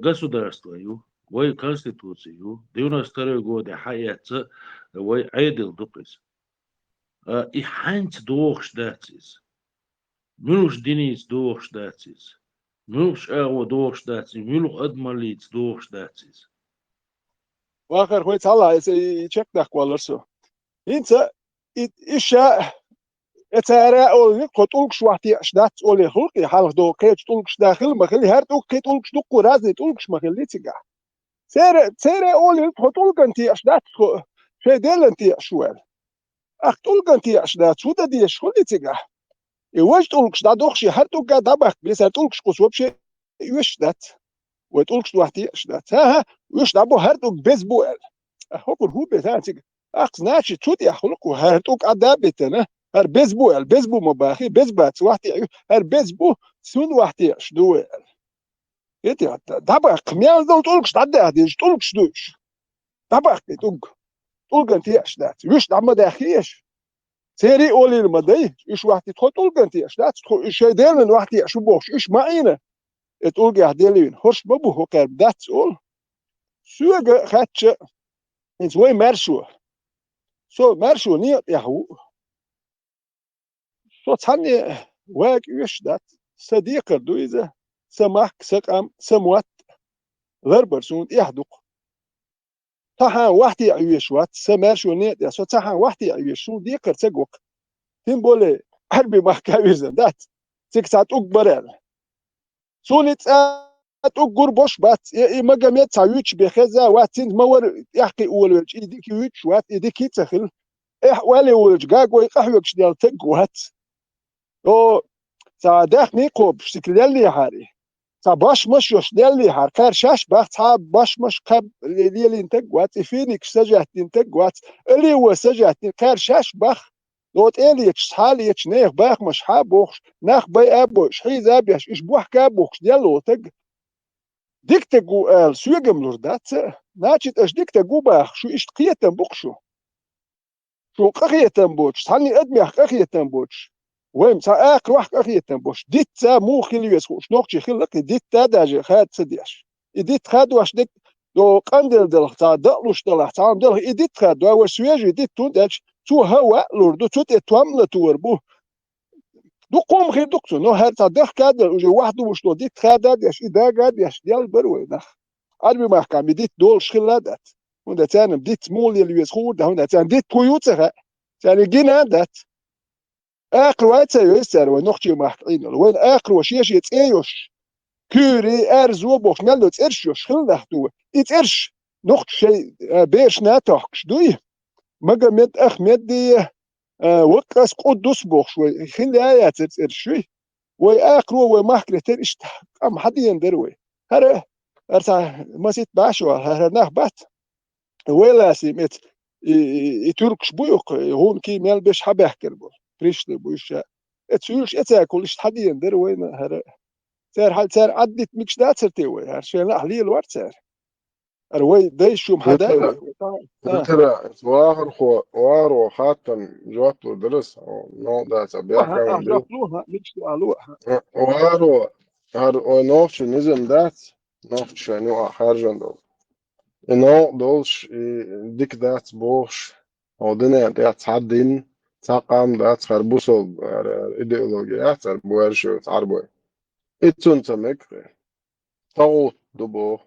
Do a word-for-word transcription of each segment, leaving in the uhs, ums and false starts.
государство ю, вай Конституци ю, девяносто второй годе хьаэцца вай Ӏедал ду-кх иза. А, и хьаьнца догӀуш дац иза. Муьлхачу диница догӀуш дац иза. Муьлхачу агӀо догӀуш дац иза. Муьлха адамаллица догӀуш дац иза. Вахар хой цхьалла, иза и, и чекхдаккхаваллар со. ХӀинца и, и ша, э, цара олу, тхо тӀулгаш вахтеаш дац, оле хӀуллакхе хьалха догӀу, кхечу тӀулгаш да хила ма хила, хӀара тӀулг, кхин тӀулгаш дуккху, разный тӀулгаш ма хилли цигахь. Цера, цера олу, тхо тӀулган теаш дац, тхо шайн Делан теаш ву аьлла. Ахь тӀулган теаш дац, хӀун дан дезаш хуьлу цигахь? И важа тӀулгаш дӀадохуш, и хӀара тӀулга дӀабаккха, бесара тӀулгаш кхуссу вообще оьшуш дац. Вай тӀулгаш вахтеаш дац. ХӀан-хӀа, оьшуш дӀабо хӀара тӀулг беза бу аьлла. Ахь хӀокхур хӀун бен сан цига? Ахь, значит, цу тӀехь хӀуллакх ву, хӀара тӀулг Ӏадда а битана, хӀара беза бу аьлла, беза бу ма бахи, беза бац, вахтеаш ю, хӀара беза бу, цунна вахтеаш ду вай аьлла. ХӀетий, дӀабаккха, мел долу тӀулгаш дӀадаха дезаш, тӀулгаш ду уьш. ДӀабаккха и тӀулг. ТӀулган теаш дац. Уьш дӀа ма даьххи аш. Церий олийла ма дай, уьш вахти тхо тӀулган теаш дац, тхо уьш шайн Делан вахтеаш ву бохуш, уьш ма Ӏийна. И тӀулгехь Дела вина, хӀорш ма бу, хӀокхаьрга дац олу. Соьга хаьттича, хӀинца вай маьршо. Со маьршо некъа тӀехь ву. Со цхьанне вага оьшуш дац. Сан декхар ду иза, сан махка, сан къам, сан мотт. Ларбар суна тӀехь дукха. Цхьа хьан вахтеа оьшуш вац, сан маьршо некъа тӀехь, со цхьа хьан вахтеа оьшуш, суна декхар ца го-кх. Тем более, Ӏаьрби махка вирзина дац. Цига цхьа тӀулг бара аьлла. Суна и цкъа тӀулг гур бош бац, я и Магомед цхьа вуьйцуш бен хеза а вац, цуьнца ма вара тӀаьхкхи олавелча, и дика вуьйцуш вац, и дика а ца хилла. Эхь, ойла волчу гагой къахьоьгуш дел таг вац. О, цхьа даьхний кхобуш, сика леллехьара и. Цхьа башмаш йош леллехьара, кхаьр шаьш бах, цхьа башмаш кхаьб ле-, лелийна таг вац, и финикаш сажаьттина таг вац, оливо сажаьттина, кхаьр шаьш бах. До тӀе а леташ, схьа а леташ, нехан бахамаш хьа а бохуш, нах бай а бойуш, хьийза а беш, уьш бохка а бухкуш, делло таг. Дика таг ву ала, соьгам лур дац а. Значит, аша дика таг ву баха, шу иштта кхетам бу-кх шу. Шу къахетам боцуш, цхьанне адамех къахетам боцуш, вайна цхьа акхарохь къахетам боцуш, дитта муха хила веза хууш, нохчий хилла-кх и дитта даже хада ца деш. И дитта хадош дерг, до къанделла далахь, цхьа дакъалуш далахь, цхьа хӀума далахь, и дитта хадо, вай свежий дитта хӀунда аьлча, цо хӀаваъ а лур ду, цу тӀе том а латор бу. Дукха хӀума хир ду-кх цунна, но хӀара цхьа дахка а делла, уже ваьхьа дувуш долу дитта хада а деш, и дага а деш, делла бара вай нах. Ӏаьрби махкахь ма дитта долуш хилла а дац. ХӀунда аьлча царна дитта муха лела веза хуур ду, хӀунда аьлча царна дитта хӀун ю ца хаьа. Царна гина а дац. Акхаро а ца йойза цара вай нохчий махка Ӏийна йолу. Вайна акхаро шен-шен цӀе йолуш, куьйре, аьрзо бохуш, мел долу цӀераш йолуш хилла нах ду вай. И цӀераш нохчаша шайн, а, берашна а тохкуш дуй? Магомед, Ахмед, а, Ваккъас, Къуддус бохуш вай. Хилла а яцара цӀераш шуй? Вай акхаро вай махкара тера иштта къам хьан дена дара вай? ХӀара, хӀара цхьа масийтта бӀаьш вала, хӀара нах бац. Вай ласий меца, и, и, и туьркаш бу юккха, и гӀункий мел беш хьан баьхкар бу? Пришли бу уьш ша. Э, цуьйлуш эцаьргахула иштта хьан дена дара вайна хӀара? Цара хьал-, цара Ӏаддита мегаш дацара те вай? ХӀара шайн лаахь лелавара цара. ХӀара вай дайша шу-м хьан дай вай? Вахархо, вахархо хаттам жоп лур дара ас, новкъа дац, а, бехкам а ду. Жоп лу, хӀа, мегаш ду, алло, хӀа. Вахаро, хӀара вай нохчийн низам дац, нохчаша шайна юкъахь харжина долу. И новкъа долуш, и дика дац бохуш, хӀокху дуьнен тӀехь цхьа дин, цхьа къам дац, хӀара бусалба, хӀара идеология яц, хӀара боьрша йоцу Ӏарбой. И цунна ца мега. ТагӀут ду боху.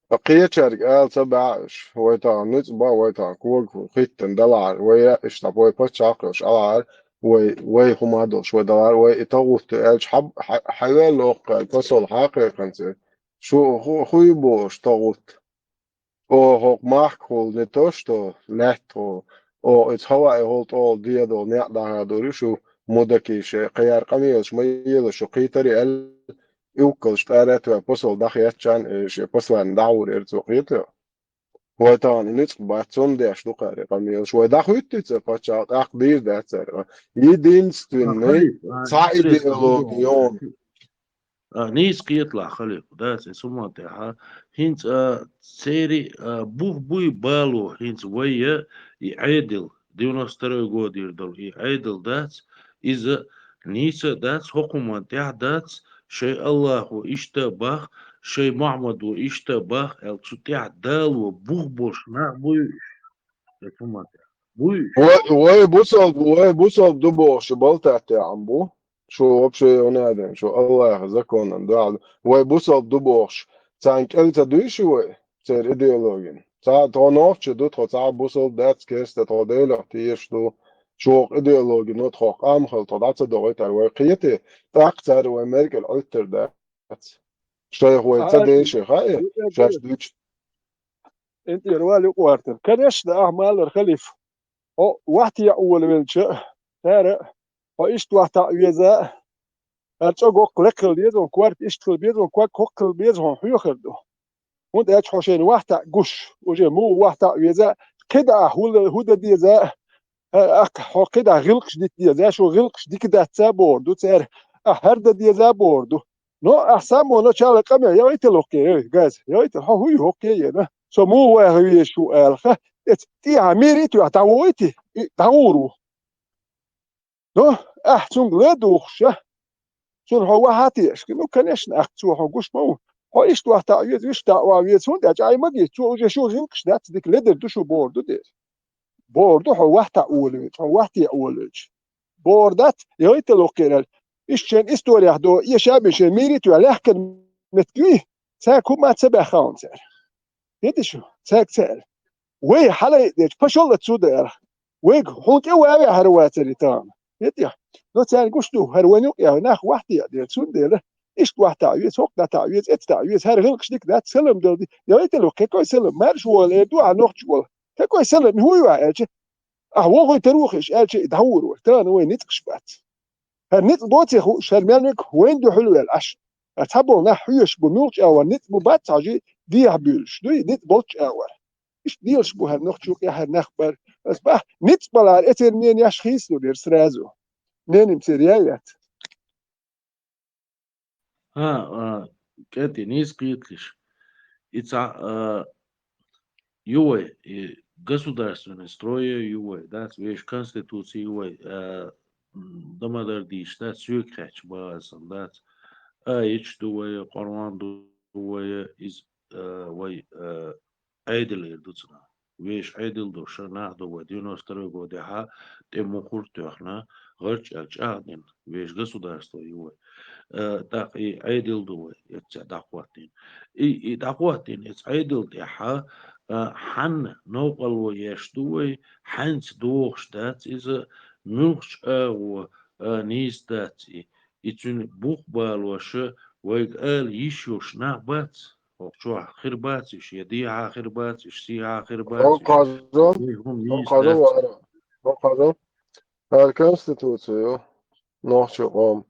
Ткъа кхечаьрга ала ца баьхьаш, вай тахана ницкъ бан, вай тахана кога хӀиттина далахьара, вай яа иштта вай паччахь а йолуш алахьара, вай, вай хӀума а долуш вай далахьара, вай и тагӀут ду аьлча, хьа-, хьа-, хьавел воккха аьлла, посол хьакхайкхина церан. Шу хӀу-, хӀу ю бохуш тагӀут? Оха хӀокху махкахула не то что лаьтта хӀу, оха иза хӀаваъ хӀула тӀехула дедал некъ дӀахадор ю шу, мудакий шайн кхиар къамелаш ма ела шу кхийтарий аьлла, и уггар тӀаьррат ваьлла посол дӀахецчан, э, шен послание дӀахьур яра цо кхетар. Вай тахана и ницкъ бац, цунна деш ду кхара и къамелаш. Вай дӀахӀуьттуьйту цара паччахьалла, тӀаккха дийр дац цара. Единственный, а, цхьа идеология йолу. А, нийса кхеталахь, халифа, дац, и суман тӀехьа. ХӀинца, а, церан, а, бух буй бало, хӀинца вай я и Ӏедал, девяносто второй годера долу и Ӏедал дац, иза нийса дац, хӀокху хӀуман тӀехь дац, шайн Аллахо иштта бах, шай Мухьаммадо иштта бах аьлла, цу тӀехь Дало бух болуш нах буй уьш? Я хӀума тӀехь. Буй уьш? Вай, вай бусалба, вай бусалба ду бохуш, балтаттехь бу. Шу вообще не адам, шу Аллаха законан дуьхьал. Вай бусалба ду бохуш, царна кӀел ца дуьйши вай, церан идеологина. Цхьа тхо нохча ду, тхо цхьа бусалба дац, керста тхо Делах тешаш ду. Шу вокху идеологино тхох къам хала тхо дӀа ца дохуьйтур вай кхетий, тӀаккха цара вай мергара Ӏуьттар дац. Шайх вай ца деши хаьа, шаьш дуьйцу. ТӀера вали къортар. Конечно, ахьа малар халиф. Хьо вахьте а волавелча, цара, хьо иштта вахьта а веза, хӀара чӀогоккха лекха хила деза, хьуна корта иштта хила беза, хьуна ког хӀокху хила беза, хьуна хьоьхур ду. ХӀунда аьлча хьо шайна вахьта а гуш, уже муха вахьта а веза, кхидӀа хӀу дан деза, хьо кхидӀа гӀиллакхаш дита деза, шу гӀиллакхаш дика дац а бохур ду цара, ахьа хӀара дан деза а бохур ду. Но ахьа самоначала къамел яхийтал хӀокхе, эй, Газ, яхийтал, хьо хӀуй хӀокхе а ена, со муха ваха везаш ву аьлла, ха, эца тӀехьа мийра и тоьхна дӀавохуьйтий, и дӀагӀур ву. Ну, ахь цуьнга ле духуш, а? Цунна хьо вахьа а теша, ну, конечно, ахь цо хьо гуш ма ву. Хьо иштта вахьта а веза, вуьшта а ван веза, хӀунда аьлча Ӏай ма гита, цо уже шу гӀиллакхаш дац, дика ледар ду шу бохур ду дера. Бохур ду хьо вахьта а волавелча, хьо вахьте а волавелча. Бохур дац, яхийтал хӀокхерал. Иштта шайн историяхь до, эша а бен шайн мийритве лаьхкина меттиг юй, цаьрга хӀума а ца баьхна хьуна цара. ХӀетий шу, цаьрга ца аьлла. Вай хьалаайдечу пашалла цу дара. Вайга хьуна тӀе ван ваьхьар вацаре тахана. ХӀетий? Но царна гуш ду, хӀара вайн юкъа яхьа нах вахьте а дера, цундела иштта вахьта а веза, хӀокху дӀата а веза, эцта а веза, хӀара гӀиллакхаш дика дац, салам дала ди. Яхийтал хӀокху, кхекой салам, марша вала, эр ду ахьа нохчо вала. Кхекой салам, хӀун ю ахь аьлча, ахьа вохуьйтур ву хиш аьлча, и дӀагӀур вара. Тахана вайн ницкъаш бац. ХӀара ницкъ боций хууш, хӀара мел мега вайна дуьхьал ваьлла Ӏаш. Ткъа цхьаболу нах хьоьшуш бу, муьлхачу агӀор ницкъ бу бац хьажий, дехьа буьйлуш дуй, ницкъ болчу агӀор. Иштта лелаш бу хӀара нохчо юкъа хӀара нах бар. Ас бах, ницкъ балара эцеран менаш хийцалур яра сразу. Меним церан яй яц. ХӀа, а, кӀетий, нийса кхеталаш. И цхьа, а, ю вай, и государственный строй ю вай, дац, вешан конституций ю вай, а, м, дамадар дийш, дац, соьга хетча база сан, дац. Аяташ ду вай, Къуръан ду вай, из, а, вай, а, Ӏедал эр ду цунах. Вешан Ӏедал ду, ша нах ду вай, девяносто второй годехьа тӀе мухӀар тоьхна, гӀарчӀ аьлла чӀагӀдина, вешан государство ю вай. Э, тӀаккха и Ӏедал ду вай, эццехь дӀахӀоттийна. И, и дӀахӀоттийна эцу Ӏедал тӀехьа, э, хьанна новкъарло еш ду вай, хьаьнца дохуш дац иза, муьлххачу агӀо, э, нийса дац и. И цуьнан бух балоша вайга ала йиш йолуш нах бац? ХӀокху чохь хир бац уьш, я дехьа хир бац уьш, сехьа хир бац уьш. ХӀокху хьажал, хӀокху хьажал, хӀара, хӀокху хьажал. ХӀара конституци ю, нохчийн къоман.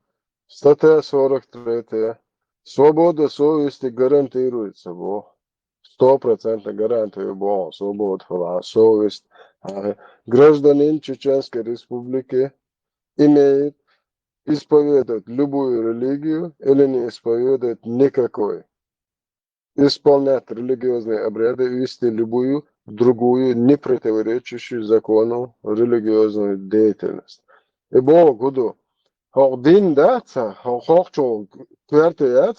Статья сорок третья. Свобода совести гарантируется боху. Сто процентов гарантия ю боху, свобода хила, совесть. А, гражданин Чеченской Республики имеет исповедовать любую религию или не исповедовать никакой. Исполнять религиозные обряды и вести любую другую, не противоречащую закону религиозную деятельность. И боху хӀун ду, хӀокху дин дац, хӀокху хӀокхучул коьрта яц,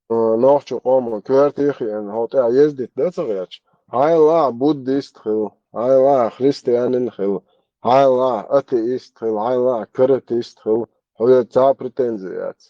нохчийн къоман коьрта хиъна, хӀокху тӀехь ездить дац гӀерташ. Хьайла буддист хила, хьайла христианин хила, хьайла атеист хила, хьайла каратист хила, хьоьга цхьа а претензи яц.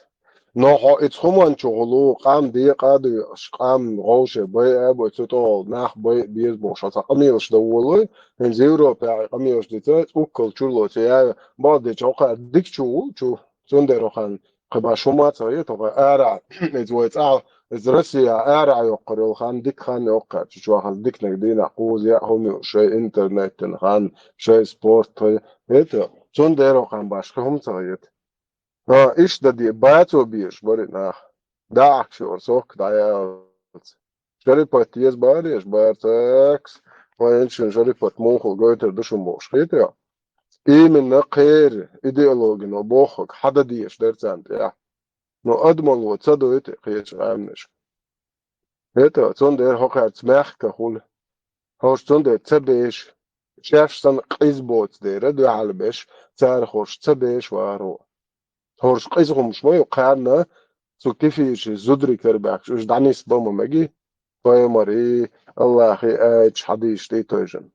Но хьо иза хӀуманчу гӀулу, къам декъа а дуьйкъуш, къам гӀовше байа а бой, цу тӀехула нах байа а беза бохуш, хьо цхьа къамелаш дан волуй, хӀинца Европехь къамелаш дицай, цӀуккал чурло ца яьй, бакъдечу хьо кхаьа дика чу ву, чу, цундела хьо кхаьа кхин баш хӀума а ца хета, хьо кхаьа арахь, иза вай цӀахь, иза Россия арахь йоккхур йолу хан дика хан йоккхуьйту, чохь хан диканиг дийнахь кхуза яа хӀума ю, шайн интернетан хан, шайн спорт, хӀета, цундела хьо кхаьа баш кхин хӀума ца хета. А, иштта дан де, бацо безаш бара и нах. ДӀаахкаш йора сохка дӀаяьллац. Шарипат еза бара еш, бара цакс, вайн шин Шарипат муха гойтур ду шун бохуш хетарехь. Именно кхеран идеологино бохург хьадан дезаш дара царна тӀехь. Но адамалло ца дойту кхечу къаьмнашка. ХӀета, цундела хӀокхаьрца мехкахула. ХӀорш цундела ца беша, шаьш санна къиза боцу дера дуьхьал беш, цара хӀорш ца беша вахаро. ХӀорш къиза хӀумаш ма ю, кхарна цу кефираши зударий карабаьхкача, уж дӀанисбан ма меги, пайхамарий, Аллахьий аяташ хьадийша тӀатойжан.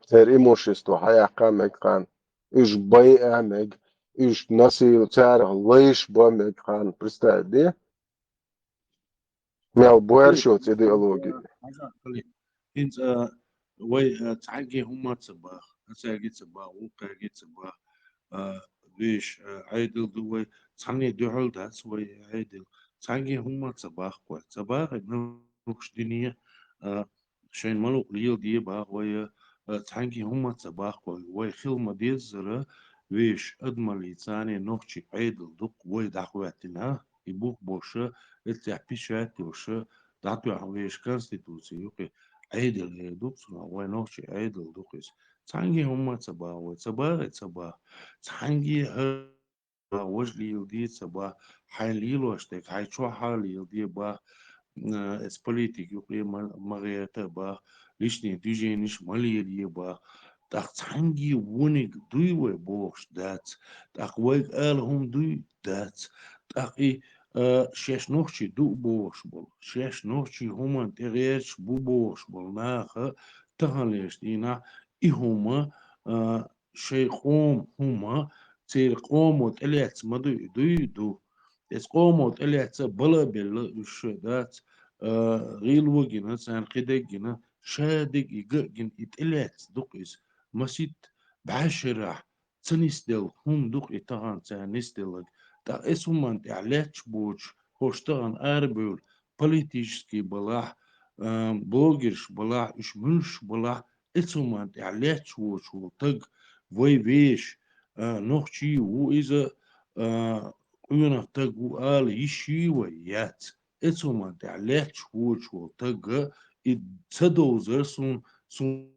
Церан имущество хьаяккха мег кхарна, уж байа мег, уж насил царах лайш ба мег кхарна. Представить де? Мел боаршо цу идеологии. ХӀинца, а, вай, а, цхьанне хӀумма ца бах, ацаги ца бах, вукхаги ца бах, а, веш, а, Ӏедал ду вай, цхьанне дуьхьал дац вай Ӏедал, цхьанне хӀумма ца бах вай, ца бах, ну, нух дине, а, шайн малув леладе бах вай, а, цхьанне хӀумма ца бах вай, вай хила ма деззара, веш адамаллица цхьанне нохчий Ӏедал дукха вай дӀахоттийна, и бух боша, эццехь печать йоша, дӀатоьхна веш конституци юкъе Ӏедал эр ду цунах, вай нохчий Ӏедал ду-кх иза. Цхьанне хӀумма ца бах вай, ца бах, ца бах. Цхьанне хӀара важа леладе ца бах, хьайна лелош дерг, хьай чохь а леладе бах, а, эс политик юкъе ма, ма гӀерта бах, личный движенеш ма лелае бах. ТӀаккха цхьанне вониг дуй вай бохуш дац. ТӀаккха вайга ала хӀума дуй дац. ТӀаккха и, а, шаьш нохчий ду бохуш болу, шаьш нохчий хӀуманна тӀегӀерташ бу бохуш болу наха таханлерчу дийнахь и хӀума, а, шайн къоман хӀума, церан къомо тӀелаьцна ма дуй, дуй ду. Эс къомо тӀелаьцна бала а белла уьш дац, а, гӀийла а гина, царна кхидерг а гина, ша дерг а гина, и тӀелаьцна ду-кх иза. Масийтта бӀе шарахь ца нисделла хӀума ду-кх и тахана царна нисделларг. ТӀаккха эс хӀуманна тӀехь лаьтташ боцуш, хӀорш тахана арабевлла, политический балахь, а, блогерш балахь, уьш муьлш балахь, эс хӀуманна тӀехь лаьтташ воцуш волу таг вай веш, а, нохчий ву иза, а, къонах таг ву ала йиш йий вай? Яц. Эс хӀуманна тӀехь лаьтташ воцуш волу таг и ца довзар суна, суна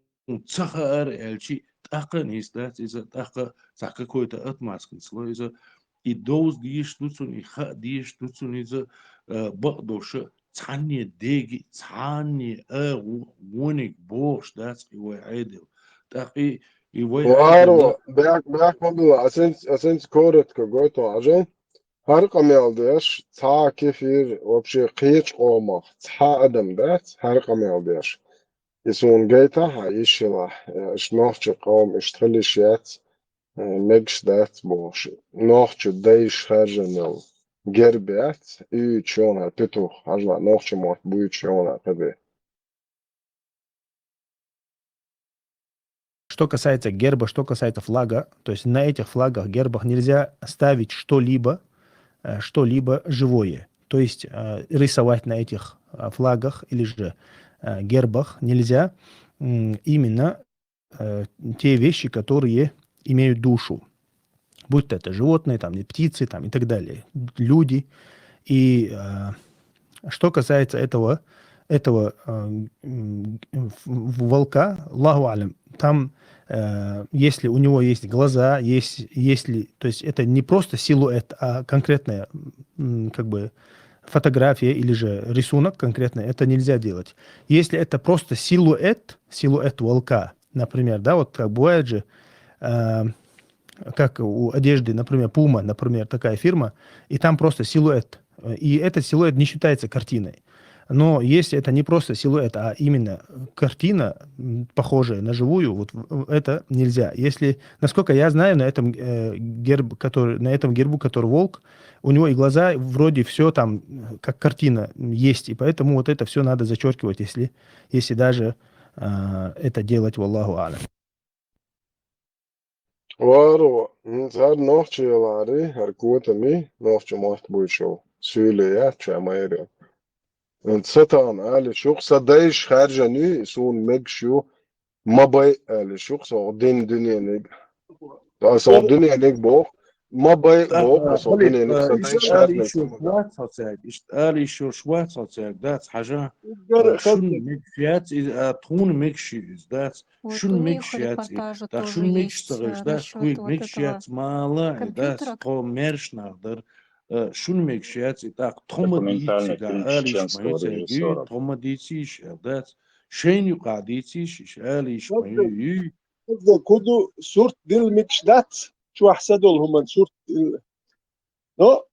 ца хаьара аьлчи, тӀаккха а нийса дац иза, тӀаккха цхьа какой-то отмазкаца ло иза. И довза дезаш ду цунна, и хаа дезаш ду цунна иза, а, бакъдолуша цхьанне деги, цхьанне а во-, вониг бохуш дац и вай Ӏедал. ТӀаккха и, и вай Ӏедал Варо, бехк, бехк ма билла, ас хӀинца, ас хӀинца коротко гойту хьажа. ХӀара къамел деш, цхьа кефир, вообще кхечу къомах цхьа адам дац, хӀара къамел деш. И суна гайтахь а йиш йилахь, э, иштта нохчийн къам иштта хила йиш яц, э, мегаш дац бохуш. Нохчийн дайша хаьржина йолу герба яц, и юьйцуш йогӀу хӀара петух, хьажал, нохчийн мотт буьйцуш йогӀу хӀара кхин бен. Что касается герба, что касается флага, то есть на этих флагах, гербах нельзя ставить что-либо, э, что-либо живое. То есть, э, рисовать на этих, э, флагах или же, э, гербах нельзя, м, именно, э, те вещи, которые имеют душу. Будь то это животные, там, и птицы, там, и так далее, люди. И, э, что касается этого, этого, э, м, в-, в-, волка, Аллаху алям, там, э, если у него есть глаза, есть, если, то есть это не просто силуэт, а конкретная, м, как бы фотография или же рисунок конкретный, это нельзя делать. Если это просто силуэт, силуэт волка, например, да, вот как бывает же, э, как у одежды, например, Puma, например, такая фирма, и там просто силуэт. Э, и этот силуэт не считается картиной. Но если это не просто силуэт, а именно картина, м, похожая на живую, вот в-, в-, это нельзя. Если, насколько я знаю, на этом, э, герб, который, на этом гербу, который волк, у него и глаза, вроде все там, э, как картина, м, есть, и поэтому вот это все надо зачеркивать, если, если даже, э, это делать, валлаху алям. Варо, м, цара нохчий лари, хӀара котами, нохчийн мотт буьйцуш йолу суьйле яц, ша ма яра. М, са тахана ала йиш ю-кх, сан дайша хаьржина ю, и суна мегаш ю, ма байа ала йиш ю-кх, со дина дуьнениг. Аса дуьнениг боху, ма байа боху, аса дуьнениг, сан дайша хаьржина ю. Иштта ала йиш йолуш вац хьо цаьрга, дац, хьажа. Шуна мегаш яц иза, а, тхуна мегаш ю иза, дац. Шуна мегаш яц иза, дац, шуна мегаш ца гӀеш, дац, тхоьга мегаш яц, мала, дац, тхо маьрша нах дара. Э, шуна мегаш яц и, тӀаккха тхо ма дийций, да, ала йиш ма ю цаьрга, юй, тхо ма дийций йиш, дац, шайна юкъахь дийций йиш, ала йиш ма ю, юй. Хаза, кху ду сурт дилла мегаш дац, чохь са долу хӀуманан сурт дилла. Но,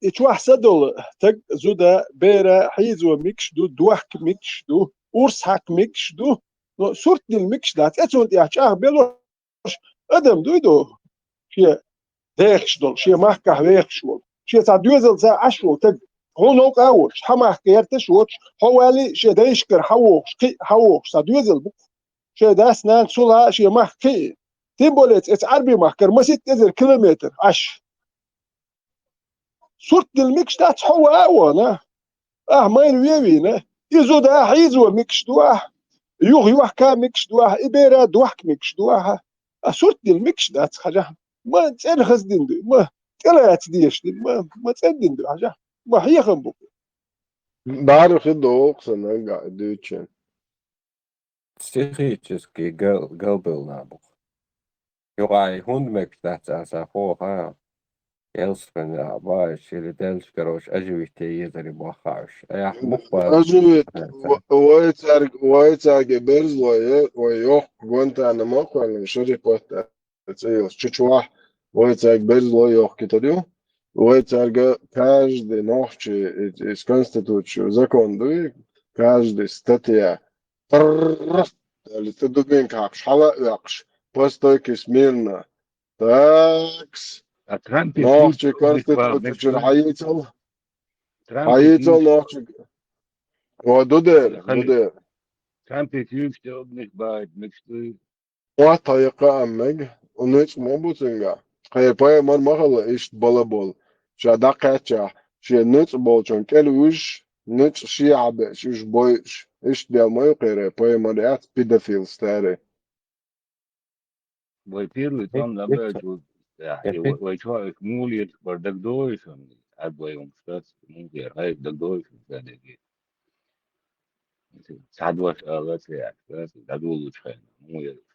и чохь са долу таг, зуда, бера хьийзо мегаш ду, дохка мегаш ду, урс хьакха мегаш ду, но сурт дилла мегаш дац. Эцунна тӀехь чӀагӀ белош адам дуй ду, шен дехаш долу, шен махкахь вехаш волу, шен цхьа доьзалца Ӏаш волу таг, хьуна новкъа а воцуш, хьан махка гӀерташ а воцуш, хьо валий шен дайшкара хьан вохуш, кхин а хьан вохуш, цхьа доьзал бу. Шен дас-нанас цул а шен махка кхин а. Тем более, эца Ӏарби-махкара масийтта эзар километр Ӏаш. Сурт дилла мегаш дац хьо ван а вана. Ахьа майра вен а вийна. И зуда хьийзо мегаш ду ахьа. Юха йохка мегаш ду ахьа. И бера дохка мегаш ду ахьа. А сурт дилла мегаш дац хьажахь. Ма цӀена хаза дина ду, ма тӀелаца дезаш дина, ма, ма цӀена дина ду хьажахь. Ма хьехам бу. Бара хи доху сан нагахь дуьйцучун. Психический гал-, галбевлла нах бу-кх. Юкъахь и хӀунда мегаш дац аса хьо, ха? Ялсамани а баьш, или делча, короче, оживить е езаре боххьа уьш. Айхьа мукъа Оживить, ва-, вай цаьрга, вай цаьрга берзло е, вай йохку Гуантанамо а кхоьллина, шаре патта цӀе йолуш. Чу чохь вай цаьрга берзло йохкуьйтур ю. Вай цаьрга каждый нохчий, и, и конституцию, закон дуй, каждый статья. Трррр! Аьлла, цу дубинка хьакхаш, хьала а оьккхуш, по стойке смирно. Такс. А Трампе Нохчий пусть конституци чуьра хьаийцал. Трампе Хьаийцал пусть нохчий. О, ду дера, ду Хали-, дера. Трампе пусть обнах баьд, мегаш дуй. Охьа тхайкха а мега, у нуьцкъ ма бу цуьнга. Кхе пайхамар ма хала иштта бала болу. Ша дӀакхаьччахь, шен нуьцкъ болчун кӀел вуьжуш, нуьцкъ шен хьабеача уьш бойуш, иштта дел ма ю кхеран, пайхамар яц педофил старый. Вай первый тон набаьчул тӀаьхьа, вай, вай чохь уьш муха лелаш бара дагадогӀий шуна? Ӏад вай хӀумаш дац, муха лера, хьайга дагадогӀий шуна ша дерге? Цхьа дош ала ца яц, дац, дӀадолучу хенахь, муха яра уьш?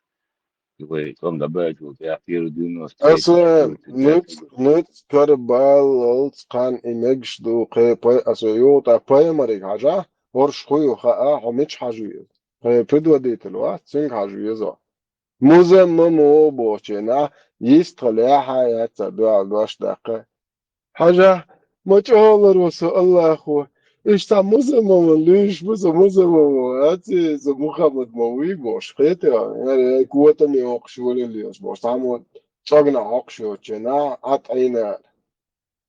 И вай тон набаьчул тӀаьхьа первый девяносто Аса нуьц-, нуьцкъ карабаллалц кхарна и мегаш ду, кхе пай-, аса юха тӀаккха пайхамариг хьажахь, хӀорш хӀу ю хаа, хьо мича хьажа веза? Кхе предводитель вац, цуьнга хьажа веза. Музаммам ву бохучу хенахь, йистхила яхьа яц цара дуьхьал дош даккха. Хьажахь, ма чӀогӀа ларо со Аллахо, иштта музаммаман луьйш бу со музаммамо, аци со Мухаммад ма вуй бохуш, кхетий, яра котаме воккхуш валал лелаш бохуш, цхьаммо цӀогна хьокхуш йоцучу хенахь, Ӏад Ӏийна.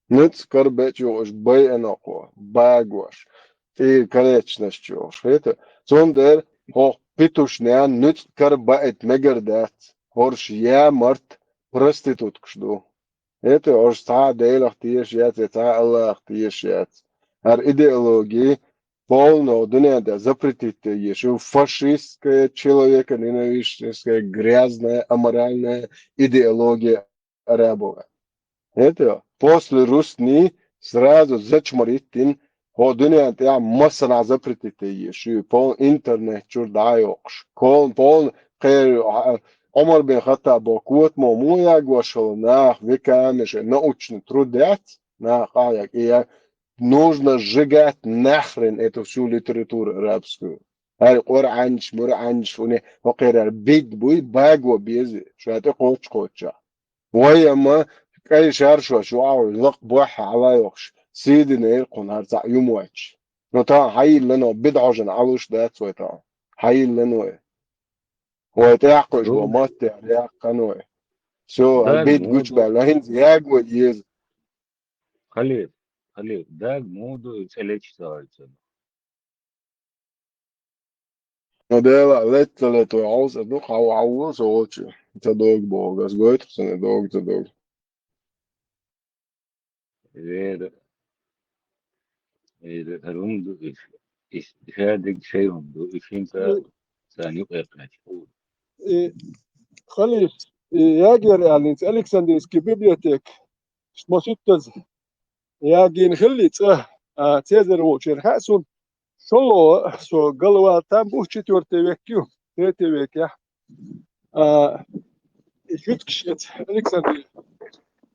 Нуьцкъ карабечу уьш байинархо, багош, тӀера каречнаш чу уьш, хета? Цундела хӀокху питушнен нуьцкъ карабаийта мегар дац, хӀорш ямарт проституткаш ду. ХӀета, хӀорш цхьа а Делах тешаш яц, я цхьа а Аллахах тешаш яц. ХӀара идеология полно дуьнен тӀе запретить де еза, фашистская, человеконенавистническая, грязная, аморальная идеология арабов. ХӀета, после русни сразу зачморить дина, хӀо дуьнен тӀехь массанхьа запретить де еза, шу пол-, интернет чуьра дӀа а йоккхуш. Кол-, полно кхеран, а, Ӏумар бин Хаттабо котамо муха ягош хилла нах, веками шайн научный труд яц, нах къахьега, и я, нужно сжигать нахрен эту всю литературу арабскую. ХӀара Къуръанаш, Муръанаш, уни хӀокхерара бид буй, баго беза, ша тӀе кхоччуш-кхоччуш. Вай амма кӀай шаршош юкъахь лакха бохьа хьала йохуш, сийдина яра кхунна хӀара цхьаъ юм вац. Ну, тахана хьайиллано, бидӀа хьожана Ӏалуш дац вай тахана. Хьайиллано вай. Вай тӀехь кхуьуш бо маттехь яьккхина вай. Всё, хӀара бид гучубаьлла, хӀинца яга вай еза. Халид, Халид, даг муха ду и цӀе лечча ца гӀойту? Ну, Дела, лет ца лет вай хьовса ду, хьав-, хьавву со волчу. Ца догу боху, ас гойту сан, догу ца догу. Вера, вера, хӀара хӀума ду иш, иш, шадерг шай хӀума ду, иш хӀинца царна юкъе кхаьчна. И, Халид, и ягера аьллинца Александрийский библиотека, ма ситтаза. Ягийна хилли цӀа, а, Цезарь волчеран хаьа суна. ШолгӀа со галвала там бу, четвёртый век ю, третий векехь. А, и шуьткаш эца Александр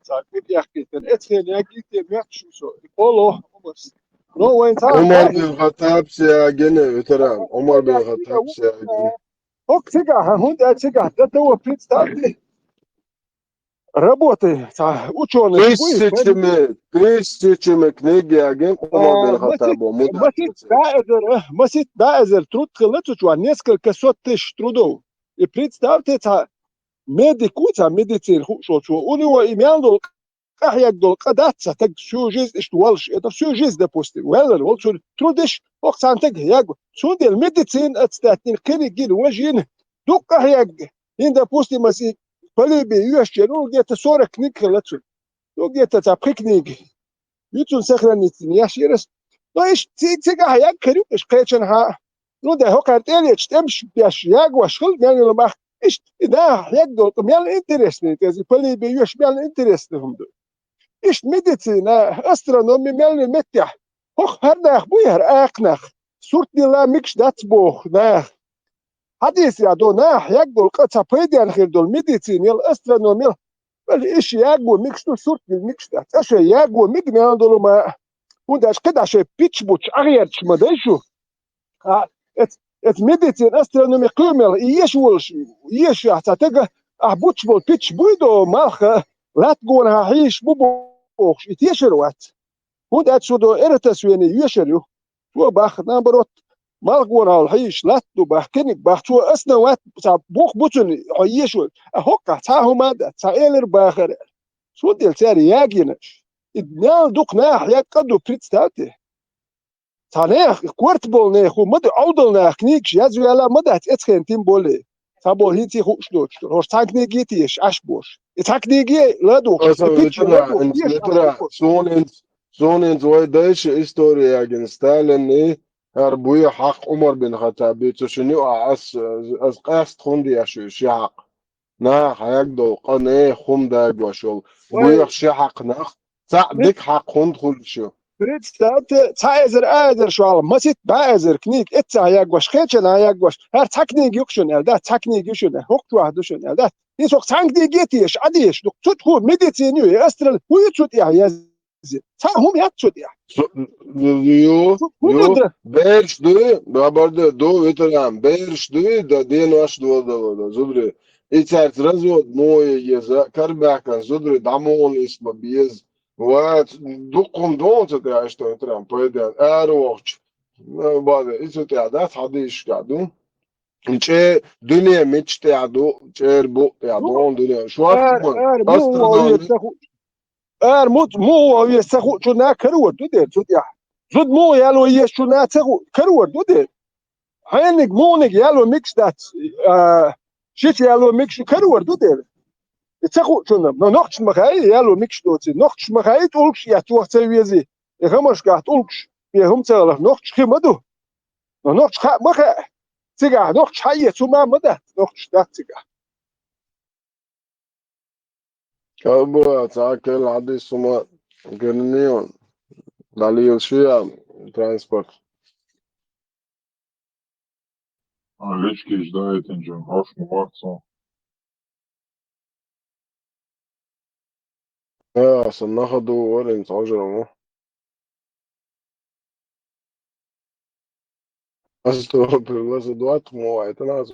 цхьа куьг яхкийтина. Эцхена ягийта моьттуш ву со. И поло Ӏумарс. Но вайн цхьа Ӏумар бин Хаттабс ягина, ветеран. Ӏумар бин Хаттабс ягина. ХӀокху цигахь, хӀунда аьлча цигахь, до того представьте. работы, цхьа учёный буй, тысячами, тысячами книги агентство А, Умар бин Хаттабо, масит, мудар масит бици. Баэзер, э, масит баэзер труд хилла цу чу, несколько сот тысяч трудов. И представьте, цхьа медик ву, цхьа медицина хууш волчо. У него и мел долу къахьегна долу къа дац цхьа таг всю жизнь иштта волуш. Это всю жизнь, допустим, ваьллар волу цуьнан трудиш, хӀокху цхьана тага ягу. Цундела медицина аццадаьттина, кхериг гина, важа йина, дукха къахьегна. ХӀинца, допустим, аса и Полибий йоьшучеран, ну, где-то сорок книг хилла цуьнан. Ну, где-то цхьа пхи книги. Ю цунна сохраниться еш йира аса. Ну, иштта цига-цигахь ягга хир ю, иштта кхечанхьа. Ну, да, хӀокхара тӀелеташ тӀемаш беш ягош хила, мел йолу бах. Иштта и наха хьегна долу, мел интересный, иза Полибий йоьш мел интересный хӀума ду. Иштта медицина, астрономия мел йолу меттехь. ХӀокху хӀара нах буй, хӀара акха нах. Сурт дилла мегаш дац боху наха. Хьадийсарехь ду, наха хьегна долу къа цхьа пайденна хир долу медицина ял, астрономия ял. Вали иша яго мегаш ду, сурт дилла мегаш дац. Аша яго мега мел долу ма. ХӀунда аша кхидӀа шайн пич буч, Ӏахьерчаш ма дай шу. А, эц, эц медицина, астрономия кхуьймел, и еш волуш, еш яхьа ца тага, ахь буч болу пич буй до, малха, латта гонахьа хьийш бу бохуш, и тешар вац. ХӀунда аьлча шу до Эратосфени йоьшар ю. Цо бах, наоборот, малх гонахьа хьийш латта ду бах, кхиниг бах, цо асна вац, цхьа бух бу цуьнан, хьо ешо. А хӀоккхахь цхьа хӀума а дац, цхьа элира бахара. Цундела цара ягийнаш. И мел дукха наха хьекъа ду, представьте. Цхьа нехан, корта болу нехан хӀума ма ду, Ӏовдал наха книгаш язваьлла ма дац, эцхен тим боле. Цхьаболу хӀинца а хууш доцуш ду. ХӀорш цхьана книге тешаш Ӏаш бош. И цхьа книге ладугӀуш, Аса и пичча витара, ладугӀуш, ин-, тешаш витара, ладугӀуш. Сонинц, сонинц вай дайша история ягина Сталинни, хӀара буй хьакъ Умар бин Хаттаб, цу шинна ю а ас, ас къаьст хӀунда еш ю ши хьакъ. Наха хьегна долу къа нехан хӀума дагош йолу. Вай. Буьйхьа ши хьакъ нах, цхьаъ дика хьакъ хӀунда хуьлуш ю? Представьте, цхьа эзар, а эзар шо хьала, маситта бӀе эзар книг, эццахь ягош, кхечанхьа ягош, хӀара цхьа книга ю шуна аьлла, да, цхьа книга ю шуна, хӀокху чохь ду шуна аьлла, да. И со цхьана книге теша, Ӏа деша, ду, цу тхо медицина ю, и астрал, хӀун ю цу тӀехь яз-, цхьа хӀума яц цу тӀехь. Со-, ю, Цу хӀун ю, ду да? Бераш дуй, бабарда ду, ветеран, бераш дуй, да, денош дозало, да, зударий. И цаьрца развод муха еза, карабаьхкан зударий, дӀа муха исма беза. Ва, дуккха хӀума ду цу тӀехь, иштта ветеран, пайденна, ара вахча. Ну, бада, и цу тӀехь дац, хьадийшка ду. ЧӀе-, дуьне мича тӀехь ду, чӀер букъ тӀехь ду, дуьне. Шорта ара, ара, муха вовъе ца ху-, Ара муц-, муха ван веза ца хуучунна карор ду дера цу тӀехь. Зуда муха яло езачунна ца ху-, карор ду дера. Хьениг муниг яло микс дац, а, шица яло микс карор ду дера. И ца хуучунна, но нохчаш ма хаьа, яло микс доций. Нохчаш ма хаьа, тӀулгаш эцна ваха ца вези. И хамашкахь тӀулгаш, бе хӀума ца хилар, нохчаш хи ма ду. Но нохчаш хаа ма хаьа. Цигахь нохчаш хьаэца хӀума ма дац, нохчаш дац цигахь. Кабула, цхьа кхел хьадисума гернийон. Далил шуя транспорт. А, лечкиш даитинчун хьош ма варцо. А, сан нахаду варин цхьожрому. Астагфирулла, со дуьхьа мо айтана.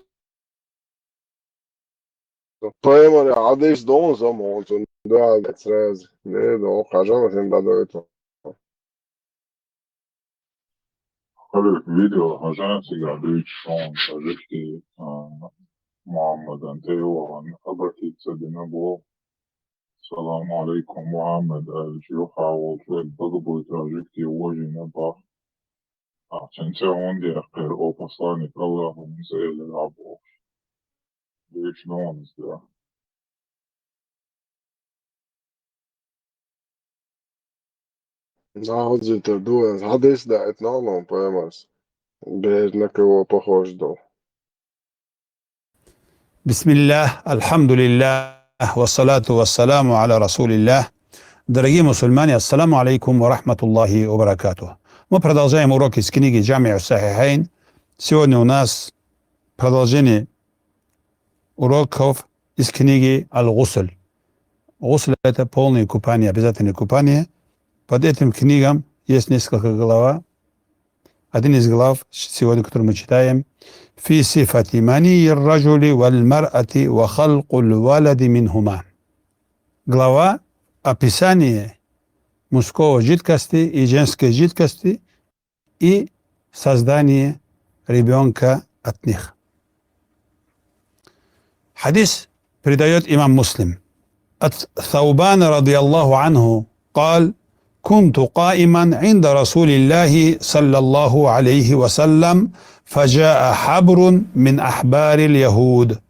Пайхамар хьадис дон со мо цун дуьхьа сразу. Не, дон, хажал хин дадойту. Халиф видео хажан цига дуйчу шон шажихти, а, Мухаммадан тейваган обратиться дина бо. Салам алейкум, Мухаммад, аьлча, юха волчу вай бага буй тажикти вожийна бах. Ахчанца он дехкер, о посланник Аллаха, муса эле абу. Дуйчу нонус да. Нахуцитар ду, хьадис даьтта нахлон пайхамарс. Бер на кого похож дол. Бисмиллах, алхьамдулиллах, ва салату ва саламу аля расулиллах. Дорогие мусульмане, ассаламу алейкум ва рахматуллахи ва баракатух. Мы продолжаем урок из книги Джами'у Сахихайн. Сегодня у нас продолжение уроков из книги Аль-Гусль. Гусль — это полное купание, обязательное купание. Под этим книгам есть несколько глава. Один из глав сегодня, который мы читаем, في صفة مني الرجل والمرأة وخلق الولد منهما. глава — описание мужской жидкости и женской жидкости и создание ребёнка от них. Хадис передаёт имам Муслим. От Саубана, радияллаху анху, قال: كنت قائما عند رسول الله صلى الله عليه وسلم، فجاء حبر من أحبار اليهود.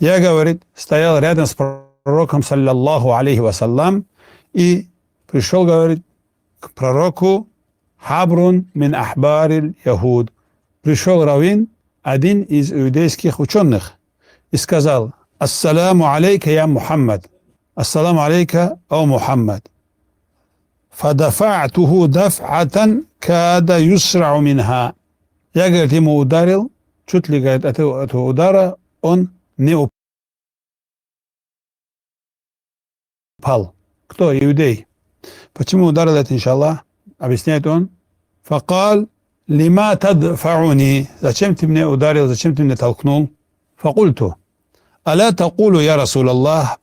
Я, говорит, стоял рядом с пророком, саллаллаху алейхи ва саллям, и пришёл, говорит, к пророку حبر من أحبار اليهود. Пришёл раввин, один из иудейских учёных, и сказал: السلام عليك يا محمد. السلام عليك, о Мухаммад. فدفعته دفعة كاد يصرع منها. Я, говорит, ему ударил, чуть ли, говорит, от этого, этого удара он не упал. Кто? Иудей. Почему ударил это, иншаллах? Объясняет он. فقال: لم تدفعني. Зачем ты мне ударил, зачем ты меня толкнул? فقلت: ألا تقول يا رسول الله.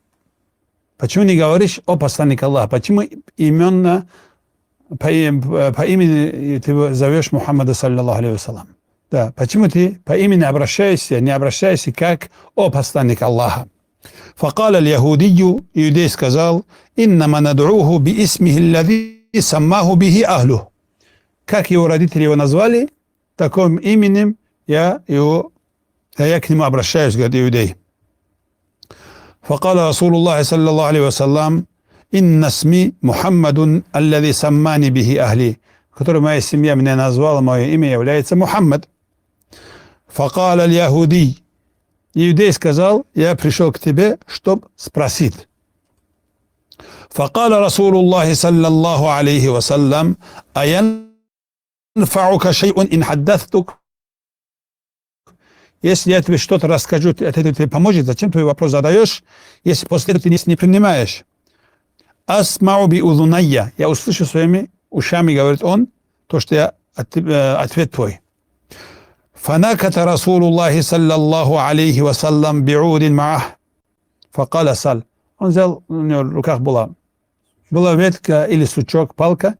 Почему не говоришь: о посланник Аллаха? Почему именно по, им- по имени ты зовёшь Мухаммада, саллаллаху алейхи ва саллям? Да, почему ты по имени обращаешься, не обращаешься как: о посланник Аллаха? فقال اليهودي, иудей сказал: إنما ندعوه باسمه الذي سماه به أهله. Как его родители его назвали, таким именем я его, я к нему обращаюсь, говорит иудей. فقال رسول الله صلى الله عليه وسلم: إن اسمي محمد الذي سماني به أهلي. Который моя семья меня назвала, моё имя является Мухаммад. فقال اليهودي. Иудей сказал: я пришёл к тебе, чтоб спросить. فقال رسول الله صلى الله عليه وسلم: أينفعك شيء إن حدثتك؟ Если я тебе что-то расскажу, это тебе поможет, зачем ты вопрос задаёшь, если после этого ты не, не принимаешь? أسمع بأذني, я услышу своими ушами, говорит он, то, что я от- э, ответ твой. فنكت رسول الله صلى الله عليه وسلم بعود معه فقال: سل. Он взял, у него в руках была, была ветка или сучок, палка.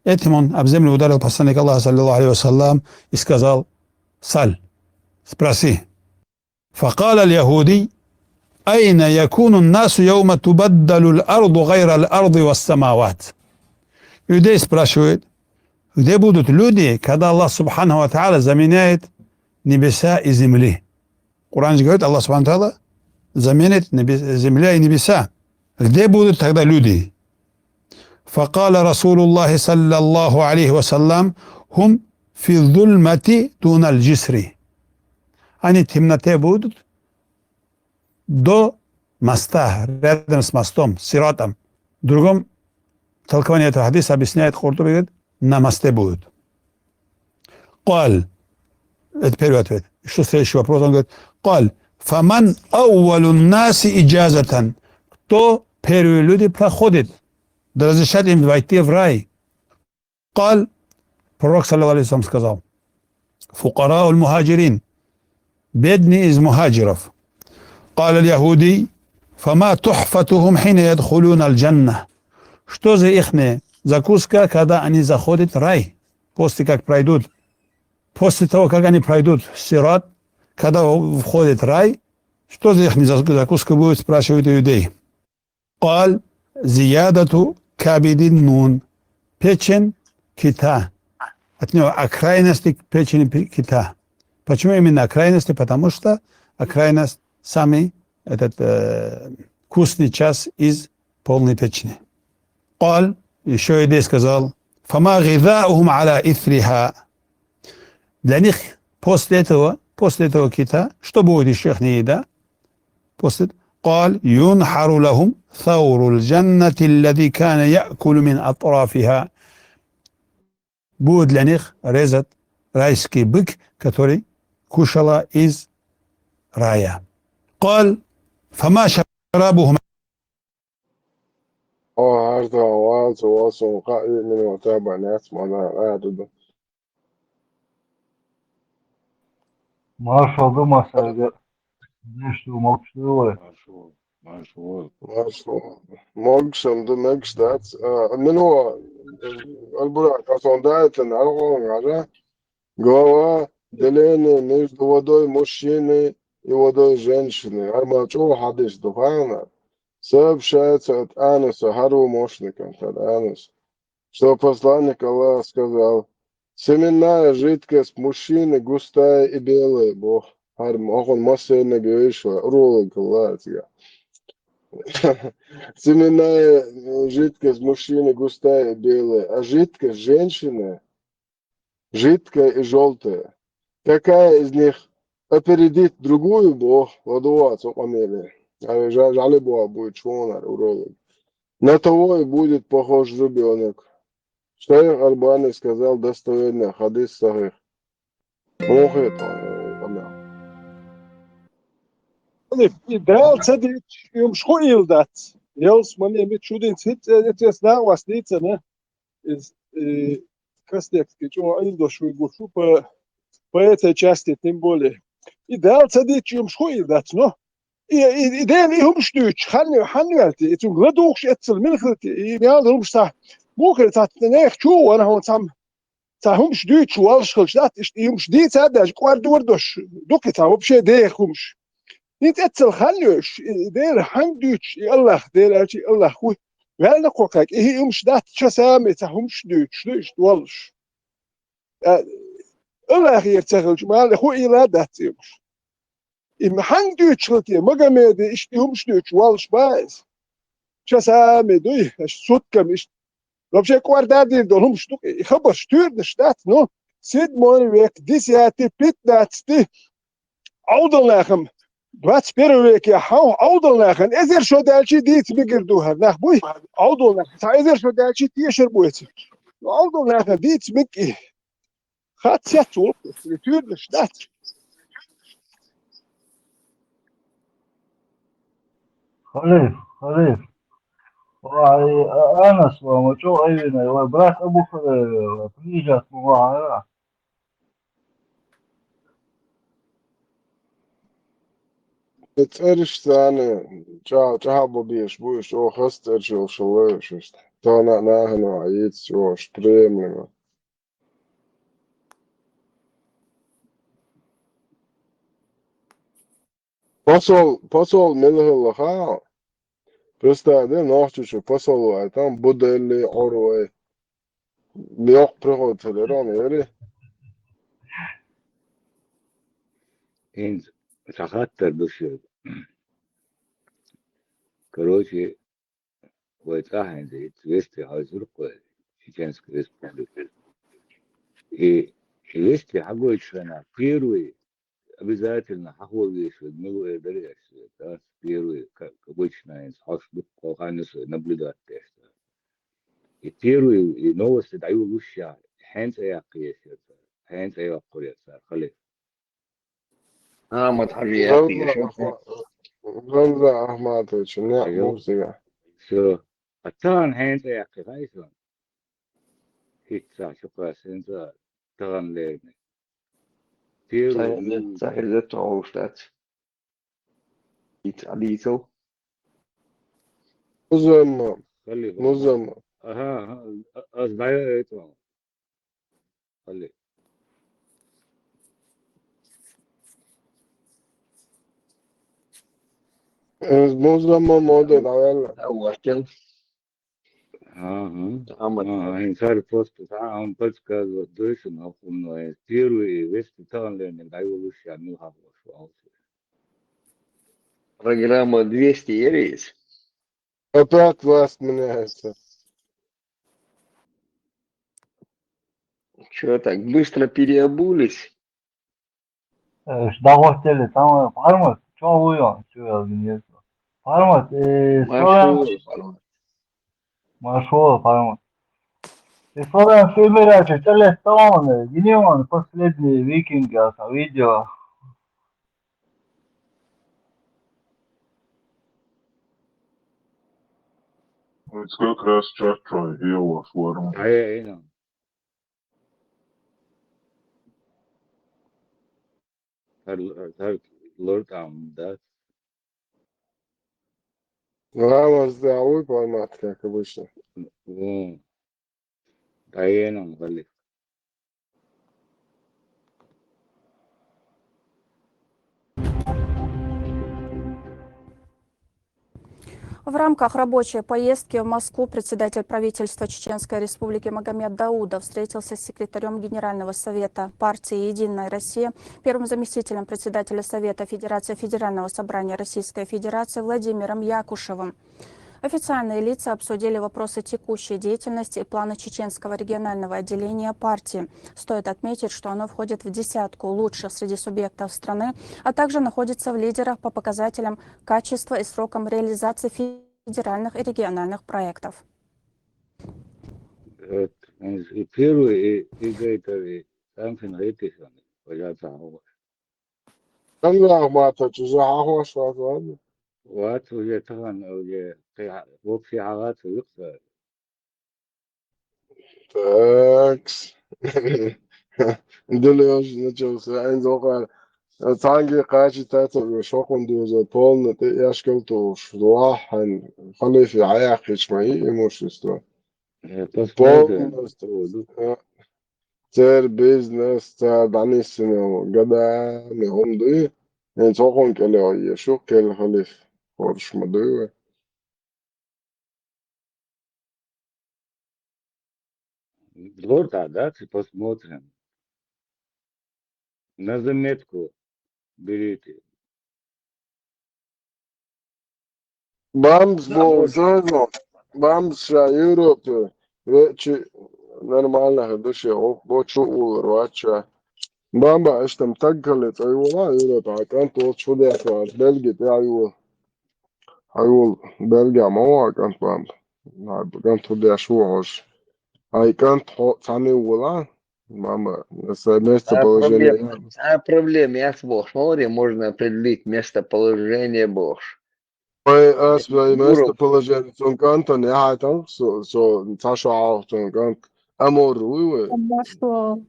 Этим он об землю ударил посланника Аллаха, саллаллаху алейхи ва саллям, и сказал: سل, спроси. فقال اليهودي: أين يكون الناس يوم تبدل الأرض غير الأرض والسماوات؟ Иудей спрашивает: где будут люди, когда Аллах субханаху ва тааля заменяет небеса и земли? Коран же говорит, Аллах субханаху ва тааля заменит небес- земля и небеса. Где будут тогда люди? فقال رسول الله صلى الله عليه وسلم: هم في الظلمة دون الجسر. Они в темноте будут до моста, рядом с мостом, сиратом. В другом толковании этого хадиса объясняет Куртуби, говорит, на мосте будут. قال. Это первый ответ. Что следующий вопрос? Он говорит: قال: فمن أول الناس إجازة? Кто первые люди проходит? Да разрешат им войти в рай. قال. Пророк, саллаллаху алейхи ва саллям, сказал: فقراء المهاجرين. Бедные из мухаджиров. قال اليهودي: فما تحفتهم حين يدخلون الجنة؟ Что же ихняя закуска, когда они заходят в рай? После как пройдут, после того, как они пройдут сират, когда входят в рай, что же ихняя зак- закуска будет, спрашивает иудей. قال: زيادة كبد النون. Печень кита. От него окраинности печени пи- кита. Почему именно окраинности? Потому что окраинность самый этот, э, вкусный часть из полной печени. قال, ещё иудей сказал: فما غذاؤهم على إثرها. Для них после этого, после этого кита, что будет ещё их еда? После, قال: ينحر لهم ثور الجنة الذي كان يأكل من أطرافها. Будет для них резать райский бык, который кушала из рая. قال: فما شرابهم. О, арзан вазу вазу ка имени ва таба нас мана радуду. Маршал дума сарга. Нешто мокшуе. Марш вон. Марш вон. Могушам ду, мегаш дац. А, мин ву, Аль-Бурак, ас вон даийтина, аргъон гӀара. Глава деления между водой мужчины и водой женщины. Арма чӀо хьадис ду, фана. Сообщается от Анаса, хӀара ву мощникан, тар Анас. Что посланник Аллаха сказал: «Семенная жидкость мужчины густая и белая», бо. Хар охун массернага вешла, уролог Аллаха цига. «Семенная, э, жидкость мужчины густая и белая, а жидкость женщины жидкая и желтая. Какая из них опередит другую, бо, ладуа, цо къамеле. А жа-, жали бо, будет шонар, уролог. На того и будет похож ребёнок». Шайх Албани сказал: «Достоверно, хадис сахих». Мухит, э, къамел. И Дала ца дича, юмш хуийла дац. Ялсмане мит шу динца хӀинца эцес накъост дийцана. Из, э, Костецкий чӀо Ӏилдош вуй гуш ву по, по этой части, тем более. И Дала ца дича, юмш хуийла дац, но. И, и, и Дела и хӀумаш дуьйцуш, ханна, ханна ваьлти, и цунга ладугӀуш эццал мила хилти, и мел хӀумаш ца, муххе ца, нех чу вана хьуна цхьам, ца хӀумаш дуьйцуш воллуш хилча дац, иштта и хӀумаш дийца а даьлча, кӀордор дош, дукха ца вообще деха хӀумаш. ХӀинца эццал ханна йоьш, и, и Дела хьанга дуьйцуш, и Аллах, Дела аьлча, и Аллах ву, ваьлла кхокхаг, и хӀумаш дац, ша сами ца хӀумаш дуьйцуш ду, иштта воллуш. Э, Аллахера ца хилча, мала хуийла дац и хӀумаш. И хьанга дуьйцуш хилти, Магомеде иштта и хӀумаш дуьйцуш воллуш ба иза. Ша сами дуй, аша суткам иштта. Вообще кӀордадийр долу хӀумаш ду, и хабарш туьйранаш дац, ну, седьмой век, десятый, пятнадцатый, Ӏовдал нахам, двадцать первый веке хьан Ӏовдал нахана эзар шо даьлчий дийца мегар ду хӀара нах буй? Ӏовдал нахана цхьа эзар шо даьлчий тешар буй ца? Ӏовдал нахана дийца мег и. Хат сец ву, и туьйранаш дац. Халиф, халиф. Вай, а, Анас, ва ма чӀо айвина, вай брат Абу Хурайра, приезжать ма вахьара. ЦӀераш царна чӀа-, чӀагӀбан безаш бу, уьш чӀогӀа хаза цӀераш йолуш хилла уьш иштта. Тахана а нахана а йийца чӀогӀа уьш приемлемо. Посол, посол мила хилла хаьа? Представь, де, Нохчийчу посол вай, там Буделли, Ӏорвай. Йоккха приход хилира, ма яри? ХӀинца цхьа хаттар ду шуьга. Короче, вай цӀахь хӀинца вести хьаьвзира-кх вай, Чеченская Республика. И вести хьагойтуш хенахь, первый обязательно хьахо везаш верг мила ву эр дара аьлча, да, первый ка-, обычно хӀинца хьош дуккха хан ю со наблюдать деш. И первый, и новости дӀайоллушехь, хьенан цӀе яккха езаш яра цара, хьенан цӀе йоккхур яра цара, халиф. Ахьмад-Хьажи яккха езаш яра. Рамзан Ахма-, Рамзан Ахматович, некъ бу цигахь. Всё. А тахана хьенан цӀе яккхий хаьий шуна? ХӀинца чу кхоьссина цара таханлерниг. Первый, ца хеза, ну, ца хеза тхо хьовш дац. Ица Ӏадийцал. Музамма. Халли, Музамма. Аха, аха, а-, ас дӀаяйта ван. Халли. Э, Музамма мода дӀаваьлла. Даввател. Ага. Ахьмад. Ага, хӀинца хӀара просто цхьа а подсказывать дойшина хӀокхунна, э, первый вести таханлерниг дӀайоллушехь мила хьахош ву алсу. Программа двести яра иза? Опять власть меняется. Чё так быстро переобулись? Э, дӀахӀоттаелли, там, Пармат, чӀогӀа вуй хьо, чу вел гина еза. Пармат, э, Маршо, Пармат. Маршо, Пармат. Э, Славян, ты мира чу, чалес тамам, э, гиневан последний викинг, а, видео. Вот как раз чат чой, его форму. Ай, ай, ну. Хар, хар лор там, да? Рамаз, да, уй, формат, как обычно. М. Поеном, Валик. В рамках рабочей поездки в Москву председатель правительства Чеченской Республики Магомед Даудов встретился с секретарем Генерального совета партии «Единая Россия», первым заместителем председателя Совета Федерации Федерального собрания Российской Федерации Владимиром Якушевым. Официальные лица обсудили вопросы текущей деятельности и планы Чеченского регионального отделения партии. Стоит отметить, что оно входит в десятку лучших среди субъектов страны, а также находится в лидерах по показателям качества и срокам реализации федеральных и региональных проектов. Э, и первый, и, и это, и сам фин, и ты сам, пожалуйста. Там нормально, чужие хорошо, ладно. Вот, уже там, уже, ты, вообще, а вот, Так. Дулёж, начался, айн зохар. Цанги качи тата, шокун дуза, полно, ты, я школ то, что, хан, халифи, ая, хич мои имущество. Э, посмотрим. Полностью. Э, цер бизнес, цер данисино, гада, не хумды. Эн сокон келе ой, шук кел халиф, хорш мадуе. Лорда, да, ты посмотрим. На заметку берите. Бамс Да, бо, может. Жозо, бамс ша Европе, вечи нормально, души, о, бо чу улар, вача. Бамба, эштам тагкалет, ай, вала, Европа, а кан тол чудес, ва, Бельги, ты, ай, вал. Ай, вал, Бельги, ама, ва, кан бамба. На, кан тудеш, вож. Ай, кан то, цани, вала. Мама, с-, местоположение. А проблем-, а проблем я с Бохш. Смотри, можно определить местоположение Бохш. Ой, а свои местоположение. Цункантон, я там, со, со, Саша, а, Цункант. Амор, уй, уй. Обошло.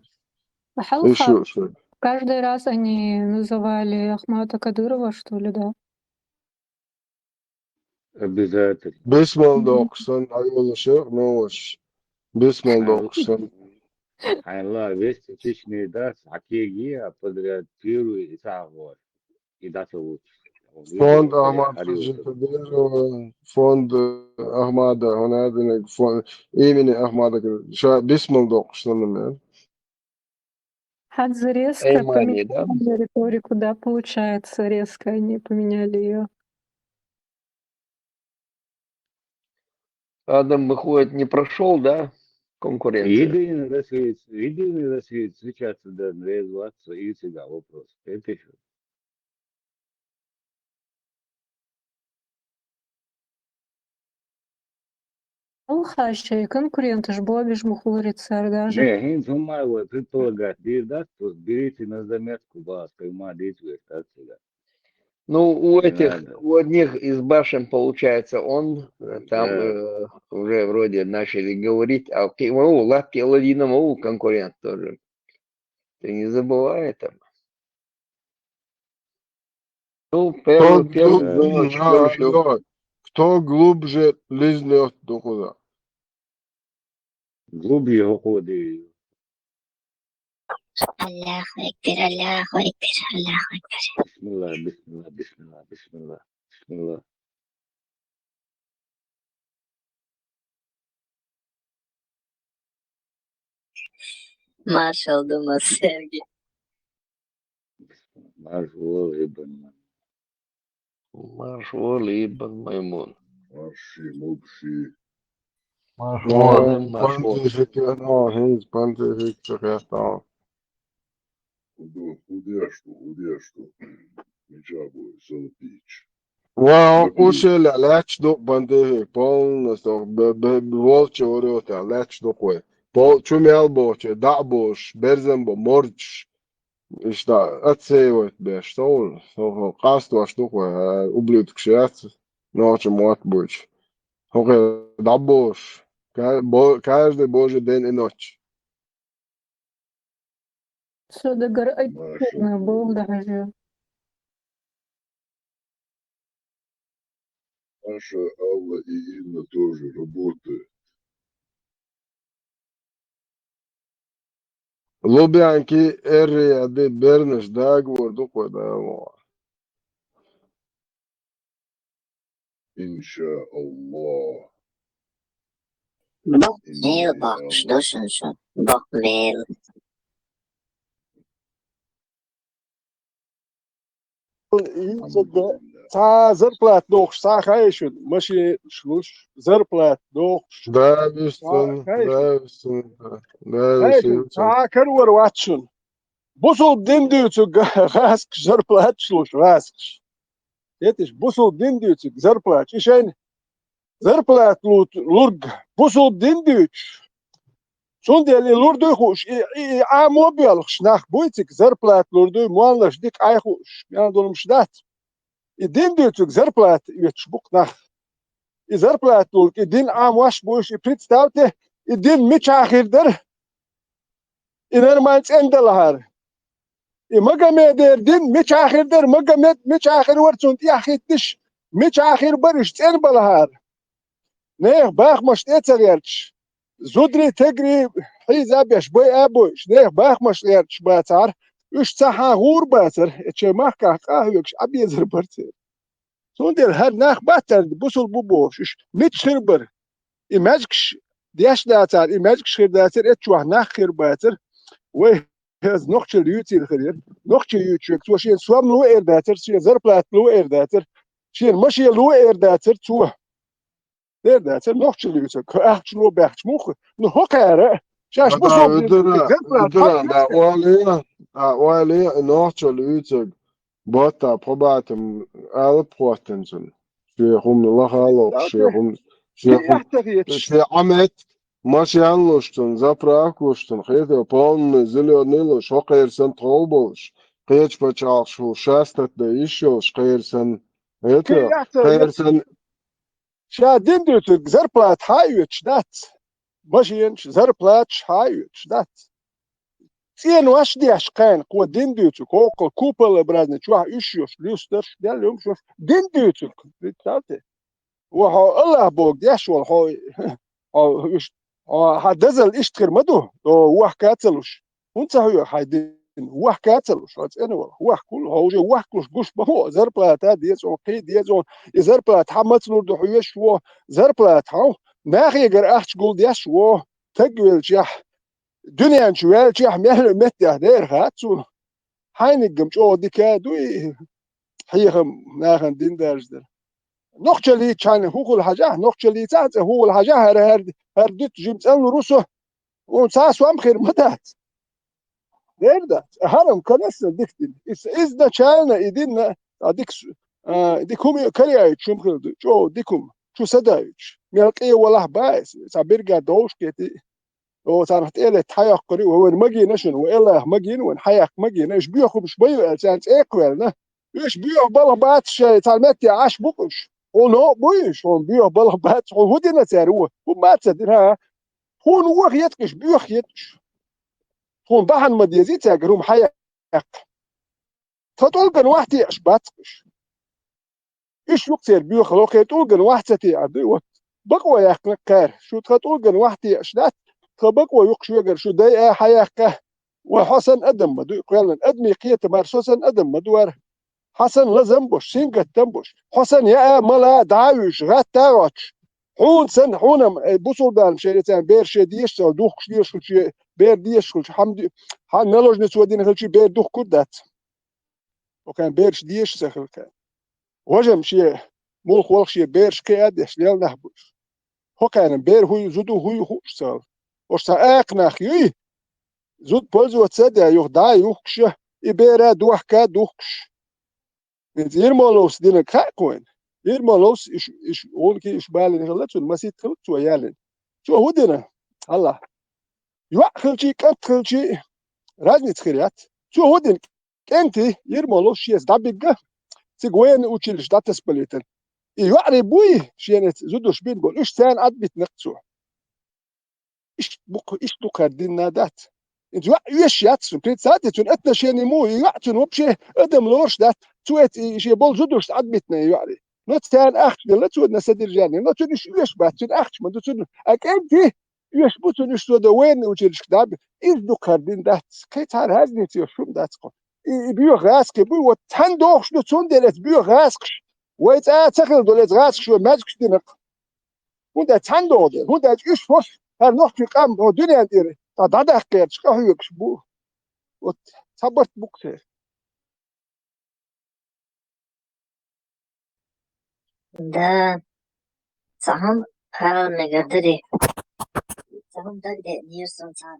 Ещё что? Каждый раз они называли Ахмата Кадырова, что ли, да? Обязательно. Бисмал доксан, ай, улушы, ну, уж. Бисмал доксан. Хайла, вести Чечни, да, с Акеги, а подряд первый и Сагой. И дата лучше. Фонд Ахмада Хаджи Кадырова, фонд Ахмада, он один фонд имени Ахмада Кадырова. Ша бисмал доксан, например. Хадзе резко поменяли риторику, да, получается, резко они поменяли её. Адам, выходит, не прошёл, да, конкуренцию? Единый Россиец, Единый Россиец, сейчас, да, развиваться и всегда вопрос. Это ещё. Алхаще, конкуренты ж бо биш мухлорицар даже. Не, хин суммай вот предполагать, да, то есть берите на заметку, вас, понимаете, так всегда. Ну, у этих, у одних из башен, получается, он, э, там, э, уже вроде начали говорить, а ки-, ну, Латки Аладдина, ну, конкурент тоже. Ты не забывай это. Ну, первый, первый, кто глубже лизнёт, духуда. Глубже уходи. Аллаху акбар, Аллаху акбар, Аллаху акбар. Бисмилла, бисмилла, бисмилла, бисмилла, бисмилла. Маршал дума, Сергей. Марш вол ибн Маймун. Марш вол ибн Маймун. Марши, мубши. Марш вол. Марш вол. Пантифик, ну, хинз пантифик чакъяхтан. Худо, худо яшто, худо яшто. Мича бой, солпич. Ва, кушел, лач дук пантифик, полностью, б-, б-, волча орёта, лач дук вай. Пол, чумял боча, да бош, берзен бо, морч. Ишта, отсеивать беш, сол, сол, сол, каст ваш дук вай, а, ублюдок шац, ночи мот буч. Хокъя, да бош. Ка-, бо-, каждый божий день и ночь. Содагар айтырны бол даже. Маша, Алла и Инна тоже работают. Лубянки, Эрри, а де бернаш договор ду кхо да мо. Иншааллах. Бо-, Иншааллах. Мел бахш душан шу. Бо-, мел. Цхьа зарплата дохуш, цхьа хаьий шуна, машинаш луш, зарплата дохуш. Да, вистина, цхьа хаьий шуна? Да, вистина, да. Да, хай вистина, шуна, вистина. Цхьа карор вац шуна. Бусулба дин дуьйцург гӀаскаш зарплаташ луш, гӀаскаш. Хеташ, бусулба дин дуьйцург зарплаташ. И шайна зарплата лу-, лург бусулба дин дуьйцуш. Цундела и лур дуй хууш, и, и, и Ӏамо боьлхуш нах буй цига, зарплата лур дуй, моллаш дика Ӏай хууш, мел долуш дац. И дин дуьйцург зарплата оьцуш бу-кх нах. И зарплата лург, и дин Ӏамош буйш, и представьте, и дин мичахь хир дара? И нормально цӀена далахьара. И Магомедера дин мичахь хир дара, Магомед мичахь хир вара, цунна тӀехь хӀитташ, мичахь хир бара, уьш цӀена балахьара. Нехан бахамаш тӀе а ца гӀерташ, зударий, тегарий хьийза а беш, байа а бойуш, нехан бахамаш гӀерташ бацахьара, уьш цхьа хьан гӀур бацара, и шайн махкахь къахьоьгуш Ӏа безар бара церан. Цундела хӀара нах баттара бусулба бу бохуш, уьш мича хир бара? И маьжгаш деш дацара, и маьжгаш хир дацара, эццахь нах хир бацара. Вай, хӀеза нохчалла юьйцийла хир яра. Нохча юьйцуьйтуш, цо шен сом лур дацара, шен зарплата лур дацара, шен машен лур дацара цо. Лур дацара нохчалла юьйцург. Ахча ло баьхча муха? Ну, хӀокхара, шаьш бусулба дин дуьйцург, зарплата хьан оьцура? Ойла е, а, ойла е, нохчалла юьйцург. Батта пхо батам алап хӀоттанза. Шен хӀума лаха а лохуш, шен хӀума, шен хӀума, шен Ӏамет, машен луш цунна, заправка луш цунна, хета полный зелёный луш, хӀокхеран санна тхов болуш, кхечу пачхьалкхаш ву шастат дан йиш йолуш, кхеран санна, хета, кхеран санна. Ша дин дуьйцург зарплата хьан оьцуш дац? Машенаш, зарплаташ хьан оьцуш дац? ЦӀенош деш кхайна, кхо дин дуьйцург, хӀокхул куполообразный чохь уьш йолуш, люстарш, делла хӀумаш йолуш, дин дуьйцург, представьте. Ва хьо Аллах Бога деш волу, хьо, хьо, уьш, хьо, хьан дозалла иштта хир ма ду, хьо вохка а ца луш. ХӀунда ца хьоьху хьайн дин? Вохка а ца луш, хьо цӀена вала. Вохкула, хьо уже вохкалуш гуш бан хьо, зарплата деза хьуна, кхин деза хьуна. И зарплата хьан маца лур ду хьоьжуш ву, зарплата хьан? Нахегара ахча гулдеш ву, стаг велчехь, дуьнен чу ваьлчехь, мел меттехь дера хаьа цунна. Хьайниггам чӀогӀа дика а ду и хьехам нахана дин даржадар. Нохчаллица хьайна хӀу хула хьажахь, нохчаллица а цӀе хӀу хула хьажахь, хӀара, хӀара, хӀара дуьту жима цӀанлур ву со. Хьуна цхьа сом хир ма дац. Дер дац. ХӀара-м канассал дика дина. Иза, изначально и дина, а, дика с-, а, дика хӀума караяйчу хӀума хир ду. ЧӀогӀа дика хӀума. Чу са даьйчу. Мел къе валахь бан иза. Цхьа биргад довш кхетий. О, царна тӀелетта хьайоккхур ю, вайн магийна шуна, вайн Аллах магийна, вайн хьаяккха магийна. Уьш боьха хӀумаш бан ю аьлла, царна цӀе а кхоьллина. Уьш боьха балха бац шайн, царна метте Ӏаш бу-кх уьш. Хьуна а буй уьш, хьуна боьха балха бац, хьуна хӀун дина цара вон? ХӀун бац ца дина, хӀа? Тхуна вон хеташ, боьха хеташ. Тхуна бахьана ма дезий цаьргара хӀума хьаяккха. Тхан тӀулган вахь теаш бац уьш. Уьш ю-кх церан боьхалла, кхеран тӀулган вахь ца теар дуй, вот. Бакъо яьккхина кхара. Шу тхан тӀулган вахь теаш дац, тхан бакъо ю-кх шуьгара, шу дайа хьаяккха. Вай хьо санна адам ма дуй, кхоьллина адамийн кхетамара со санна адам ма ду вара. Хьан санна лазам а беш, сингаттам а беш. Хьо санна яа, мала, дӀа а вуьйш, гӀатта а гӀоттуш. Хьуна санна, хьуна-м, э, бусулба дала шайн царна бер шен дезаш ца хилча, духкуш дезаш хилча, бер дезаш хилча, хьан ди-, хьан наложница дина хилча, бер духкур дац. ХӀокхарна бераш дезаш ца хилча. Важа-м шен муьлхха волу шен бераш кхиа а деш, лелла нах бу уьш. ХӀокхарна бер хӀу ю, зуда хӀу ю хууш ца хилча. Ош цхьа акха нах юй, зуда пользоваться а даь, юха дӀа а юхкуш, и бер а дохка а духкуш. Иза Ермоловс динарг хаьа-кх вайна? Ермоловс иш, иш, гӀуллакхий иш балийна хилла цунна, масийтта хилла цо яьллина. Цо хӀун дина? Хьала. ЙоӀ хилчий, кӀант хилчий, разница хир яц. Цо хӀун дина? КӀентий, Ермоловс шеца дӀабигга, цига военный училище дӀатасабалийтина. И йоӀарий буй шена зудуш бина болу, уьш царна Ӏадбитина-кх цо. Иштта бу-кх, иштта ду-кх хӀара дин а дац. Иза йоӀ оьшуш яц шуна. Представьте, цуьнан отношение муха ю, и йоӀ цуьнан вообще адам лоруш дац. Цо эцу и шен болу зудушца Ӏадбитина и йоӀарий. Но царна ахча делла цунна содержание, но цунна уьш оьшуш бац, цунна ахча ма ду цунна. А кӀентий оьшуш бу цунна, уьш со до военный училищешка дӀабита. Иза дукха хӀара дина дац, кхин цхьа разница йолуш хӀума дац кху. И, и боьха гӀазкхий бу, вот цхьаьна дохуш ду, цундела эца боьха гӀазкхаша вай цӀа а ца хилла долу, эца гӀазкхаша вай маьждигаш динарг. ХӀунда аьлча цхьаьна догӀу дела, хӀунда аьлча уьш хӀорш хӀара нохчийн къам хӀо дуьнен тӀера цхьа дӀадаккха гӀерташ къахьоьгуш бу. Вот цхьа барт бу-кх церан. Да, цхьа хӀума ала мегар дарий. Цхьа хӀума дагадеанера суна цхьа,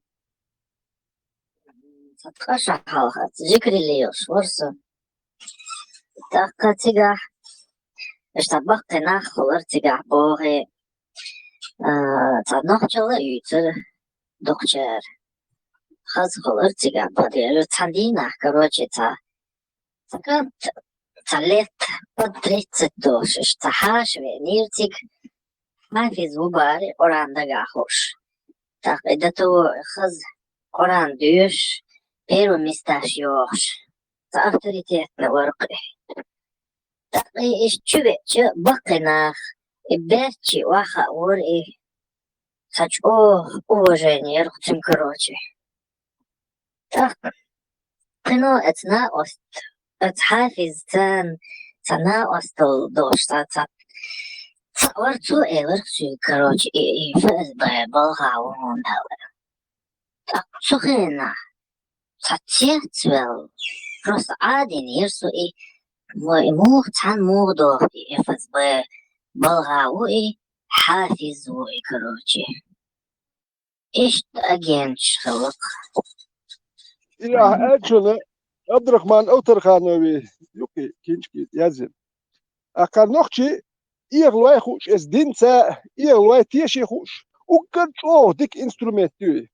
цхьа ткъа шо хьалха, зикрилла йолуш вара со. ТӀаккха цигахь, иштта баккхий нах хуьлура цигахь бохий, а, цхьа нохчалла а юьйцура дукхачара. Хаза хуьлура цигахь, подъезд, цхьана дийнахь, короче, цхьа, цхьа кӀант, цхьа лет под тридцать долуш, иштта цхьа хьаша веанера цига, хьафиз ву бахара, Къуръан дагахь хууш. ТӀаккха и ДТО хаза, Къуръан доьшуш, первый месташ йохуш, цхьа авторитетный вара-кх и. ТӀаккха и иштта чу веача, баккхий нах, и баьрччий охьахаавора и, цхьа чӀогӀа уважение яра-кх цуьнан, короче. ТӀаккха кхин а оцу накъост-, оцу хьафизца цхьа накъосталла долуш цхьа, цхьа, цхьа вара, цо элира-кх соьга, короче, и, и ФСБ балха ву хьуна аьлла. ТӀаккха цу хенахь цхьа цецваьлла, просто Ӏадийнера со и, вай, и муха, цхьаьна муха доху и ФСБ балха ву и, хьафиз ву и, короче. Иштта агенташ хилла-кх. И ахь аьллачунна Абдурахман Авторханови юкъе кинчки яздина. Ахкар нохчий эгӀалой хууш, эс динца эгӀалой теший хууш, уггар чӀогӀа дика инструмент ю и.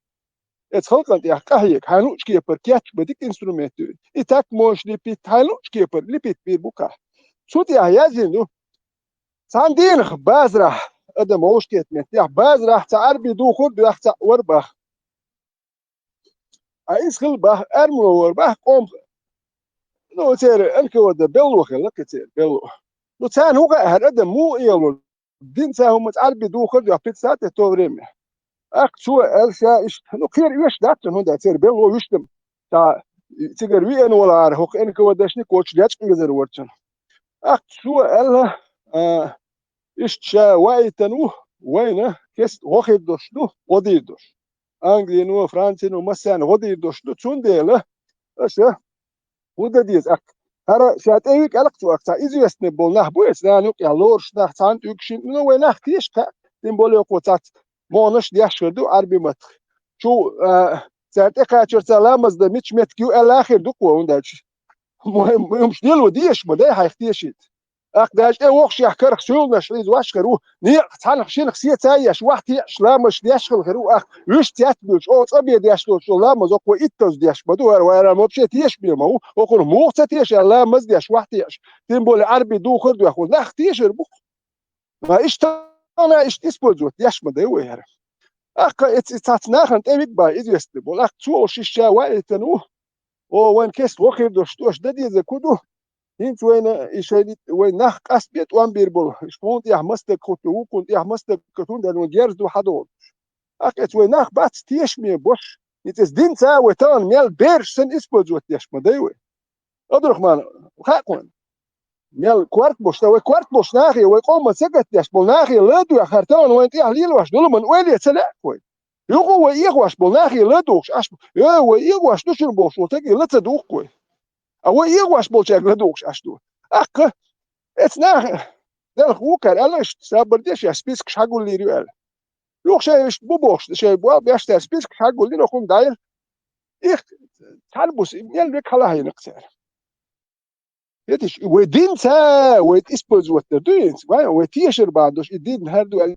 Эца халкъана тӀехь къахьега, хьайн луъучу кепара кечбан дика инструмент ю и. И так можешь лепить, хьайн луъучу кепара лепить бийр бу-кх ахь. Цу тӀехь яздина ду. Цхьана дийнахь базарахь, адам вовшахкхетта меттехь, базарахь цхьа Ӏарби духур а доьху цхьаъ вара бах. А иза хилла бах, армано вара бах, къомах. Ну, церан НКВД белло хилла кхин церан, белло. Ну, царна хӀун хаьа, хӀара адам муха эгӀало, динца хӀуманца Ӏарби духур а доьху, представьте, то время. ТӀаккха цо аьлла ша иштта, ну, кхера оьшуш дац цунна, хӀунда аьлча церан белло вуьштам. Цхьа цигара веана валахьара, хӀокху НКВД-шник воцуш лечкъа везар вара цунна. ТӀаккха цо аьлла, а, иштта ша ваийтина ву, вайна кеста гӀо хир долуш ду, гӀо дийр долуш. Англино, Францино, массарна гӀо дийр долуш ду, цундела аша хӀун дан деза аккха? ХӀара ша тӀе вига аьлла-кх цо, аккха цхьа известный болу нах бу, эца нана юкъехь лоруш нах, цхьана тӀуьгу шина, ну, вай нах теша кхаъ, тем более кхо цхьацца моханаш деш хир ду Ӏарби маттахь. Чу, а, цара тӀекхачарца ламаз дан мича меттиг ю аьлла а хир ду-кх вай, хӀунда аьлча вай, вай хӀумаш лело дезаш ма дай хьайх тешийта. ТӀаккха даже тӀе воккхушехь карах суьланаш хьийза ваш хир ву, некъа цхьанах шинах сеца а еш, вахтеъаш, ламазаш деш хила хир ву, аккха вуьшта цецбуьйлуш, оха цӀа бен деш долчу ламаз, оха вай иттаза деш ма ду, хӀара вай вообще теша бен ма ву, оха муха ца теша аьлла ламаз деш, вахтеъаш, тем более Ӏарби духур а доьхуш, нах тешар бу-кх. Ма иштта, ана иштта использовать деш ма дай вай хӀара. ТӀаккха эц-, эц-, цхьацца нахана тӀе вига бан известный болу. ТӀаккха цо олуш иштта ша ваийтина ву. О, вайн кеста гӀо хир долуш, тоьш дан дезарг хӀун ду? ХӀинца вайна и шайн вай нах къастабе тӀом бийр болу. Иштта хьуна тӀехь мастаг хӀутту, вукхунна тӀехь мастаг хӀутту, хӀунда аьлча вайн герз ду хьадолуш. ТӀаккха эца вай нах бац тешаме болуш. ХӀинца эца динца вай тахана мел бераш санна использовать деш ма дай вай. Абдурахман, хаьа кхуна? Мел корта болуш, сан вай корта болуш нахе, вай къоман сагатдеш болу нахе ладоьгӀна, хӀара тахана вайна тӀехь лелош долу ма ойла ца лаьа-кх вай. Юха вай эгӀош болу нахе ладугӀуш Ӏаш бу. Э, вай эгӀош ду шуна бохуш волу стаге ла ца дугӀу-кх вай. А вай эгӀош болчаьрга ладугӀуш Ӏаш ду. ТӀаккха эца наха делха вукхара аьлла, иштта сабар де, шаьш спискаш хьагуллийр ю аьлла. Юха шайн иштта бу бохуш, шайн болх беш цара спискаш хьагуллийна, хӀума дӀайра. Их цхьана буса мел вега хьалахьийна-кх цара. Хеташ, вай динца, вай использовать дар ду хӀинца, вай, вай тешар бан долуш, и дин хӀара ду аьлла,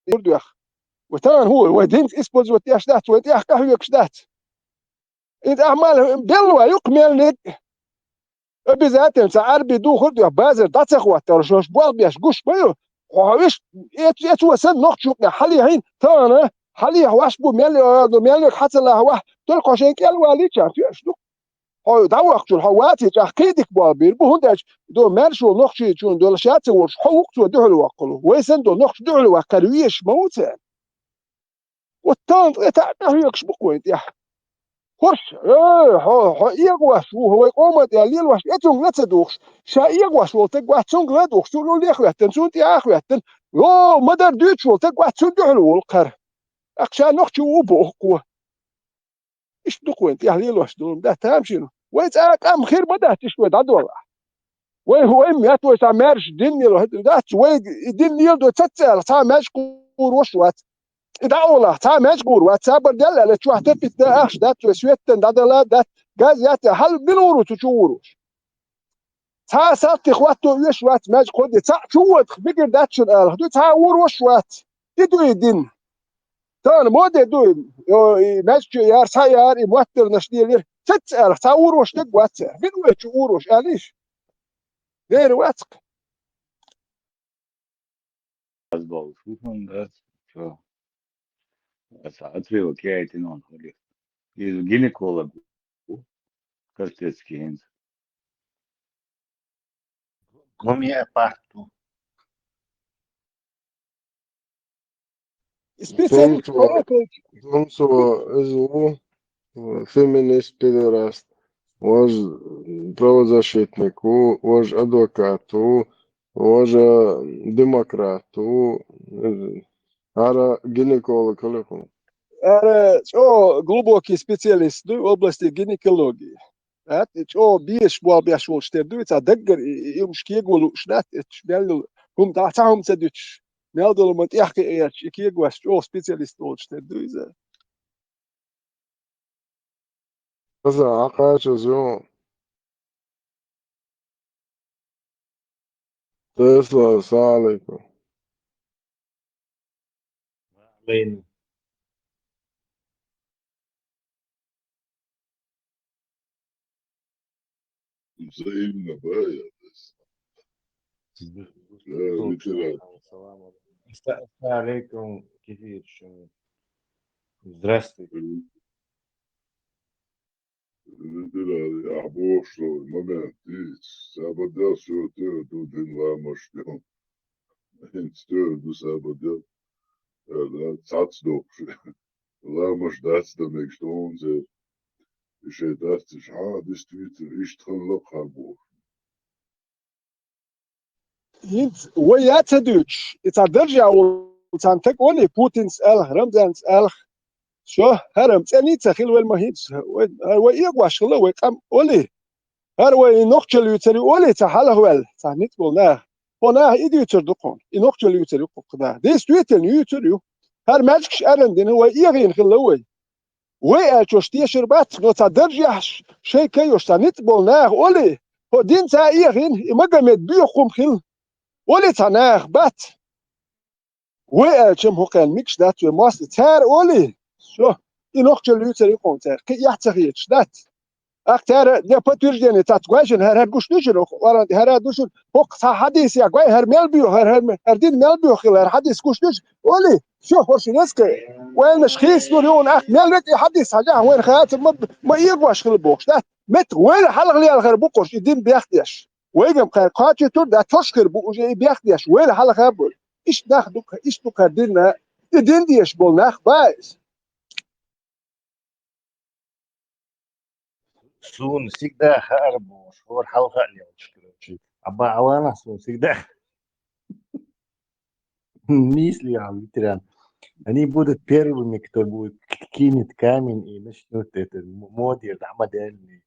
юр доьху. Вай тахана хӀун, вай динца использовать деш дац, вай тӀехь къахьоьгуш дац. И тӀехь мал белла вай юккха мел ниг. Обязательно цхьа Ӏарби духур а доьху, базар дӀа ца хӀотталуш, хӀорш болх беш гуш ма ю. Хьо виш, эц-, эцо санна нохчу юкъахь хьалехьийна, тахана хьалехьа ваш бу, мел, мел хьа ца лахьа вахь, только хьо шайн кӀел валийча, тоьаш ду. хьо дӀавахчул, хьо ваций чӀагӀ кхидик болбийр бу, хӀунда аьлча до маьршо нохчийчун дола ша ца волуш, хьо вукхо дуьхьал ваккхалу. Вай сан до нохч дуьхьал ваккхар веш ма ву царна. Вот тан тӀе таӀ тӀехьоьгуш бу-кх вайн тӀехь. ХӀорш, э, хьо, хьо эгӀош ву, хьо вай къоман тӀе лелош, э, цунга ла ца духуш. Ша эгӀош волу таг вац, цунга ла духуш, цунна лех хӀоьттина, цунна тӀе а хӀоьттина. Йо, ма-дарра дуьйцуш волу таг вац, цунна дуьхьал волу кхара. ТӀаккха ша нохчо ву боху-кх. Иштта ду-кх вайн тӀехь лелош долу, да, тамашийна. Вай цӀа къам хир ма дац иштта вай дӀадолахь. Вай, вай мет вай цхьа маьрша дин лело дац, вай и дин леладо цац аьлла, цхьа маьжга гӀур ваш вац. И дӀа олахь, цхьа маьжга гӀур вац, цхьа бар делла аьлла, чохь таппита дан ахча дац, вай светтан дӀадала дац, газ яц, хьал мила гӀур ву цу чу гӀур ваш? Цхьа а салтий хӀотто оьшуш вац, маьжга кхо де, цхьаъ чу вотах, мегар дац шуна алах, ду цхьа а гӀур ваш вац. И ду и дин. Тахана моде ду и, о, и маьжга чу яра, схьа яра, и моттарнаш лелира. Цац алах, цхьа гӀур ваш дерг вац цара. Мила вай чу гӀур ваш, алийша? Дера вац-кх. Аз бал шухан, да? Чо? Аса отрывок я эти нон хули. Из гинеколог. Костецкий хӀинца. Гомеопату. Специалист Томсо, по около- Томсо, из ву, феминист, педераст. Вож правозащитник ву, вож адвокат ву, вож демократ ву, ара гинеколог хилархьама. Ара чӀо глубокий специалист ду в области гинекологии. ТӀаккха и чӀо безаш болх беш волуш тера ду, и цхьа даггара и, и, и уьш кего лууш дац, эцаш мел йолу хӀума дӀа цхьа хӀума ца дуьтуш, мел долу ма тӀехь кхиъ гӀерташ, и кегош чӀогӀа специалист волуш тера ду иза. Хаза, Ӏакхачаза ю. Тесла, салам алейкум. Ва алейна. Взаимно, да, я Да, ветеран. Салам алейкум. Ассалам алейкум, Кефирович. Здравствуйте. Ветеран, я бошо, момент, ицу. Сабадел шо тера ду дин ламаш дел. ХӀинца тера ду сабадел. Э, да, цац дохуш. Ламаш дац дан мегаш тхуна церан. И шайн дац, иша, хьан, действительно, иштта хилла-кх хьан бохуш. ХӀинца вай я ца дуьйцуш, и цхьа даржехь волу цхьана стага олий, Путинца аьлла, Рамзанца аьлла, шо, хӀара-м цӀена ца хила вай ма хӀинца, вай, вай эгош хилла, вай къам олий. ХӀара вай и нохчалла юьйцур ю олий, цхьа хьалха ваьлла, цхьа ницкъ болу наха. Хьо наха и дуьйцур ду кхуна, и нохчалла юьйцур ю кху наха. Действительно, юьйцур ю. ХӀара маьжгаш аьрран дина, вай эгӀийна хилла вай. Вай аьллачуьра тешар бац, но цхьа даржехь шайн кайош цхьа ницкъ болу наха олий, хӀо дин цхьа а эхийна, и Магомед боьха хӀума хилла. Олий цхьа наха бац. Вай аьллачу-м хӀокхарна мегаш дац вай мостагӀий. Цара олий, шо, и нохчалла юьйцур ю кхуна цара, кхин эхь ца хеташ дац. Ахь цара де подтверждение цац гойшина, хӀара, хӀара гуш дуьшура, хӀара, хӀара дуьшура, хӀокху цхьа хьадисехь гой, хӀара мел боьху, хӀара, хӀара, хӀара дин мел боьху хила, хӀара хьадис гуш дуьшура, олий, шо хӀорш резко, вайнаш хийцалур юна, ахь мел векъий хьадис хьажахь, вайна хацар ма, ма эгош хила бохуш, да? Мет вайна хьалха лелхар бу кхуш, и дин бехдеш. Вайгам кхара кхачуьйтур, да, тош хир бу уже и бехдеш, вайна хьалха бу. Иштта нах ду, иштта ду кхара динна, и дин деш болу нах ба иза. Суна всегда хаар бу, шор хьалха а лелча, короче. Абба Алана суна всегда. Мисли, а, ветеран. Они будут первыми, кто будет к-, кинет камень и начнут это м-, модерн, а, модерный.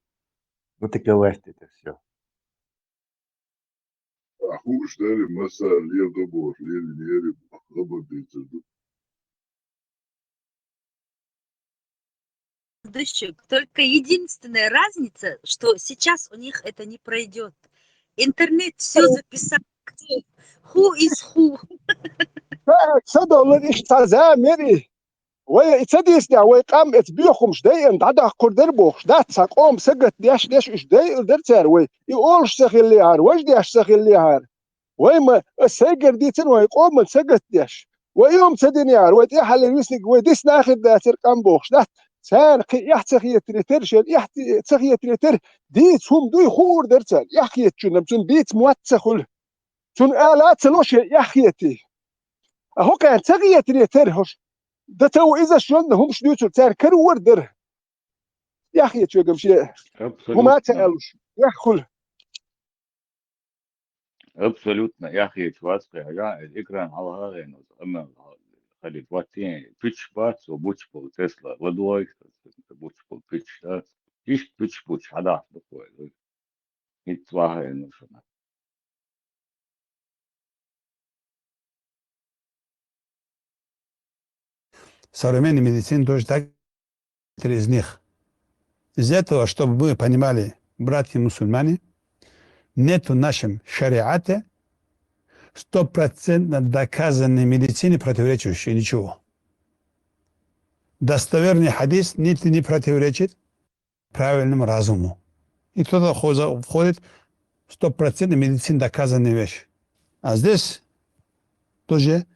Вот такова это все. Ахуш дери, масса лев добор, лев лери, хабар дийцар ду. Дышик. Только единственная разница, что сейчас у них это не пройдет. Интернет все записал. Кто? Who is who? Ца доллар иш ца за мери. Вай и ца дийцинехь, вай къам эца боьхамаш дайина дӀадаккхур дара бохуш, дац цхьа къоман сагатдеш, деш уьш дайина дара цара вай. И олуш ца хиллехьара, важа деш ца хиллехьара. Вай ма, ас сайгара дийцина вай къоман сагатдеш. Вай и хӀума ца динехьара, вай тӀаьххьара висниг вай дисна хир дацара къам бохуш, дац Царна кхин эхь ца хетаре тера, шен эхь ца хетаре тера, дийца хӀума дуй хуур дара царна, эхь хетачунна, цунна дийца мотт ца хуьлу. Цунна ала ца ло шен эхь хетий. А хӀокхарна ца хетаре тера хӀорш. Дан ца ву иза шонна хӀумаш дуьйцур, цаьрга карор дара. Эхь хеташ вегам шен хӀума ца аьллуш, эхь хуьлу. Абсолютно эхь хеташ вац кхин, хьажа, экран хьалха а хьенос, амма халит ваттин, пуьчаш бац, цо буча болу Тесла, ладогӀийша, буча болу пуьчаш, да? Иштта пуьчаш буча хьадахьа ду кхой, хӀинца ваха а хьенос шуна. Современная медицина тоже так, из них. Из этого, чтобы мы понимали, братья-мусульмане, нету в нашем шариате стопроцентно доказанной медицины, противоречащей ничего. Достоверный хадис не, не противоречит правильному разуму. И туда входит стопроцентно медицина доказанная вещь. А здесь тоже,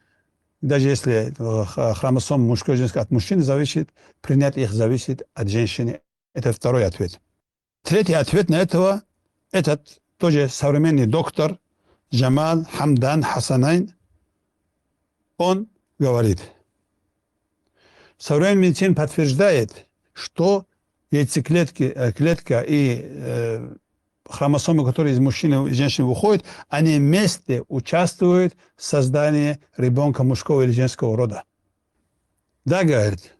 даже если э, х- хромосом мужской и женской от мужчины зависит, принять их зависит от женщины. Это второй ответ. Третий ответ на этого, этот тоже современный доктор Джамал Хамдан Хасанайн, он говорит, современная медицина подтверждает, что яйцеклетки, э, клетка и э, хромосомы, которые из мужчины и женщины выходят, они вместе участвуют в создании ребенка мужского или женского рода. Да, говорит,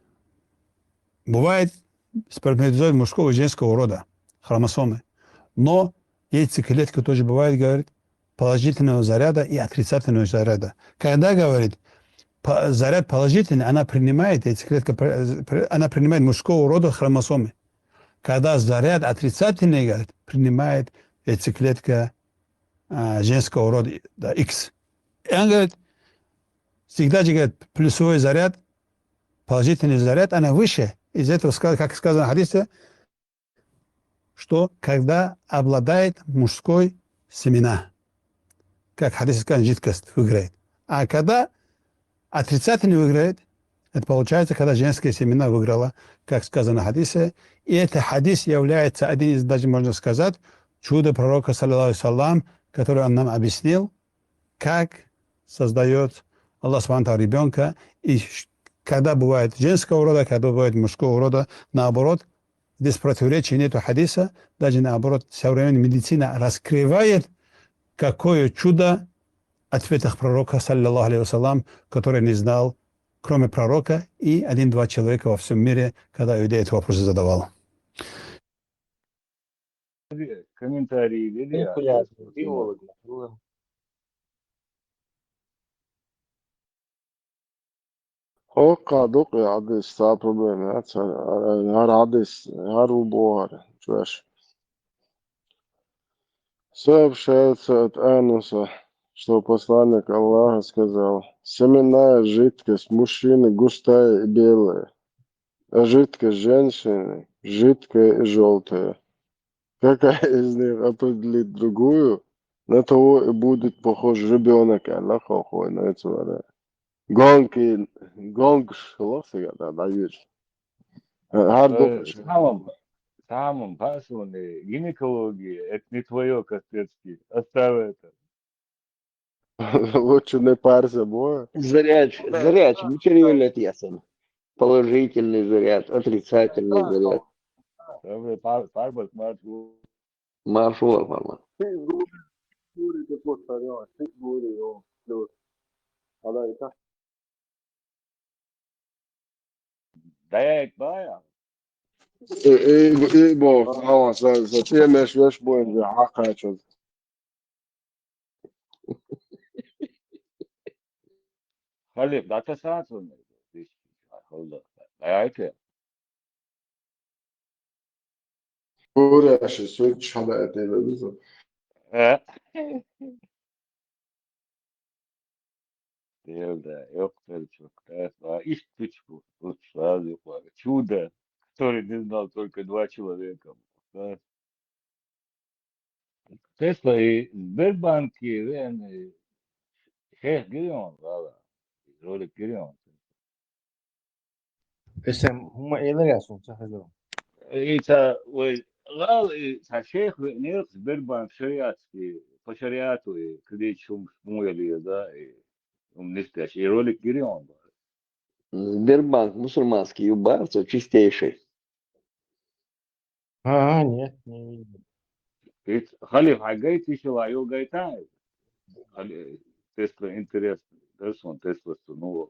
бывает сперматозоид мужского и женского рода, хромосомы. Но яйцеклетка тоже бывает, говорит, положительного заряда и отрицательного заряда. Когда, говорит, по- заряд положительный, она принимает, яйцеклетка, пр- пр- она принимает мужского рода хромосомы. Когда заряд отрицательный, говорит, принимает яйцеклетка а, женского рода, да, X. И он говорит, всегда же, говорит, плюсовой заряд, положительный заряд, она выше. Из этого, сказано, как сказано в хадисе, что когда обладает мужской семена, как в хадисе сказано, жидкость выиграет. А когда отрицательный выиграет, это получается, когда женская семена выиграла, как сказано в хадисе. И этот хадис является один из, даже можно сказать, чудо пророка, саллаллаху алейхи ва саллям, который он нам объяснил, как создает Аллах Субхану ребенка, и когда бывает женского рода, когда бывает мужского рода, наоборот, здесь противоречия нету хадиса, даже наоборот, современная медицина раскрывает, какое чудо ответах пророка, саллиллаху алейхи ва саллям, который не знал, кроме пророка и один-два человека во всем мире, когда иудей этот вопрос задавал. Комментарии или Хьо кхадукъ и хьадис, цхьа проблема яц, хӀара хьадис, хӀара ву бохар, чуьш. Сообщается от Ануса, что посланник Аллаха сказал: «Семенная жидкость мужчины густая и белая, а жидкость женщины жидкая и желтая. Какая из них определит другую, на того и будет похож ребенок», аьлла хохой на это вара. Гонки, гонкаш ло сага да, да, вижу. Хар Э, духаш. Самым, самым пасуни гинекология, это не твое, Касперский. Оставь это. Лучше не парься, бо. Заряд, заряд, мичара йоллет ясан. Положительный заряд, отрицательный заряд. Пар-, пар-, пар-, пар-, пар-, Маршо, Маршо. Даяйт бая. Э, э, э, бо, ава, са, са темеш веш боин же хакачун. Халиф, да та сацун. Даяйт. Кураши, су чхьадаьтта веза. Э? Дел да, ёхтарчук, да, а, ишт пич бу, лучше сразу юкъа. Чудо, который не знал только два человека. Да. Тесла и Сбербанки, вен, э, хех гирион, вала. Ролик гирион. Эсэм хӀума элэр ясун ца хазо. Ица вай гал и ца шейх венерх Сбербанк шариатский, по шариату и кредит шум шмуяли да и умнистяш и ролик гирион. Сбербанк мусульманский юбарцо чистейший. А, нет, не видел. Ит халиф хагайти шила югайта. Хали тест интересно. Дерсон тест ну.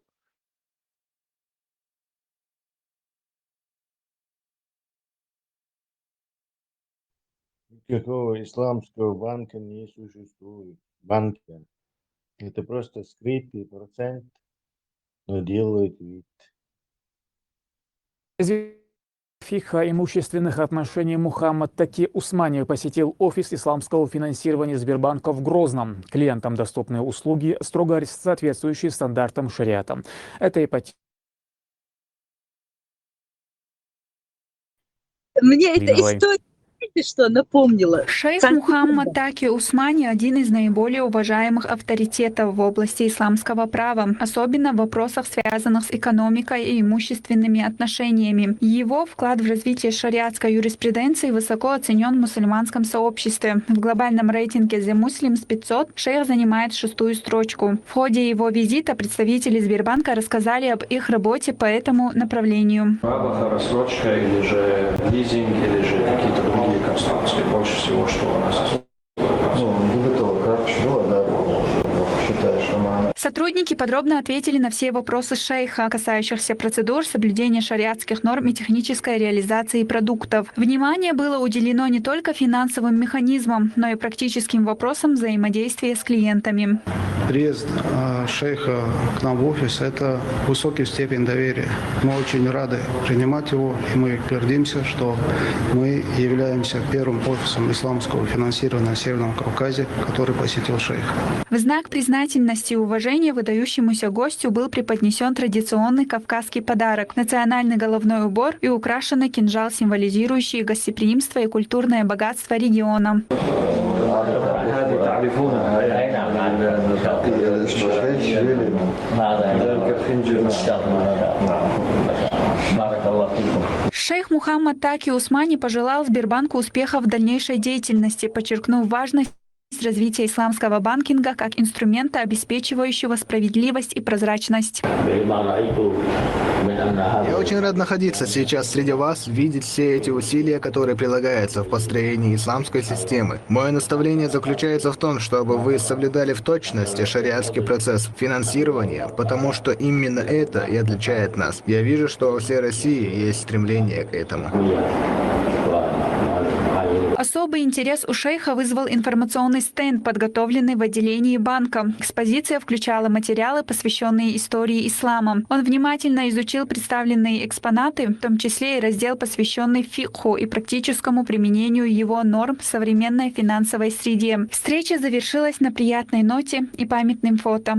Никакого исламского банка не существует. Банка. Это просто скрытый процент, но делают вид. Фикха имущественных отношений Мухаммад Таки Усмани посетил офис исламского финансирования Сбербанка в Грозном. Клиентам доступны услуги, строго соответствующие стандартам шариата. Это ипотека. Мне эта история, знаете, что напомнила? Шейх Мухаммад Таки Усмани один из наиболее уважаемых авторитетов в области исламского права, особенно в вопросах, связанных с экономикой и имущественными отношениями. Его вклад в развитие шариатской юриспруденции высоко оценен в мусульманском сообществе. В глобальном рейтинге The Muslims пятьсот шейх занимает шестую строчку. В ходе его визита представители Сбербанка рассказали об их работе по этому направлению. Рассрочка или же лизинг, или же какие-то другие конструкции. Больше всего, что у нас. Ну, дебетовая карточка была, да, считаешь, она Сотрудники подробно ответили на все вопросы шейха, касающихся процедур, соблюдения шариатских норм и технической реализации продуктов. Внимание было уделено не только финансовым механизмам, но и практическим вопросам взаимодействия с клиентами. Приезд э, шейха к нам в офис – это высокая степень доверия. Мы очень рады принимать его, и мы гордимся, что мы являемся первым офисом исламского финансирования на Северном Кавказе, который посетил шейх. В знак признательности и уважения выдающемуся гостю был преподнесен традиционный кавказский подарок – национальный головной убор и украшенный кинжал, символизирующий гостеприимство и культурное богатство региона. Шейх Мухаммад Таки Усмани пожелал Сбербанку успехов в дальнейшей деятельности, подчеркнув важность развития исламского банкинга как инструмента, обеспечивающего справедливость и прозрачность. Я очень рад находиться сейчас среди вас, видеть все эти усилия, которые прилагаются в построении исламской системы. Мое наставление заключается в том, чтобы вы соблюдали в точности шариатский процесс финансирования, потому что именно это и отличает нас. Я вижу, что во всей России есть стремление к этому. Особый интерес у шейха вызвал информационный стенд, подготовленный в отделении банка. Экспозиция включала материалы, посвященные истории ислама. Он внимательно изучил представленные экспонаты, в том числе и раздел, посвященный фикху и практическому применению его норм в современной финансовой среде. Встреча завершилась на приятной ноте и памятным фото.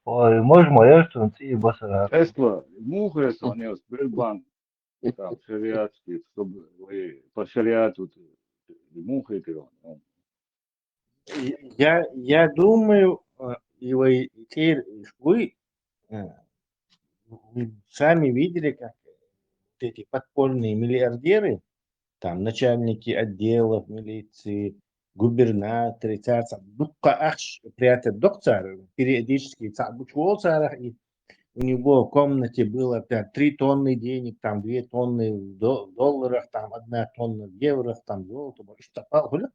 Ой, мож моя, что он ци басара. Эсла, мухрес он я Сбербанк, там, шариатский, чтобы вы по шариату мухрес он. Я, я думаю, э, и вы теперь шкуй, э, вы сами видели, как вот эти подпольные миллиардеры, там, начальники отделов милиции, губернаторы, царца, дукха ахш прятать докцар, периодически цабучвол царах, и у него в комнате было там три тонны денег, там две тонны в до- в долларах, там одна тонна в евро, там золото, что попало.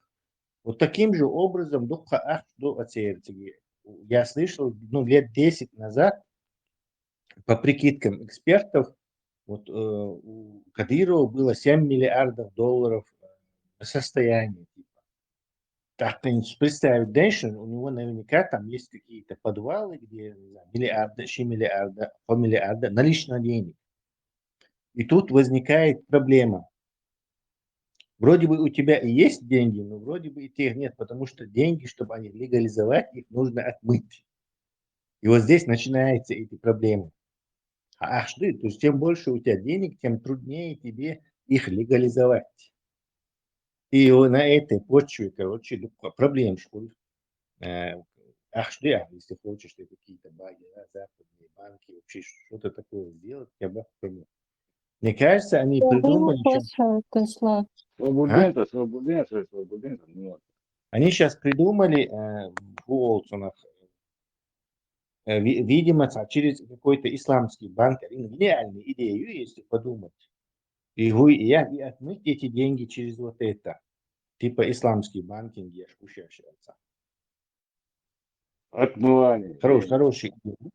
Вот таким же образом дукха ахш до оцерциги. Я слышал, ну, лет десять назад, по прикидкам экспертов, вот э, у Кадырова было семь миллиардов долларов э, состояние. Типа. Так ты не представить, дальше у него наверняка там есть какие-то подвалы, где не знаю, миллиарды, ши миллиарда, по миллиарда наличных денег. И тут возникает проблема. Вроде бы у тебя и есть деньги, но вроде бы и тех нет, потому что деньги, чтобы они легализовать, их нужно отмыть. И вот здесь начинаются эти проблемы. А что, то есть чем больше у тебя денег, тем труднее тебе их легализовать. И вот на этой почве, короче, ну, проблем, что ли. Э, ахча дуй, если хочешь, ты какие-то баги, да, западные банки, вообще что-то такое сделать, я бы, мне кажется, они придумали сейчас... Слушай, Слабуденца, слабуденца, слабуденца. Ну, вот. Они сейчас придумали э, в Уолсонах, э, ви- видимо, ца- через какой-то исламский банк, гениальную идею, если подумать. И вы, и я, и отмыть эти деньги через вот это. Типа исламский банкинг, я ж кушаю сейчас. Отмывание. Хорош, хорошая идея.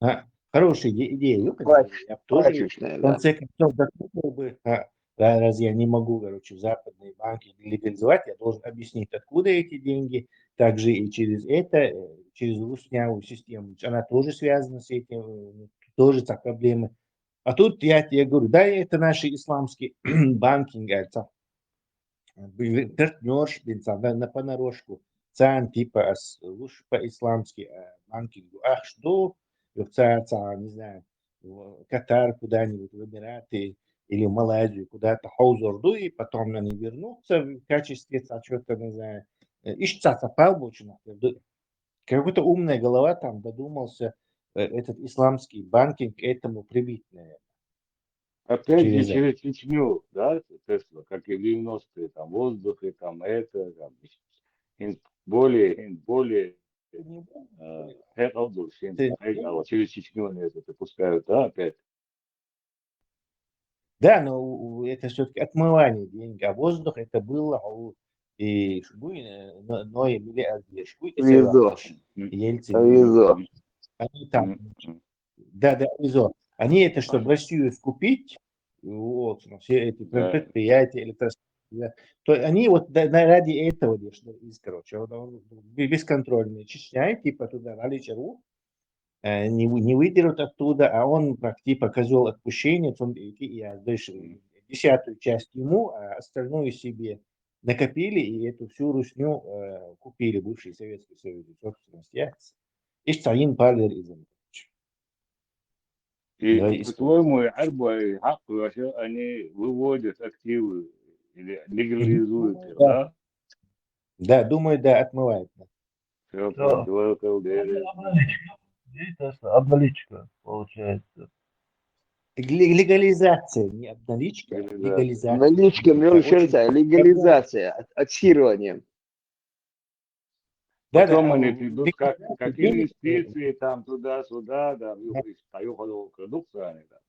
А, хорошая иде- идея. Ёпта, Прачечная, я бы тоже прачечная, в да. конце концов задумал бы, а, да, раз я не могу, короче, в западные банки легализовать, я должен объяснить, откуда эти деньги. Также и через это, э, через руснявую систему. Она тоже связана с этим, э, тоже так проблемы. А тут я тебе говорю, да, это наши исламские банкинг, это партнерш, да, на понарошку. Цан типа ас лучше по-исламски э, банкингу. Ах, что? Юхца, ца, не знаю, в Катар куда-нибудь, в Эмираты или в Малайзию куда-то хаузорду, и потом они вернутся в качестве ца, что-то, не знаю, э, ишца ца палбочина. Какой-то умная голова там додумался э, этот исламский банкинг к этому прибить, наверное. Опять же Через это. через Чечню, да, соответственно, как и в девяностые, там воздух и там это, там, ин- более, ин- более э, хэ-, а, вот, всем, Ты- хэ-, а, вот через Чечню они это пускают, да, опять. Да, но у- у- это все-таки отмывание денег, а воздух это было у и шугуй, э, но- ноэ миллиардер шугуй, это Визо. Ельцин. Визо. Они там, М, м. да, да, Визо. Они это, чтобы Россию скупить, вот, ну, все эти Да. предприятия, электрос- да, то они вот да- на- ради этого, конечно, из, короче, он- он бе- бесконтрольный Чечня, типа туда раличару, э, не, вы- не выдерут оттуда, а он как типа козел отпущения, он идти и отдашь десятую часть ему, а остальную себе накопили и эту всю русню э, купили бывший Советский Союз собственность. Я ишца ин палер из. И Да, и по-твоему, и арбай, хак, вообще они выводят активы или легализуют их, Да. Да? Да, думаю, да, отмывает. Да. Всё, Всё. всё, всё, всё. Обналичка. Видишь, Тесла, обналичка получается. Ле- Легализация, не обналичка, Легализация. легализация. Наличка, мне Очень очень нравится, легализация, от- отчирование. Да, Потом да, они а, придут лег- как, как денег- инвестиции там туда-сюда, да, Да. поехали продукция, они там.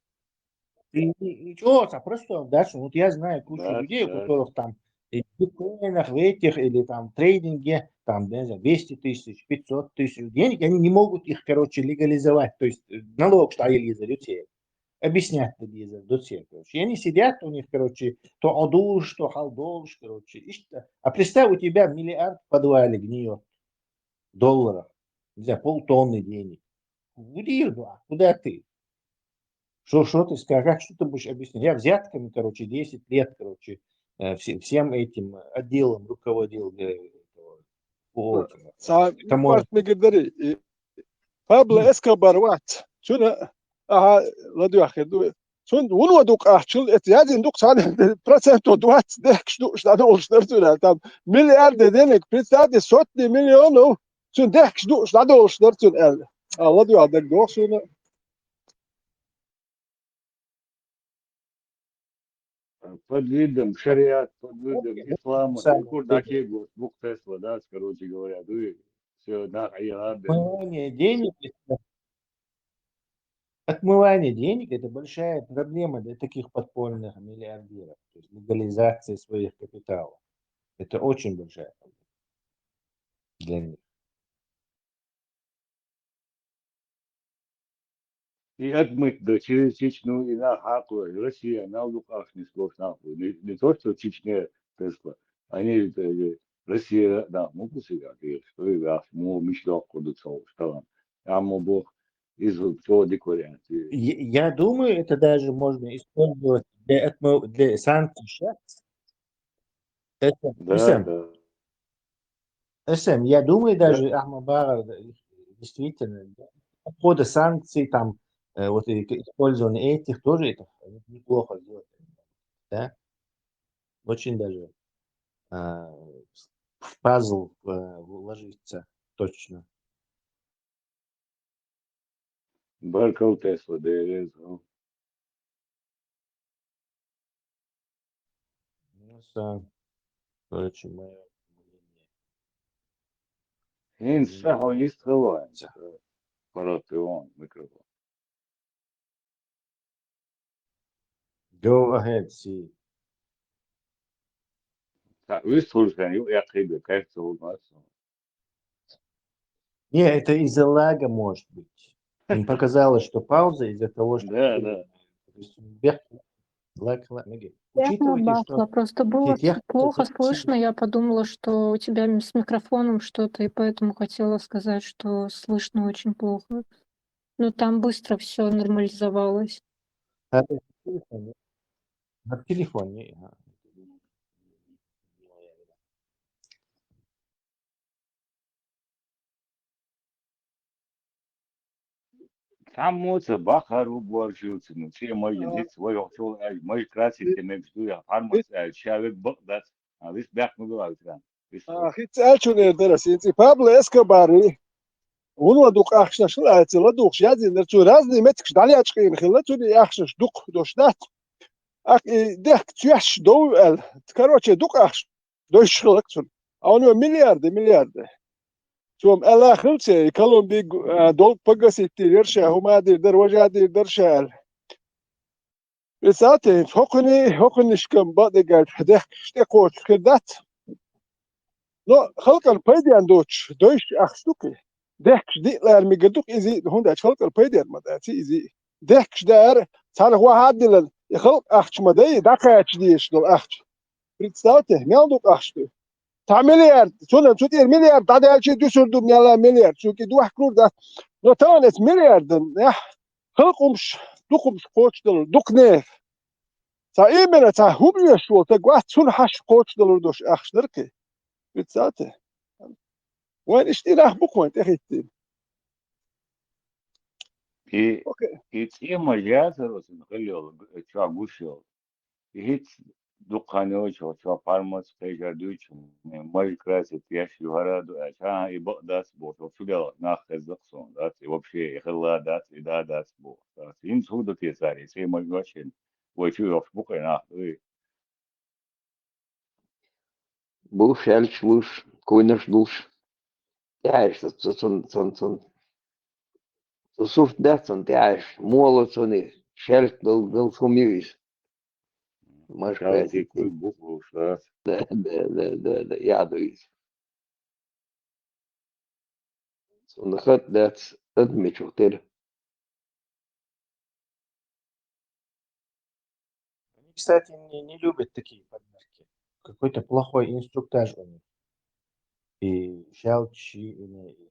И- и- Ничего, а просто дальше. Вот я знаю кучу Да, людей, у да. которых там и в биткоинах, в этих, или там в трейдинге, там, не знаю, двести тысяч, пятьсот тысяч денег, они не могут их, короче, легализовать. То есть э, налог, что они лизали, все объяснять лизали, короче. И они сидят, у них, короче, то одуш, то халдош, короче. И что? А представь, у тебя миллиард в подвале гниет долларов, не знаю, полтонны денег. Куда, куда ты? Что, что ты скажешь? Как, что ты будешь объяснять? Я взятками, короче, десять лет, короче, э, все- всем этим отделом руководил. Э, этого, вот. Ца Тамор. мигдери. Пабло Эскобар вац. Цуна, аха, ладуяхе ду. Цун вун ва дук ах, цун эт язин дук сан проценто двадцать дехкш ду шта долш дар цун эл. Там миллиарды денег, представьте, сотни миллионов. Цун дехкш ду шта долш дар цун эл. А ладуя даг дох суна. Под видом шариат, под видом ислама, Сам- курдаки, бук Тесла, да, короче говоря, дуй, все, да, и арбе. Отмывание денег, это- отмывание денег — это большая проблема для таких подпольных миллиардеров. То есть легализация своих капиталов. Это очень большая проблема для них. И отмыть, да, через Чечню, и на хаку, и Россия, на лукашни сплошь нахуй. Не, не то, что Чечня, Тесла. Они, э, Россия, да, могут себя, что и да, мол, мечтал куда-то, что там. А мол, Бог, из вот того декоря. Я, я думаю, это даже можно использовать для, отмыв- для санкций сейчас. Это, Да, Исам, да. Исам, я думаю, даже Ахмабара, да, действительно, для подхода санкций, там, э, вот и к- использование этих тоже это неплохо сделать. Да? Очень даже а, в пазл э, ложится. точно. Баркалла, Тесла, Дела реза хуьлда. Ну, всё. Короче, моё мнение. ХӀинца хьо йистхила вайн. Всё. Короткий вон микрофон. Go ahead, see. Ца, вистхуьлуш хан ю, я кхибе, кайф ца хӀума аса. Не, это из-за лага, может быть. Мне показалось, что пауза из-за того, что Да, ты да. То есть бег, лаг, лаг, ноги. Я Учитывайте, что согласна. Просто было те- те- плохо те- слышно. Я подумала, что у тебя м-, с микрофоном что-то, и поэтому хотела сказать, что слышно очень плохо. Но там быстро всё нормализовалось. А, это в телефоне. А, в телефоне, ага. Цхьаммо ца бахар ву боржуьлцина, цӀе майжина, А. хӀинца вай охчул аьлча, май красить де мегаш ду, я фармац аьлча, ша вег бакъ дац. А, вис бехк ма била вис ран. Вис А, хӀинца аьлчунера дара, син цӀи Пабло Эскобар ви. Вуно дукха ахчанаш хила аьлла, ладугӀуш язйиннар, цо разный меттигаш дӀалечкъийна хилла, цуьнан и ахчанаш дукха дош дац. Акх, и дехка цоьш дов аьлла. Короче, дукха ахча дойш хилла цунна. А у него миллиарды, миллиарды. Цо-м аьлла хилла цо, и Колумбига, а, долг погасить дийр яра ша, хӀума дийр дара, важа дийр дара ша аьлла. Представьте, хӀокхуьнан, хӀокхуьннишкан бакъдерг дехкаш тӀекхочуш хир дац. Но халкъана пайденна доцуш дойш ахча ду-кх и. Дехкаш диъ лара мегар ду-кх иза, хӀунда аьлча халкъана пайденна ма дац иза. Дехкаш дара, цхьанхьа вахьа а дилла, и халкъан ахча ма дай, дӀакхача дезаш долу ахча. Представьте, мел дукха ахча ду. Цхьа миллиард, цунна цу тӀера миллиард дӀадаьлча, дуьсур ду мелла миллиард, цуьнан кӀи дохкур дац. Но тахана эцу миллиардан, яхь, халкъ хӀумаш, дукха хӀумаш кхочушдалур, дукха нехан. Цхьа иймина, цхьа хӀума оьшуш волу стаг вац, цунна хьаша кхочушдалур долуш ахча дара-кх и. Представьте. Вайн иштта и нах бу-кх вайн тӀехӀиттийна. И, Окей. И цӀе ма яцара оцунна хила йолу, чохь гуш йолу. И хӀинца дукха хан йолчу, чохь пхьармаца кхечара дуьйцуш, май красить еш ю хӀара а ду аьлча, хӀан-хӀа, и бакъ дац бохуш, чу делахь нах хезна-кх суна, дац, и вообще, и хилла дац, и да дац бохуш, дац. ХӀинца хӀун ду те цара, и цӀе ма йош хӀинца, вай чу йохуш бу-кх и нах, дуй? Бу шаьлташ луш, куйнаш луш. ТӀаьхьаш цу, цу, цун, цун, цун. Цу сурт дац цун тӀаьхьаш, моло цуьнан, шаьлта дал, дал хӀума ю иза. Машка Шаьлтий куй бух луш дац. Да, да, да, да, да, яду иза. Цунна хатӀ дац, адамичух тера. Они, кстати, не, не любят такие подарки. Какой-то плохой инструктаж у них. И шаьлташ, и, и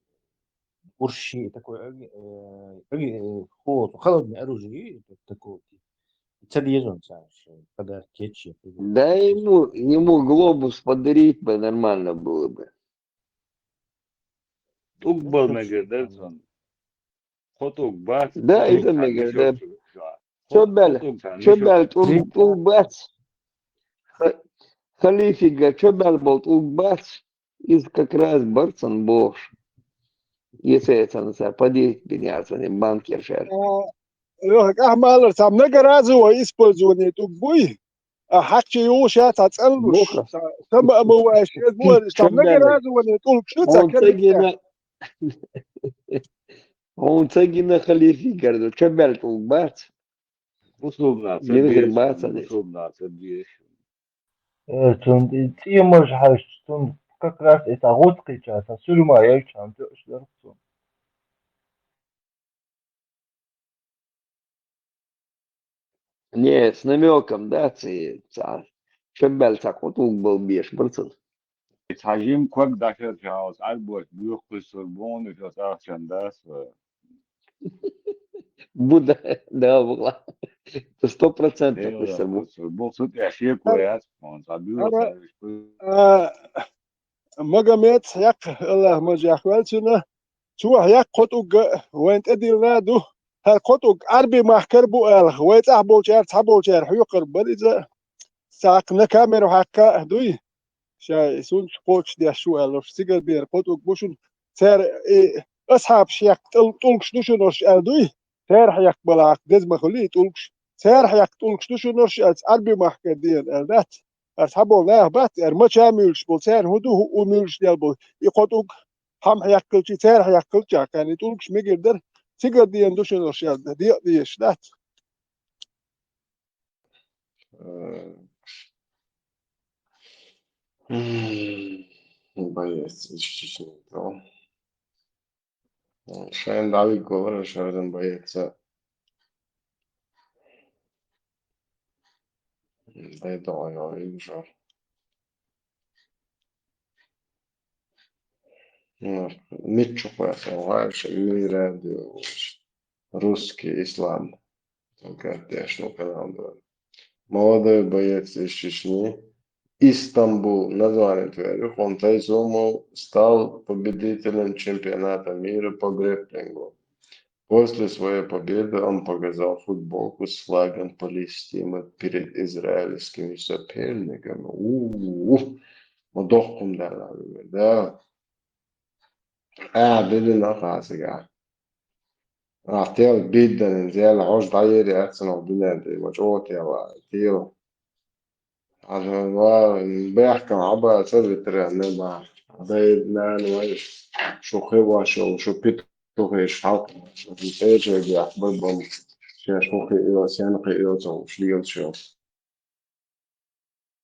урс, и такой, э, э, э, холод, холодное оружие, и вот такого. Ца деза цара, что подарки течи. Да ему, ему глобус подарить бы нормально было бы. ТӀулг бала мегар дара цунна. Кхо тӀулг бац, Да, иза мегар дара. Чо баьлла, чо баьлла тӀулг, тӀулг бац. Ха-, халифига чо баьлла болу тӀулг бац. Иза как раз бара цунна бохуш. Если это на соподи бинятся, не банки шер. А, Лёха, кахмалар, цхьа многоразовое использование тӀулг буй? А хьакча юуш я цхьа цӀанлуш, Лёха. Цхьа сама амаваеш, шез буариш, цхьа многоразовое тӀулг шу цхьа Хьуна цагина, хьуна цагина халифи гарду, чо баьлла тӀулг бац? Бусулб нах ца Динахир дезаш, бац ца дезаш. Бусулб нах ца дезаш. Э, цун цӀе маж хьаьжча, цун как раз это гӀоцкъича, сан суьрма яйча, ам тӀе уьш дара цун. Не, с намёком, да, ци, ца, чо баьлла ца кхо тӀулг бала беш бара цун. Цхьа жима ког дӀашарча хьалса Ӏарбош буьйху кхуьссур бу хьуна, ша сагӀчан дас вай. Бу да, да, букъла. Сто процентов Эла, кхуьссур бу. Кхуьссур бу. Цу тӀехь шеко яц хьуна, цхьа буьйху Ара, цхьа виш кхуьссур. А, Магомед, хьекх, Аллах мажех ваьлла цуьнан, цо хьекх кхо тӀулг а вайн тӀедиллина ду. ХӀара кхо тӀулг Ӏарби махкара бу аьлла, вай цӀахь болчара, цхьаболчара хьоькхур бара иза. Цхьаъ на камеру хьаккха а дуй. Ша и сунча кхочушдеш шу аьлла, цигара бера кхо тӀулг бу шуна. Цара, э, асхьабаш хьекха тӀул-, тӀулгаш ду шуна уж аьлла дуй? Цара хьекха балахь деза ма хуьлий тӀулгаш. Цара хьекха тӀулгаш ду шуна уж аьлла, Ӏарбий махкара дена аьлла дац. Ара цхьаболу нах бац, ара мача а муьйлуш болу, цара хӀун ду, хӀу-, хӀу муьйлуш дел болу. И кхо тӀулг хьама хьекхалчий, цара хьекхалчахь, кхаьна и тӀулгаш мегар дара, цигара дена ду шуна уж аьлла, декъа дезаш дац. М, боец из Чечни, да? Шайн дӀавигга вара шардан боец. Дай догӀу йо, ил жо. Ну, миччу хваса, вайша, мира, русский ислам. Только дешну канал два. Молодой боец из Чечни, Истамбул, название твоего, он Тайсумов стал победителем чемпионата мира по грэпплингу. После своей победы он показал футболку с флагом Палестины перед израильскими соперниками. У-у-у. Ма дохкум дала, да. А, били на хасига. А, тел биддан, зел хож дайери ацна дуня де, ма чо тела, тел. Аса ва бехкам аба ца витра не ба. Дай нан вай шу хева шу, шу пит тухеш халк. Шу пит тухеш халк. Шу пит тухеш халк. Шу пит тухеш халк.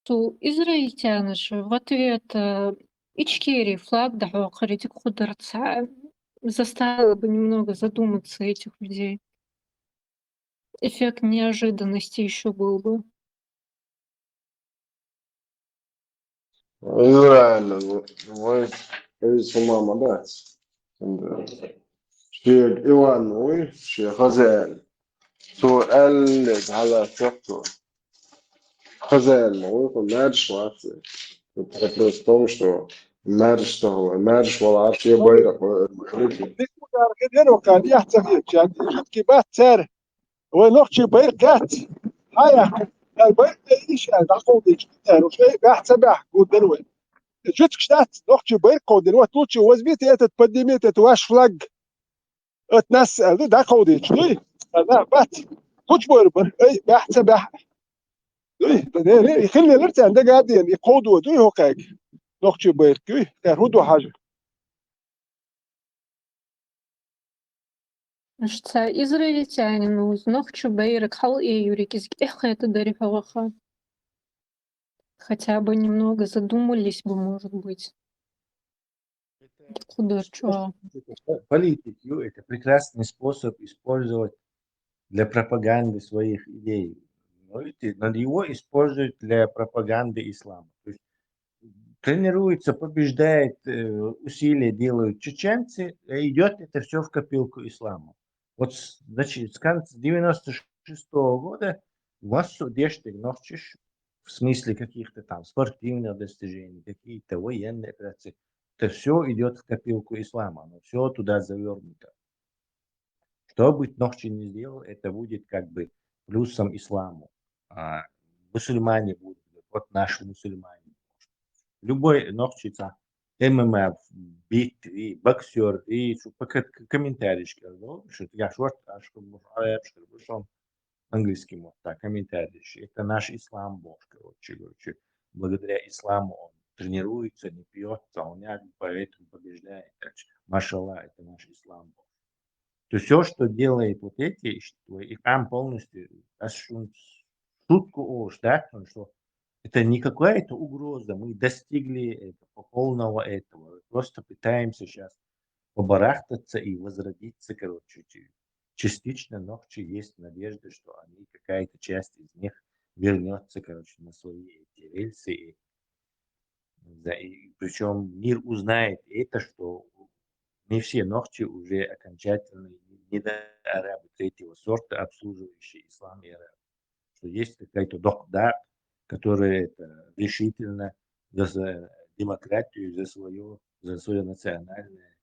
Цу израильтянаш в ответ, э, Ичкерии флаг дахьокхура дика хӀударца заставило бы немного задуматься этих людей. Эффект неожиданности ещё был бы. Израиль, вай, из хӀума ма дац. Шега Иван вуй, шен хозяин. Цо аьлларг хьалаьццо цо. Хозяин ма вуй, хӀун маьрша вац. Тут вопрос в том, что маьрша ца хӀу-, маьрша валахь шен байракх ву-, ву-, Дика удар хир яра вахан, яхь ца хетача, жуьгти бац цара. Вай нохчий байракх яц. Хьан яхка? Цара байракх тӀе йиш аьлла, дӀакховдийча, цара уьш, эй, баьхьа ца баьхьа, гур дара вай. Жуьгташ дац, нохчий байракх кховдийна. Вот лучше возьмите этот, поднимите этот ваш флаг. От нас, аьлла, дӀакховдийча, дуй? Ана, бац. Куча бойр бар, эй, баьхьа ца баьхьа. Дуй? Да, не, не, и хилла лар царна дага а дена, и кховдо, дуй, хӀокхаьга? Нохчий байракх, дуй? Цара хӀун ду хьажа? Аш ца израильтянин уз нохчу байракх хьал э юрик из кӀеххета дари хьогӀаха. Хотя бы немного задумались бы, может быть. Кхудар чӀоагӀа. Политики, это прекрасный способ использовать для пропаганды своих идей. Но ведь надо его использовать для пропаганды ислама. То есть тренируется, побеждает, э, усилия делают чеченцы, э, идёт это всё в копилку ислама. Вот с-, значит, с конца девяносто шестого года массу дештиг нохчаш, в смысле каких-то там спортивных достижений, какие-то военные операции, это всё идёт в копилку ислама, оно всё туда завернуто. Что бы нохчи не сделал, это будет как бы плюсом исламу. А мусульмане будут, вот наш мусульманин. Любой нохчи ца ММА бит, и боксёр, и шу пока к-, комментарийшка, ну, что я шорт, а что, может, а я что, что он английский, вот так, комментарий. Это наш ислам бог, короче, короче. Благодаря исламу он тренируется, не пьёт, а он, я, поэтому побеждает. Так что, машаллах, это наш ислам бог. То есть всё, что делает вот эти, что и там полностью, а шу-, шутку уж, да, потому что это не какая-то угроза, мы достигли этого, полного этого. Просто пытаемся сейчас побарахтаться и возродиться, короче, чи-, частично, но чи-, есть надежда, что они, какая-то часть из них вернётся, короче, на свои эти рельсы. И, да, и причём мир узнает это, что не все нохчи уже окончательно не до арабы третьего сорта, обслуживающие ислам и арабы. Что есть какая-то дохда, которая это решительно за свою демократию, за своё, за своё национальное.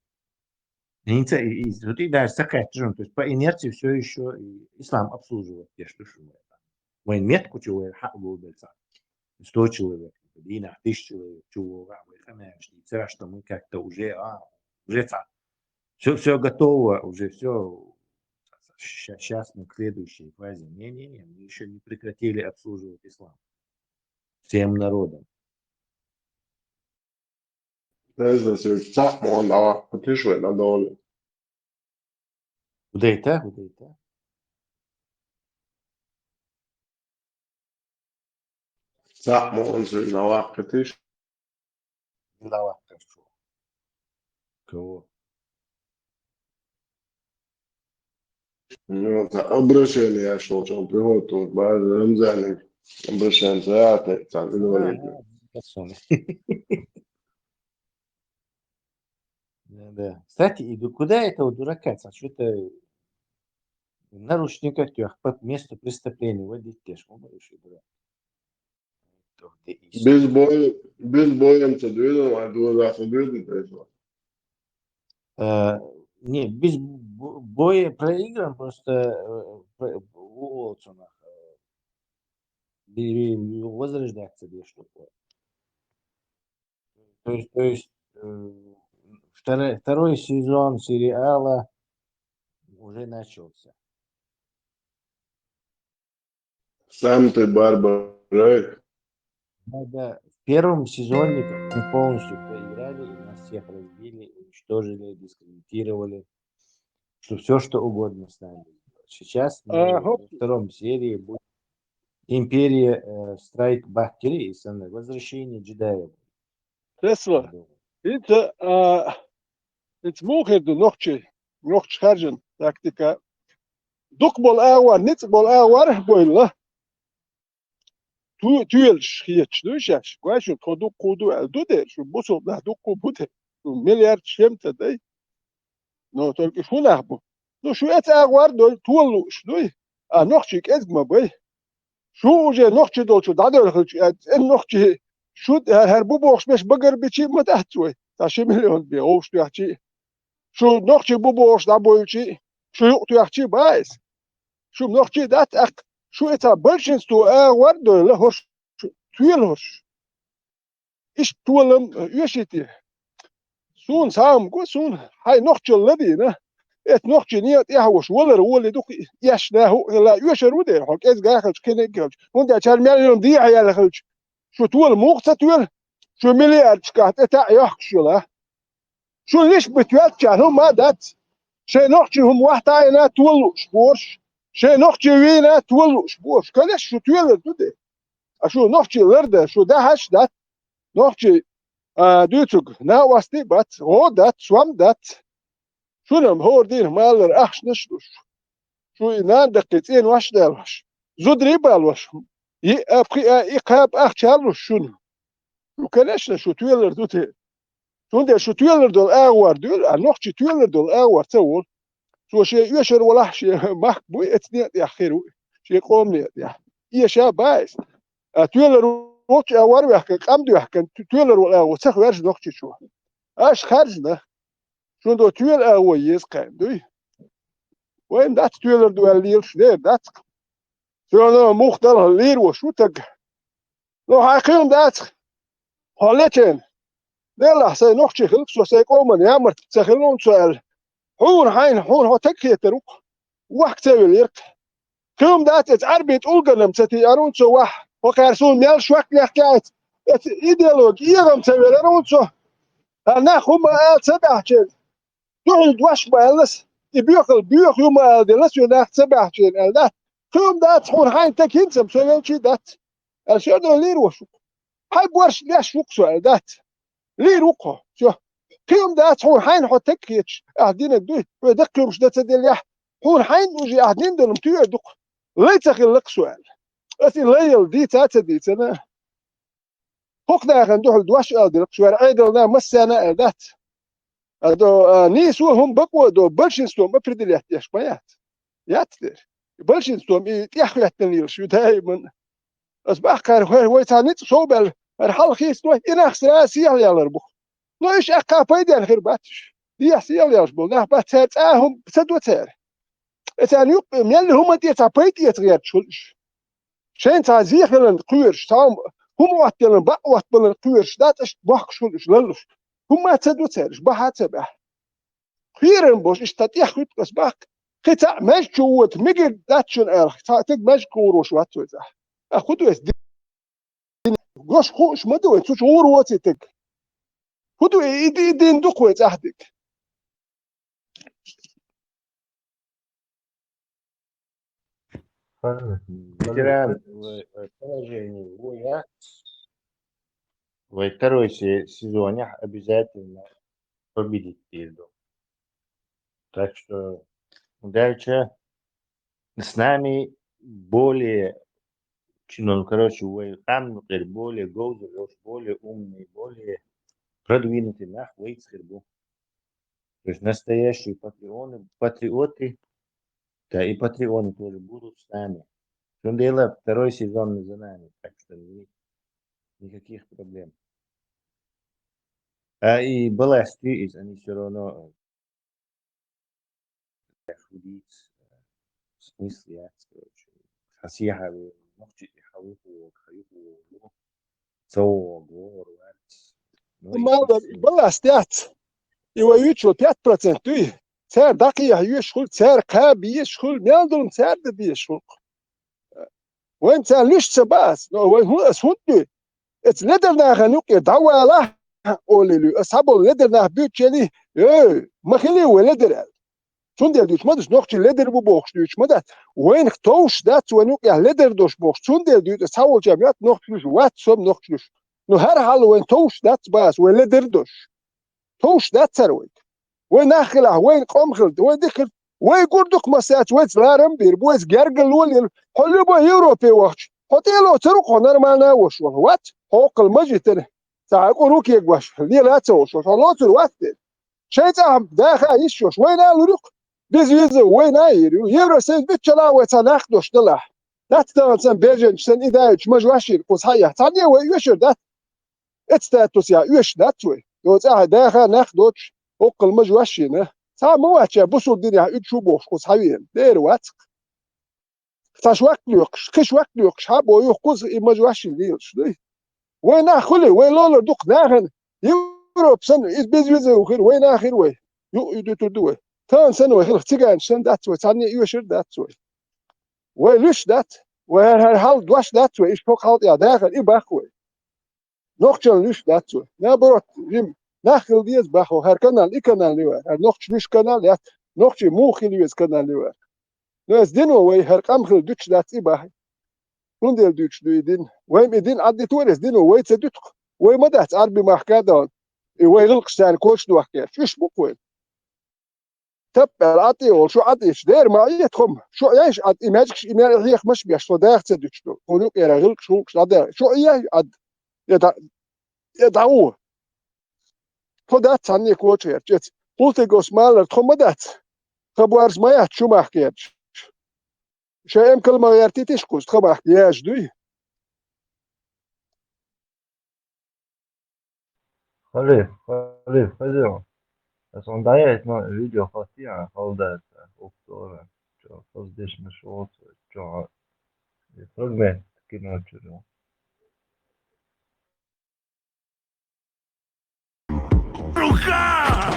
И, и, и вот и даже такая, то есть по инерции всё ещё и ислам обслуживает те, что шумает. Вайн метку чего я ха-, был бы сам. Сто человек, дина, тысяча человек, чего, а, вы, конечно, что мы как-то уже, а, Уже все, все готово, уже все. Сейчас мы к следующей фазе. Не-не-не, мы еще не прекратили обслуживать ислам. Всем народом. Tezes ir sapmon ava, patiešām ir nodoli. Udeita, udeita. Sapmon ir nava, patiešām. Nava, kas šo. Ko? Ну, это обращение, я шел, чем приготовил, да, Рамзане. Обращение, да, это, это, говорит. Ага, спасибо. Да, да. Кстати, и ду-, куда этого дурака? Что-то наручника тёх по месту преступления водить тяжко, дурак. Без боя, без боя, это двигал, а два раза двигал, это. Э, не, без бо-, боя проигран, просто, э, про-, у-, у-, цунах, э, бе-, бе-, возрождаться, да, что такое. То есть, то есть, э, второй, второй сезон сериала уже начался. Санта-Барбара. Да, да. В первом сезоне мы полностью проиграли, и нас всех разбили, уничтожили, дискредитировали, что все что угодно с нами. Сейчас мы А, во хоп. втором серии будет империя, э, Страйк Бак, или и самое возвращение джедаев. Тесла. Итт, а, итт муха хир ду нохчий, нохчий харжан тактика. Дукха бола агӀор, ницкъ бола агӀор бойла. Ту-, туьйлаш хеташ ду шаьш. Гой, шу тхо дукха ду аьлла ду дер, шу бусулба нах дукха бу дер. Шу миллиард шемта дай. Но только шу нах бу. Ну, шу эца агӀор доль тола лууш дуй. А нохчий кӀезиг ма бай. Шу уже нохчий долчу дӀадоьлхалча, э, цӀен нохчий, шу, э, хӀара бу бохуш беш багар бичи ма дац вай. Цхьа ши миллион бен гӀовш тоьхчи. Шу нохчий бу бохуш дӀабойлчи, шу юкъ тоьхчи баьс. Шу нохчий дац, тӀаккха шу эца большинство агӀор а дойла хӀорш, шу туьйла хӀорш. Иштта толам, э, оьший те? Суна сагӀам го, суна хьайн нохчалла дийна. Эца нохчий некъа тӀехь а вуш, валар воли дукха эшна хӀуъ хила, оьшар ву дера, хьо кӀезиг а хилча, кхин а хилча. ХӀунда аьлча хӀара мел йолу дехьа яьлла хилча, шу тола муха ца тоьла, шу миллиардашкахь тӀе таӀ йохкуш йола. Шу лиш бу тоьллачарна хӀума а дац. Шайн нохчий хӀума вахьа таӀийна тола лууш борш. Шайн нохчий вийна тола лууш борш. Конечно, шу тоьлар ду де. А шу нохчий ларда, шу дахьаш а дац. Нохчий, а, дуьйцург, накъостий а бац, гӀо дац, сом дац. Шуна-м хӀора дийнахь малар ахчанаш а луш. Шу и нана даккхий цӀенош а далош. Зударий а балош. И а, пхи а, и кхаба ахча а луш шуна. Шу, конечно, шу тоьлар ду те. Цундела шу тоьлар долу агӀор дуьйла, а нохчий тоьлар долу агӀор ца волу. Цо шен оьшар валахь, шен махка буй эца некъа тӀехь хир ву, шен къоман некъа тӀехь. Эша баьс. А тоьлар волчу агӀор а ваьхкина, къам доьхкина, ту-, тоьлар волу агӀо ца хьоьжу нохчичо. Аша харжна. Шуна до тоьла агӀо еза кхаьна, дуй? Вайн дац тоьлар ду аьлла лелаш, дера дац. Соьгара мух дала лийр ву шу таг. Ну, хьайн кхин дац. Хьо лечен. Делахь сайн нохчий хилла, со сайн къоман ямарт ца хилла хьуна цо аьлла. Хьуна хьайна, хьуна хьо таг хетар ву-кх. Вахка ца велира-кх. Кхин дац, эца Ӏарбийн тӀулганам ца тиара хьуна цо вахь. Хьо кхаьра суна мел шок лехкаьц. Эца идеологи эгӀам ца велара хьуна цо. Ха нах хӀума ала ца баьхчина. Дуьхьал дош ма аьллас, и боьхал боьха ю ма ала делла, соьга нах ца баьхчина аьлла дац. Кхин дац, хьуна хьайн таг хӀинца-м со велчий дац. Аьлла, соьга лийр ву шу. Хьайн борш леш ву-кх со аьлла дац. Лийр ву-кх хьо, всё. Кхин дац, хьуна хьайна хьо таг хеташ, ахь динарг дуй, хьо даккхий хӀумаш дан ца деллехь, хьуна хьайна уже ахь дина долу-м туьйр ду-кх. Лай ца хилла-кх со аьлла. Аса и лай яла дийца а ца дийцина. ХӀокху нахана дуьхьал дош ала дира-кх, шуьра Ӏедална массарна а аьлла дац. А до, а, нийсо хӀума бакъо а до, большинством определять деш ма яц. Яц дера. Большинством и тӀеххӀоьттина лелаш ю даиман. Ас баккхара, хӀой, вай цхьа ницкъ сов баьлла, хӀара хьалха хийцало, и нах сера сехьа лелар бу-кх. Но уьш аьккха пайденна хир бац уьш. Дехьа сехьа лелаш болу нах бац, цара цкъа а хӀума ца до цара. Эцарна юкъа мелли хӀуманна тӀе цхьа пайда эца гӀерташ хуьлу уьш. Шайна цхьа зе хиларна кхоьруш, цхьа хӀума, хӀума оттаделларна, бакъ оттабаларна кхоьруш, дацӀашка бохкуш хуьлу уьш лаллуш. ХӀумма а ца до цара, уьш бахьа а ца баьхьа. Кхерам бош, иштта тӀех хуьтту ас баккха. Кхин цхьаъ маьждиг чу вота мегар дац шуна аьлла, цхьаъ стаг маьждиг чу гӀур вош вац вай цӀахь. А хӀун ду эс дин? Гош хууш ма ду вай, цу чу гӀур воций стаг. ХӀун ду и, и, и дин ду-кх вай цӀахь дерг? Ветеран, вай, вай положение, вай, а? Вай второй се-, сезонехь обязательно победить дийр ду. Так что дальше с нами более чиновник, короче, вай къам юкъера более говза йолуш, более умный, более продвинутый нах вайца хир бу. То есть настоящие патрионы, патриоты, да, и патриоты тоже будут с нами. Цундела второй сезон за нами, так что ни-, никаких проблем. А и балласт ю иза, они всё равно, э, худиц, э, смысл яц, короче. Хасиха, э, нохчи хьалуха, хаюха, ца вогӀу, вогӀур вац. Ну, и Мала, балласт яц. И вай юьйцуш пять процент дуй. Цара дӀакхехьа йоьш хуьлу, цара кхаба езаш хуьлу, мел долу цара дан дезаш хуьлу. Вайн цара луьш ца бац, но вайн хӀун, ас хӀунда дуьй? Эца ледар нахана юкъе дӀавала олий луьй. Ас хьаболу ледар нах буьйцучу елий, эй, ма хилий вай ледар аьлла. Цундела дуьйцу ма дац, нохчий ледар бу бохуш дуьйцу ма дац. Вайнах товш дац, вайн юкъехь ледар дош бохуш. Цундела дуьйцу, ас хьаволчам йоьтту нохчий луьш, вац со нохчий луьш. Ну, хӀара хьалла вайн товш дац бац, вай ледар дош. Товш дац цара вайга. Вай нах хилахь, вайн къом хилла, вай дика хилла, вай гур дукха массаьрца, вайца ларам а бийр бу, вайца гергарло а лелийр бу. Хьо любой Европе вахча, хьо тӀе а лоцур ву-кх хьо нормально а волуш вала. Вац, хьо оккхал мажитана, цхьа а кӀур ву кегош, лела а ца волуш, хьо лоцур вац те. Шайн цӀахь даха а йиш йолуш, вайна а лур ю-кх. Безвиза вайна а йийр ю. Евросоюз буьтчалла а вай цхьа нах дош далахь. Дац тахана санна беженчаш санна и даьллачу мажош йийр кхуза хьан яхь. Цхьанне а вай оьшур дац. Эцу статусехь оьшуш дац вай. Йо, цӀахь даха нах доцуш, оккхал мажош йина. Цхьа а ма вац ша бусулба динехь уьдуш ву бохуш кхуза хьан веана. Дера вац-кх. Цхьа швак лоькхуш, кхин швак лоькхуш, хьан бо юха кхуза и мажош йина лелаш дуй? Вай нах хуьлий, вай лолар дукха нахана. Европа санна, иза безвиза ву хир, вай нах хир вай. Юкъа дуьтур ду вай. Тахана санна вай хилахь циганчаш санна дац вай, цхьанне а оьшур дац вай. Вай луьш дац, вай хӀара, хӀара хьал дош дац вай, иштта хӀокху хьал тӀехь дахар и баккха вай. Нохчалла луьш дац вай. Наоборот, жим нах хила деза бахьа, хӀара канал, и канал ю вай. ХӀара нохча луьш канал яц, нохчий муха хила веза канал ю вай. Но аса дино вай хӀара къам хила дуьтуш дац и бахьа. Цундела дуьтуш ду и дин. Вай-м и дин Ӏаддитора аса дино вай ца дуьту-кх. Вай ма дац Ӏарби махка а дан. И вай гӀиллакхаш царна коча дохкерча. Уьш бу-кх вай. Таппа аьлла, Ӏад а олу, шу Ӏад а еш, дера ма Ӏе тхо-м, шу Ӏеш Ӏад, и маьждигаш, и мел хьехамаш а беш, тхо даха ца дуьтуш ду. Тхуна юкъера гӀиллакхаш, гӀуллакхаш дӀадаьлла. Шу Ӏе Ӏад, я дӀа-, я дӀагӀо. Тхо дац цхьанне коча гӀерташ эца. ХӀултиг оцу малар тхо ма дац. Тхан боьрша ма яц шу махка гӀерташ. Шайн эмкал ма гӀертийтиш кхуза, тхан махка яжа дуй. Халиф, халиф, хаза. Ас хьуна дӀаяйта ма видео хаттий, хьан хала дац, ух, тора. Чо, хаза дешнаш воцу, чо, и фрагмент кино чуьра. Рука!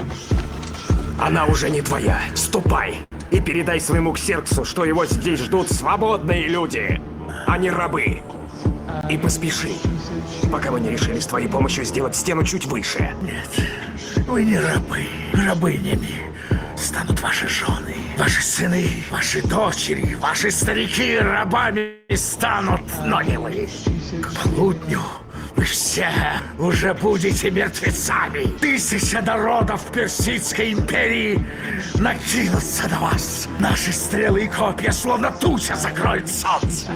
Она уже не твоя. Ступай и передай своему Ксерксу, что его здесь ждут свободные люди, а не рабы. И поспеши, пока мы не решили с твоей помощью сделать стену чуть выше. Нет, вы не рабы. Рабынями станут ваши жены, ваши сыны, ваши дочери, ваши старики рабами станут, но не вы. К полудню вы все уже будете мертвецами. Тысяча народов Персидской империи накинутся на вас. Наши стрелы и копья словно туча закроет солнце.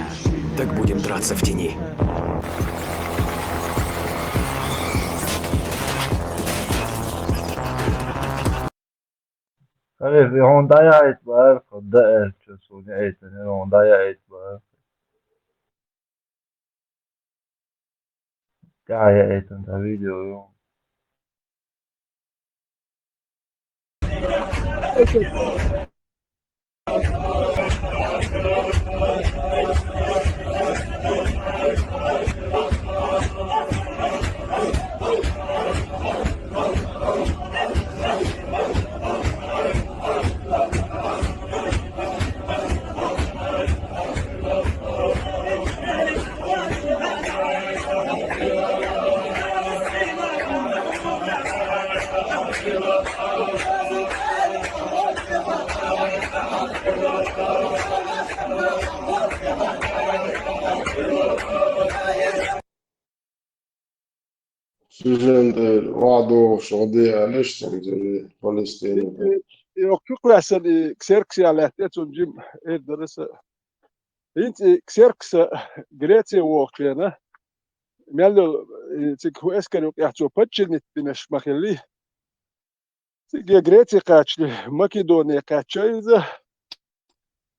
Так будем драться в тени. Халиф, и хьуна дӀаяхьийта бара, хӀара даьлча суна яийтина, и хьуна дӀаяхьийта бара. ДӀаяхьийтина тхан видео ю. Цуьнан тӀера охьадогӀуш гӀо де аьлла, иштта цунна, Палестина тӀе. И, и, и, йоккха чу кхоьссина, и Ксерксехь лаьтта, цунна жима эр дара аса. ХӀинца и Ксеркса Греце вохучу хенахь, мел йолу, и, цига хӀун эскар юкъехь цо подчинить бинарш ма хиллий. Цига Греци кхаччале, Македоне кхаьчча иза.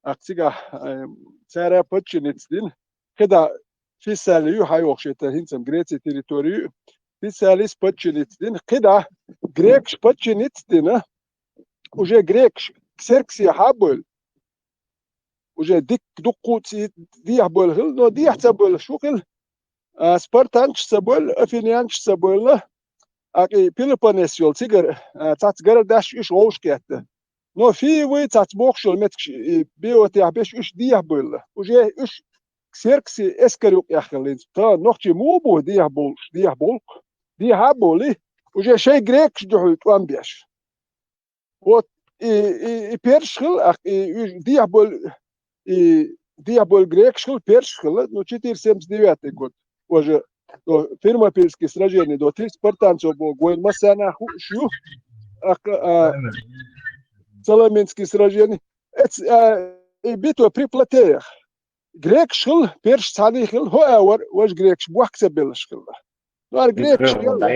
Аккха цигахь, э, цара подчинить дина. КхидӀа Фессали ю, хьан йохуш ю, хӀинца-м Греци территори ю. Фессалис подчинить дина. КхидӀа грекаш подчинить дина. Уже грекаш Ксерксехьа а бевлла. Уже дикка дуккха а цӀий дехьа бевлла хилла, но дехьа ца бевлла шу хилла. А, спартанцаш ца бевлла, афинянцаш ца бевлла, аккха и Пелопоннес йолу цигара, а, цхьацца гарардаш уьш вовшахкхетта. Но фиевы цхьацца бохуш йолу меттигаш, и, биотехь берш уьш дехьа бевлла. Уже уьш Ксеркси эскар юкъехь хилла иза. Тахана нохчий муха бу дехьа болуш, дехьа болу? Дехьа а болий, уже шайн грекаш дуьхьал тӀом беш. Вот и, и, и персаш хилла, ах, и, и дехьа болу, и дехьа болу грекаш хилла, персаш хилла, ну, четыре семьдесят девятый год. Уже до Фермопильские сражения, до три спартанцев боху, вайн массарна хууш ю, ах, а, Саламинские сражения. Эц, а, и битва при Платеях. Грекаш хилла, персаш цхьаьний хилла, хӀо а вара, важа грекаш бохка ца беллаш хилла. Ну, ара грекаш хилла.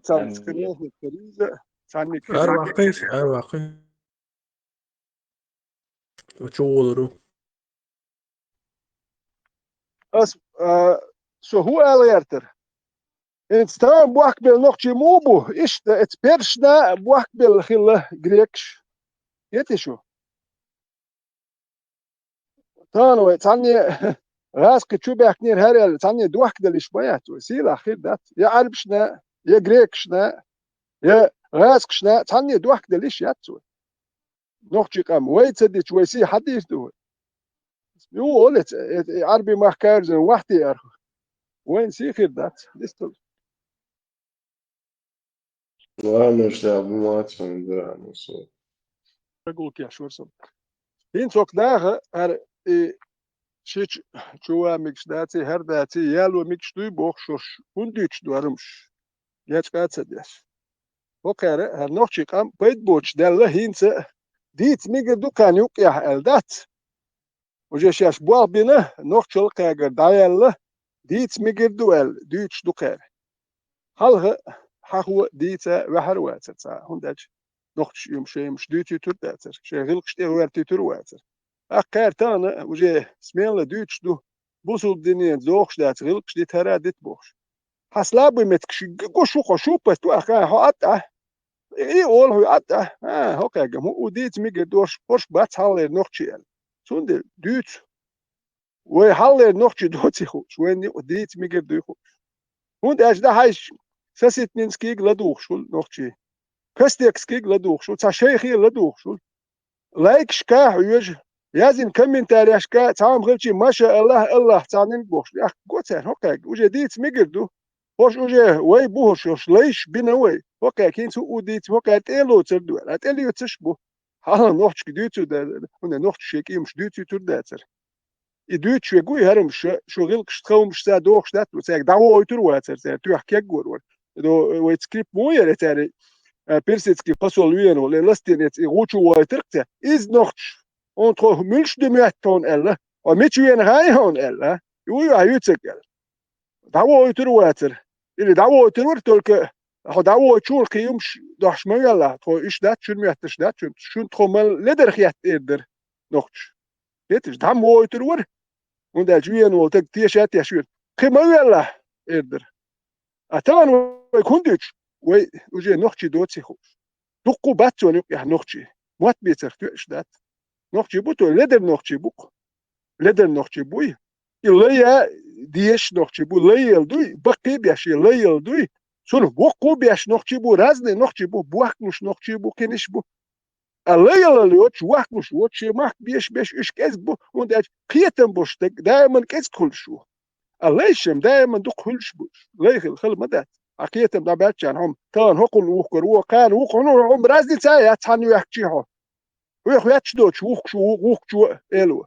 Цхьаьна скринах карийза, цхьаьнниг Ара ваккхийша, ара ваккхий. Чу волуру. Ас, а, со хӀун ала гӀертара? ХӀинца тахана бохкабелла нохчий муха бу? Иштта, эца персашна бохкабелла хилла грекаш. Кхетий шу? Тахана вай цхьанне гӀазкхи чу баьхкинера хӀара аьлла, цхьанне дохкаделла йиш ма яц вай, сийлахь хир дац. Я Ӏарбашна, я грекашна, я гӀазкхашна, цхьанне дохкаделла йиш яц вай. Нохчий къам вай ца дича, вай сий хьан дийр ду вай? Ю, олеца, э, э, Ӏарби мах каьрзина вахтий арху. Вайн сий хир дац, дистал. Ламаш да бу мац хан да, ну, со. Прогулки ашвар со. ХӀинца хӀокху наха, хӀара и шича чу ван мегаш даций, хӀара даций, яло мегаш дуй боху шуш, хӀунда дуьйцуш ду хӀара хӀумаш? Гечкъа а ца деш. ХӀокхара, хӀара нохчий къам пайда боцуш даьлла хӀинца, дийца мегар ду кхарна юккъехь аьлла дац. Уже шаьш болх бина, нохчалла кхагар дӀаяьлла, дийца мегар ду аьлла, дуьйцуш ду кхара. Хьалха, хьахо дийца ваьхьар а вацара цхьа, хӀунда аьлча нохчаша уьймаш, шайн уьймаш дуьйцуьйтур а дацара, шайн гӀиллакхаш тӀе гӀоьртуьйтур а вацара. Аккхара тахана уже смело дуьйцуш ду, бусулба диненца дохуш дац, гӀиллакхаш дита хӀара а дита бохуш. Хьан слабый меттигаш гуш ву хьо, шу пас ту аха, хьо Ӏад а? И олу хьуй Ӏад а? А, хӀокхаьгга, хӀу, у дийца мегар дош, хӀорш бац хьаллера нохчий аьлла. Цундела дуьйцу. Вай хьаллера нохчий доций хууш, вайн юкъа дийца мегар дуй хууш. ХӀунда аьлча дӀахьаьжча, Соситнинскийга ладугӀуш хуьлу нохчий. Костекскийга ладугӀуш хуьлу, цхьа шайхе ладугӀуш хуьлу. Лайкашка хьоьжу, язйина комментарияшка цхьа хӀума хилчий, маша Аллах, Аллах, цхьаннан бохуш, аьхка го царна хӀокхаьгга. Уже дийца мегар ду. ХӀорш уже вай бу хӀорш, хӀорш лайш бина вай. ХӀокхаьгга хӀинца хӀу у дийца, хӀокхаьгга тӀе а лоцур ду аьлла, тӀе лоьцуш бу. Хьалха нохчашка дуьйцу даьлла, хӀунда нохчаша шен кӀий хӀумаш дуьйцуьйтур дацара. И дуьйцуш вегу и хӀара хӀумаш, шу гӀиллакхаш тхан хӀумаш ца дохуш дац, цаьрга дӀавохуьйтур вацара, цара тоьхна кегор вара. До, вай скрипт мо яра цара, а, персидский посол веана волу, э, ластенец и гӀу чу войтарх цаьрга. Иза нохчаш, хьуна тхо муьлш ду моьтту хьуна аьлла, хьо мича веана хаьий хьуна аьлла, и вуй ахьа юьцург аьлла. ДӀавохуьйтур вацара. Или дӀавохуьйтур вара, только хьо дӀавохучул кхин хӀумаш дохьуш ма велла, тхо уьш дац, шуна моьттуш дац, шуна, шуна тхо ма ледар хетта эр дара нохчаш. Кхеташ, дӀа ма вохуьйтур вара. ХӀунда аьлча веана волу таг теша а тешвира. Кхин ма велла, эр дара. А тахана вай хӀунда дуьйцу? Вай уже нохчий доций хууш. Дуккха а бац цунна юкъехь нохчий. Мотт бийцарх тоьаш дац. Нохчий бу тхо, ледар нохчий бу-кх. Ледар нохчий буй. И лай а дезаш нохчий бу, лай а дуй, баккхий а беш, и лай а дуй. Цунах воккхий а беш нохчий бу, разный нохчий бу, бохканаш нохчий бу, кхиниш бу. А лай а лоцуш, вохканаш воцуш, шен махка беш, беш, уьш кӀезиг бу, хӀунда аьлча кхетам болуш стаг даиман кӀезиг хуьлуш ву. А лайшам даиман дукха хуьлуш бу. Лай хила, хила ма дац. Хьан кхетам дӀабаьлчарна хьо-м, тахана хӀокхунна вухкар ву, кхана вукхунна, хьо-м разница а яц, цхьанна вехкачий хьо. Хьох ветташ доцуш вухкаш ву, вухкачо эло.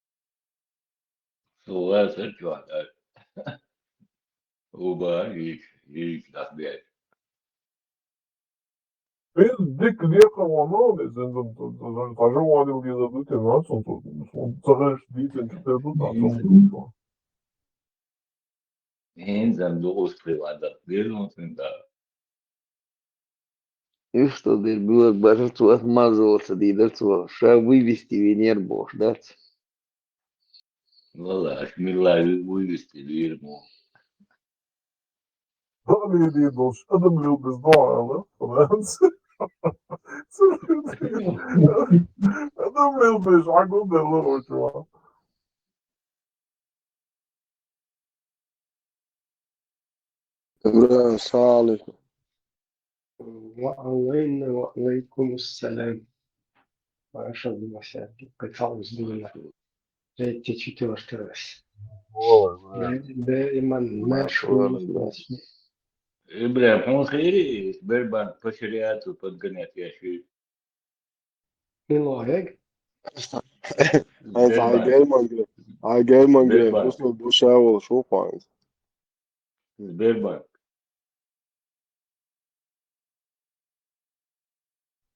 Сугъа сачуа да. Уба йич, йич дахбет. Из дик лека вано, из ин зам, зам, зам, зам, зам, вани лгиза дутин, а, сон, сон, сон, цагаш дитин, читер дут, а, сон, сон, сон. Ин зам дугус привада, бирун син да. И что, дыр, было бы, что отмазывался, да и до того, что вывести Венер бог, да? Валлахь, аш милла вывести дыр му. Али дидуш, адам любит дуала, франц. Адам любит, а губы лучше. Ибрагьим, салам алейкум. Ва алейна ва алейкум ассалам. Маша Аллах, сяки, кайфа уздула. Третья, четвёртая раз. Ой, бля. Да, да, иман, Маша Аллах. Ибрагьим, хьун хийри, Сбербанк по шариату подгонять яши. Милоег. Ай, ай, Сбербанк. Герман, ай, Герман, Герман, Сбербанк. Просто душа вол, шо хванг. Сбербанк.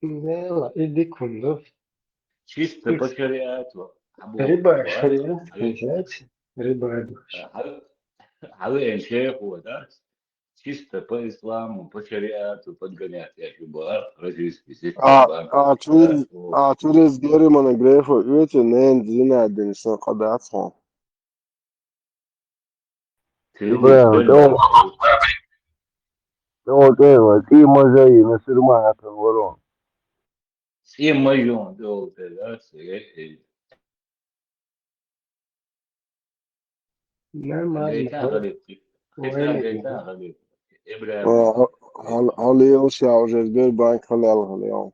Нела, иди кунду. Чисто по шариату. Абу Риба Абу шариат, Абу хозяйство, риба. Абу. Абу эн шейх вода. чисто по исламу, по шариату подгонять, я ещё бар, российский А, система. А, чуриз, а, чуриз гери мана грефо, уйти, нен, зина, дин, сон къадац, хон. Ибрагим, тӀом, тӀом, тӀом, тӀом, тӀом, мазаи, насирма, атан, ворон. Сима жон, дол, те, да, се, э, Нормально. Гайтан, Халиф. Христиан, гайтан, Халиф. Ибрагим. О, хал-, халио ша уже Сбербанк халал халио.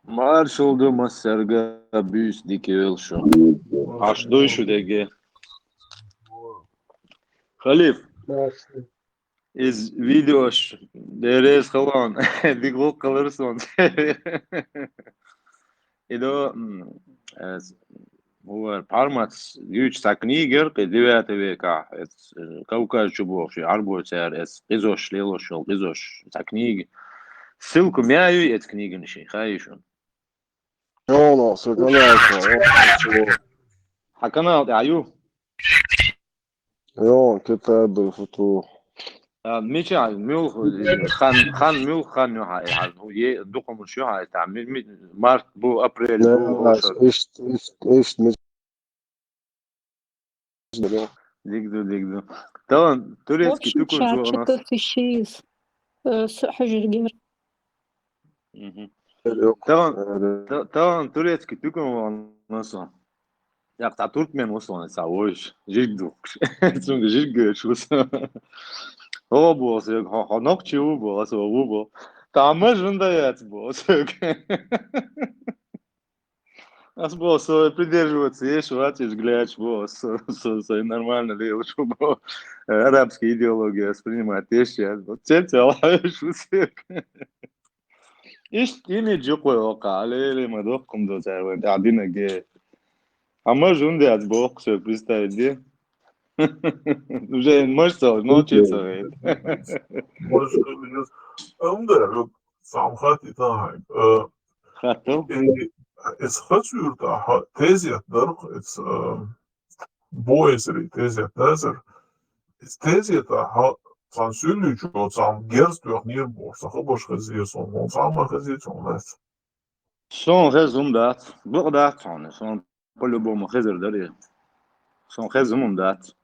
Маршал ду массарга, бюс дикевел шу. Аш дуй шу деге. Халиф. Маршал. Из видеош дерез халон, дигло калырсон. Идо, м, э, с-, увар пармац, юч са книгер, пе девятый века, эц, э, Кавказ чубохши, арбоцяр, эц, къизош, лелошол, къизош, са книги. Ссылку мяю, эц книгин ши, хайшун. Ёно, со канал, со, ёно, со. Ха канал, аю? Ё, китабы футу. А, мича, мюл, хан, хан, мюл, хан, ю, ха, ха, ну, е, духом уж, ю, ха, та, ми, ми, март, бу, апрель, бу, ошо. Ишт, ишт, ишт, ми. Дигду, дигду. Талан, турецкий тукун жугъанас. В общем, ча, ча, ча, э, с-, хужиргер. Мгм. Э, Талан, э, та-, талан турецкий тукун ванасо. Як та туркмен условно са ойш. Жигдук. Цунг жигдук условно. О, бо, се, хо, хо, нок чи у, бо, со, у, бо. Там мы жунда яц, бо, се. Ас бо, со, придерживаться, еш, ватиш, гляч, бо, со, со, со, нормально ли, уж, бо, э, арабская идеология воспринимать, еш, я, бо, цель, цель, еш, все. Ишт имидж юкъой ока, алели ма дохкум до царвен, адина ге. А может, он дяц бо, всё, представить, где? Уже мышца, научиться, говорит. Может, он дяц. А он дяц, вот, сам хати тахай. Э, Хату? Э, эс хачур таха, тезият дарх, эс, э, Боэсри тезет дазар. Из тезета ха цан сюллючо цан герз тёхнир бор, саха бош хезир сон, хон цан ма хезир сон лес. Сон хезум дац, бу дац сон, сон по-любому хезир дари. Сон хезум дац.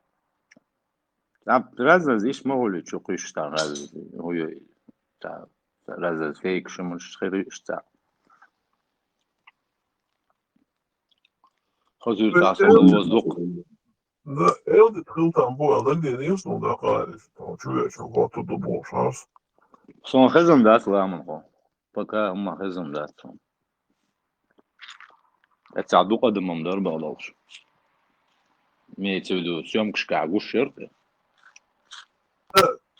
Та раз раз иш могу ли чукуш та раз, ой, ой, та раз раз фейк шумуш хериш та. Хозир тасыл воздух. Да, элди тхыл там бу, элди не ниш, ну да, хариш. Там чуя, чё, вот тут бу шанс. Сон хезум дац ламын хо. Пока ма хезум дац сон. Это дук адамам дар балдалш. Имеется в виду, съёмкашка гуш шерты.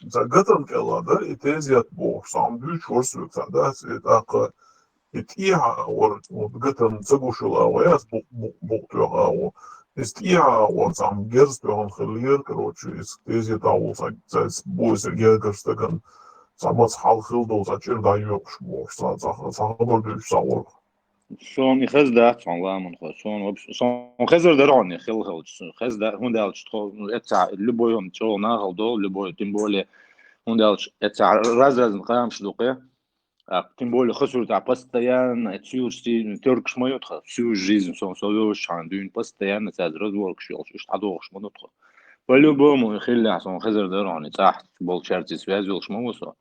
За гатан кела дар, и тезият бо, сам дю чорс векса, да, это ака, и тиха, вот, вот гатан цагушила, ваяс бу, бу, бу, тёга, вот. Из тиха, вот, сам герз тёган хылыр, короче, из тезият, а, вот, са, са, бу, из герз таган, самац хал хыл дол, са чир да ёкш бо, са, са, са хабар дю, са, вот. Сон и хез дац сон ламын хо, сон вообще, сон хезер даргъан и хел хелч, сон хез да, хун далч, тхо, эца, любой он, чё, нахал дол, любой, тем более, хун далч, эца, раз-раз, каямш дукъе, а, тем более, хасур та постоянно, эцюрси, тёркш моют ха, всю жизнь сон, со вёш, хан, дюн, постоянно, цяз, разборкш, ёлш, иш, адогш, монут ха. По-любому, и хилля, сон хезер даргъан и цахт, бол чарти связь, ёлш, мо, со.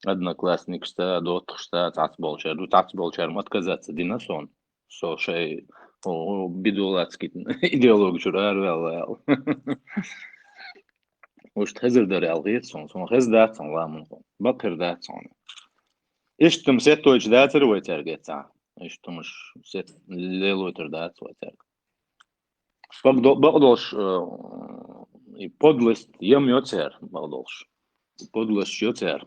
Одноклассникшта, дотхшта, цац болчар, ду цац болчар, м, отказаться дина сон. Со шей, о, о, бидулацкий идеология чур арвял. Уж хезер дар ял гир сон, сон хез дац сон ламын хон. Бакыр дац сон. Иштум сет тойч дацыр вайтер геца. Иштумш сет лелойтер дац вайтер. Бакдо-, бакдолш, э, и подлость ем ёцер, бакдолш. Подлость ёцер.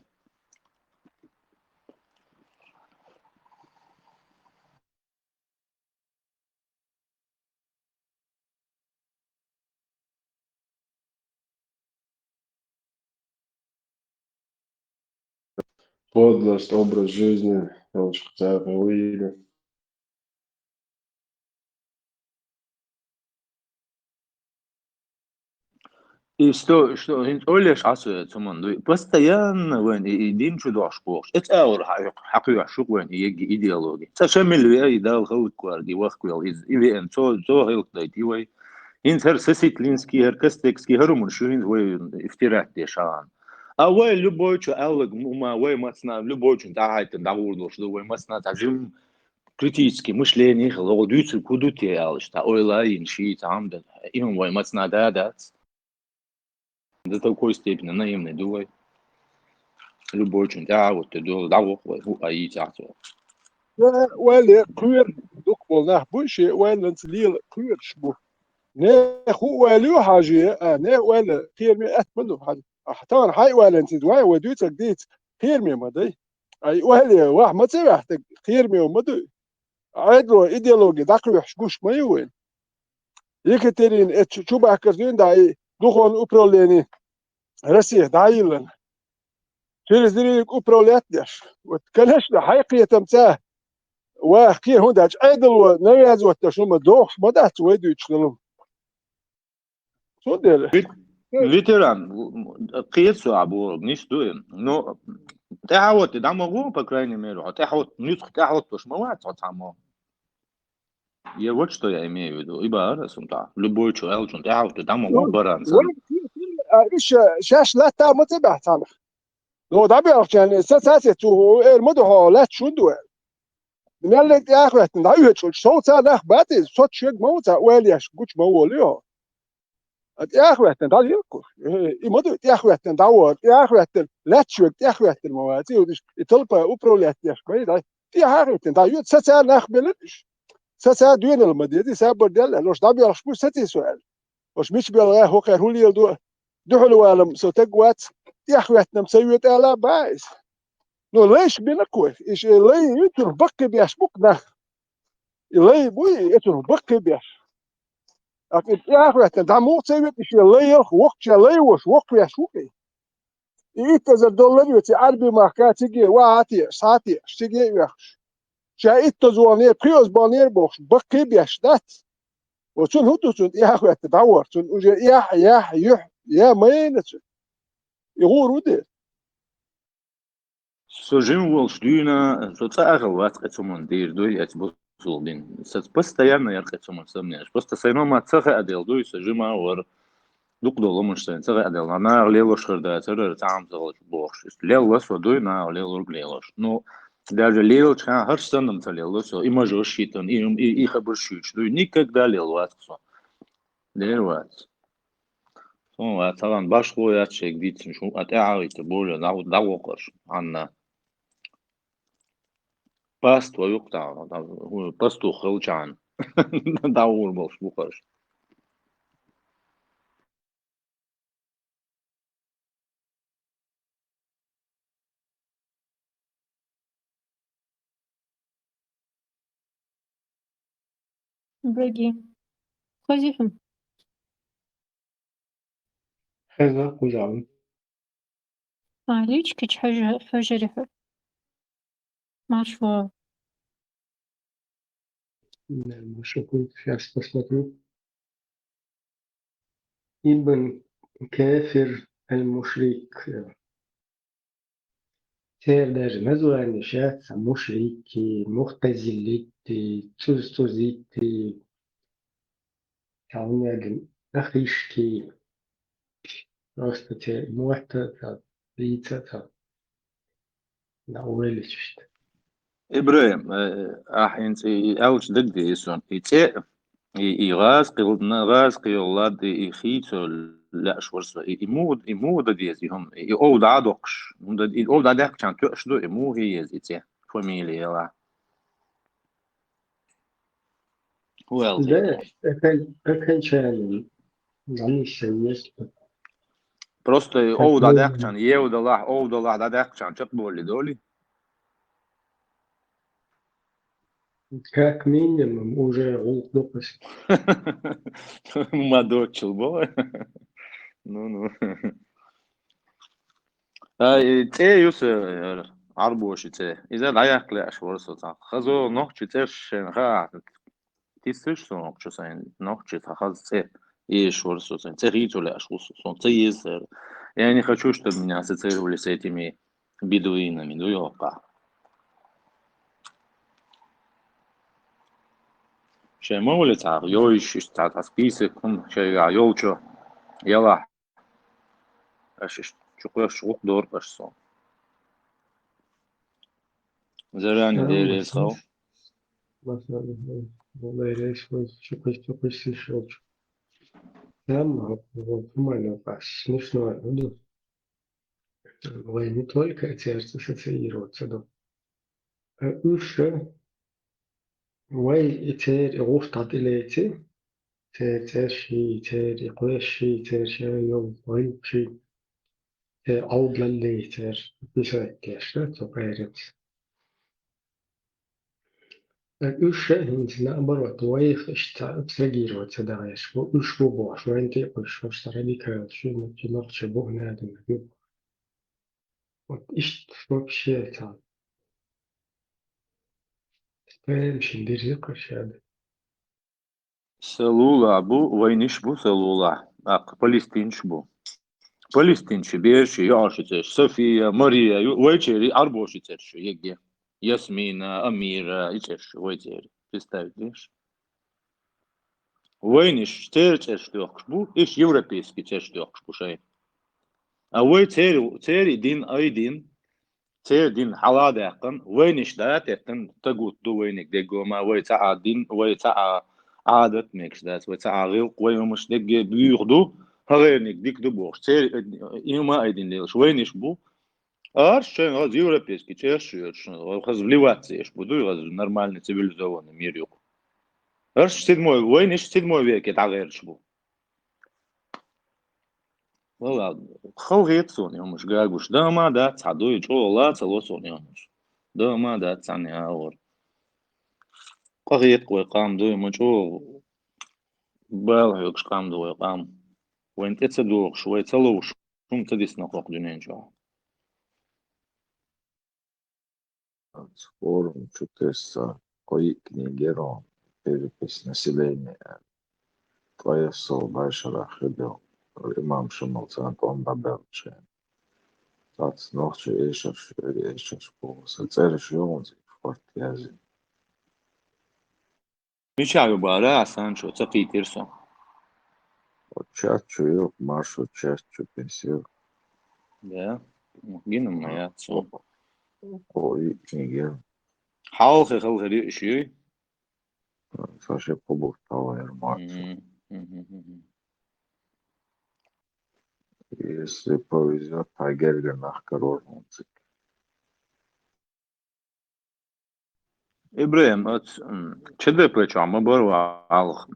Подлость, образ жизни, короче, хотя бы выявили. И что, что, хӀинца ойлаш Ӏа со цу ман дуй. Постоянно вайн и, и дин чу дохуш бохуш. Эца аур хьа-, хьакхоьхьуш шу вайн и егги идеологи. Ца Шамил веа и Дала халкъ варги вахквел, и, и веан цо, цо хилк дайт и вай. ХӀинца хӀара Сосетлинский, хӀара Костекский, хӀара умур шу хӀинца вай ифтират деш хьан. А вай любой чу аьллаг ма вай мацна, любой чу дӀахьайтан дӀагӀур долуш ду, вай мацна цхьа жим критический мышление хила, гӀо дуьйцург хӀу ду те аьлла, ша ойла йина ший цхьа хӀума дан. И хӀума вай мацна да дац. До такой степени наивный ду вай. Любой чун тӀаьхьа вуттур ду, дӀагӀо вай, хӀу а йийцахь цо. Вале, кхоьру дукха болу нах буй, шен ойланца лела кхоьруш бу. Нехан хӀу ойла ю хьажий, а, нехан ойла кхераме атта ма ду хьажа. Ахьа тахана хьайн ойланца иза вай, вай дуьйцург дийца, кхераме ма дай. Ай, ойла, вахь ма ца ваьхьтаг, кхераме ма дуй. Ӏедало идеологи дӀакхоьхьуш гуш ма ю вайн. Екатерина эцу чу бахкар дуьйна да и духовное управление России дӀайиллина. Через деревню управлять деш. Вот, конечно, хьайн кхетамца ваха кхера, хӀунда аьлча Ӏедало навязывать деш хӀума дохуш ма дац вай дуьйцуш долу. Цундела. Вет-, ветеран, кхета со а бохург, нис ду и. Ну, тӀаьхьа ватти дӀа ма гӀо, по крайней мере, хьо тӀаьхьа ват-, нуьцкъ тӀаьхьа ваттош ма вац хьо цхьаммо. Я вот что я имею в виду. И бара сум та. Любой чу аьллачун тӀаьхьа ватти дӀа ма гӀо баран сан. А, иша шаьш латта ма ца баьхьа цхьамма. Ну, дӀабелхчарна, са цаце цу эр ма ду хьо, лаьцна шун ду аьлла. Меллиг тӀехветтина, дӀаоьцуш, сов ца нах бац иза, соцу шуьга ма ву ца, ойла еш, гучу ма волу хьо. А тӀехветтина, дӀа лелкуш. Э, и ма ду, тӀехветтина, дӀавора, тӀехветтина, лаьцна шуьга тӀехветтина ма вац, и, и толпа управлять деш, ма и дай. ТӀехьа хӀиттина, дӀа ю, са ца нах белира иш. Са ца доьнал ма дези, са бар делла, лош дӀабелхаш бу, саций со аьлла. Ош мича белгӀа хӀокхара хӀу леладо, дуьхьал валам со таг вац, тӀехветтинам ца йоьту ала баха иза. Ну, лайш бина кхой, и ше лай ю, цунах баккхий беш бу-кх нах. И лай буй, и цунах баккхий беш. Акъ и тӀехветтина, дӀа муха ца йоьту, и ше лай ялх, воккхача лай вош, воккхавеш ву-кх и. И итт эзар доллар ю, ци Ӏарби махка циге ваха а теаш, схьа а теаш, циге а оьхуш. Ша итт эзар вахнера, пхи эзар бахнера бохуш, баккхий беш дац. Оцунна хӀун ду цунна тӀехветтина дӀавора? Цунна уже эхь, яхь, юьхь, я майна цунна. И гӀур ву де. Со жим волуш дуьйна, со цӀа а хила вац кхин цу ман дийр дуй, эца бусул дин. Сац постоянно яр кхин цу ман сомнеш. Просто сайно ма ца хаа дел дуй, со жима вара. Дукха долу хӀуманаш сайна ца хаьа делла, наха лелош хир дацара, цхьа хӀума ца хилча бохуш. Иштта лелла со дуй, наха лелург лелош. Ну, даже лелча хьан хӀорш санна ца лелла со, и мажош шийтан, и, и, и хабарш шуьйцуш дуй, никогда лелла вац со. Дера вац. Сон вац, цхьаьна башхо яц шайга дийцина шу, а тӀаьхьа витта более дӀа-, дӀавоккхуш, Анна. Паст вай юкъ тахьа, пастух хилчахьана. ДӀагӀур болуш бу хӀорш. Ибрагим. Хозий хьуна? Хеза, кхузахь ву. А, личкачу хьожа-, хьожари хьо. Марш вон. Да, марш вон, щас посмотрю. Ибн Кафир аль-Мушрик. Церан даже название щас мушрики, мухтазилити, цуз-цузити. Цхьа хӀума яьлла, нахишки, просто те мотта ца, дийца ца, на ойличуьшта. Ибрагим, э, ахь хӀинца и, и аьлча дагадеа сон, и цӀе, и, и гӀазкхи-, гӀазкхи йолу лад, и, и хийцо лаьаш вара со, и, и муха, и муха дан деза, и хӀума, и ов дӀа а доккхуш, хӀунда и ов дӀа даьккхачарна тоьаш ду, и муха еза и цӀе, фамилия яла. Well, да, окон-, окончание. Они все есть. Просто как ов минимум. ДӀадаьккхачарна, ев далахь, ов далахь дӀадаьккхачарна чекхболли доли? Как минимум уже гӀуллакх дукхуш. Ма дочул бо. Ну, ну. Ай, цӀе ю са, э, Ӏарбоши цӀе. Иза дӀаяккха лаьаш вара со цхьа. Хазо нохчи цӀерш шайна хаа. Тиссиш со нохчи сайн, нохчи цхьа хаза цӀе. Эшаш вара со, сайна цӀи хийца лаьаш ву со, сона ца еза цара. Я не хочу, чтобы меня ассоциировали с этими бедуинами, ду йоккха. Шайн ма вале цхьа йойш, иштта цхьа, цхьа список хӀума шайгахь йолчо, ялахь. Аш иштта чу кхоьссуш гӀуллакх дора аш сона. Заранее Ам, дерригаш хов. Масала, валерийс вай чу кхоьссуш, чу кхоьссуш йолчу. Ам, вот, хӀума лоькхуш, смешно, ну, вай не только церца ассоциироваться ду. А уьш, вай и церан и гӀуллакх дӀатӀелаьцча, церан цӀерш йий, церан и кхоьссуш йий, церан шайн йолу гӀиллакхаш йий, церан Ӏовдалаллий, церан писать деш, да, цу къеран. Уьш а хӀинца наоборот, вайх иштта абстрагировать ца дахьеш бу, уьш бу бохуш, вайна тӀе а кхуьссуш, хӀорш сан радикалаш ю, нохчий бу, наданаш ю. Вот иштта вообще цхьа тема шина дирзина кху шада. Сан лулахь бу, вайниш бу сан лулахь, тӀаккха палестинчаш бу. Палестинчийн бераш, йоӀарш цӀераш, София, Мария, ю-, вайчеран Ӏарбошийн цӀераш ю, еге. Ясмина, Амира, и цӀераш ю вайцеран. Представить деш? Вайниш церан цӀераш доьхкуш бу, уьш европейский цӀераш доьхкуш бу шайн. А вай церан, церан дин, ай дин, церан дин хьала а даьккхина, вайниш да а теттина, стаг гуттар ду вайниг дегома, вай цхьа а дин, вай цхьа а Ӏадат мегаш дац, вай цхьа а гӀиллакх, вай хӀумаш дегге буьйха ду, хӀагӀерниг дика ду бохуш. Церан, э, и хӀума а айдина лелаш вайниш бу. Арш шайн хаза европейский цӀераш йоьдуш, хаза вливаться еш бу, дуй хаза нормальный цивилизованный мир юкъа. Арш седьмой, вайниш седьмой веке дӀагӀерташ бу. Валла, халахета суна и хӀумаш гуш. Дама дац цхьа дуй, чӀогӀа ла ца ло суна и хӀумаш. Дама дац цхьанна агӀор. Къахета вай къам дуй, ма чӀогӀа бала хьоьгуш къам ду вай къам. Вайна тӀе ца догӀуш, вай ца ловш, хӀума ца дисна кхокху дуьнен чохь. Оцу форум чу тесса кхо-йиъ книга яра хьуна, «Перепись населения». Ткъе исс бӀешарахь хи ду, имам Шамал царна тӀом дӀабаьллачу хенахь. Цхьацца нохчийн эшарш, эшарш боху, сан цӀераш ю хьуна цигахь корта яздина. Мичахь ю бара, Сан чу ца кхийтира со. Чат чу ю, маршо чат чу тесира. Да? Гина ма яц со. Кхо-йиъ книга яра. Хьалхе хала хир ю иш юй? Сан ши кхо бутт хьалха яра маршо. Мгм, мгм, мгм. Если повезёт, хьан гергара нах карор хьуна цига. ИбрахӀим, оцу, м, Ч Д П чохь ма бара ван хьалха.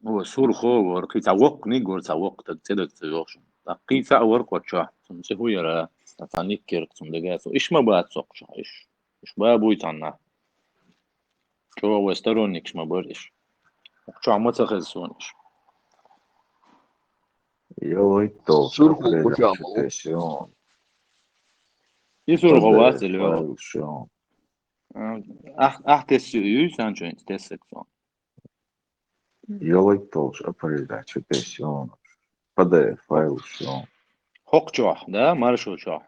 О, Сурхо вара, кхин цхьа воккха книг вара, цхьа воккха стаг, цӀе дага ца йогӀуш. ТӀаккха кхин цхьа а вара кху чохь, цунна цӀе хӀун яра? Цхьа ник кхерг цунна дага. Иш ма бац кху чохь, иш. Иш ба буй цхьанна. ЧӀогӀа вай сторонникаш ма бара иш. Кху чохь ма ца хеза суна иш. ЯлхитталгӀа Сурхо апрель кху чохь чу ма ву. Тесна. И Сурхо вац или йогӀу? Файлаш ю. А, ахь, ахь тесса юй, Сан чу хӀинца тессаг суна. ЯлхитталгӀа апрель чу тесна. П Д Ф файлаш ю. ХӀокху чохь, да, маршо чохь.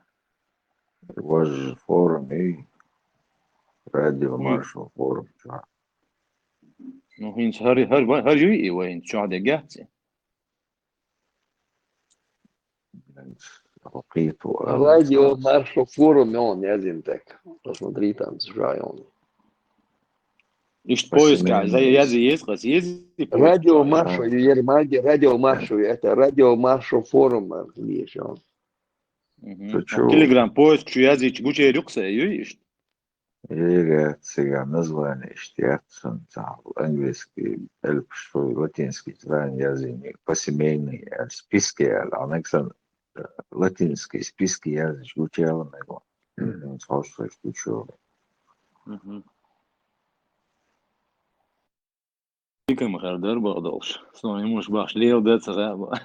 Важа форум ю. Радио Маршо форум чохь. Ну, хӀинца хӀара, хӀара, хӀара юй и вай хӀинца чохь дегахь цӀе? Радио Маршо форум ю хьуна яздина тӀаккха. Посмотри, там сжаённый. Иштта поискехь язъе еза, еза, еза поиск. Радио Маршо, Ермаги, Радио Маршо, это Радио Маршо форум, а, леш ю хьуна. Мгм. Чу-чу. Телеграм поиск чу язйича гучуьйр ю-кх сан, юй иштта? Яра, цигахь название иштта яц сан, цхьа английский элпаш, латинский знание язйина, по семейной, э, списке аьлла, а нагахь сан, э, латинский списке язйича гучуяла мега. Мгм. Цхьа шайш гучуйогӀу. Мгм. Дика ма хир дара бакъдолуш. Суна и хӀумаш бахча лела дан ца хаьа бан.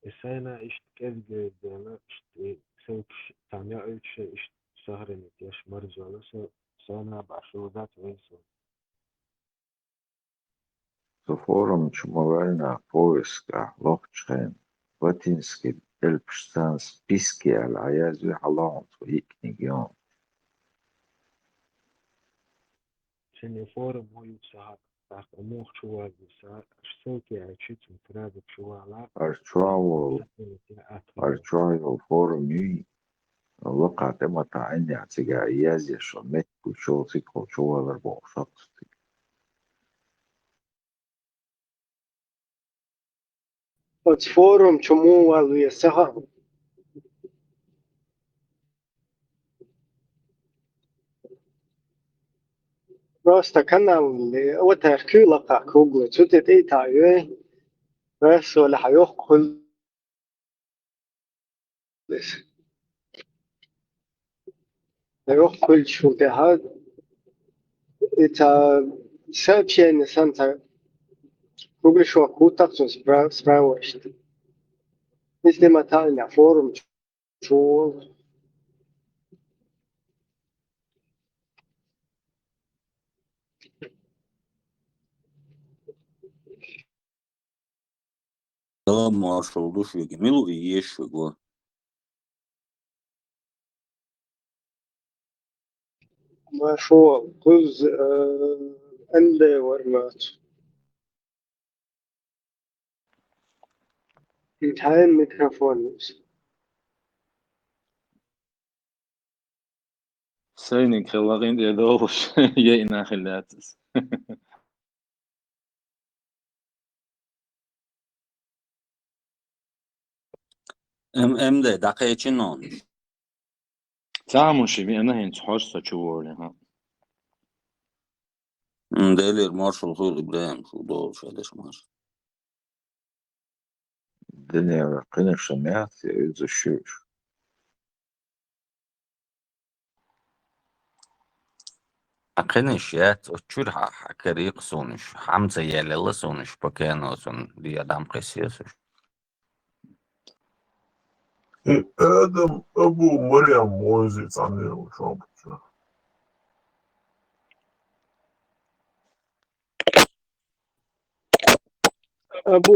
И сайна иштта кӀезиг дена, иштта и сайкаш цхьана йоуьйтуш, иштта сохранить еш марзо йо со, сайна бахьаш дац вайн со. Цу форум чу ма ваьллинехь поискехь лохучу хенахь, латинский элпашца списки аьлла Ӏаязйо, хьалха хьуна цо йиъ книга йогӀу. Цуьнан форум ма ю ца хьа, тӀаккха муха чу ваза ю сан, аш ссылки аьлчи цуьнан фраза чу вала. Аш чохь волу, аш чохь йолу форум юй, лакхахь тӀе ма таӀийна, цигахь язъеш, меттиг чу волу цига чу валар бохуш хьокху цига. Оцу форум чу муха вала веза ца хаьа. Просто канал, вот аьлла куьйгалла кхаъ круглый, цу тӀе тӀе а таӀайой, раз олехь йоккха хуьлу. Йоккха хуьлучул тӀаьхьа и ца сообщение санна ца кругляшок хӀуттакх цунна спра-, справочник. Если ма таӀийна форум чу волу. Салам, маршалла ду шуьга. Мила ву и еза шуьга? Маршалла, кхуза, э, М Д вара маца. Цхьаьна микрофон. Сайниг хилла гӀин тӀе догӀуш, яйна хилла яц иза. М-, М Д дӀакхечи нонаш. Цхьа а муьш веана хӀинца хьожа со чу волу, хьа. М, Делера маршалла хуьлда, ИбрахӀим, шу долуш хьедеш марша. Данера кхинаш ма яц, я иза шуьш. А кхинаш яц, оцу чуьра хьа-, хьа карийкха суна уьш, хьамца елла суна уьш, покено суна, диа дам кхесса суш. Э, Адам Абу Марьям Мойзи цхьаьна йолуш хьо бу чу. Абу,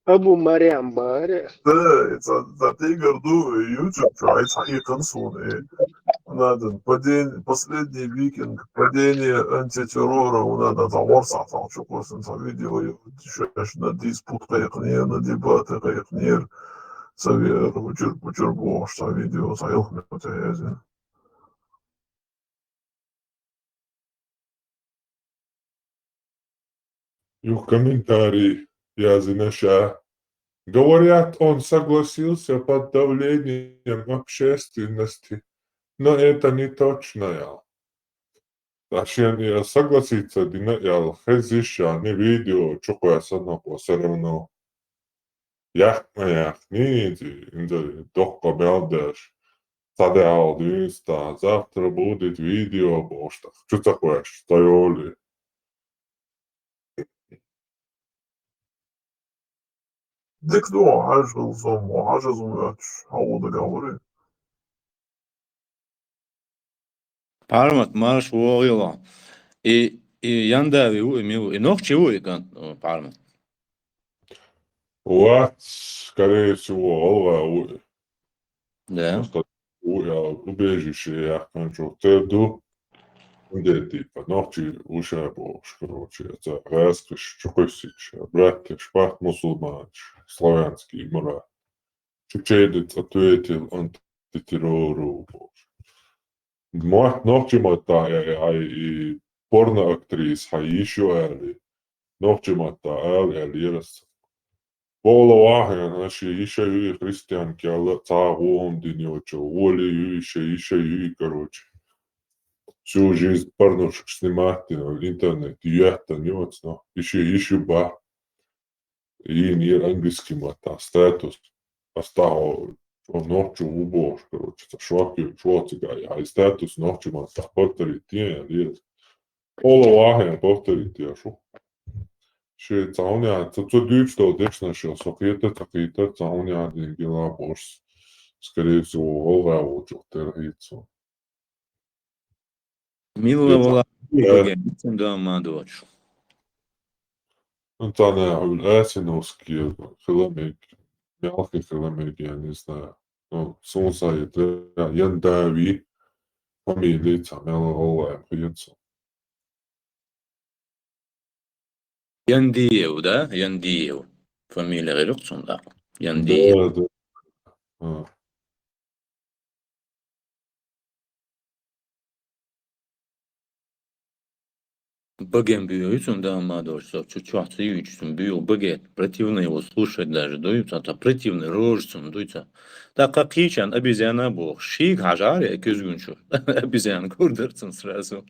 Абу Марьям бара. Да, и ца, ца тигр ду, YouTube чу, ай цхьа икан суна, э. Надо, падение, последний викинг, падение антитеррора, у надо за ворса там чу косин, ца видео, ю, шеш на диспут кайкнир, на дебаты кайкнир, ца ви-, учур, учур бохуш, ца видео, ца илхме, ца язин. Юха комментарий яздина ша. Говорят, он согласился под давлением общественности, но это не точно, ял. Ткъа шен и согласиться дина, ял, хезиш шен видео чу кхоьссина хьо всё равно. Яхна, яхна, иза, иза доккха мел деш. Цхьа де хьалха дуьйна стаг, завтра будет видео бохуш, тӀаккха чу ца кхоьссуш, ца йолий. Дика ду, хьажа хӀума, хьажа хӀума оьцуш, хьо ву договори. Пармат, марша вогӀийла. И, и Яндави ву, и мила ву? И нохчи ву и кӀант, Пармат? Вац, скорее всего, гӀалгӀа ву и. Да. Просто ву, я убежище яьккхинчух тера ду. Уьнде типа, нохчи ву ша бохуш, короче, ца гӀаьскхаш чу кхуьссича, братья, шпахт мусульманаш, славянский мура. Чеченец ответил антитеррору бохуш. Мотт нохчийн маттахь, э, э, и порноактриса хьан йиш ю аьлла. Нохчийн маттахь ала аьлла яра ас. Бохула вахьана, шен йиша ю и христианка аьлла, цхьа а гӀо хӀума дина йоцу, гӀоле ю и, шен йиша ю и, короче. Всю жизнь порнушка снимать дина, интернет йоьттина ю оцу, но и шен йиш ю бах. Йийна яра английский маттахь статус. Ас тахьо, шо нохчо ву бохуш, короче, ца шок ю, шо цигахь, хьайн статус нохчийн маттахь повторить де, яра. Ола вахьана повторить де шу. Шен цхьа хӀума яц, ца цо дуьйцуш долу дешнаш йо, со кхетар, ца кхетар, цхьа хӀума яц дина гила бохуш. Скорее всего, гӀалгӀа волчух тера хӀийца. Милла вала баген, цун дама доч. Цана Асиновский хила мег, мелхи хила мег, я не знаю. Ну, сун сайта, Яндави, фамилия ца мела гала хиен сун. Яндиев, да? Яндиев. Фамилия гӀерихъ цун, да. Яндиев. Да, да. А. Баген буюй цун дама доч, со чу чохца юй цун буюй баген. Противно его слушать даже, дуй ца, ца противный рожь цун, дуй ца. Та какичан обезьяна бох, шик хажар я кюзгун чу. Обезьяна курдар цун сразу.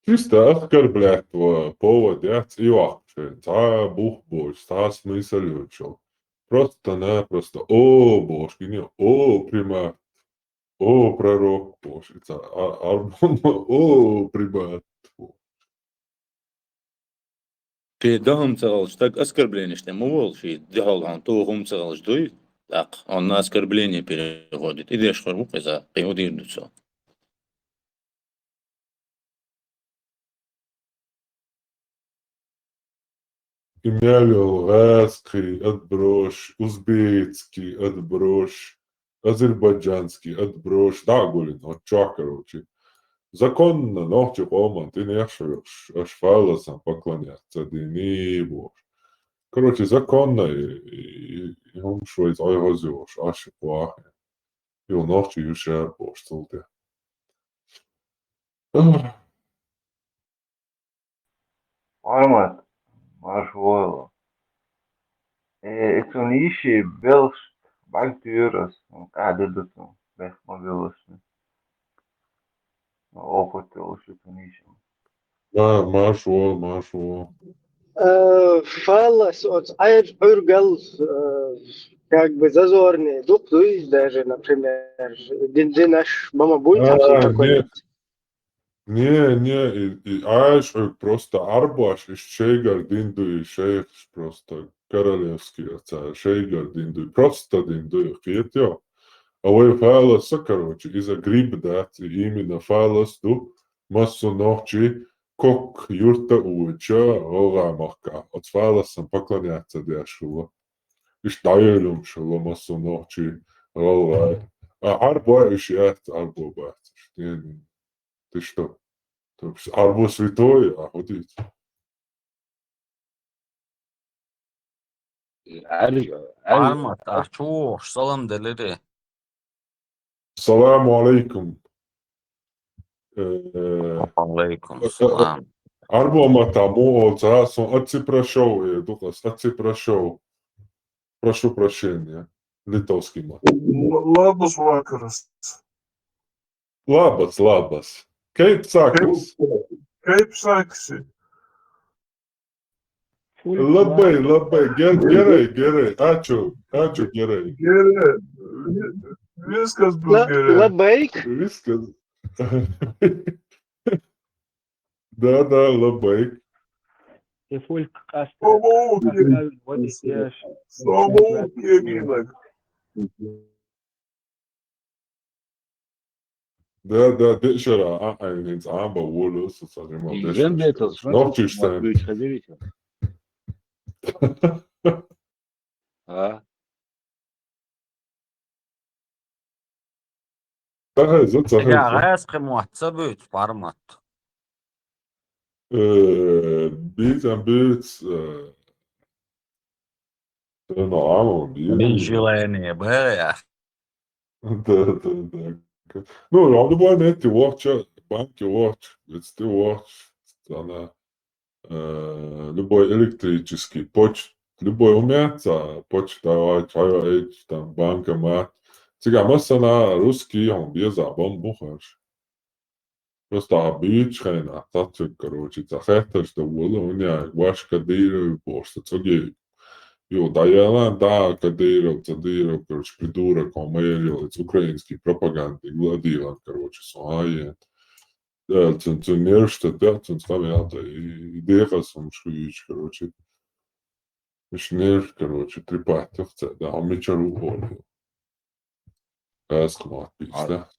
Чисто оскорблять повод яц и вообще. Ца бух боч, ца смысл йочо. Просто-напросто, о, бош, гини, о, примат, о, пророк бош, и ца, а, а, о, примат. Пе дахам цагалш, так оскорбление, что мы волши, дехал хан, то хум цагалш дуй, так, он на оскорбление переходит. И деш харбу, за, и удир дуцо. Имялил гӀаскхи отброш, узбекский отброш, азербайджанский отброш, дӀагулин, от чё, короче. Законно, нохчи къоман, ты не аш, аш фаласан поклоняться, дини бош. Короче, законно, и, и, и он швейц, ай, гозиош, аш и плохи. Ил нохчи юшар бош, цулте. Мармат, марш войло. Э, эцун йиши белш бантюрас, кадыдутун, бех ма белш. Опыт белш эцун йиши. Да, марш во, марш во. Э, фалас, оц айр гӀургал, э, как бы зазорный, дух дуй даже, например, дин, дин аш мама будет, а, там всё такое. Нет. Не, не, и, и, аш, э, просто арбаш, и шейгар дин дуй, и шейх просто королевский, а ца шейгар дин дуй, просто дин дуй, хетё. А вай фаласа, короче, из-за гриб, да, и именно фалас ду, массу нохчи, кок юрта уйча, гӀалгӀа махка. Оц фаласан поклоняться деш хила. Иш дайолюм шила массу нохчи, гӀалгӀа. А арба иш яц, арба бац. Не, не. Ты что? Арбу святой, а ходить. Али, Али. Армат, а чё, салам делири. Саламу алейкум. Э, алейкум э, э, салам. Арбу матаму, о, ца, сон, отцы прошёл, э, Дуглас, отцы прошёл. Прошу прощения. Литовский мат. Л-, лабас вакарас. Лабас, лабас. Кейп Сакс. Кейп, Кейп Сакси. Лабай, лабай. Гер-, герай, герай. Ачу, ачу, герай. Герай. Ви-, вискас бу, ла-, герай. Лабайк. Вискас. Да, да, лабайк. Те фольк кас-, Слава кас-, Богу, кас-, кас-, Слава Богу, кеминак. Да, да, дешара, а, а, инц амба волос, сажима. Ижен дешара. Детас, нохчиш сан. А? Тахай, зо, тахай, я, зо. Гайс кем ватса бют, пармат. Э, бизан бют, э, ну, а, ну, бизан. Бин желание, бля. Да, да, да. Ну, а в любой момент ты watch, банки watch, ведь ты watch, она, э, любой электрический, поч-, любой умеца, почта, чай, там, банкомат. Цигама сана русский, он без абон бухаш. Просто а бич хайна, тацик, короче, ца хетташ да вола, у меня ваш Кадыров, просто цоги. Ё, да я ла, да, Кадыров, Кадыров, короче, придурок, он мэрил, это украинский пропаганды, гладилан, короче, суае. Да, цун, цун нервшта, да, цун скамьята, и, и деха сам шуич, короче. Иш нерв, короче, трепать, да, а мы чару ходим. Эскмот, да?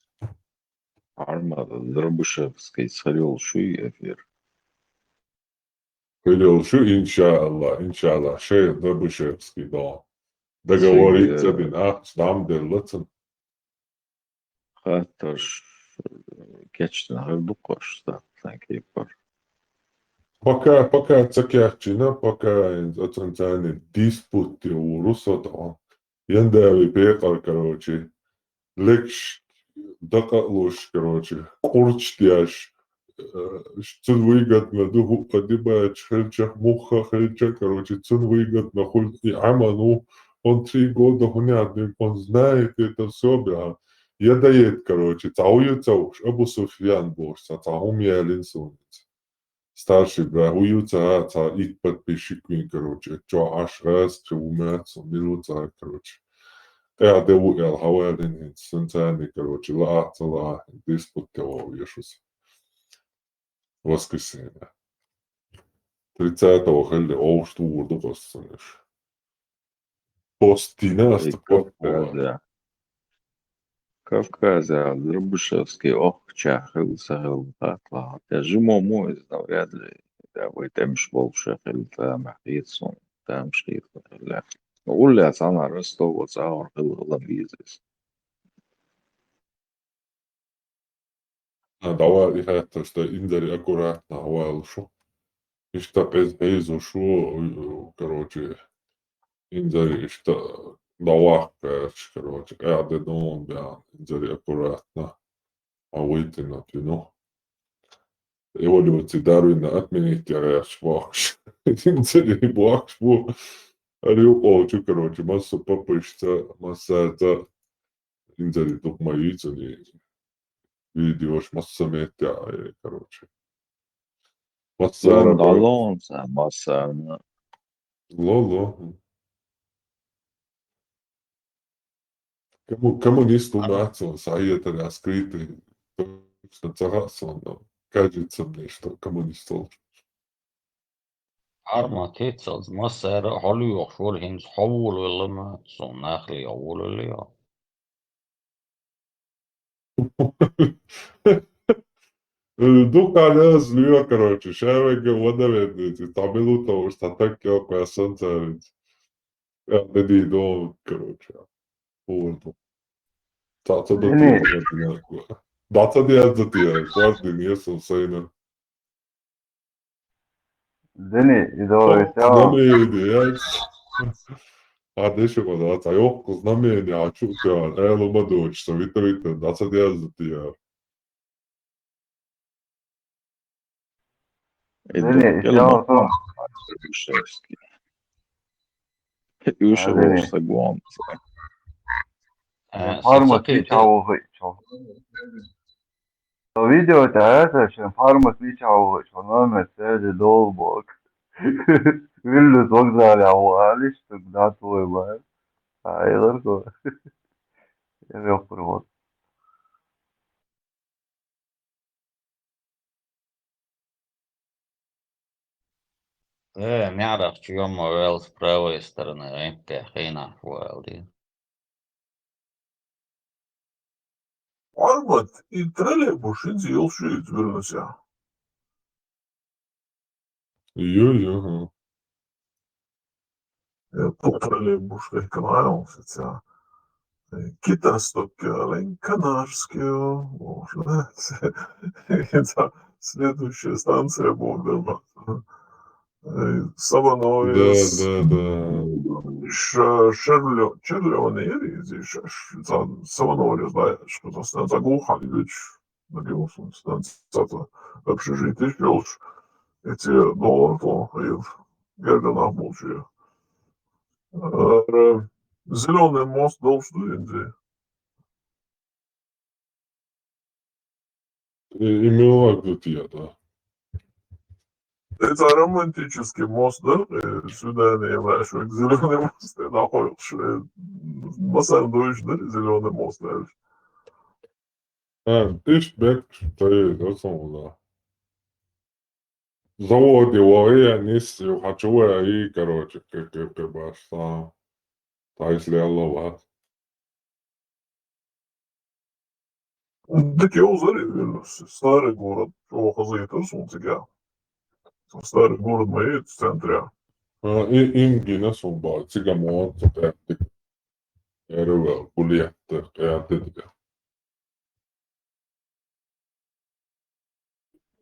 Арма Дробышевский, схьарёлу шуй эфир. Хьо йолуш ю, иншаалла, иншаалла, шайх Дробышевский догӀу. Договориться бина, ахча дам делла цунна. Хаттарш кечдина хир ду-кх аш, статсан кепара. Пока, пока ца кечйина, пока хӀинца оцунца диспут тӀе вур ву со тӀаккха. Яндави пекъар, короче, лекаш дакъа а луш, короче, къурч деш, э, цунна выгодно ду хӀуъа дибача хилча, мухха хилча, короче, цунна выгодно хуьлу и Ӏамал ву, он три года хӀунда дина, он знает это всё, бля. Я доед, короче, цхьа хӀу ю ца вуш, Абу Суфьян бохуш, цхьа, цхьа хӀума ялийна суна. Старший брат, хӀу ю ца, цхьа итт подписчик вина, короче, чохь Ӏаш гӀазкхи ву маьцна, мила ву ца, короче. ТӀаьхьа де ву аьлла, хьавалийна хӀинца, сунцарний, короче, лаахь, ца лаахь, диспут тӀе вогӀу еш ву со. Воскресенье. Тридцатого хилли, овш тӀе вур ду-кх ас цунна еш. Постина ас Эй, ца постина. Кавказя. Кавказя, Дробышевский, охча хила ца хила хатла. Я жимо мо иза, навряд ли. Я вай тӀемаш болуш хила тамах хета суна, тамаш хета хила. Ну, улле цхьана Ростов цӀагӀар хила хила виза иза. А, давай, и хаттарш дан, инзаре аккуратно хьавалуш ву. Иштта къиза хьийзуш ву, короче, инзаре иштта дӀаваккха гӀерташ, короче, къаьхьа де догӀун баьхна, инзаре аккуратно хьавайтина туьну. Эволюци Дарвина отменить ян гӀерташ бохкуш. Инзаре бохкуш бу. Ара юкъолчу, короче, массо папашца, массаьрца. Инзаре дукха ма йийцуний видеош массо меттехь, короче. Массара Лон, бара. Лон, ца массарна. Ло, ло. Кому-, коммунист ву маьцна, схьаэтар а скрытый. Точно ца хаьа суна, но кажется мне, что коммунист волчу. Арма, кецалц массара а хьо лоьхуш вара, хӀинца хьо волавелла ма, суна нах ле хьо волавелла йо. Дукха аз лоьху, короче, ша вайга вада веднийца, цхьа минута уж цхьа таг кӀел кхоьссина цаьрца. Я де дий догӀу, короче. Хьо вара ду. Цхьа ца до Дени. Те, дӀа ца деза те, кхоьрдина сан сайна. Дени, и давай, О, тяу. Знамение, я. А деши кхо да, цхьа йоккха знамение, а чу те, аьлла ма доцуш, со вита-вита, дӀа ца деза те. И Дени, дуккел и ма тяу. Уьш а Дени. Уьш а волуш са гонца. Э, Форма сацакхийта. Чьи чьа вохуьйту? Со видео тӀе хьаьрса, шен формат мичахь ву, шо номер церли долу боху. Виллус вокзалехь ву алиш, цуьнга дӀа а тохий бара. А, элар ко. Я вехпур вот. Э, неӀарах чу йомма вел с правой стороны, гӀемтте хенахь ву аьлла дийна. Хьармат, и троллейбус хӀинца йолуш ю иза Вилнусехь? Ю, ю, хӀу. Э, кху троллейбус дехкан Ӏалам саца. Э, китайский, канарский, можно. Следующая станция будет. Э, Савановец. Да, да, да. Ш-, Шерлё-, Шерлёвна яра иза, ш-, ш-, ца-, Савановец, да, ш-, ца-, ца-, ца-, гуха ильич, нагилсун станция, ца-, общежитие йолуш, эти доллар то, и герга нах болчу. Э, Зелёный мост долуш ду инзи. И, и милла гуттар а, да. Иза романтический мост ду, э, свидание лаьш вай Зелёный мост, э, нахойкхуш, э, масар дуйш ду, Зелёный мост лаьш. А, иштта беккаш ца еза, сан вала. Заводе вахе а нисса ю хьачу вай, короче, кхе-кхе-кхе баш сан. Тайс лелла вац. Дика йовзар из Вильнюс, старый город, чӀоагӀа хазийтар сона цига. Старый город ма яц центре. А, и, им гина сона бац, цига мо ца баьттиг. Эрвел, Булетта, кӀаьда дика.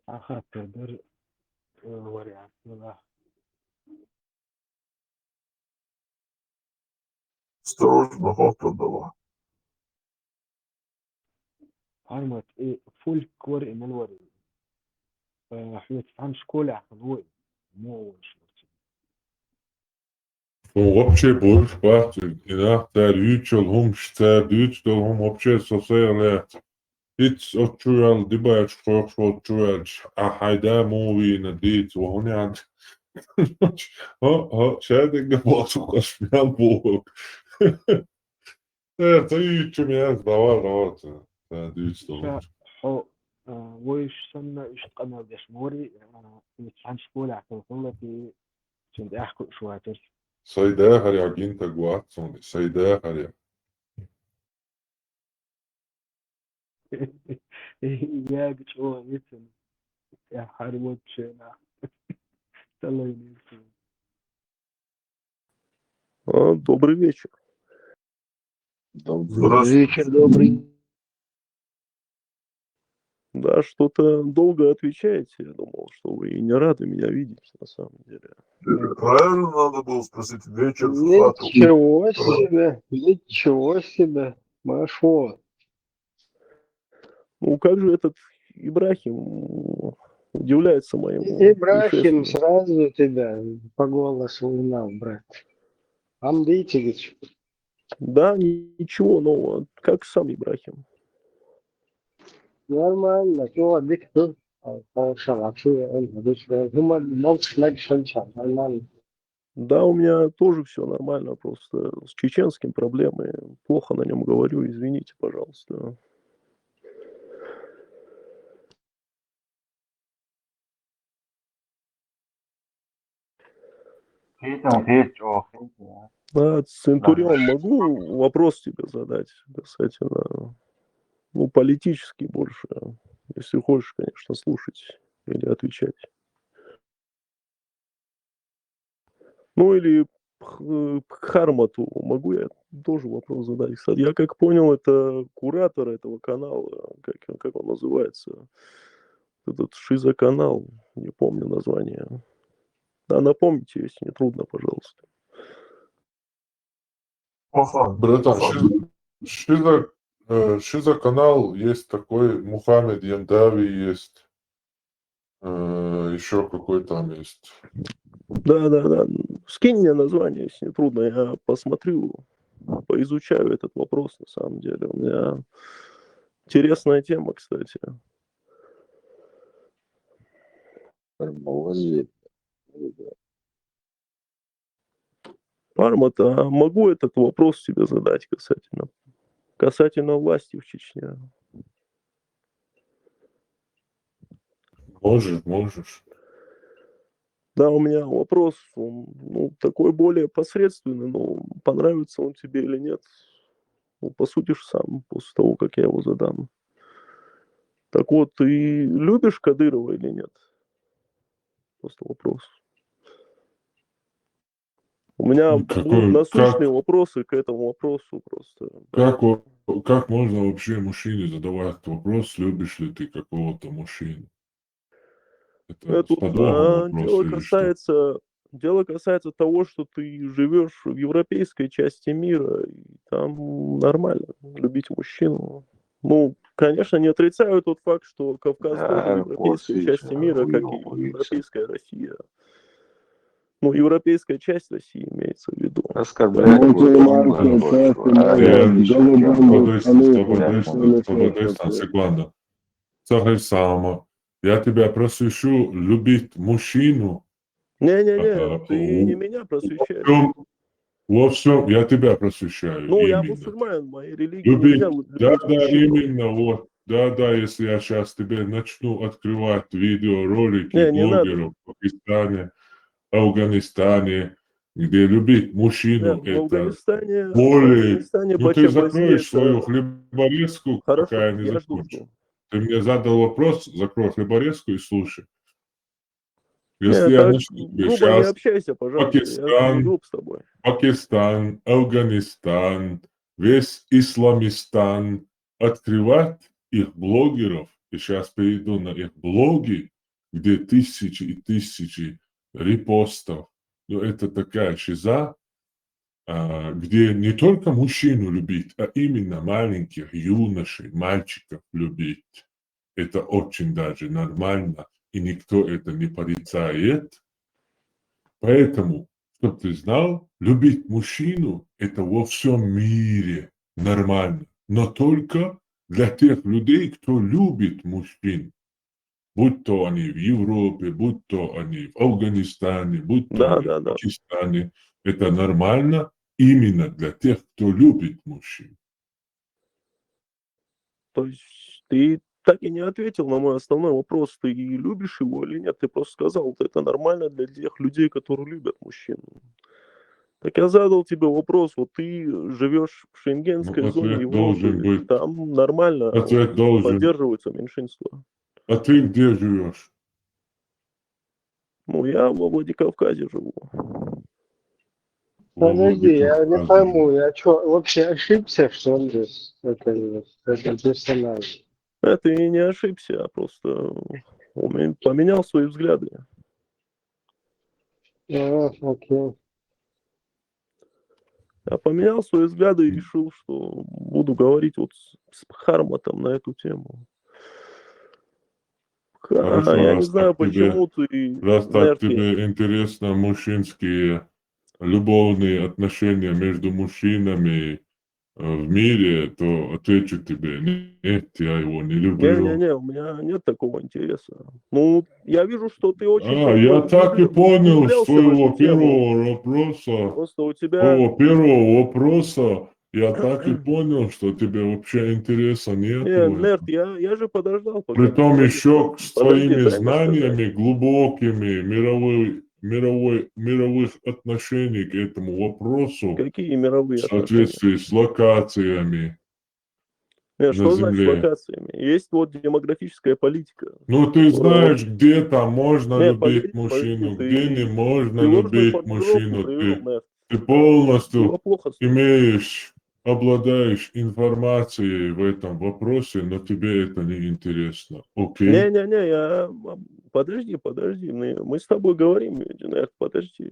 Ахаттар дар, э, вариант, ну да. Осторожно, хаттар дала. Пармат, э, фольклор и мел вари. Э, хьоьца цхьана школе хьан вой, мо вой шуьца. Ну, вообще буйш бац, и нах цара юьйцуш йолу хӀумаш, цара дуьйцуш долу хӀума вообще со сайга лаьцна. ХӀинца оцу чу ваьлла, дибачу кхойкхуш волчу чу ваьлча, а хьайн да муха вийна дийца, вахана ян. ХӀо, хӀо, шадерг а боцу кхаш мел боху. Э, ца юьйцучу мел, давай, давай, ца, ца дуьйцу долу. Ша, хьо, а, вуьйш санна, иштта къамел деш ма вари, а, и цхьана школехь хӀун хилла, ти цунна тӀаьхьа кхуьуш вацара. Сайн дахарехь гинтаг вац суна, сайн дахарехь. Яга чӀогӀа вицина. ТӀаьххьара вочу шенахь. Ца лайнера суна. А, добрый вечер. Добрый Здравствуйте. вечер, добрый. Да, что-то долго отвечаете. Я думал, что вы и не рады меня видеть, на самом деле. Правильно надо было спросить, вечер в хату. Ничего себе, ничего себе. Машло. Ну, как же этот Ибрахим удивляется моему Ибрахим пришествию? Сразу тебя по голосу узнал, брат. Амдитович. Да, ничего нового. Как сам Ибрахим? Нормально. Чего, дик, ты? А, хорошо, вообще, он, обычно, ну, мол-, молча, значит, нормально. Да, у меня тоже всё нормально, просто с чеченским проблемы. Плохо на нём говорю, извините, пожалуйста. Хетам, хет, чё, хет, а? Да, Центурион, могу вопрос тебе задать касательно, ну, политический больше, если хочешь, конечно, слушать или отвечать. Ну, или к, к Хармату могу я тоже вопрос задать? Кстати, я как понял, это куратор этого канала, как, как он называется? Этот шизоканал, не помню название. Да, напомните, если не трудно, пожалуйста. Ага. Братан, ага. Шиза-, шиза-, э, шизоканал есть такой, Мухаммед Ямдави есть. Э, ещё какой там есть. Да, да, да. Скинь мне название, если не трудно, я посмотрю, поизучаю этот вопрос, на самом деле. У меня интересная тема, кстати. Пармат, а могу этот вопрос тебе задать касательно, касательно власти в Чечне? Можешь, можешь. Да, у меня вопрос, он, ну, такой более посредственный, но понравится он тебе или нет, ну, посудишь сам после того, как я его задам. Так вот, ты любишь Кадырова или нет? Просто вопрос. У меня будут насущные вопросы к этому вопросу просто. Ну, какой, как, как можно вообще мужчине задавать вопрос, любишь ли ты какого-то мужчину? Это с подвохом вопрос или что? Дело касается, дело касается того, что ты живёшь в европейской части мира, и там нормально любить мужчину. Ну, конечно, не отрицаю тот факт, что Кавказ тоже европейская часть мира, как и европейская Россия. Ну, европейская часть России имеется в виду. Оскорбляет. Подожди, подожди, секунду. Ца хир сама. Я тебя просвещу любить мужчину. Не-не-не, ты не меня просвещаешь. Во всём я тебя просвещаю. Ну, я мусульманин, моя религия не меня любить мужчину. Да, да, именно, вот. Да, да, если я щас тебе начну открывать видеоролики блогеров в Пакистане, Афганистане, где любить мужчину, Нет, в это Афганистане, в более... Афганистане Ну, ты почти закроешь есть, свою э, хлеборезку, хорошо, пока я не я жду, закончу. жду. Ты мне задал вопрос, закрой хлеборезку и слушай. Если Нет, я так начну тебе грубо не сейчас общайся, пожалуйста. Я же не Пакистан, груб с тобой. Пакистан, Афганистан, весь Исламистан, открывать их блогеров, и сейчас перейду на их блоги, где тысячи и тысячи репостов. Но это такая шиза, а, где не только мужчину любить, а именно маленьких юношей, мальчиков любить. Это очень даже нормально, и никто это не порицает. Поэтому, чтоб ты знал, любить мужчину — это во всем мире нормально, но только для тех людей, кто любит мужчин. Будь то они в Европе, будь то они в Афганистане, будь то Да, они да, в да. Пакистане, это нормально именно для тех, кто любит мужчин. То есть ты так и не ответил на мой основной вопрос, ты любишь его или нет. Ты просто сказал, это нормально для тех людей, которые любят мужчин. Так я задал тебе вопрос, вот ты живешь в Ну, шенгенской зоне ответ Европы, должен быть. Там нормально Ответ должен. Поддерживается меньшинство. А ты где живешь? Ну, я во Владикавказе живу. Во Подожди, я не Владикавказе. Пойму, я что, вообще ошибся, что ли? Это, это персонаж. Это и не ошибся, а просто у меня- поменял свои взгляды. А, окей. Я поменял свои взгляды и решил, что буду говорить вот с, с Харматом на эту тему. Ха- Хорошо, я не раз знаю, так тебе- почему ты, Раз так наверное, тебе интересно мужчинские любовные отношения между мужчинами э, в мире, то отвечу тебе: нет, я его не люблю. Не-не-не, у меня нет такого интереса. Ну, я вижу, что ты очень А, такой я так и углуб- понял с углублённый в твоего эту тему. Первого вопроса, Просто у с тебя... твоего первого вопроса, я так и понял, что тебе вообще интереса нет. Не, Нерт, я, я же подождал, пока Притом ты еще с Подожди, твоими дай мне знаниями сказать. Глубокими мировой, мировой, мировых отношений к этому вопросу Какие мировые в соответствии с локациями. Не, на что значит Земле. Локациями? Есть вот демографическая политика. Ну, ты Здорово. Знаешь, где там можно Не, любить подожди, мужчину, подожди, где ты- не можно Ты ложную любить формулировку мужчину. привёл, Ты, Нерт. ты полностью Его плохо слышно. Имеешь, обладаешь информацией в этом вопросе, но тебе это не интересно. Окей? Не-не-не, я... Подожди, подожди, мы, мы с тобой говорим, Нерт, подожди.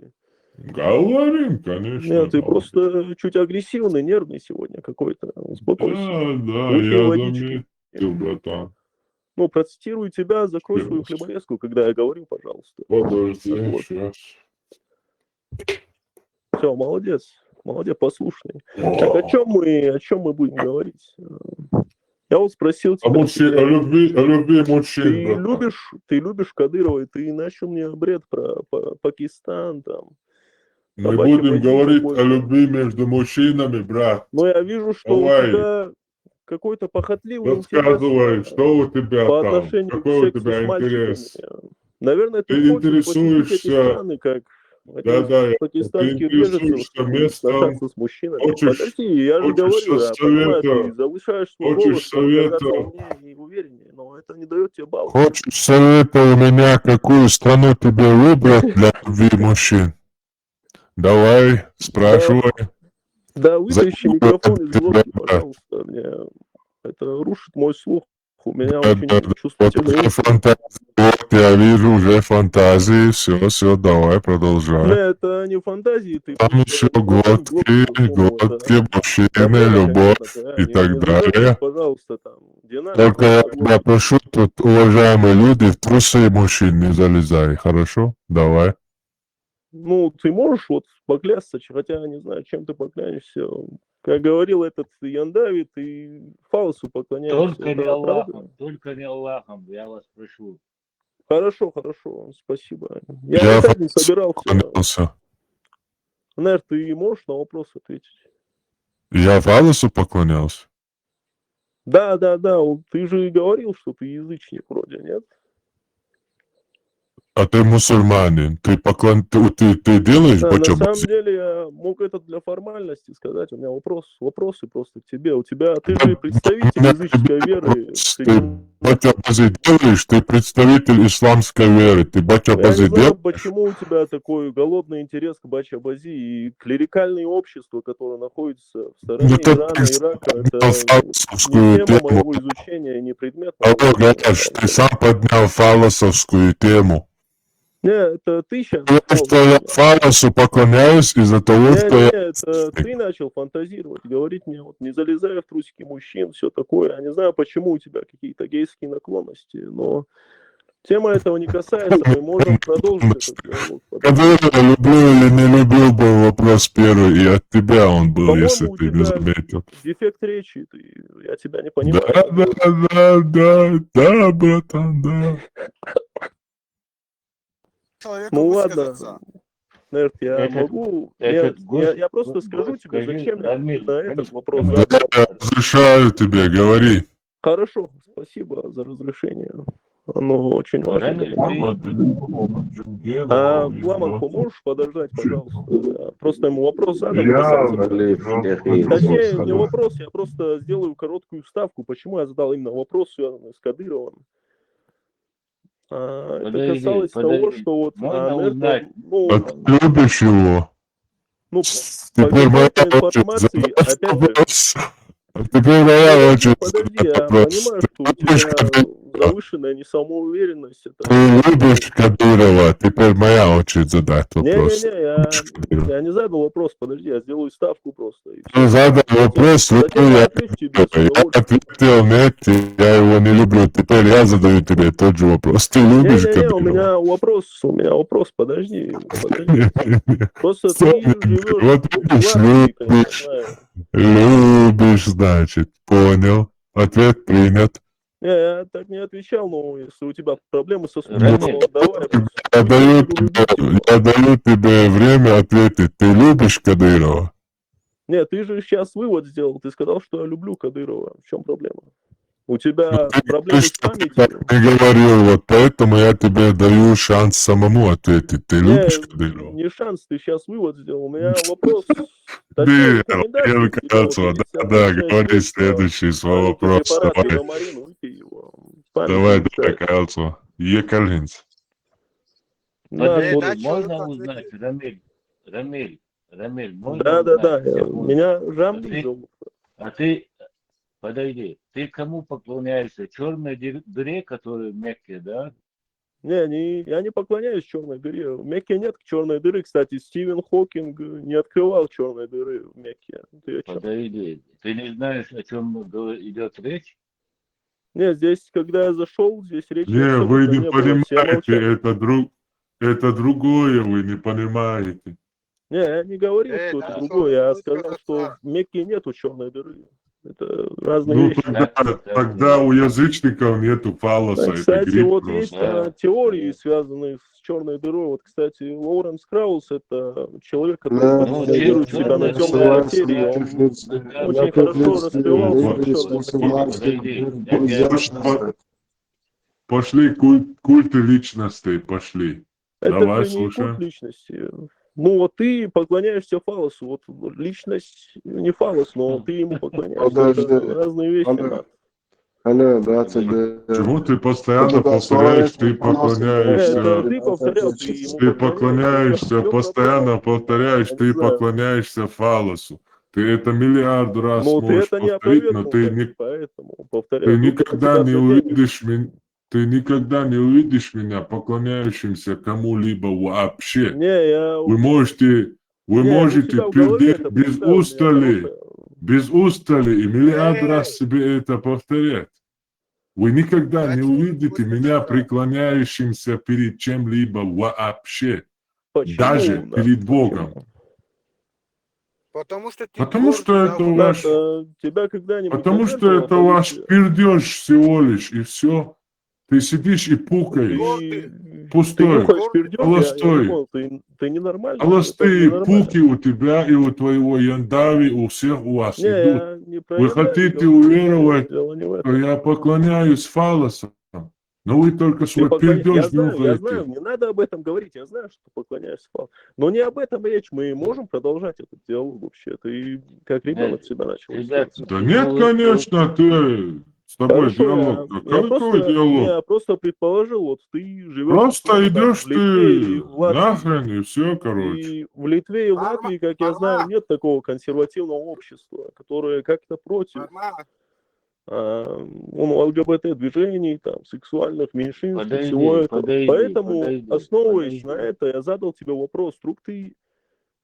Говорим, конечно. Нет, ты да. Просто чуть агрессивный, нервный сегодня какой-то. Успокойся. Да, да, Выпей я водички. Заметил, братан. Ну, процитирую тебя, закрой свою Конечно. Хлеборезку, когда я говорю, пожалуйста. Подожди, Вот. Сейчас. Все, молодец. Молодец, послушный. Так, о чем мы, о чем мы будем говорить? Я вот спросил А тебя, мужчин, тебя, о любви, о любви мужчин, ты братан. Любишь, ты любишь Кадырова, и ты начал мне бред про Па- Пакистан, там. Мы собачья будем возня говорить какой-то. О любви между мужчинами, брат. Но я вижу, что Давай. У тебя какой-то похотливый интерес Рассказывай, э, что у тебя по там, отношению какой у к сексу тебя с мальчиками. Интерес. Наверное, ты, Ты хочешь посетить эти интересуешься- страны, как один Да, из да, я- пакистанских ты беженцев, интересуешься чтобы местом, встречаться с мужчинами. хочешь- Подожди, я же хочешь говорю, я совета, понимаю, ты завышаешь свой хочешь голос, чтобы совета. казаться умнее и увереннее, но это не дает тебе баллов. Хочешь совета у меня, какую страну тебе выбрать для любви мужчин? Давай, спрашивай. Да, вытащи Забыл микрофон это из глотки, тебя. Пожалуйста. Мне это рушит мой слух. У меня Да, очень да, да. Вот чувствительный я уши. Фантазии, вот я вижу уже фантазии. Все, все, давай, Не, продолжай. Это не фантазии, ты Там просто еще микрофон в глотки, глотку засунул, это глотки, мужчины, проблема, любовь конечно, да, и не- так не загадывай, далее. Пожалуйста, там. Динар, Только я там, тебя прошу, тут, уважаемые люди, в трусы мужчин не залезай, хорошо? Давай. Ну, ты можешь вот поклясться, ч- хотя я не знаю, чем ты поклянешься. Как говорил этот Яндави, ты фалосу поклоняешься. Только не Это правда? Аллахом, только не Аллахом, я вас прошу. Хорошо, хорошо, спасибо. Я, Я опять не собирался. Поклонился. Нер, ты можешь на вопрос ответить? Я фалосу поклонялся? Да, да, да, у- ты же и говорил, что ты язычник вроде, нет? А ты мусульманин, ты поклон... ты, ты, ты делаешь Да, на самом бачабази? Деле я мог это для формальности сказать. У меня вопрос, вопросы просто к тебе. У тебя, ты же представитель языческой веры. Ты бачабази делаешь, ты представитель исламской веры, ты Я не бачабази знаю, делаешь? Почему у тебя такой голодный интерес к бачабази и клерикальные общества, которые находятся в стороне Ну, ты Ирана, Ирака, это поднял фаласовскую не тема тему. Моего изучения, не предмет. Алло, Гараш, ты сам поднял фаласовскую тему. Не, это ты сейчас. Я что я фаласу поклоняюсь из-за того, Не, что не, я... Это ты начал фантазировать, говорить мне, вот не залезая в трусики мужчин, все такое. Я не знаю, почему у тебя какие-то гейские наклонности, но тема этого не касается, мы можем продолжить этот диалог. Кадырова люблю или не люблю был вопрос первый, и от тебя он был, если По-моему, у ты не тебя заметил. Дефект речи, ты, я тебя не Да, понимаю. да, да, да, да, братан, да. Человеку Ну ладно, высказаться. Нерт, я Этот- могу. этот Я, гость- я просто вот скажу гость, тебе, скажи, зачем я Рамиль, на этот Рамиль, вопрос Рамиль. задал. Да, разрешаю тебе, говори. Хорошо, спасибо за разрешение. Оно очень важно. Рамиль, для меня. ты- А, Ламанку, можешь подождать, пожалуйста? Я просто ему вопрос задал. Я касается- налив, Точнее, не вопрос, я просто сделаю короткую вставку. Почему я задал именно вопрос, связанный с Кадыровым? А, Это Подожди, касалось того, подожди. что вот Можно а, Нерт, узнать? ну, А ты любишь его? ну, Теперь по моя какой-то очередь информации, задавать опять же, вопрос. А теперь моя очередь подожди, задавать я вопрос. Понимаю, Ты что у любишь тебя Кадырова? завышенная несамоуверенность. Это... Ты любишь Кадырова? Теперь моя очередь задать вопрос. Не-не-не, я, я не задал вопрос, подожди, я сделаю ставку просто. И Ты задал вопрос, Затем люблю я я отвечу тебе с Кадырова. Я удовольствием. Ответил, нет, я его не люблю. Теперь я задаю тебе тот же вопрос. Ты любишь Не-не-не, у Кадырова? Меня вопрос, у меня вопрос, подожди, подожди. Просто ты Сам живешь вот в любишь, Латвии, как я любишь. Знаю. Любишь, значит. Понял. Ответ принят. Не, я так не отвечал, но если у тебя проблемы со Рамиль. слухом, давай. Я даю тебе, я даю тебе время ответить. Ты любишь Кадырова? Нет, ты же сейчас вывод сделал. Ты сказал, что я люблю Кадырова. В чем проблема? У тебя Ну, ты проблемы говоришь, с что ты памятью. так не говорил, вот поэтому я тебе даю шанс самому ответить. Ты Не, любишь Кадырова? Не шанс, ты сейчас вывод сделал. У меня вопрос. Да, Точнее, я рекомендацию тебе делал, Кадырова, если да, да, обращаешься говори к, следующий свой э, вопрос. препарат Давай, Геморин, выпей его. Память давай, улучшает. Давай, Кадырова. Екалинц. Да, Подожди, вот. Начал можно этот узнать, ответ. Рамиль? Рамиль, Рамиль, можно Да, да, да. узнать? Секунду. Меня А Рамиль ты, зовут. а ты, подожди, ты кому поклоняешься? Черной дыр- дыре, которая в Мекке, да? Не, не, я не поклоняюсь черной дыре. В Мекке нет черной дыры. Кстати, Стивен Хокинг не открывал черной дыры в Мекке. Ты о чем? Подожди, ты не знаешь, о чем идет речь? Не, здесь, когда я зашел, здесь речь Не, абсолютно вы не не было, все понимаете, молчали. Это, друг, это другое, вы не понимаете. Не, я не говорил, Э, что да, это другое. Я что сказал, что сказать. В Мекке нету черной дыры. Это разные Ну, вещи. тогда, Так, так, тогда так. у язычников нету фалоса, Да, это Кстати, гриб вот просто. есть Да. а, теории, связанные с черной дырой. Вот, кстати, Лоуренс Краус — это человек, который Да, Ну, позиционирует чем себя на черная темной дыра? материи. Он Мусульманский очень хорошо католический раскрывал индус, черную мусульманский Подожди, индус, я- я- индус. Пошли культ, культы личностей, пошли. Это Давай, же не слушай. Культ личности. Ну вот ты поклоняешься фалосу, вот личность не фалос, но ты ему поклоняешься. Подожди. Это разные вещи. Подожди. Марк. Алло, да, тебе. Чего ты постоянно Тогда повторяешь, славянский ты вопрос. Нет, это поклоняешься, ты повторял, ты ему ты поклоняешься. поклоняешься, Всё постоянно пропало. повторяешь, Я ты не знаю. Поклоняешься фалосу. Ты это миллиард раз Ну, ты можешь это не повторить, но опровергнул, ты как не, бы, поэтому ты повторяю. Тут никогда тебя не задели. Увидишь меня, ты никогда не увидишь меня поклоняющимся кому-либо вообще. Не, я... Вы можете, вы Не, у можете тебя в голове пердеть это без представлено, устали, потому что без устали и миллиард Эй! раз себе это повторять. Вы никогда не Зачем увидите вы меня, это Преклоняющимся перед чем-либо вообще, Почему? Даже Да, перед почему? Богом. Потому что ты Потому горд что это того, ваш, Надо, тебя когда-нибудь Потому что задерживало Это ваш полиция? Пердеж всего лишь, и все. Ты сидишь и пукаешь. Ты, Пустой. Ты нюхаешь пердёж, я, я Холостой. Не понял, ты, ты ненормальный. Холостые Это ненормально. Пуки у тебя и у твоего Яндави, у всех у вас Не, идут. Я не про Вы Яндави хотите говорю, уверовать, дело не в этом. Что я поклоняюсь фалосам. Ну вы только Ты свой поклоня- Я пердеж знаю, я нюхаете. Знаю, не надо об этом говорить, я знаю, что ты поклоняешься Павлу. Но не об этом речь, мы можем продолжать этот диалог вообще. Ты как ребенок Э, себя начал ребят, вести. Да нет, Ну, конечно, ты с тобой Хорошо, диалог. я, Да я какой просто, диалог? Я просто предположил, вот ты живешь Просто идешь в Литве и ты в Латвии. Нахрен и все, короче. И в Литве и в Барма- Латвии, как я знаю, Барма- нет такого консервативного общества, которое как-то против Барма, а, ну, Л Г Б Т движений, там, сексуальных меньшинств и Подожди, всего этого. подожди, Поэтому, подожди, основываясь подожди. На это, я задал тебе вопрос. Вдруг ты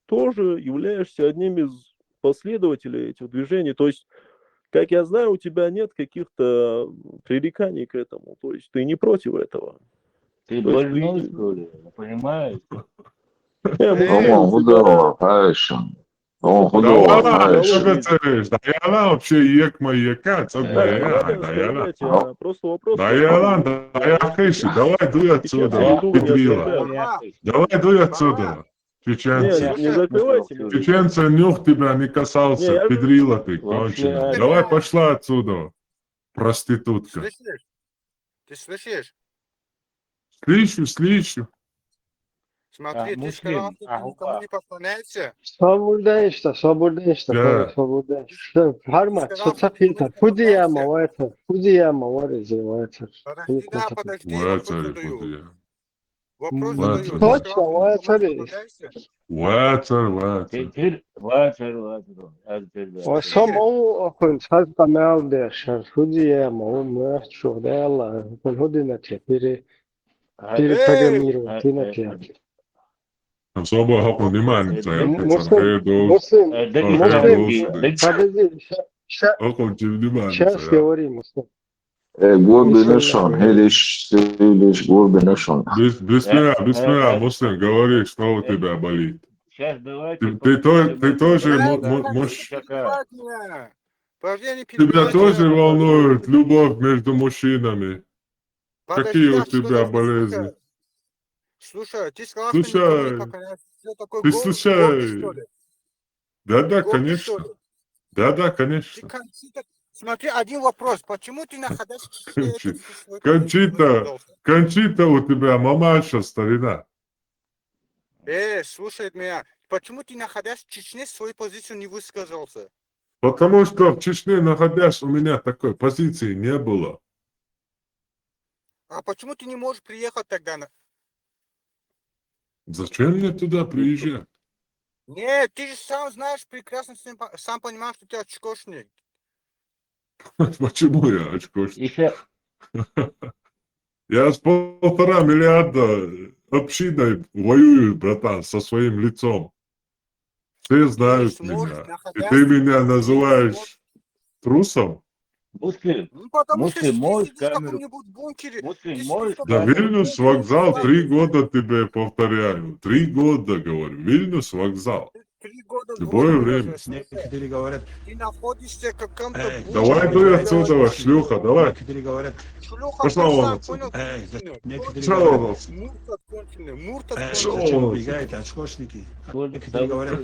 тоже являешься одним из последователей этих движений. То есть, как я знаю, у тебя нет каких-то пререканий к этому. То есть ты не против этого. Ты То есть больной, ты- что ли? Не понимаешь? Не, мы Tamam, bu da var kardeşim. Tamam, bu da Давай, var ладно, kardeşim. что ты говоришь? Да я ладно, вообще ек моя ка, Так, давайте да я, да я. оставлять, а, просто вопрос. Да я ладно, да я хейши, давай дуй Сейчас отсюда, я иду, педрила. я Давай дуй отсюда, чеченцы. Не, не закрывайте меня. Чеченцы, нюх тебя не касался, Не, я- педрила ты, Вообще. конченая. Давай пошла отсюда, проститутка. Слышишь? Ты слышишь? Слышу, слышу. Смотри, А, ты сказал, Муслим, что ты никому Ахупа. Не поклоняешься. Сабурдайста, сабурдайста, Да. сабурдайста. Фарма, Сказал, цоца что ты фита. не Кудияма поклоняешься. Вайта, кудияма Варези Вайта. Подожди, да, подожди, вопрос Вацари, задаю. кудия. Вопрос Вацари. задаю. Ты Точно, сказал, что Вацари. Ты поклоняешься? Вацар, вацар. Теперь ватер, ватер. Альберт, Ва сом оу охун саз камал дешар. Кудияма, о мух шугдала. Кул худина те, пере, А, перепрограммировать, э, ина э, те. Особо хапу внимание, Э, ца я М- пацан, Муслим, хей дос. Муслим, э, Ох, да, хей Муслим, дос, да. Подожди, ща- ща- Оху, внимание, сейчас ца я. Говори, Муслим. E, Gordon İnşallah. Eşan, hele işte, hele işte, Gordon Eşan. Бис-, Бисмилля, Э, бисмилля, э, Муслим, говори, что у тебя болит. Сейчас давайте Ты, ты то-, ты послушаем тоже Альберта мо-, мо-, Альберта можешь... Ишака. Подожди, не Тебя перебивайте. Тоже волнует любовь между мужчинами. Подожди, Какие у да, что тебя ты болезни? слушай? Слушай, ты сказал, что Слушай, не поклоняешься. Ты такой ты гордый, слушай. Гордый, что ли? Да, да, Гордый, что конечно. Ли? Да, да, Ты конечно. Кончита, смотри, один вопрос. Почему ты находясь в Чечне, это Кончи-, всё свой Кончита, позицию не высказался? Кончита у тебя мамаша, старина. Э, слушай меня. Почему ты, находясь в Чечне, свою позицию не высказался? Потому что в Чечне, находясь, у меня такой позиции не было. А почему ты не можешь приехать тогда? На... Зачем мне туда приезжать? Нет, ты же сам знаешь прекрасно, сам по- сам понимаешь, что ты очкошник. Почему я очкошник? Еще Я с полтора миллиарда общиной воюю, братан, со своим лицом. Все знают Ты сможешь, меня. И находясь ты в меня Чечне, называешь трусом? Муслим, Ну, потому что Муслим, ты можешь сидишь в камеру? Каком-нибудь бункере. Муслим, Ты можешь сидишь в Да, каком-нибудь Вильнюс бункере, вокзал Владимир. Три года тебе повторяю. Три года, говорю. Вильнюс вокзал. Три года Любое год время. уже, слушай. Некоторые говорят, Ты находишься в каком-то эй, бункере. Давай некоторые дуй говорят, отсюда, шлюха, давай. Некоторые говорят, Шлюха, Пошла ты вон сам отсюда. понял, эй, конченый. некоторые Пошла говорят, вон отсюда. Мурт конченый, мурт эй, Пошла зачем вон убегаете, очкошники? А Вот некоторые там говорят,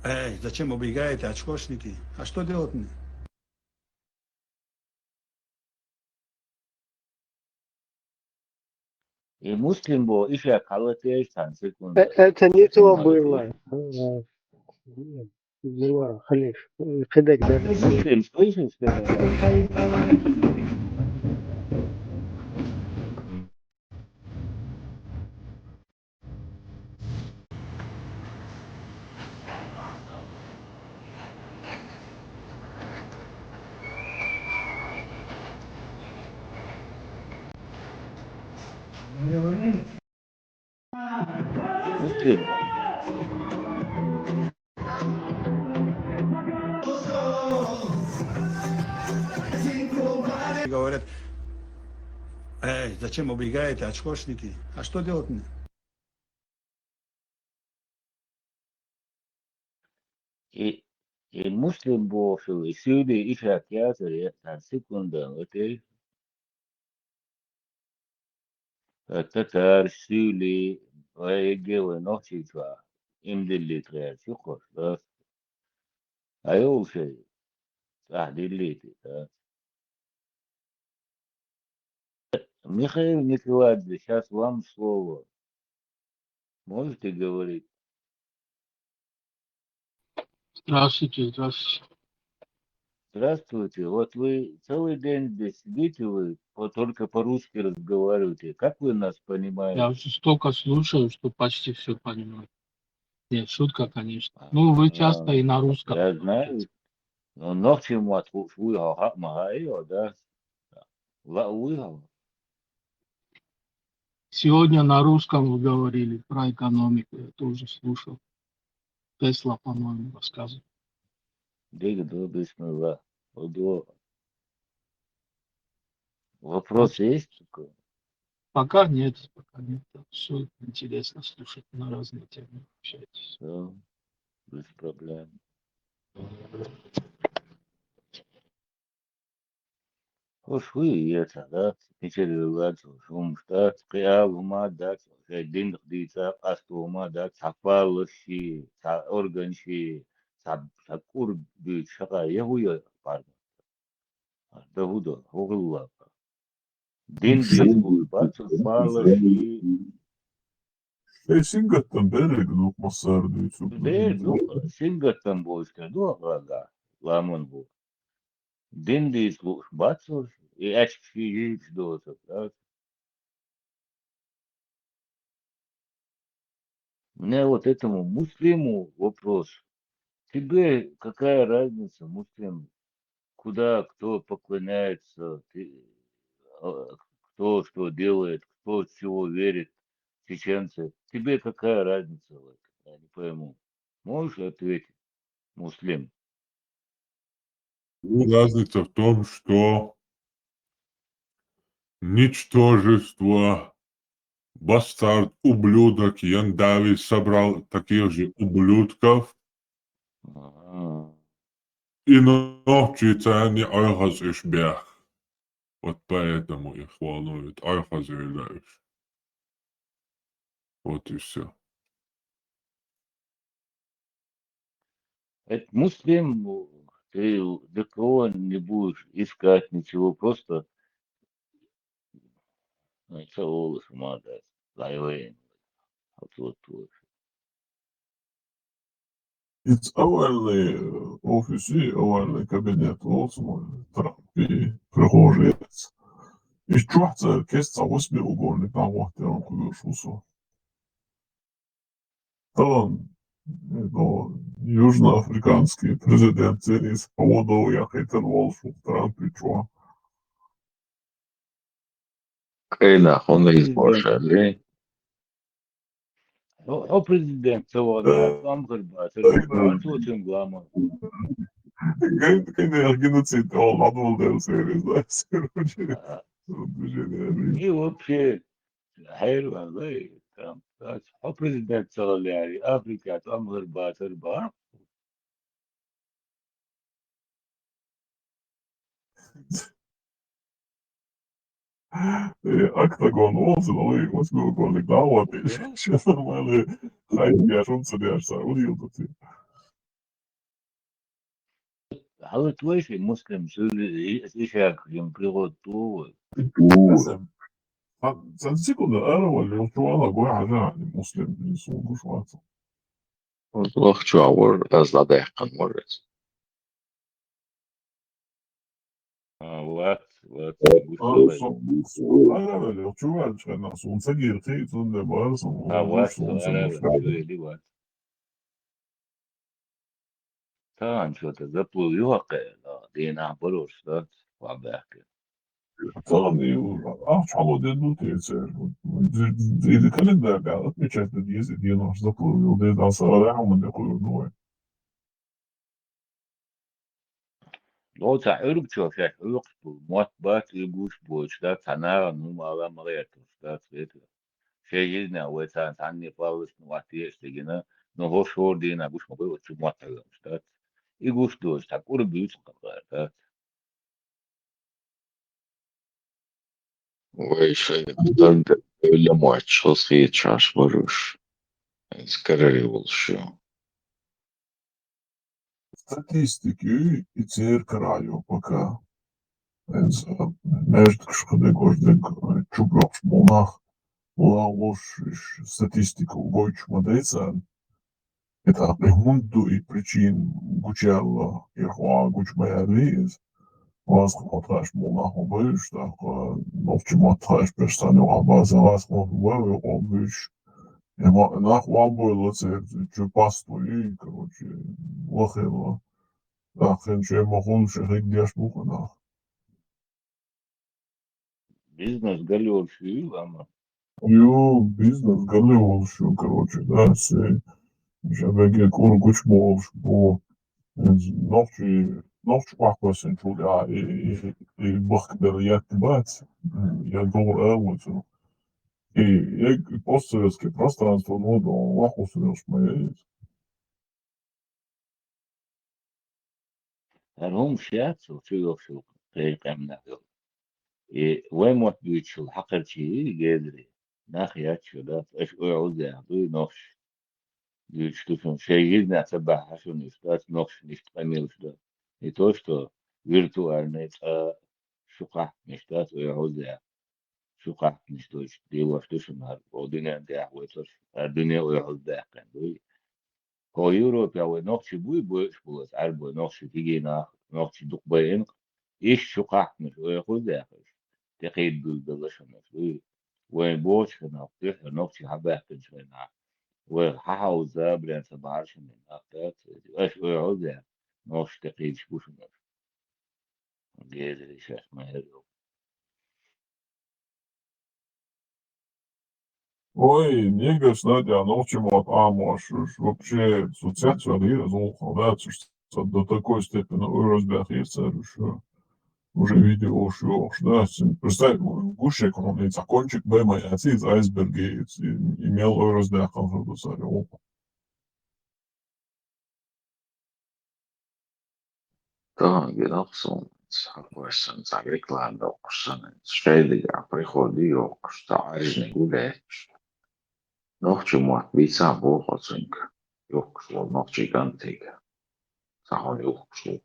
эй, зачем убегаете, очкошники? А что делать мне? И Муслим бо иша халатеш тан секунда. Э, Это не то было. Э, Зула, Халиф, э, кидек, да. Муслим, слышишь, что я говорю? Муслим. Говорят, эй, зачем убегаете, очкошники? А что делать мне? И, и Муслим бо шо, и сюли иша кятер, я тан секунда, вот и. Э, татар, сюли, э, геве нохчичва, им дилли тре, чукош, да. А я уже, а, дилли ти, да. Михаил Николаевич, сейчас вам слово. Можете говорить? Здравствуйте, здравствуйте. Здравствуйте. Вот вы целый день здесь сидите, вы по- только по-русски разговариваете. Как вы нас понимаете? Я уже столько слушаю, что почти все понимаю. Нет, шутка, конечно. Ну, вы часто и на русском. Я знаю. Но ногчим вот вы, вы, ага, ага, да. Ла, вы, ага. Сегодня на русском вы говорили про экономику, я тоже слушал. Тесла, по-моему, рассказывал. Дига дуа, бисмилла. Удо. Вопрос есть? Пока нет, пока нет. Все интересно слушать на разные темы, общайтесь. Да, без проблем. Уж вы и это, да, Питер Владимирович, ум штат, кьиал ума дат, шай дин дица, асту ума дат, цапалыши, ца органши, ца, ца курби, шака, яхуя, парма. Да худа, хугулла. Дин диц бацу, цапалыши. Шай сингаттан берег дук массар дуйцу. Бер дук, сингаттан болчка дук, ага, ламан бу. Дин диц луш бацу, и ачки жич доса, да? Мне вот этому Муслиму вопрос. Тебе какая разница, Муслим, куда кто поклоняется, ты, а, кто что делает, кто чего верит, чеченцы? Тебе какая разница в этом? Я не пойму. Можешь ответить, Муслим? Ну, разница в том, что ничтожество, бастард, ублюдок Яндави собрал таких же ублюдков А, и ногчи цани айхаз иш бях. Вот поэтому их волнует айхаз иш. Вот и все. Это Муслим, ты для кого не будешь искать ничего, просто это волос надо, лайвен. Вот, вот, вот. Из овальный офиси, овальный кабинет волос мой, Трампи, прихожец. Из чухца кеста восьми угольник на вот я вам куду шусу. Талан, ну, южноафриканский президент из поводу я хейтер волсу Трампи чуа. Кайна, он из Польши. О, о, президент, цавала, амгар батыр, батыр, цим глама. Гэнт кэнэ геноцид ол адвал дэл сэрэ, знаешь, короче. И вообще, хайр валай, там, о, президент, цавала, Африка, амгар батыр, ба. Октагон волсун, ол восьмиугольник, да, вот. Сейчас нормально. Хайр, я шум садишься, удивился ты. Хала твой си Муслим, сюли ишак, им пригод ту. Сан секунда, ара вали, он чувала гой хажа, Муслим, не сугу шваца. Лох чуавур, аз ладайхан морез. А, вот, вот. Ара вали, он чувал чана, сун сагир, ты, сун де бар, сун. А, вот, ара вали, вот. Таан что-то заплыл, юхакъе, да, дина, баруш, да, ва бяхке. Таан, ю, а, чало де ду те, се, или календарь, да, отмечать на десять дней, наш заплыл, ю, де, да, сара, да, мы не курю, ну. Лоца, ург чо, фяк, ург бу, мот бат, и гуш бу, чда, танара, ну, мала, мала, я, то, да, цвет. Шей жизнь, а, вай, тан, тан, не палыш, ну, вот, есть, ты, гина, ну, хош, хор, дина, гуш, могу, вот, чё, мот, да, да. И гуш, дождь, так, ург бу, да. Вай шай хтан өле мачхас хи чаш барыш. Скорее волшу. Статистики и церкви пока. Иза маьждигаш кхидерг, ождерг чубоьхкуш болу нах, лан луш, уьш статистика гойтуш ма дай царна. И тӀаккха и хӀунда ду и причина гучуяьлла, ирхо а гучу ма яьллий иза. Ваза хӀума тхаьш болу нах ма бай уьш, тӀаккха нохчийн мотт тхаьш берш царна юкъахь база ваза хӀума бай вай къом буьйцуш. И ма-, нах ван бойла церан чу пасто юй, короче, лахелла. ТӀаккха хин шайн ма хӀума шайн хиг деш бу нах. Бизнес галъёлуш ю, амма. Ю, бизнес галъёлуш ю, короче, да, се, ша бегге кӀур гуч болуш бу. Нохчи, нохчи къахкоьссинчул тӀаьхьа и, и, и бахка дерг етта бац, я догӀур ала ву цунах. И, я постсоветское пространство, ну, да, вахусурелш ма яй. ХӀара хӀумаш яц, цу чу йохуш йолу кхечу къаьмнех йолу. И вайн мотт буьйцуш йолу хьакхарчий гезарий, нах яц шу дац, аша ойхьуз яхь дуй нохчаш. Дуьйцуш ду шуна, шайн йизанехь ца бахьа шуна уьш дац, нохчашна иштта къамелаш дан. И то, что виртуальный цкъа шу кхахьпанаш дац, ойхьуз яхь. Шу кхахьпанаш дойчу деваш ду шуна хӀара, о, дуьнен тӀехь вай цо шу, хӀара дуьне ойхьуз даьккхина дуй. Хьо Европехь вай нохчий буй, бойуш болу аса Ӏаьрбой, нохчий кегий нах, нохчий дукха байина, иштта шу кхахьпанаш ойхьуз яхь уьш, тӀекхийда буьйлабелла шуна уьш дуй. Вайн бохучу хенахь, дуьххьара нохчий хьабаьккхинчу хенахь, вай хьахьовза, брен ца бахьара шуна нах дац, аша ойхьуз яхь, нохчий тӀекхийдаш бу шуна уьш. Гезарий шаьш ма яра. Ой, мне кажется, Надя, нохчийн мотт Ӏамош уьш вообще цу цецвелира, зулхо, да, цу ш-, ца до такой степени ойхьуз баьхира цара уьш, уже видеош йохуш, да, цуьнан, представь, гуш шеко, хьуна и цхьа кончик бай ма яц, иза айсберг, и, и мел ойхьуз даьккхина хир ду цара, йоху. Тахана гина суна, хьан вайшинца реклама доккхуш санна, шайдигахь приходи йоккхуш, цхьа Ӏаьржаниг ву лаьтташ. Нохчийн мотт бийцахь боху оцуьнга, юхкуш волу нохчийн кӀантига. Цхьа хьуна юхкуш ву.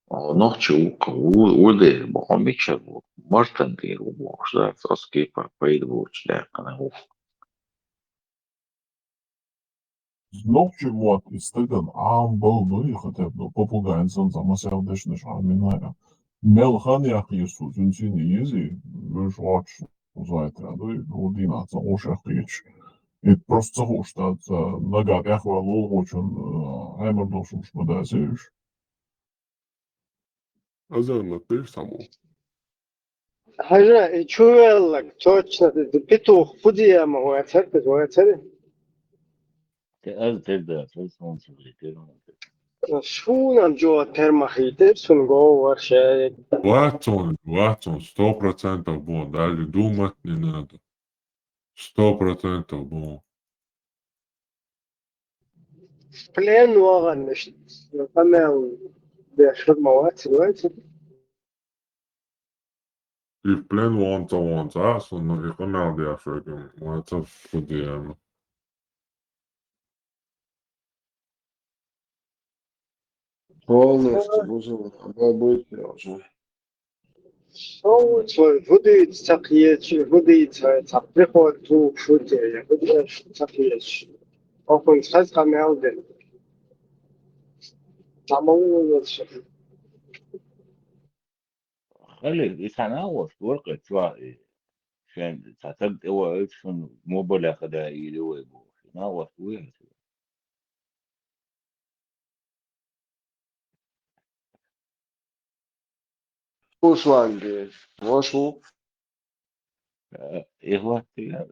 О, нохчи ву-кх, ву, ву дера, боху, мичара ву? Мартан тӀера ву бохуш дац, оцу кепара пайда боцуш даьккхина ву. Нохчийн мотт и стагана Ӏамабала дуй, хотя бы, ну, попугайна санна, цхьа масех дешнаш Ӏамийна а. Мел хан яккхийра цо, цуьнан сийна езий, вуьш гӀоттуш, узайтра дуй, ну, дийнахь цхьа гӀуш яккхийча. И просто ца хууш дац, нагахь тӀехваьлла лулахочун, э, Ӏемар долуш хӀумаш ма дац уьш. Азарна тыш саму. Хьажа, и чу ваьлларг, точно, ди петух, фу дияма, вай царказ, вай цари? Те аз тер да, тер сон цугли, тер сон цугли. Шунам жо тер махи, тер сун го варшай. Ватсон, ватсон, сто процентов бон, даже думать не надо. Сто процентов бон. Плен вагӀаннаш къамел деш хир ма вац, вац. И плен вонца, вонца, а, сон и къамел деш верг вац, а, фу дела. Полностью бузу, а, бабуйте уже. Со вуй, хӀу дийца ца кхечи, хӀу дийца ца приход тухуш ву те, я хӀу деш ца кхечи. Окхунца хаза къамел дина. Ца ма вуйла ша. Хали, и цхьа нагӀош вара кху чохь, и шен цхьа таг тӀе ваьлча, шуна мобалеха даийла вай бохуш. И нагӀош вуй хьан? Усланге, вашу. Э, и хӀоттийна,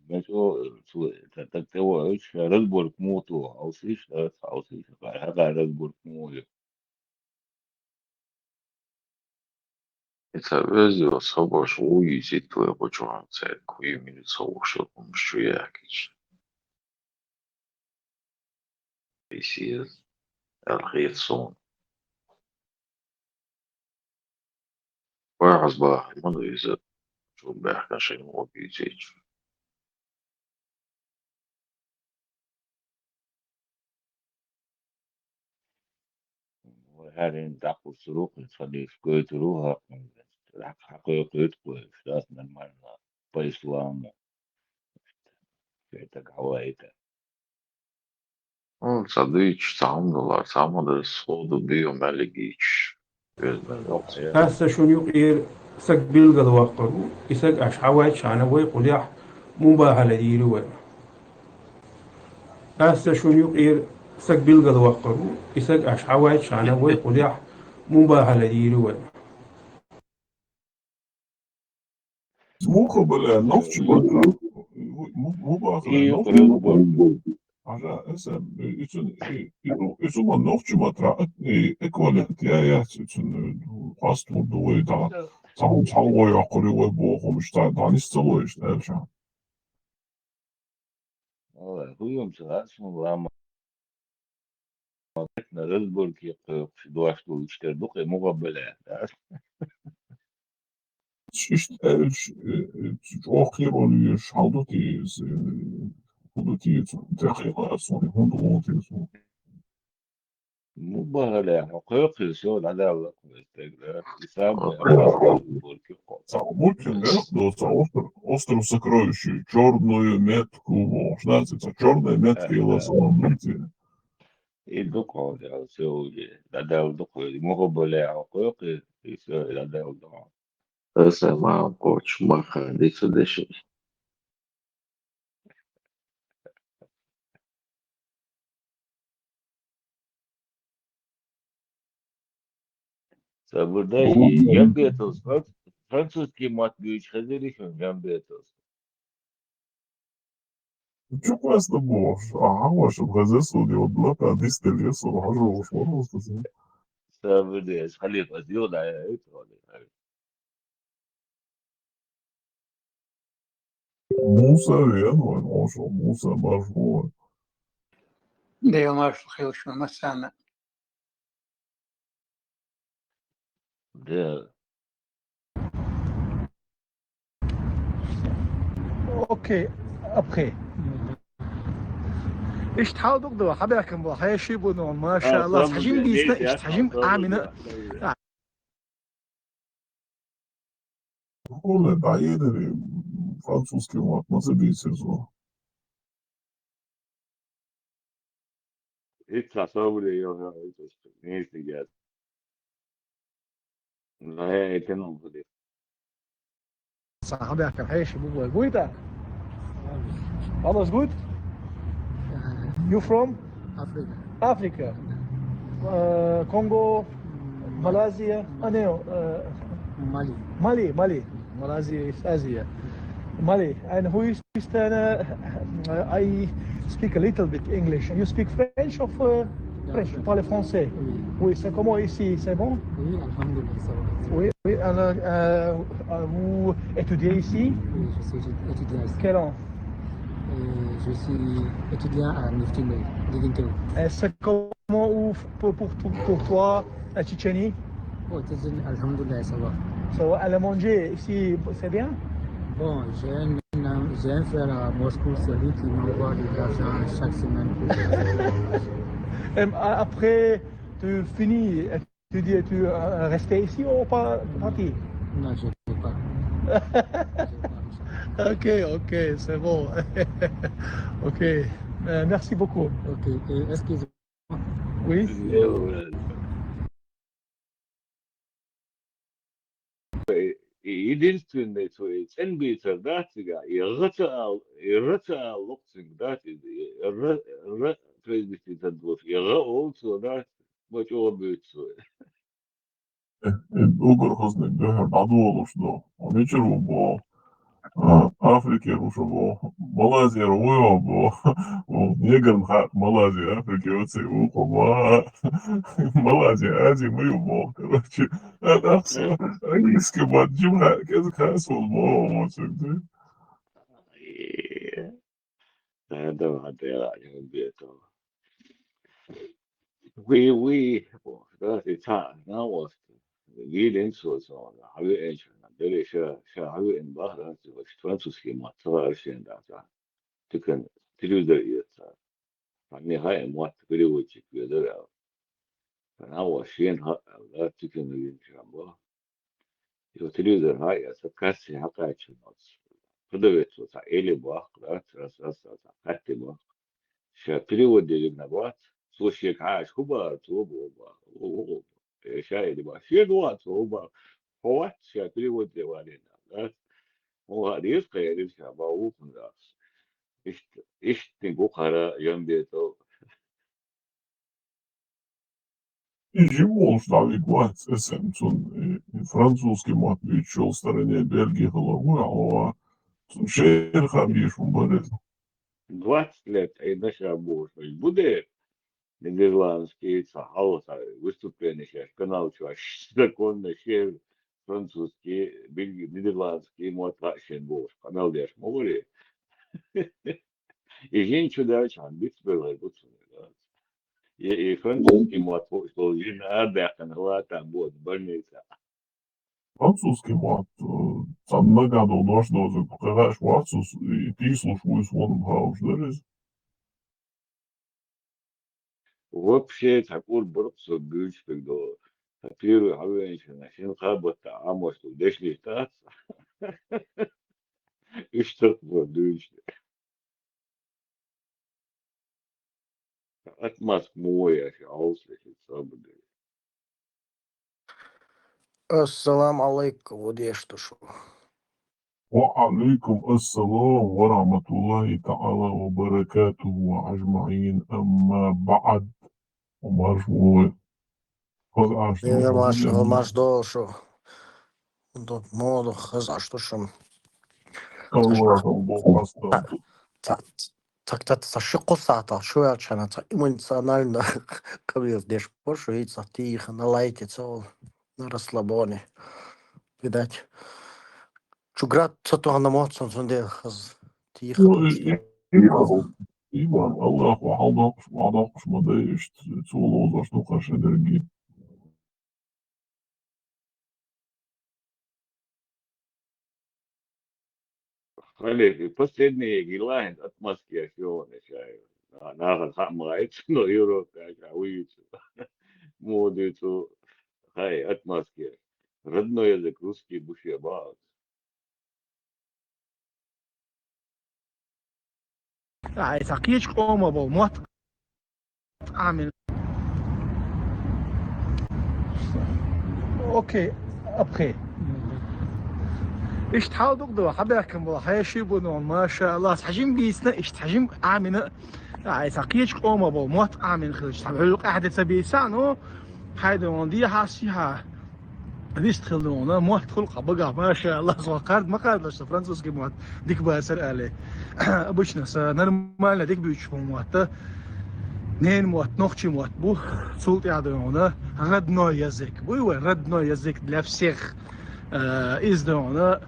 мешо, цу, ца, ца, тӀе ваьлча, разборка муха туху, хьовсийша, хьовсийша, хьан разборка муха ю. И ца везде, со баш ву йисит вай кху чохь цаьрга, хӀу йимира ца вуш, хӀумаш чу яьккхича. Исиз, аьлла хета суна. Вай хьаза бахар ма ду иза, чу баьхкина шайн вон буьйцийча. Вай хӀара хӀинца дӀакхуссур ву, кхин цхьа дийш гойтур ву хӀокхунна. хьакхойкхуьйту кхуьш, дас нормально, по исламу. Шайтаг хьавайта. Хм, ца дуьйцуш, ца хӀума далар, ца хӀума дар, сходу био мел гийчуш. Веза мел воккху. Аса шуна юкъера саг билгалваккхар ву, и саг аша хьавайчхьана вай кхулехь мун бахьала дийр вай. Аса шуна юкъера саг билгалваккхар ву, и саг аша хьавайчхьана вай кхулехь мун бахьала дийр вай. Муха бале, нохчи бата. Му-, му бахале, и нохчи бата. Ага, эсем, ицун, и, и, ицун ма нохчи бата, и, эквалент я, я, ицун, э, паспорт ду вай, да. Сам, сам вай, акури вай, бо, хомиш, да, да, не сцелуешь, да, ша. Ой, хуюм ца, ас ма лама. Разборки кхойкхуш, дош ду, иштта ду, кхе, муха бале, да. Иштта аьлча, э, э, чӀогӀа кхерон везаш, хьал ду те иза, э, хӀун ду те иза, тӀаккха а суна, хӀун ду те иза? Ну, бахьале, хьо кхойкхийла, всё, дӀадаьлла кхо стегра. И самое опасное сборки кхо. Ца мутин мех до, ца остров, остров сокровищ, чёрную метку, во, шнаци, ца чёрная метка, э, и лосон, э. И ду кхо, да, всё уже. ДӀадаьлла ду кхо. Муха бале, хьо кхойкхийла, и всё, и дӀадаьлла ду. Аса ма кхочу маха дицу деши. Сабурдай, Ой, Джамбетовс, франц-, французский мат буьйчу хезира шуна, Джамбетовс. Чу классно бохуш, а хьан ваша хаза суди, вот лака дистеле су, хьажу, вот, вот, вот. Сабурдай, халиф, аз йо, да, я, это, вот, это. Муса вен вайн, оша Муса марш ву вайн. Дела маршал хилла шуна массарна. Да. Окей, après. Иштта хьал ду-кх ду, хьабаьхкина бу, хьеший бу, ну, машаАллахӀ, хьажим бийсна, иштта хьажим амина. Школе дӀаелира французский мат, ма ца дийцира цо. Итт сахьт собаре йо, йо, йо, нийса яц. Ла, э, тенум худи. Сахьабехкар хьеший бу бой. Гуйта? Алло, гуйт? You from? Africa. Africa. Э, Конго, Мали. Малайзия. А, не, э, Мали. Мали, Мали. Малайзия is Asia. Mali. And who is this? Uh, I speak a little bit English. You speak French or, uh, French? Vous parlez français? Oui. Oui, c'est comment ici? C'est bon? Oui, alhamdulillah, ça va. Oui, oui, alors, euh, euh, vous étudiez ici? Oui, je suis étudiant ici. Quel an? Euh, je suis étudiant à Mifti Mbaye, Diginto. Et c'est comment ou pour, pour, pour, pour toi, la Tchétchénie? Oh, Tchétchénie, alhamdulillah, ça va. Ça va, aller manger ici, c'est bien? Bon, j'ai un, un, j'ai un frère à Moscou, c'est lui qui m'envoie de l'argent chaque semaine pour Et a-, après, tu finis, tu dis, tu, euh, rester ici ou pas partir? Non, je ne peux pas. Je ne peux pas. Ok, ok, c'est bon. Ok. Euh, merci beaucoup. Ok, et excusez-moi. Oui. Единственный свой цӀен бийцар дац цига, и гӀа ца ал, и гӀа ца ал лукъ цига дац, и гӀа, гӀа произнести ца догӀуш, и гӀа олу цо дац, ма чӀогӀа буьйцу цо. Э, э, угар хӀуснаг дуьхьал дӀадолуш ду. Хьо мичара ву боху? А, Африкера ву шу боху. Малайзера ву йо боху. Ву негарна хаьа, Малайзи, Африка йоций ву хьо боху. Малайзи, Ази ма ю боху. Короче, а, тӀаккха со английский бан жима хаьа, кӀезиг хаьа суна боху, ву цуьнга. Да, да, да, я не буду этого. Уи, уи, да, и ца, на вот. Вилин цо, цо, хьавеъинчу, дели ша, ша хьавеъина бахара, цо, французский мат ца лаьара шена дац, а. Тикан телевизор эца. Хьанна хаьа, мотт переводчик везара аьлла. Хьан а шена хаьа аьлла, тикан вина ша бо. Йо, телевизор хьаэца, кассе хьакхаьчча, продавец цхьа эли баккха, раз, раз, раз, раз, хьатти баккха. Ша перевод дерг набац, цо шега хьааш хӀу бара, цо бо бара, о, о, о, э, ша эли бара, шега вац, хӀу бара, хьо вац, ша перевод де валина, раз. Хьо хьа деза кхерис, ша ба ухун раз. Ишт, иштни гу хара, Ямбетов. И жим волуш дӀавиг вац эсэм цунна, и, и французский мотт буьйцуш йолу стороне Бельги хала гур а хьо, цунна шера хаа бийш хӀун бара иза? Двадцать лет, ай, наша бохуш, ай, бу дера. Нидерландский, ца хьалха выступление шаьш, канал чоьш, законно шер, французский, бельги-, нидерландский мотт хаьа шен бохуш, къамел деш ма варе. И жин чу даьлча, хьан бицбелла бу цунна, да. И, и французский мотт хууш долу жин арабаьккхина хӀаллатан боду больница. Французский мотт, э, цхьа нагахь долу дош дозург кхин хаьаш вац, и тийсалуш вуй суна хууш дара иза. Вообще, цхьа кӀур баркъ со буьйцуш берг долу. Цхьа первый хьавеанчунна шина кхабатта Ӏамош ду дешнаш дац. Уьш тахана дуьйцуш. Отмазка муха еш, Ӏовса еш, ца бу дерг. Ассаламу алайкум, ву деш ду шу. Ва алайкум ассалам ва рахматуллахи та'ала ва баракатуху ва ажмаин, амма ба'д. Марш ву. Хаза Ӏаш ду Э, шу, марш, марш долу шу. Ду, моду хаза Ӏаш ду шу. Аллаху Акбар, хастам. Ца, ца, ца, ца, ца ши кху сахьтал шу ваьлчхьана, ца эмоционально къамел деш бу шу, и ца тийха, на лайте ца волу, на расслабоне. Видать, чу град ца тохна моццун, цундела хаза тийха. Ну, и, и, и, иман, Аллаху хьалдоккхуш, хьалдоккхуш ма дай, иштта, цо лозуш ду кхаша дерги. Хали, и последние гилаин отмазки я шоу не чаю. На, нахана хаа ма гайт, но Европе аша уйцу. Моду цу хай отмазки. Родной язык русский буше бац. Ай, ца кхечу къома бо мотт. Амин. Окей, апхе. Иштта хьал дукха ду, хьабаьхкина болу, хьеший бу нон, маша Аллах, хьажим бийцна, иштта хьажим амина. Ай, ца кхечу къома бо, мотт амин хилча, ца бевлла къаьхьа де ца бийца, ну, хайда вон дехьа, сихьа. Вист хила дуна, мотт хуьлу-кх багахь, маша Аллах, со кхард ма кхардалаш, со французский мотт дика бацара аьлла. Обычно со нормально дика буьйцуш бу мотт. Ненан мотт, нохчийн мотт бу, цул тӀаьхьа дуна, родной язык. Буй вай, родной язык для всех. Э, иза дуна,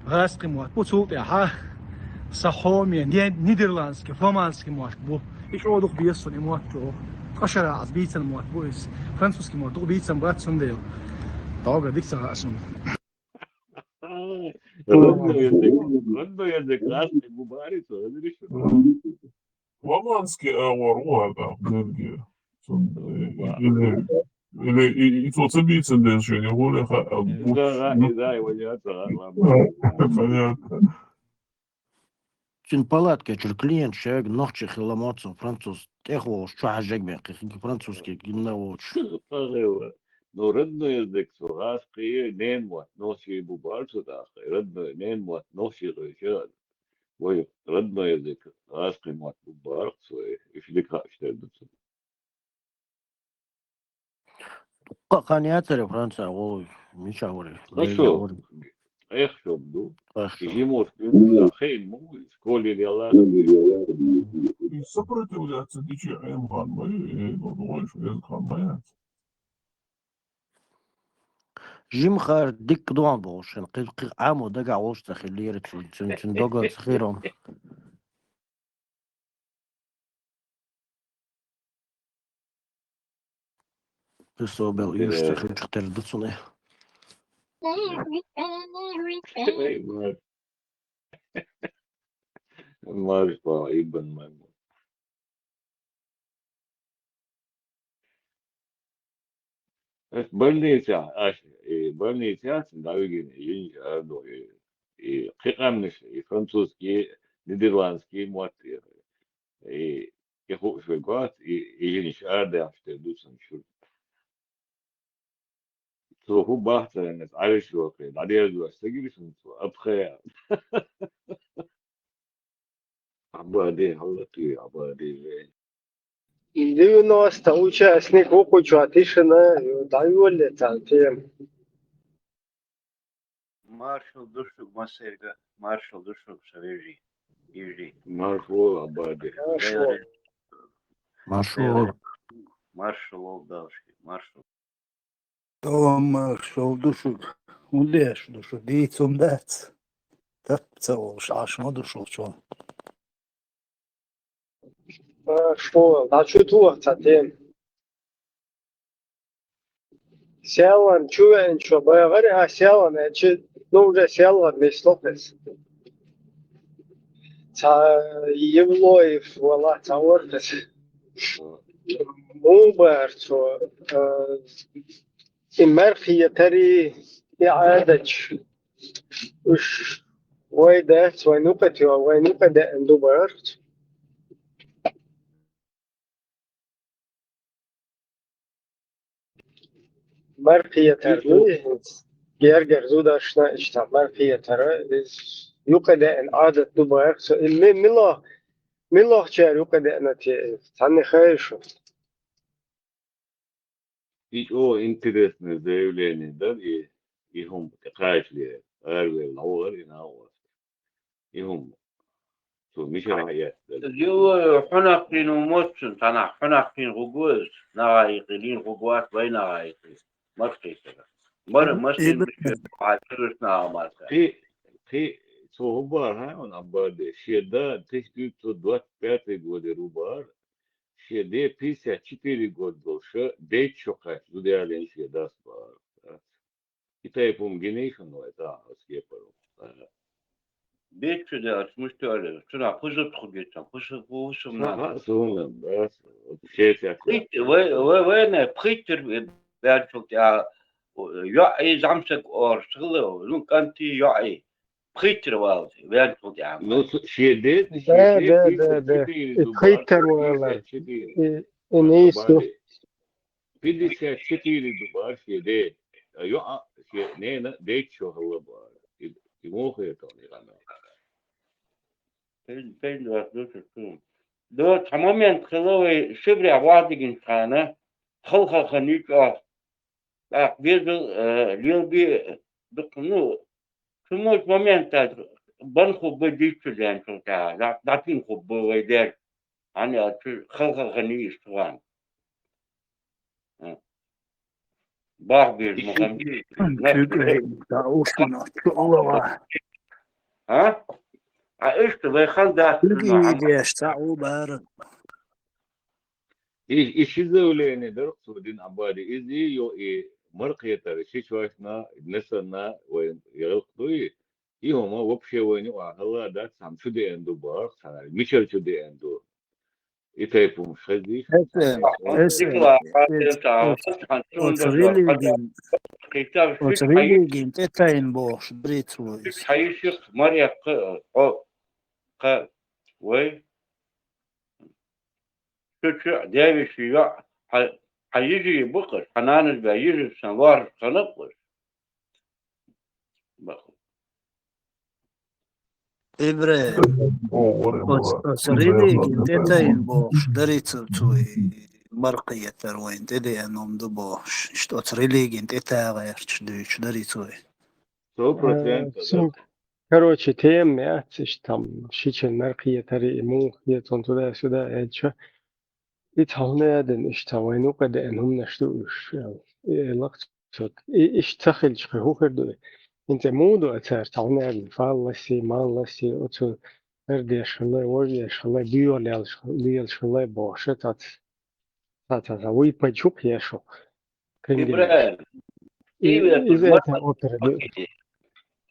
гӀазкхи мотт бу, цул тӀаьхьа сан хьоме, не-, нидерландский, фламандский мотт бу. И чӀогӀа дукха беза суна и мотт чӀогӀа. Ткъа шарахь аса бийцина мотт бу иза. Французский мотт дукха бийцина бац цундела. ДӀогара дика ца хаьа суна. Родной язык, родной язык, гӀазкхи бу бара цо, хезира шу? Фламандский агӀор ву хӀара дерриге. Цун, э, или, или и, и цо ца бийцина деза шайна, я воле ха-, а, иза, иза, иза, иза, иза, иза, иза. Понятно. Цуьнан палаткехь чуьра клиент шайга нохчи хилла моццу, француз тӀехволуш чу хьажжаг бен кхин, французский гимна волчу. Ну, родной язык цо гӀазкхи, ненан мотт нохчий бу бара цо тӀаккха, родной, ненан мотт нохчий гӀоьча. Вай родной язык гӀазкхи мотт бу бара цо, и ши дика хаьаш тера ду цунна. Дуккха а хан яцара Франция гӀо, мичахь вара? Ткъа шо, ткъех шо ду. Ткъех шо. Жимург хеъна ма ву, школе лелла. И сопротивляться дичи Ӏемахан ма ю, и вайша везахан ма яц. Жимхар дикка дуьхьал бохуш, шен кхин, кхин Ӏамо дагахь волуш ца хиллера цуьнан, цуьнан, цуьнан доган ца хирон. Собел уьш ца хилча тера ду цунна. Марш, ибн Маймун. Ас больниця, аш, и больниця, дӀавигина, и жинаш арадо, и, и кхы къамнаш, и французский, нидерландский мотт, и, и, и хууш вегвац, и, и жинаш арадаьхаш тӀе дуцан шура. Цо хӀу бахцарна, Ӏараш вахе, дӀадерзош сагиршан цо, абхая. Абаде, хӀаллакьи, абаде ве. Девяносто участник вукхуча тишина, дӀайолле царна тема. Маршал ду шуга массерга, маршал ду шуга, са вежарий, йижарий. Маршал, абаде. Маршал. Маршал. Маршал, Дала шуга, маршал. Дала маршал ду шуга. ХӀун деш ду шу? Дийца хӀума дац. Тап ца волуш, Ӏаш ма ду шух чу. Маршал, дӀа чу тоха цхьа тема. Селлан чу веанчо бахара, а Селлан аьлча, ну, уже Селлан нисло хеза. Цхьа Евлоев вала цхьа вара хеза. Муха бахара цо, а, и мархетари, и Ӏадаташ, уж вай дац, вайна юкъа тӀе, вайна юкъа деана ду бахара цо. Мархетар ду, гергара зудашна иштта мархетара, иза юкъа деана Ӏадат ду бахара цо. И ми-, мила-, милохчара юкъа деана те, цхьанне хаьий шу? И чӀогӀа интересное заявление дара, и, и хӀума тӀекхачале, араваьлла ловгӀара и накъост. И хӀума. Цо мичара хьаэцна дара? Дилла хьунакхийна ву моццун, цхьанахь хьунакхийна гӀугу иза, нагӀа йикъи лийна гӀугу ац, вай нагӀа йикъи. Мархетара. Мара, мара, Ибрагим. Хьан чуьраш нагӀа марха. Кхи, кхи, цо хӀу бахара, хьан, он аббарде, шен да, тысяча девятьсот двадцать пятый годе ру бахара, шен де пятьдесят четыре год долуша, дейтта шо кхаьчча, зуда ялийна шен дас бахара. И тайпа хӀума гиний шуна вай тӀаккха оцу кепара? Бечу де аьлча, муьста аьлла, цунах пхи зуда хӀу гита, пхи зуда, пхи зуда. Ага, суна, да, шесть. Пхийтта-, вай, вай, вайна пхийттара баьрчул тӀехьа, йоӀ и зӀамсаг орца хилла, ну, кӀанти йоӀ и. Пхийттара вала, ваьрчул тӀехьа. Ну, с-, шен деза, да, шен деза, да, да, да. Пхийттара четыре ду бахара. Пхийттара вала. Пятьдесят четыре. И, и нийса ду. Пятьдесят четыре ду бахара шен де. А йоӀ, шен нена дейтта шо хилла бахара. И, и муха хетара и къамел? Пен-, пен двадцать ду шу. До цхьа момент хилла вай Сибрехь вахьа дигинчхьана, халха хан йичӀо. ТӀаккха беза, э, лелабе, дукха, ну, цу момент тӀа бан хӀубба дийцчу даьнначул тӀаьхьа, дӀа-, дӀатин хӀубба вай дер. Хьан аьлча, халха хан йичӀо ван. Бах бир, Мухаммед. Чуьгуьрий, да, ушкина, чу улава. А? А иштта вай хан дац. Чуьгуьрий деш, ца у бара. И, и ши заявление дара цо дина Абаде. Иза и йо, и мархетар ши чошна, несанна, вай гӀиллакх дуй. И хӀума вообще вайна юкъахь хилла дац, цхьана чу деана ду боху, цхьана мичара чу деана ду. И тайпа хӀумаш хезий? Эсэ, эсэ, эсэ, оцу религин, оцу религин тӀетайна бохуш, дарий цо иза. Хьайших, маръяккха, хьо, кха, вай. Шу чу дявиш йоӀ, хьан, хьан йижи бу-кх, хьан нанас бен йижи сан лоруш ханаб-кх. Ибрахим, оц-, оцу религин тӀетайна бохуш, дарий цо, цо и маркхетар вайн тӀедеана хӀума ду бохуш, иштта оцу религин тӀетагӀерчаш дуьйцуш дарий цо и? Сто процентов, да. Короче, тема яц иштта там, шичан маркхетари, и муха хетон туда-сюда аьлча, и цхьа хӀуна а дина, иштта вайн юкъа деана хӀуманаш ду уьш, аьлла. И лакхачуьнга. И иштта ца хилча, кхин хӀун хир ду? ХӀинца муха ду а цара цхьа хӀуна а дина, фалласи, малласи, оцу хӀара деш хилла, вожа деш хилла, доьху лелаш, лелаш хилла бохуша, цац. Ца, ца, ца, вуй пачух ешух. Ибрахим, и, и иза это опера, да.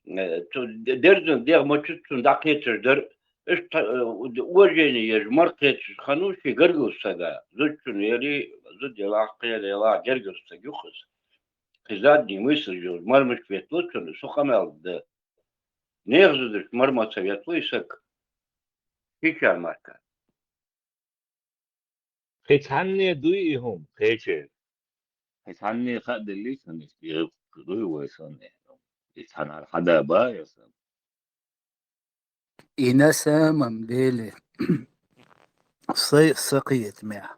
Э, цу де-, дерзан дегӀ мачуьттун дӀакхетар дар. Иштта, э, уважение еш, маркхеташ хануш и гаргал сага. Зудчун яли, зуд ялахь, кхел ялахь, гаргал саг юхас. Кхин задний мысль йолуш, мармаш ветло цунна, со къамел дан. Нехан зударшка марма ца ветло и саг. Хи ча марка. Кхин цхьанне дуй и хӀума, кхечеран? Кхин цхьанне хаа деллий шуна, иштта гӀиллакх дуй вай санна? И цхьанхьара хьада ба я сан? И на самом деле, са, са кхетамехь,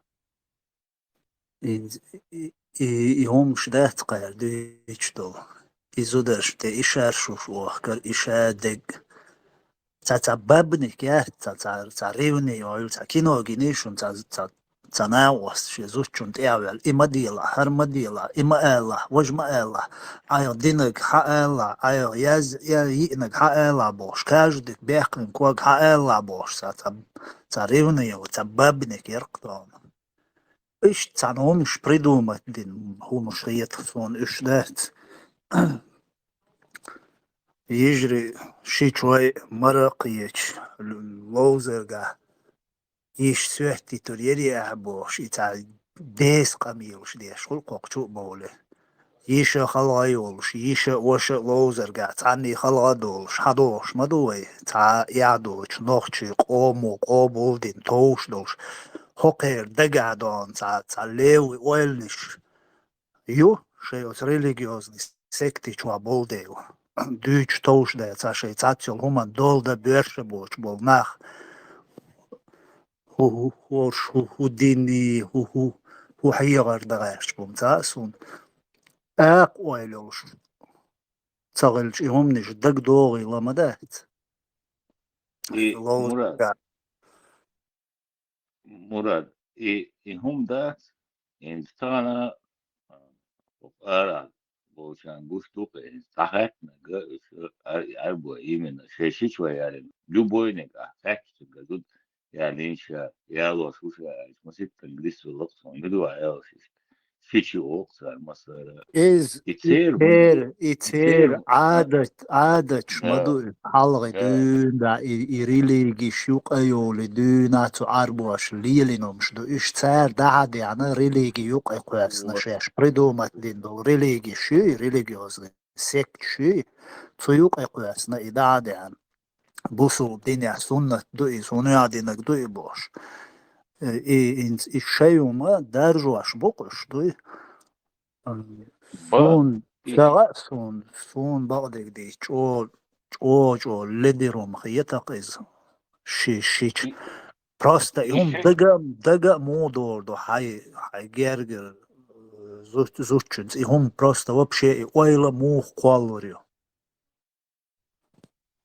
и, и, и, и хӀумаш дац кхара дуьйцуш долу. И зударшна тӀе и шаршуш вахкар, и ша дерг. Цхьа, цхьа бабник яц, цхьа, цхьа, цхьа ревни йойла, цхьа кино гиний шуна, цхьа, цхьа, цхьа накъост шен зудчунна тӀе а ваьлла, и ма делахь, хӀара ма делахь, и ма алахь, важа ма алахь, айхьа динарг хьан алахь, айхьа яз-, я йиънарг хьан алахь бохуш, каждый бехкан ког хьан алахь бохуш, цхьа, цхьа, цхьа ревни йойла, цхьа бабник яра-кх тхуна. Иштта цхьана хӀумаш придумать дина хӀумаш хета суна, уьш дац. Йижарий шичой мара кхеча ловзаргахь йиш соьттийтур яри ахьа бохуш, и цхьа деса къамелаш деш хуьлу кхокху чу а бовлий. Йиша халгӀа йолуш, йиша а, ваша а ловзаргахь цхьанний халгӀа а долуш, хьан дохуш ма ду вай, цхьа а яхь доцуш, нохчий къомо къобалдина товш долуш, хӀокхеран дагахь дона цхьа, цхьа левый ойланаш ю, шайн оцу религиозный секти чохь болу дела. Дуьйцуш товш дац цхьа шайн цхьацца йолу хӀуманна долу дан боьрша боцуш болу нах. ХӀу, хӀу, хӀорш, хӀу, хӀу динний, хӀу, хӀу, хӀу хьехар дан гӀерташ бу-м цхьа а суна. Акха ойла йолуш ца хилча, и хӀуманаш дага догӀийла ма дац. И Ловза Мурад, га. Мурад, и, и хӀума дац, хӀинца тахана, а, ара болчарна гуш ду-кх, хӀинца дӀахаьттинарг, уьш ар-, арбо именно шайн шичой ялийна. Любойниг ахь хаьттича, зуда ялийна ша, ялош ву ша аьлча, маситтанга дисвелла-кх суна, мила ву аьлла шиша. Шича воккху цара массара. Иза, и и церан хӀума ду, церан, и и церан церан хӀума. Ӏадат, Ӏадаташ ма Да. ду, и хьалхе Да. дуьйна, и, и религиш юкъа йолий дуьйна цу Ӏарбоша лелина хӀумаш ду. Уьш цара дӀа-хьа деана религи юкъа кхоьссина, Вот. шаьш придумать дина долу религиш ю, и религиозный секташ ю, цу юкъа кхоьссина и дӀа-хьа деана. Бусулба динехь суннат ду иза, хӀунда динарг ду и бохуш. Э, и, и, и шайн хӀума даржош бу-кх уьш, дуй. Ба, Суна, и ца хаьа суна, суна бакъдерг дийца, чӀо-, чӀо-, чӀогӀа ледара хӀума хета-кх иза. Ши-, шича. И, Просто и и хӀума ши- дага, дага а муха дора ду хьайн, хьайн гергара, э, зуд-, зудчуьнца. И хӀума просто вообще и ойла муха кхоллур ю.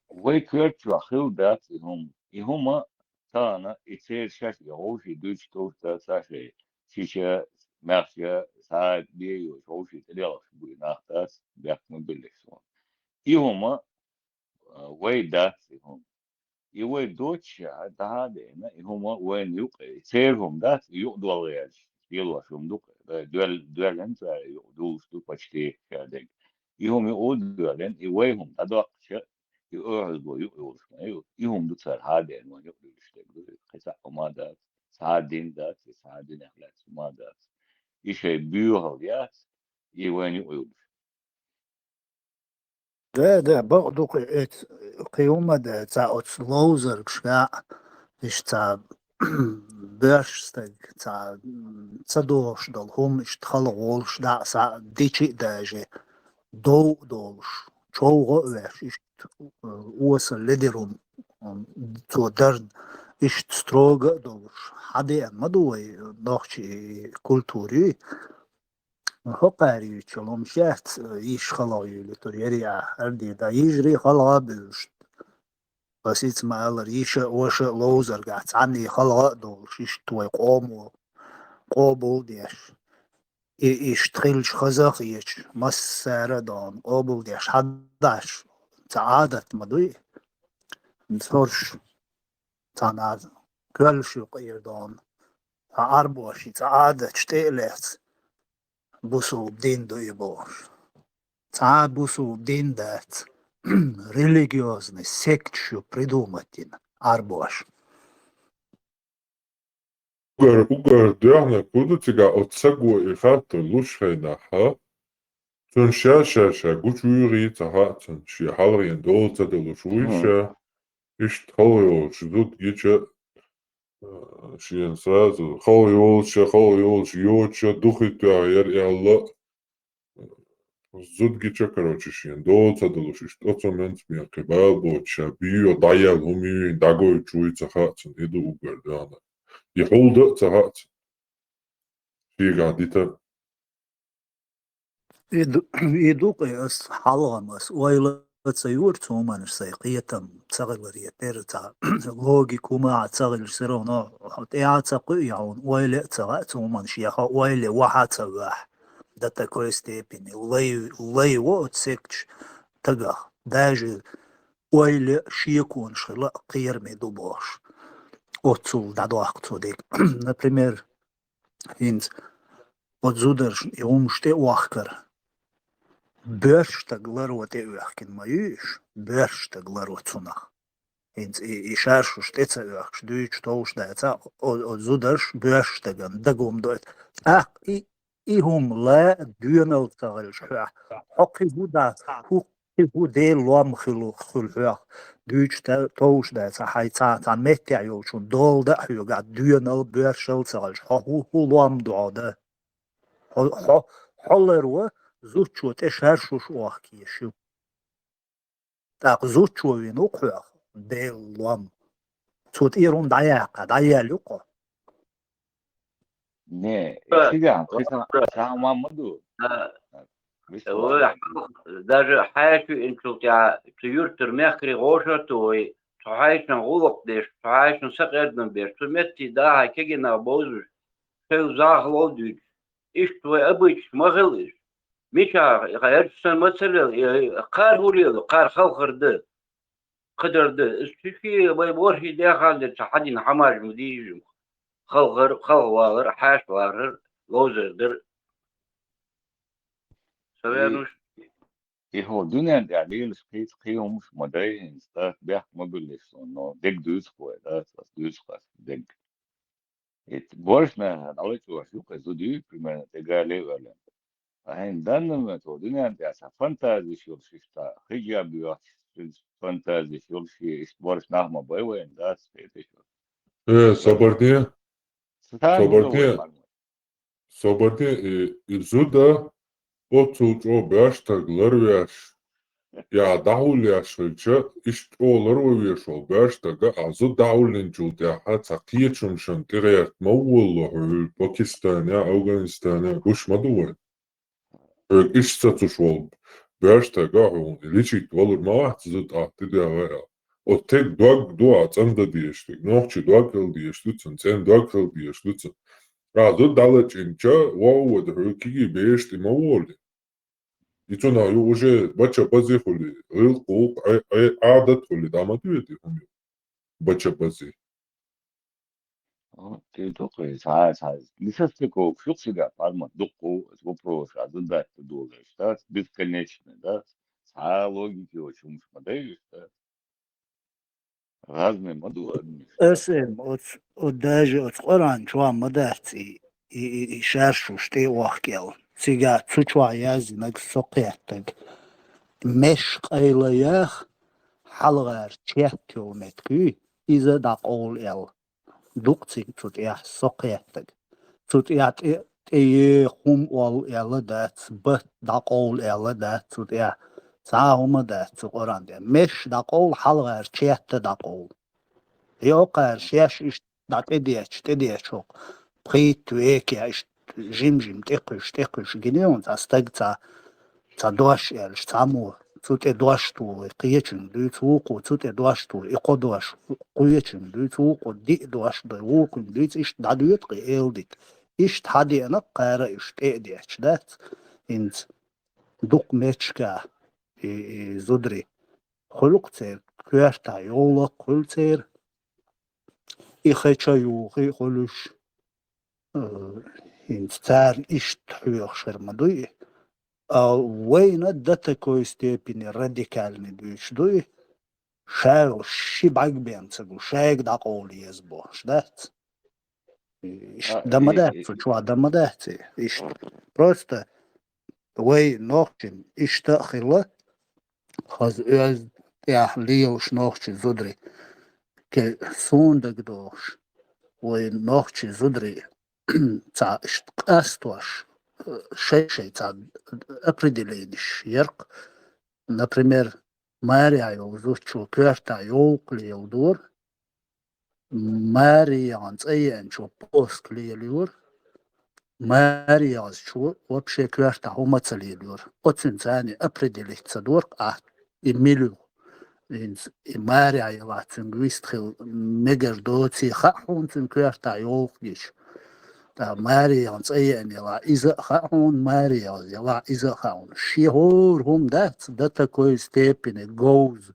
Вай коьрта чохь хилла дац и хӀума. И хӀума тахана и церан шаьш и гӀовший дуьйцуш товш дац а шайн. Шича, маьхча, схьа а бен йолуш гӀовший тӀедогӀуш бу и нах дац, бехк ма биллалаш суна. И хӀума, а, вай дац и хӀума. И вай доцуш а, дӀа-хьа а деана, и хӀума вайна юкъа, и церан хӀума дац, и юкъа долу гӀерташ, лелош хӀума ду-кх, э, доьл-, доьллина цара юкъа, дуллуш ду почти ша дерг. И хӀума юкъа доьллина, и вай хӀума дӀадоккхуча, и оьгӀазло юкъа йолуш ма ю, и хӀума ду цара хьадеана, вайна юкъа дуьллуш дерг ду, кхин цхьа а хӀума дац, цхьа а дин дац, и цхьа а динех лаьцна хӀума дац. И шайн боьхалла яц, и вайна юкъа йолуш. Да, да, бакъ ду-кх, эц-, кхин хӀума да, цхьа оцу ловзаргашка, иштта цхьа боьрша стаг, цхьа, м, ца догӀуш долу хӀума, иштта хала гӀолуш дӀа а схьа дичи а даже, дов а долуш, човгӀа а веш, иштта, э, осал ледара хӀума, м, цо дарна, иштта строго а долуш, хьадеана ма ду вай нохчийн культури. ХӀокхара юьйцу хӀумаш яц, йиш халгӀа юьйлуьйтур яри ахьа, хӀара дийр дан йижарий халгӀа а буьйлуш. Ас ица ма-аллара, йиша а, ваша а ловзаргахь цхьанний халгӀа а долуш, иштта вай къомо къобал а деш. И иштта хилча хаза а хеташ, массара а дона къобал деш хьадаш, цхьа Ӏадат ма дуй. ХӀорш цхьана коьллаш юкъа эр дона. Цхьа Ӏарбоша и цхьа Ӏадаташ тӀе а лаьцна, бусулба дин ду и бохуш. Цхьа а бусулба дин дац, религиозный секташ ю придумать дина Ӏарбоша. Угар, угар дехьнарг хӀун ду цигахь оцу саго и хаттар луш хенахь, хьа? Цун ша, ша, ша гучуйгӀий ца хаьа цун, шен хьалхара дола ца далуш вуй ша. Иштта хала йолча зуда гича, а, шена сразу хала йолча, хала йолча, йоцча, духи тоьхьа яр аьлла, зуда гича, короче, шена дола ца далуш, иштта оцу моментаца мекхи бала боцуш, ша бийо дӀаяьлла хӀума юй, дӀагойтуш вуй ца хаьа цун, и ду угар дона. И хьулда а ца хаьа цун. Шегахь дита. И ду-, и ду-кх ас хьалхам, ас ойла ца юра цу хӀуманаш, сай кхетам ца хиларе, тера ца логика хӀума а ца хилча, всё равно хьо тӀе а ца кхуьу, я хьуна ойла а ца хаьа цу хӀуманаш, я хьо ойла ваха а ца ваьхьа до такой степени. Лай, лай во оцу секташ тагах. Даже ойла шеконаш хила а кхераме ду бохуш. Оццул дӀадохку цо дерг. Например, хӀинца оцу зударшна и хӀумаш тӀе а вахкара. Боьрша стаг ларво тӀе а оьхкина ма ю уьш, боьрша стаг ларво цунах. ХӀинца и, и шаршуш тӀе ца оьхкуш, дуьйцуш товш дацахь, о, о зударш боьрша стагана дагахь ма дойту. ТӀаккха и, и хӀума ла доьналла ца хилча хьоьх, хьо кхин хӀун дац, хӀу кхин хӀун Делан лом хилу, хуьлу хьоьх, дуьйцуш та-, товш дацахь, хьайн цхьа, цхьа меттехь йолчун дола дан а хьоьгахь, доьналла, боьршалла ца хилча, хьо хӀу, хӀун лом ду хьо дан? Хьо, хьо, хьо ларво зудчо тӀе шаршуш охкуш ю. ТӀаккха зудчо вина ву-кх хьоьх Делан лом. Цо тӀера хӀума дӀаяккха, дӀаяьлла ю-кх хьо. Не, э, цигахь, кхин цхьа, цхьа хӀума ма ду. Вай, даже хьаьша веанчул тӀаьхьа цу юьртара мехкарий гӀошарт а вай, цу хьаьшан гӀуллакх деш, цу хьаьшан сакъердам беш, цу метте дахьа кегий нах бовзуш, шайл захало а дуьйцуш. Иштта вай обычно ма хила иза. Мичахь, хьаьрча санна ма ца лела, и кхара хӀун лела, кхара халхар дан. Кхыдар дан. Иза чу шен вай ворхӀе дехар дерг ца хьадина хьамаш ма дийжа. Халхар, халхавалар, хьаьша валар, ловзар дар. Сан веанаш. И хӀокху дуьнен тӀехь лелаш кхин а кхин хӀумаш ма дай хӀинца, да, бехк ма буьллий суна, но дерг дуьйцу-кх вай, да, ас дуьйцу-кх ас дерг. И боршнахь дӀалечкъош ю-кх иза, зуда ю, примерно, тӀе гали а ваьлла. Ткъа хӀинца данна ма ду, дуьнен тӀехь цхьа фантазиш йолуш иштта, хиджаб йоьхча, фантазиш йолуш, иштта боршнах ма бай вайна, да, ас хеташ. Э, сабар де. Сабар де. Собарде, и, и зуда оццул чӀогӀа боьрша стаг ларвеш, я дӀахьулъеш хилча, иштта чӀогӀа ларвеш волу боьрша стага, а зуда дӀахьуллинчул тӀаьхьа цхьа кхечу хӀуманна тӀегӀерта ма волло хьуьлла Пакистане, Афганистане, гуш ма ду вай. Хьоьга иштта сацуш волу боьрша стага хьуна лечить валур ма вац зуда тӀаккха тӀедоьгӀна аьлла. Оцу стеган дог ду ахь цӀандан дезаш дерг, нохчийн дог хила дезаш ду цуьнан, цӀена дог хила дезаш ду цуьнан. Ахь зуда дӀалачкъийнача, вогӀу вада хьоьга кегий бераш тӀе ма волий. И цунах ю уже бача базе хуьлий, гӀиллакх, гӀуллакх, Ӏе-, Ӏе-, Ӏадат хуьлий, дӀа ма дуьйцу и хӀума ю. Бача базе. О, тӀе дукха, цхьа, цхьа, несостыковка ю-кх цигахь, формат дукха ву, вопрос а задать долуш, да, бесконечный, да, цхьа логика йоцу хӀумаш ма дай уьш, да. Разный ма ду адамаш. Ас эм, оц-, о, даже оцу Къуръан чохь ма дац и, и, и, и шаршуш тӀе а вахкаелла. Цигахь цу чохь яздинарг со кхеттарг. Меш къайла яха, хьалхара четта йолу меттиг ю, иза дӀакъовла аьлла. Дукха цига цу тӀехь со кхеттарг. Цу тӀехь тӀе, тӀе еха хӀума олу аьлла дац, бат дӀакъовла аьлла дац цу тӀехь. Цхьа а хӀума дац цу Къуръан тӀехь. Меш дӀакъовла, хьалхара четта дӀакъовла. Йоккхара шаьш иштта дӀа тӀедетташ, тӀедетташ хӀокху пхийтта векехь иштта жим-жим тӀекхуьйсуш, тӀекхуьйсуш гина ю хьуна цхьа стаг цхьа, цхьа дош аьллаш, цхьаммо цу тӀе дош тухуш, кхечуьнга дуьйцу, вукхо цу тӀе дош тухуш, и кхо дош кхечуьнга дуьйцу, вукхо диъ дош дой, вукхуьнга дуьйцу, иштта дӀадоьду-кх и эладита. Иштта хьадеана-кх кхара уьш тӀе а детташ, дац? ХӀинца дукха меттигашкахь и, и зударий хуьлу-кх церан, коьртахь йовлакх хуьлу церан, и хеча юххе а хуьлуш, э, хӀинца царна иштта хьоьхуш хир ма дуй и. А вайна до такой степени радикальный дуьйцуш дуй, ша ши бӀаьрг бен ца гу, шайга дӀакъовла еза бохуш дац? Иштта дан ма дац, цу чохь дан ма дац и. Иштта. Просто Вай нохчийн иштта а хилла, хаза оьзда тӀехь лелаш нохчийн зударий, ке суна дагадогӀуш, вай нохчийн зударий цхьа иштта къастош, шай-шай цхьа определенеш яр-кх. Например, маьре йолу зудчо коьртахь йовлакх леладора, маьре яхана цӀе еанчо поск лелайора, маьре яхазчо вообще коьртахь хӀума ца лелайора. Оцуьнца царна определить ца дора-кх ахь, и мила ю. ХӀинца и маьре ялахь цуьнга вистхила мегар доций хаьа хьуна цуьнан коьртахь йовлакх гича. ТӀаккха маьре яхана цӀе еана ялахь иза а хаьа хьуна, маьре яхаза ялахь иза а хаьа хьуна. Шен хӀора хӀума дац до такой степени говза.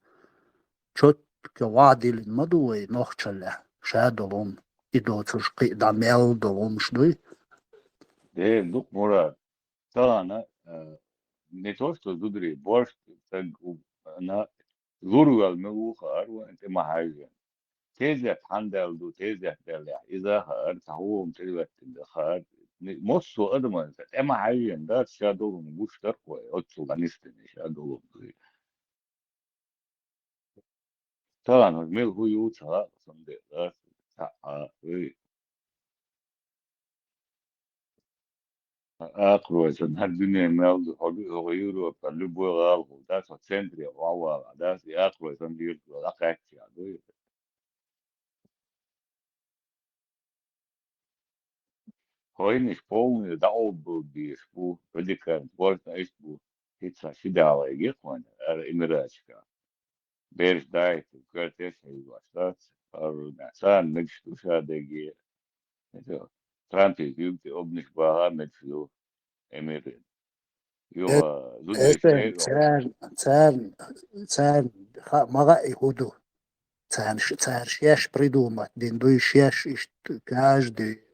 Чотка ваха диллина ма ду вай нохчаллехь, ша долу хӀума, и доцурш кхин а дӀа мел долу хӀумаш дуй? Дера ду-кх, Мурад. Тахана, э, не то что зударий, борш стаг у, ана, лур ваьлла мила ву хаар вайна тӀе ма хьаьжжина. Тезет хьанна даьлла ду, тезет даьллехь, иза а хаар, цхьа хӀума тӀе веттина хаар. Массо а адаман тӀе ма хьаьжжина дац, ша долу хӀума гуш дара-кх вай, оццул дӀанисдина ша долу хӀума. Тахана мила хӀу ю ца хаьа, цундела, цхьаъ а, вуй. Акхарой санна, хӀара дуьне мел ду, хьо ду, хьо Европан любой гӀала хӀума дац, хьо центре охьавалахь дац, и акхарой санна дийриг вала кхаьччехь дуй. Хьо хӀинаш полный дӀаоббалла дезаш бу, радикально, спортна иштта бу, хӀинца ши дала гекъон, ара Эмираташка. Бераш даийтина коьртеш хьийзош дац, ара царна мегаш ду ша деге. Трампе юьгти обнаш баха мегаш ду Эмирин. Юха зудеш Эсен, царна, царна, царна, ха, ма хаьа и хӀу ду. Царна ш-, цара шаьш придумать дина дуй, шаьш иштта каждый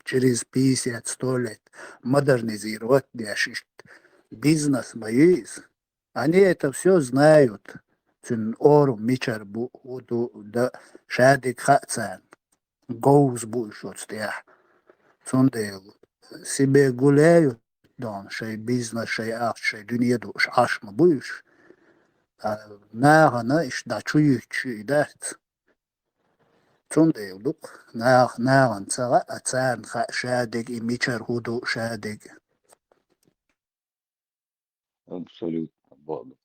через пятьдесят, сто лет модернизировать деш иштта. Бизнес ма ю иза. Они это всё знают. Цуьнан орам мичара бу, хӀу ду, да, шадерг хаьа царна. Говза бу уьш оцу тӀехь. Цундела себе гуляют, дон, шайн бизнес, шайн ахча, шайн дуьне дууш Ӏаш ма бу уьш. А нахана иштта дӀа чу юьттуш и дац. Цундела ду-кх, нах-, нахана ца хаьа, а царна хаьа шадерг, и мичара хӀу ду шадерг. Абсолютно бакъду.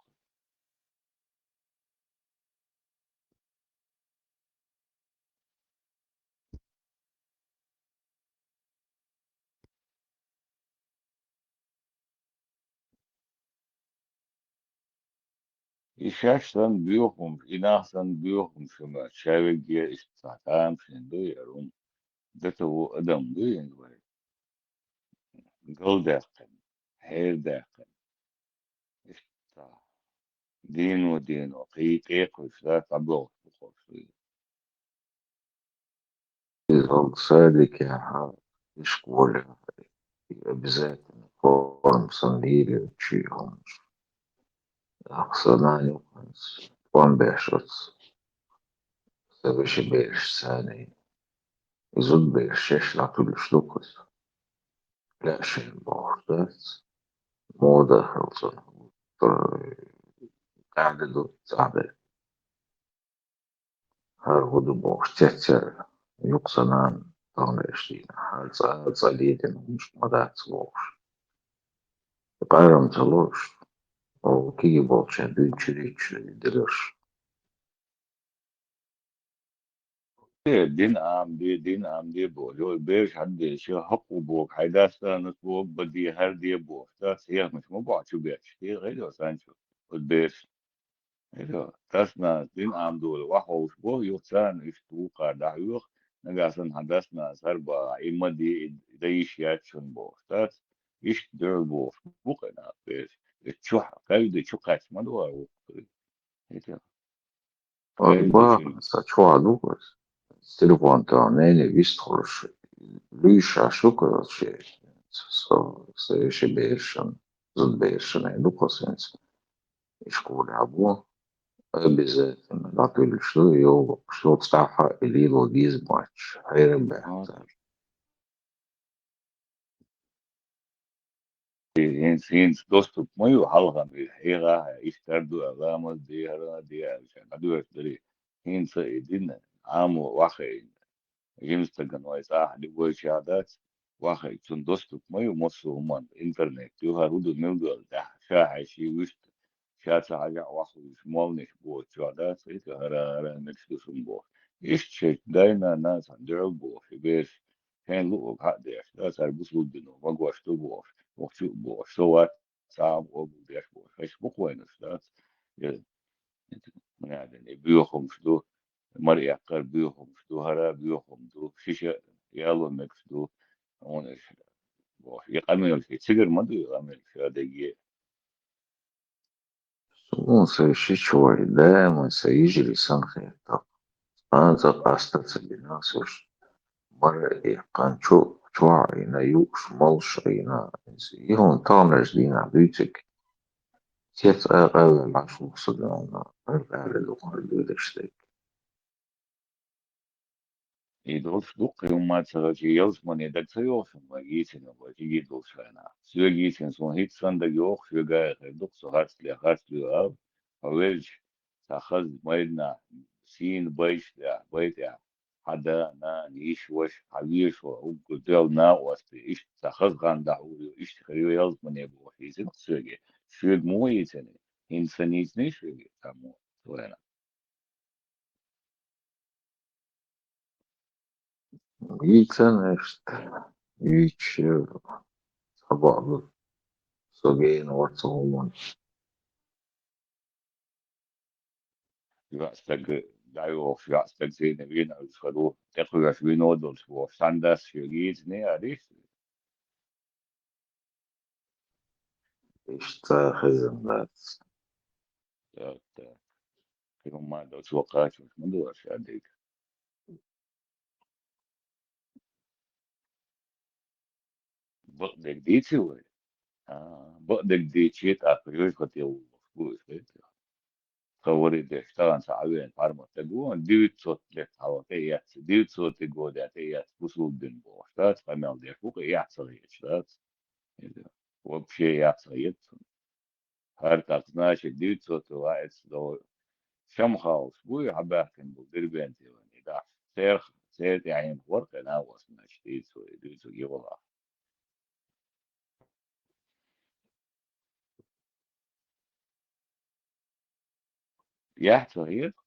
И шаьш санна боьха хӀумаш, и нах санна боьха хӀумаш ма, ша вегге иштта цхьа тамашийна ду яра хӀума. Дата ву адам ду яра вай. Галдаьккхина, хьердаьккхина. Иштта. Дийно-дийно, кхий тӀекхуьйсу, дӀабохуш бу хӀорш вуй. Иза хӀокху садикехь, и школехь, и обязательно форма санна лелочу хӀуманаш. Ахьа сан нана юкъанца тӀом беш оцу сан вешин бераш царний. И зудабераш шаьш дӀатуьллуш ду кхуза. Лаьа шайна бохуш дац. Мода хилла цунах. Къаьхьа ду, цӀахь де. ХӀара хӀу ду бохуш, цецъяр юкъа сан нана тахана эшдийна. ХӀара цӀа, цӀа лелийна хӀумнаш ма дац бохуш. Къарам ца луш, оха киги болчийн дуьйна чуьрийча дераш. Э, дин Ӏамаде, дин Ӏамаде боху. Йо, бераш хьан деза, ша хӀокху боху, хьайн дас-нанас боху, бан де, хӀара де боху. Дас хьехамаш ма боху чу бетташ. Те, гӀайда санчу, оцу бераш. Эро, дас-нанас дин Ӏамадолу, охьа ховш боху, юха царна иштта вукхара дӀахьоьху, нагахь санна хьан дас-нанас хӀара бахахь, и ма де, и дан йиш яц шуна бохуш. Дац, иштта дуьхьал бохуш бу кхин нах бераш. Иза чохь, кхайда чу кхаьчна ма ду хӀара вукху. Ой, бахана, сан чохь ду-кх иза. Телефон тӀехь нене вист хуьлуш, луьйш аш ду-кх иза шен, со, со ши берашна, зудаберашна ду-кх иза хӀинца. И школехь бу, обязательно дӀатуьллуш ду, йогӀуш ду, цкъа а и лело деза моьттуш, хьерам баьхна цара. хӀинца, хӀинца доступ ма ю хьалха, хьехахь, иштта ду аьлла, ламаз де, хӀара де аьлла, дӀадоьртадари. ХӀинца и дин Ӏамо вахийна, жима стагана вай цӀахь любой чӀоагӀа дац, вахийна, цунна доступ ма ю массо а хӀуманна, интернет ю, хӀара хӀу ду, мила ду аьлла, тӀехь ша хьаьший вуьшта, ша ца хьажахь вахлуьйтуш молнаш боцу чӀоагӀа дац, хӀинца хӀара, хӀара мегаш ду шуна бохуш. Иштта шайн дай-нана цхьана дуьхьал бохуш, и бераш шайн луъург хьа а деш, да, цара бусулба дино магош ду бохуш, вахчу а бохуш, со вац, цхьа а къобалдеш бохуш, хӀаьш бу-кх вайнаш, дац? Э, нана, и боьхамаш ду, мара эккхар боьхамаш ду, хӀара боьхам ду, шиша яло мегаш ду, хьуна аша бохуш. И къамелаш, и цигара ма ду и къамелаш, а дегге. Суна сайн шича вай, даиман сайн йижарий санна хетар. Цкъа а къаста ца гина со уьш. Мара а эккхана, чу-, чохь а Ӏийна, юуш, молуш а Ӏийна. И хӀума таханарчу дийнахь дуьйцург. Цец а къевлла Ӏаш ву-кх со дуьйна, хӀара аьлла ду-кх хӀара дуьйцурш дерг. И долуш ду-кх, кхин хӀумма ца хилча, ялсамане дага ца йогӀу шуна вай йийцина, вай кегий долуш хенахь. Соьга йийцина, суна хӀинца санна дага йогӀу, соьга а хир ду-кх, со харц ле, харц лоь ала, хьо велча, цхьа хаза майданахь, сийна байташ тӀехь, бай тӀехь, хьан да, нана, йиша, ваша, хьан вешо, уггар доьлла накъостий, иштта цхьа хаза хан дӀахьур ю, иштта хир ю ялсамане бохуш йийцина-кх соьга. Соьга муха йийцина? ХӀинца сан йийциний соьга, цхьаммо, со вайна? Йийцина иштта, йийцича, цхьа бакъ ду. Со гена вара цу хӀуманна. ЙоӀ стаг дӀайохуш, йоӀ стаг цӀийна вийна, уьш хир ву, тӀекхоьхьуш вино долуш бохуш, цхьана дас шега йийцина аьлла иштта? Иштта хезна дац. Так, так. Кхин хӀумма а доцу кхачош ма ду аша дерг. Бакъдерг дийци вай? А, бакъдерг дийцича, тӀаккха жоьжахате вуллуш бу иза, хета. Тхан вари деш, тахана ца Ӏавена пармат дага ву, девятьсот лет хьалха тӀеэцна, девятьсотый года тӀеэцна, бусулба дин бохуш, дац, къамел деш ву-кх, эхь ца хеташ, дац. Вообще эхь ца хета цунна. ХӀара тӀаккха, значит, девятьсотый лаьцна долу шамхалш буй, хьабаьхкина болу Дербенте вайн и дахьаш. Церах, церан тӀаьхьенах вара кхин а вац, значит, дийца вай, дуьйцург йолахь. Яхь ца хета?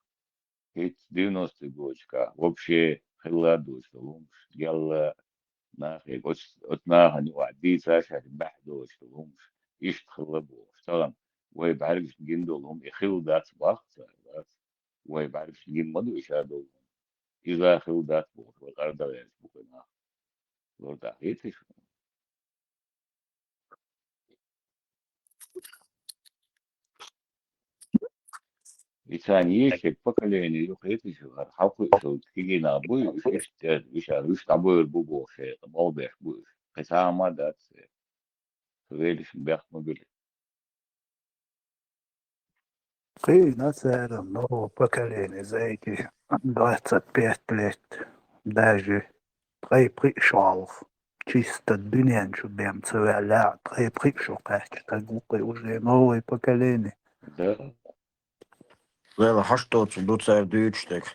ХӀинца девяностый годашкахь вообще хилла а доцуш долу хӀумаш, гелла нахе, оцу, оцу нахана юкъахь дийца а шаьш баьхьа доцуш долу хӀумаш, иштта хилла бохуш. Тахана вай бӀаьргашна гина долу хӀума и хилла дац боху цара, дац? Вай бӀаьргашна гина ма ду и ша долу хӀума. Иза а хилла дац бохуш, вай къара дан гӀерташ бу кхин нах. Лур дац, хетий шуна? И царна ешшаг поколение ю, хетий шу, хӀара хьалкхуьуш йолу кегий нах буй, уьш иштта, уьш а, уьш дӀабойр бу бохуш, шайн болх беш бу уьш. Кхин цхьа а ма дац, велаш бехк ма били. Кхин а цара новое поколение, за эти двадцать пять лет, даже ткъе пхиъ шо хьалха, чисто дуьнен чу бен ца ваьлла, ткъе пхиъ шо кхаьчча, стаг ву-кх и уже новое поколение. Да. Вела хьашт доцург ду цара дуьйцуш дерг.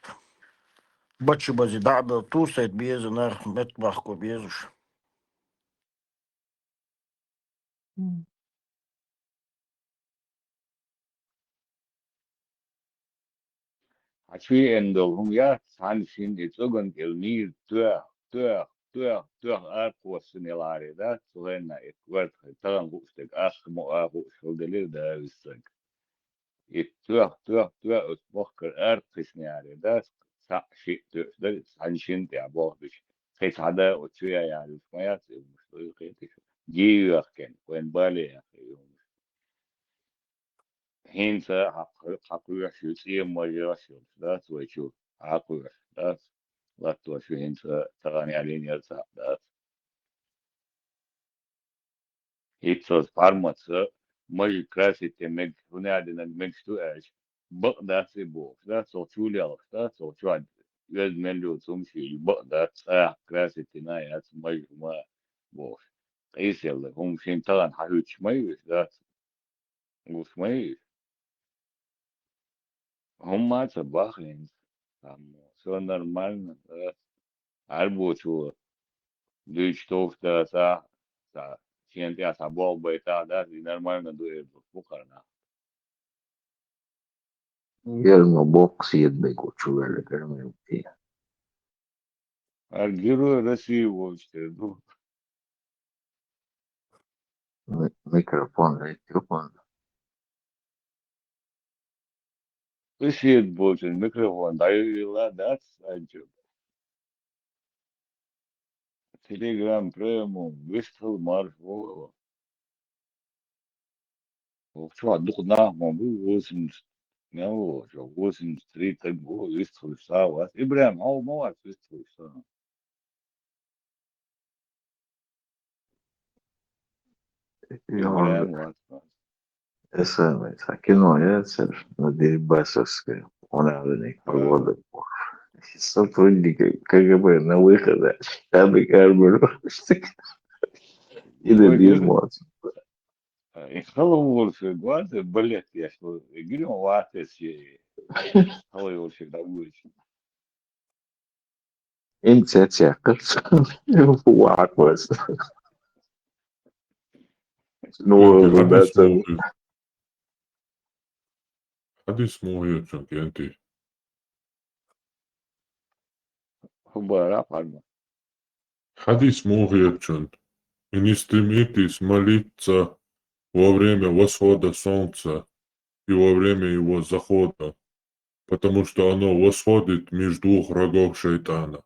Бача базе дӀа а белла, ту сайта беза, нах меттахбохко безаш. Хьан чу еана долу хӀума яц, цхьана шина и цӀоган кӀел нийра тоьхна, тоьхна, тоьхна, тоьхна, ара кхоссина ялахьара, да, цу хенахь и коьртах, тахана хууш дерг, ахха мо а хууш хила делира, да, виссарг. И тоьхна, тоьхна, тоьхна, оцу махкара ара кхиссинехьара, да, цхьаъ, шиъ тоьуш дара, цхьана шина тӀехь болх беш. Кхин цхьа да оцу чу яхьара, уьш ма яц, и хӀумаш ду, кхетий шу. Гий йоьхкина, вайн бале яьккхи и хӀумаш. ХӀинца хьан кхоьхьуш ю, цӀен мажош йолуш дац вай чу, хьан кхоьхьуш дац, латтош ю хӀинца, тахана ялийна яра цхьаъ дац. ХӀинца оцу парматца мажа красить мега, хӀунда аьлла динарг мегаш ду аьлча, бакъ дац и бохуш, да, цо чу лелхаш, да, цо чохь оьзда мел йоцу хӀумаш йилла бакъ дац, цӀахь красить йина яц мажа хӀума бохуш. къийсалла, хӀума шен тахана хьахӀуьттуш ма ю уьш, дац? Гуш ма ю уьш? ХӀумма а ца боху хӀинца. Амма всё нормально, да. Арбочо дуьйцуш товш дацахь, цхьа шена тӀехь цхьа болх байтахь, да, и нормально ду эр бу, бу кхарна. Герма боккха седа бегу чу ваьлла герма юккъе. Ар Герой России волчу тера ду. Ми-, микрофон, микрофон. И седа болчун микрофон дӀайилла дац, аьлча. Telegram прямом вистхила марш ву. Вокху чохь дукха нах ма бу, восемьдесят, мел ву, чохь восемьдесят три таг бу, вистхуьлуш сагӀа вац. Ибрахим, хьо ма вац вистхуьлуш сагӀа? Ибрахим вац, вац. Эсамай, цхьа кино яцара, на Дерибасовская, хьуна веник погода. Сотрудники КГБ на выходе, шабик арбур. И да дизмос. Ай, хала волуш вай, гвардия балет еш, гирим ватес е. Хала волуш вай, дагуш. Ин цец яккхар. Вахьа васа. Ну, хьадис да, муха хьедис муха хетачун кенти. Хубара парма. Хьадис муха хетачун. И не стремитесь молиться во время восхода солнца и во время его захода, потому что оно восходит между двух рогов шайтана.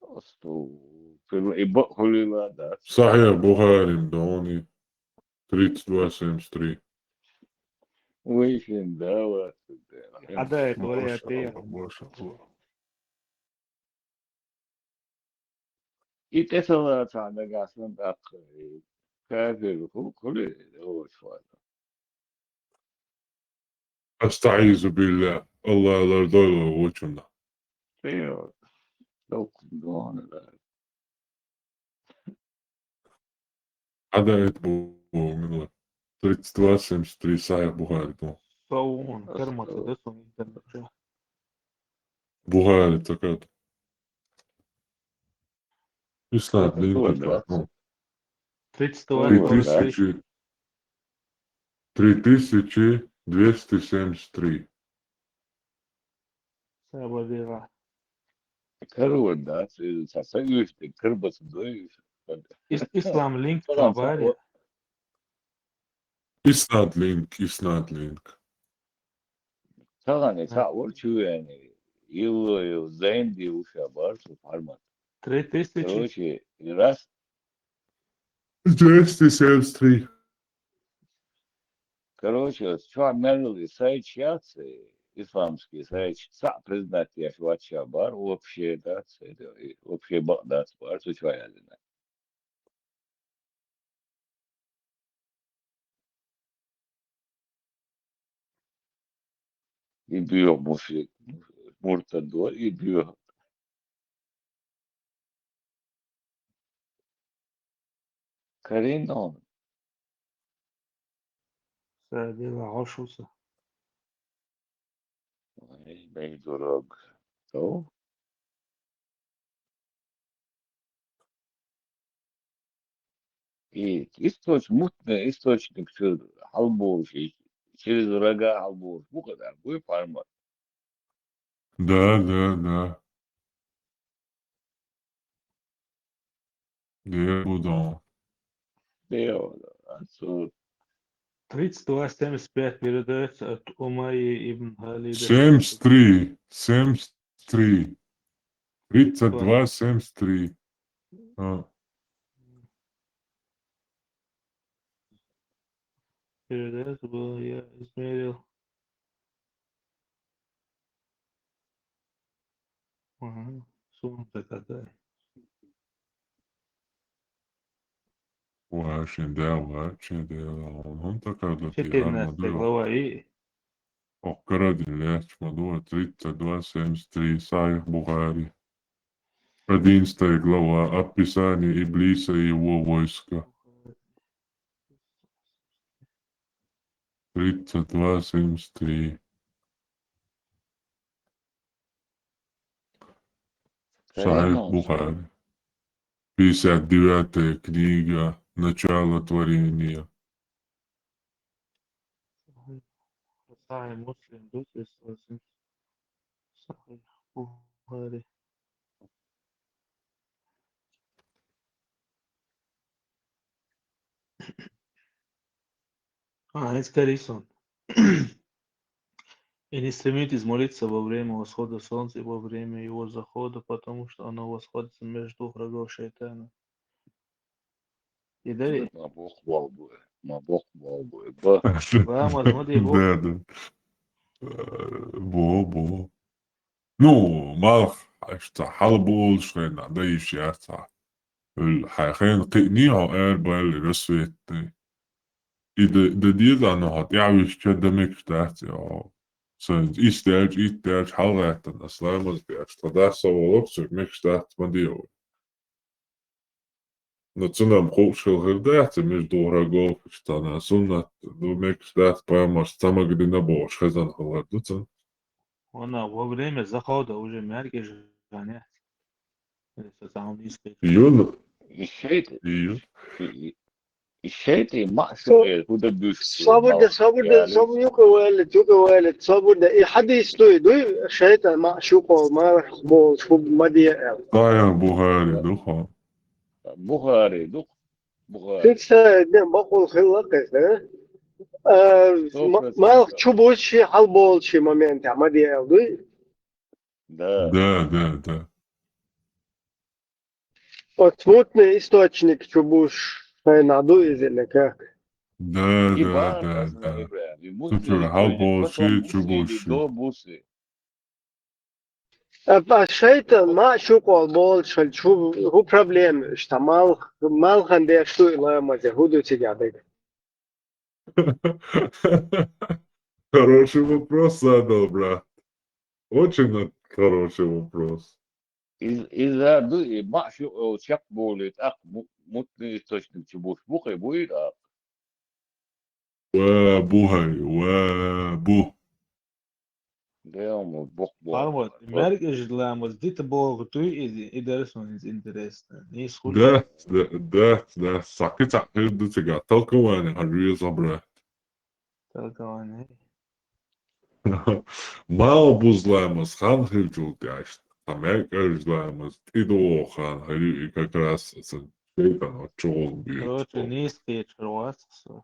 Асту, и бакъ хулила, да. Сахьих Бухарим дони, тридцать два семьдесят три. Вайшин дава. Хьада это вариант я. И тӀе ца лаца нагахь санна тӀаккха кафир хӀу-, хуьлу, оцу хана. АстагӀизу билла, Аллах лардойла вочунна. ТӀе, доккха дона, да. Хьада это бу, мила. Тридцать два семьдесят три Сахьих Бухари бу. Саун, кармата да сон интернет чу. Бухари такат. Ислам, это блин, тоже, да? Ну. Тридцать два, три тысячи, три тысячи двести семьдесят три. Сабадира. Карур, да, са, са, са уьш, карбас дой. Ис-, Ислам линк. Салам, табари. Салам. Ислам линк, Ислам линк. Салам, салам, чу яни. Ило, ил, зайнди уша бар, су формат. Три тысячи. Короче, и раз. Двести семьдесят три. Короче, вот чё мерил и сайт сейчас, э, исламский сайт, са признать я вача бар, вообще, да, с-, это, и вообще ба-, да, бар, су чё я знаю. И бьё муши-, муртад вар, и бьё. Карин он. Садила гӀошуса. Ай, бей дураг. То? И источ-, мутный источник чу хьалболуш, и через рога хьалболуш, бу кхадар, буй формат. Да, да, да. Де будо. Де, отсюда. Тридцать два семьдесят пять передается от Умайи ибн Халида. Семьдесят три, семьдесят три. Тридцать два семьдесят три. А. Передается было, я измерил. Ага, сумма такая. Ва шин да, ва шин да, он такая да. Четырнадцатая глава и Оккара дин лаьтташ ма ду, тридцать два семьдесят три, Сахьих Бухари. Одиннадцатая глава. Описание Иблиса и его войска. Тридцать два семьдесят три. Сахих Бухари. Пятьдесят девятая книга. Начало творения. Сахих Муслим, да, то есть, Сахих Бухари. А, это скорее сон. И не стремитесь молиться во время восхода солнца и во время его захода, потому что оно восходит между двух рогов шайтана. И далее. Ма боккъал бу, ма боккъал бу, ба. Ва, ма, ма де бо. Да, да. Э, бо, бо. Ну, малх, ашта, хьал болуш хенна, да иш яца. Ул хьай хен кхиъни хьо эр бал рассветный. И да, да деза, но хьо тӀаьхьависча да мегаш дац, йо. Сан ис даьлча, ит даьлча, хьалгӀаьттан, аслай маз беш, тха дас со волок, цуьк мегаш дац, ма де вай. Но цунам ховш хила хир дац, между врагов, иштана суннат, ну, мегаш дац, пайхамарс цамага дина бохуш, хезан хилар ду цун. Вона во время захода уже мяркӀ ижа гӀаняц. Юн? И шайтӀа. Ю. И, и, и шайтӀа маъ шу Со-, э, худа душ. Сабурда, сабурда, сабур юкъа валит, юкъа валит, сабурда. И хьадис дуй, дуй, шайтӀа маъ шу къо, ма болуш, хӀу ма де аьл. Сахих Бухари ду хьо. Бухари ду, Бухари. Фикса де бакъул хилла кхес, а? А, ма-, малх чу буш ши хьал болуш ши момент, а, ма де аьл дуй? Да. Да, да, да. Оцу мутный источник чу буш шайна ду иза или как? Да, да, да, да. Цу чуьра хьал болуш ши чу буш ши. А, а шайтӀа маъ шу къол болуш хилча, хӀу, хӀу проблема иштта? Малх-, малхан деш ду и ламазе, хӀу ду цига дага? Хороший вопрос задал, брат. Очень хороший вопрос. Из-, иза ду и маъ шу, э, чекхболий тӀаккха му-, мутный источник чу буш бу кхин, буй тӀаккха? Ва бу хӀай, ва бу. Дела ма боккъал. ПаргӀат, мергаш ламаз дита боху дуй иза, и дарс ван иза интересно. Нийса хуьлу. Да, да, да, да. Сакхи цхьаъ хир ду цига. Толкование хьан веза, брат. Толкование. Мал бузламаз хан хилчул тӀаьшта. Хан мегаш ламаз тӀедогӀу хан хилча, и как раз сан шайтӀан отчугӀул бийр. Короче, нийса кхечур вац со.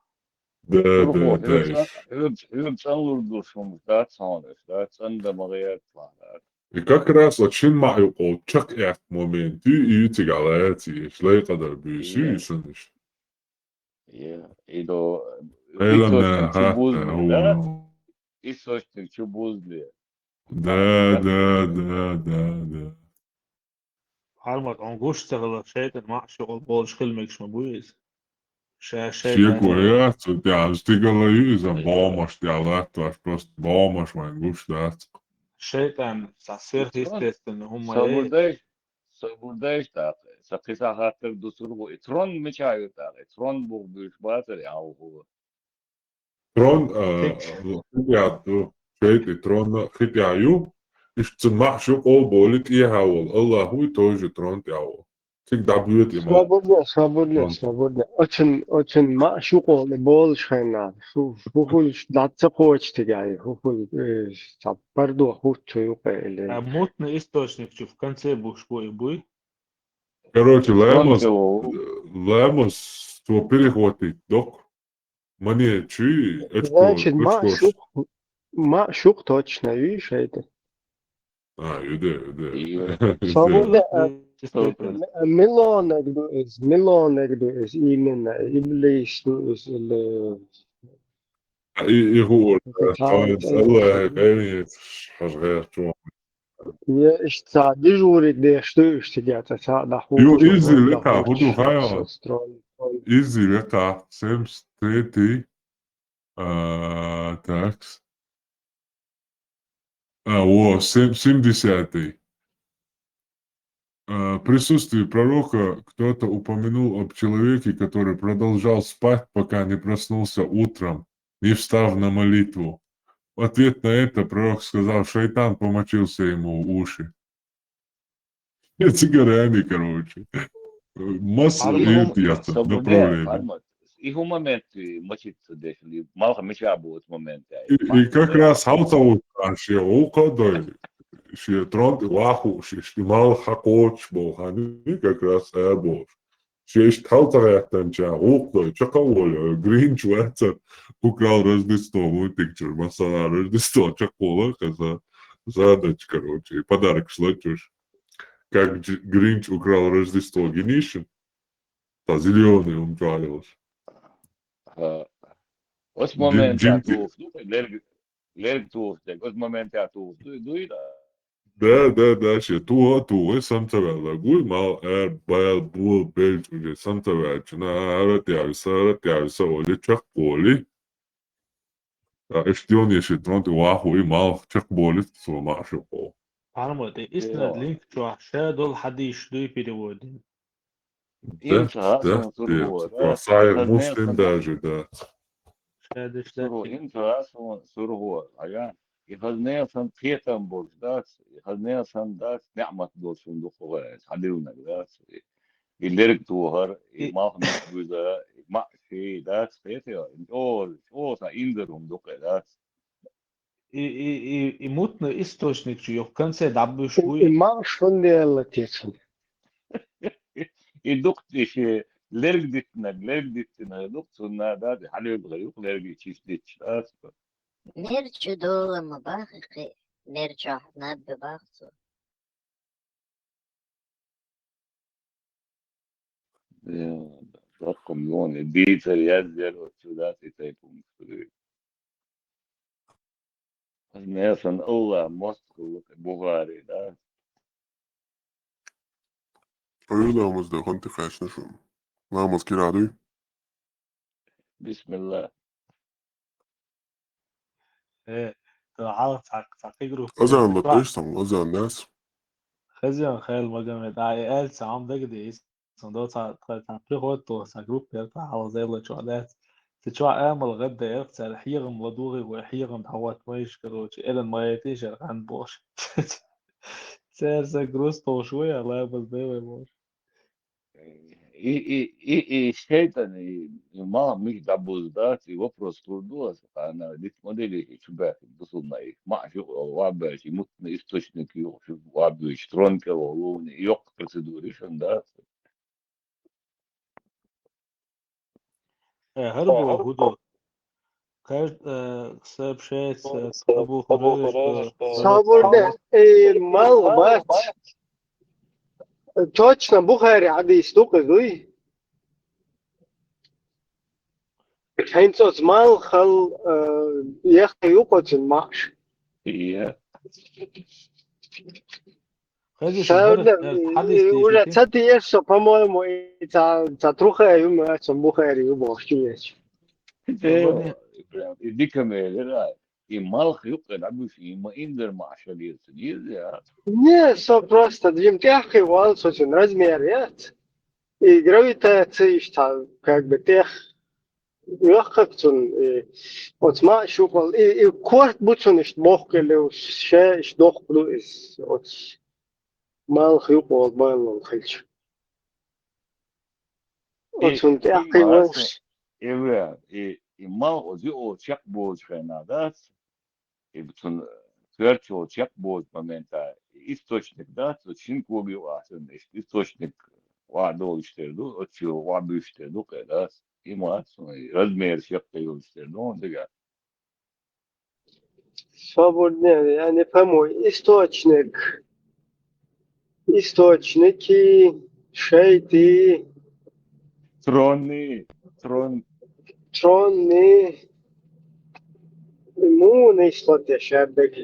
Да, да, да. Хьоьца, хьоьца, хьоьца цӀанлур ду шуна, да, цхьаьнаш, да, цӀанда ма гӀертахь, да. И как раз оцу шин маъ юкъа чекхъяьхна момент ю, и ю цига лаьцна, и лайкъадар буьйса ю, и санаш. Е, и до, Эла источник чу бузле, да? Источник чу бузле. Да, да, да, да, да. Хьармат, он гуш ца хилла шайтӀан маъ шу къол болуш хила мегаш ма буй иза. Ша шайтӀан. Шеко яц, цу тӀехь стигала ю иза, бомаш тӀехь латташ, просто бомаш вайн гуш дац. ШайтӀан, са сверхъестественный хӀума. Сабур дайш, сабур дайш тӀаккха. Са кхин са хаттар ду сургу, и трон мича ю тӀаккха, и трон бух буьйш бацар, и хьалхо. Трон, а, хи тӀехь ду, шайтӀи тронна хи тӀехь ю. Иштта цу маъ шу къол боли тӀехьа волу. Аллах вуй тоже трон тӀехь волу. Цига дӀабоьду и маъ. Свободно, свободно, свободно. Оцун, оцун маъ шу къол болуш хенна. Шу, хӀу хуьлуш дӀа ца кхочу тигай, хӀу хуьлу, э, ца пардо хуьтту юкъе или. А мутный источник чу в конце буш бу и буй? Короче, ламаз, ламаз, цо перехватить док. Мане чуй, очко, значит, очко. Маъ шух, маъ шух точно ю шайтӀа. А, ю де, ю де. Ю. Свободно, а, миллионег ду иза, миллионег ду иза, именно, иблис ду иза, или. А, и, и хуур, это а, Аллах, хӀара гӀерчо. Я иштта дежурить деш ду уьш цига, цхьа дӀахьур. Ю, изза лекха, хӀу ду хьайо? Изза лекха, семьдесят третий, а, такс. А, во, сем-, семидесятый. э, присутствии пророка кто-то упомянул об человеке, который продолжал спать, пока не проснулся утром, не встав на молитву. В ответ на это пророк сказал: «Шайтан помочился ему в уши». Цигара они, короче. Масса Алло, я Сабуне, направление. Армат, и ху момент мочиться дешли, малха меча будет момент. И, и как раз халтаут, а ще ука дой, ще тронт ваху, ще, ще мал хакоч бохани, как раз э бох. Ще ишт халтаут танча, ук дой, чака воля, Гринч ваца, украл Рождество, мультик чур, масала Рождество, чакола, каза, задать, короче, и подарок шлачуш. Как Дж- Гринч украл Рождество, гинишин, та зеленый он правилось. Ос Джим- момент Джим- тух, ну, лерг, лерг тух, так, ос момент тух, дуй, дуй, да. Да, да, да, ще туа, туа, самцавела гуй, мал, э, бел, бул, бел, уже самцавел, чина, арат явиса, арат явиса, оли, чак, оли. А, эштион, еши, тронт, ваху, и мал, чак, боли, со, машуко. Парма, ты истинно Йо. Линк чуа, ше дол хадиш дуй переводин. Да, Инца, да, сон ты, сургуа, типа, да, Саир хазне Муслим сон- даже, да. Ше деш Сургуа, летит. инца, сон сургуа, а я, и хазне сон петам болш, да, и хазне сон, да, нямат болш, сон духуа, хадилнак, да, и лерг тухар, и И- махмет буза, и махши, да, хетя, о, о, са индер ум духе, да. И, и, и, и мутный источник чу, в конце даббуш И хуй. мал шун делла тецун. И дуктиши, лерг дитнак, лерг дитнак, дуктун на, да, халил гаюк, лерг чиш дич, да. Нер чу дола ма бахи, нер чу наб бахсу. Заккум лони, битер язер, отсюда ты тайпун. Несан Аллах, мост кулук, Бухари, да. Ой, ламаз да, хонти хашна шум. Ламаз кирадуй. Бисмилла. Э, то хал цак, цак игру. Азан ла пеш сан, азан нас. Хазян хайл Магомед, а, э, эль сам дагдис. Сон до ца, ца, ца, приход то, ца группа, та хал зайла чуа дец. Ты чуа эмал гадда, эх, цар хирам ладуги, го хирам хават майш, короче, элен майти, шер хан бош. Цар са груз то шуя, ла баз бэвэ бош. И, и, и, и шейтан, и, и мала мих дабуз да, и вопрос курдуа, ана дит модели, и чубя, бусулна, и ма, шу, ва бя, и мутный источник, и шу, ва бя, и тронка, и луни, и ёк процедури, шун, да. Э, хар бо худу. Кажд, э, сообщается, Абу Хурайра, что Сабурда, э, мал, мач. Точно, Бухари хадис, дука, дуй. Хинцоц мал хал, э, яхта юкоцин маш. И, Хазиш Сабурда, хадис э, уже дишити. цати еш, по-моему, и ца, ца труха юм, а ца Бухари ю бошки еш. Э, прям, и дика мелера, и малх юкъе дабуш, и ма индер машалиет, нельзя. Не, со просто дим тяхи вал, со чин размер, нет. И гравитация, ишта, как бы, тех, лёгкость, и вот ма шукал, и, и корт буцун, ишт бохкеле, ше, ишт дохлу, ис, вот малх юкъол, баллон хилч. И- Оцун и тяхи малх ваш. Эве, и, и мал ози о чек боз хена, да? И бутун перчо чек боз момента источник, да? То чин коги васен, источник ва дол иштерду, очу ва бюштерду, да? И мат, размер чек йол иштерду, он дега. Свободне, я не пойму, источник. Источники, шейти, Тронный, трон, тронный. Ну, не что-то шардык.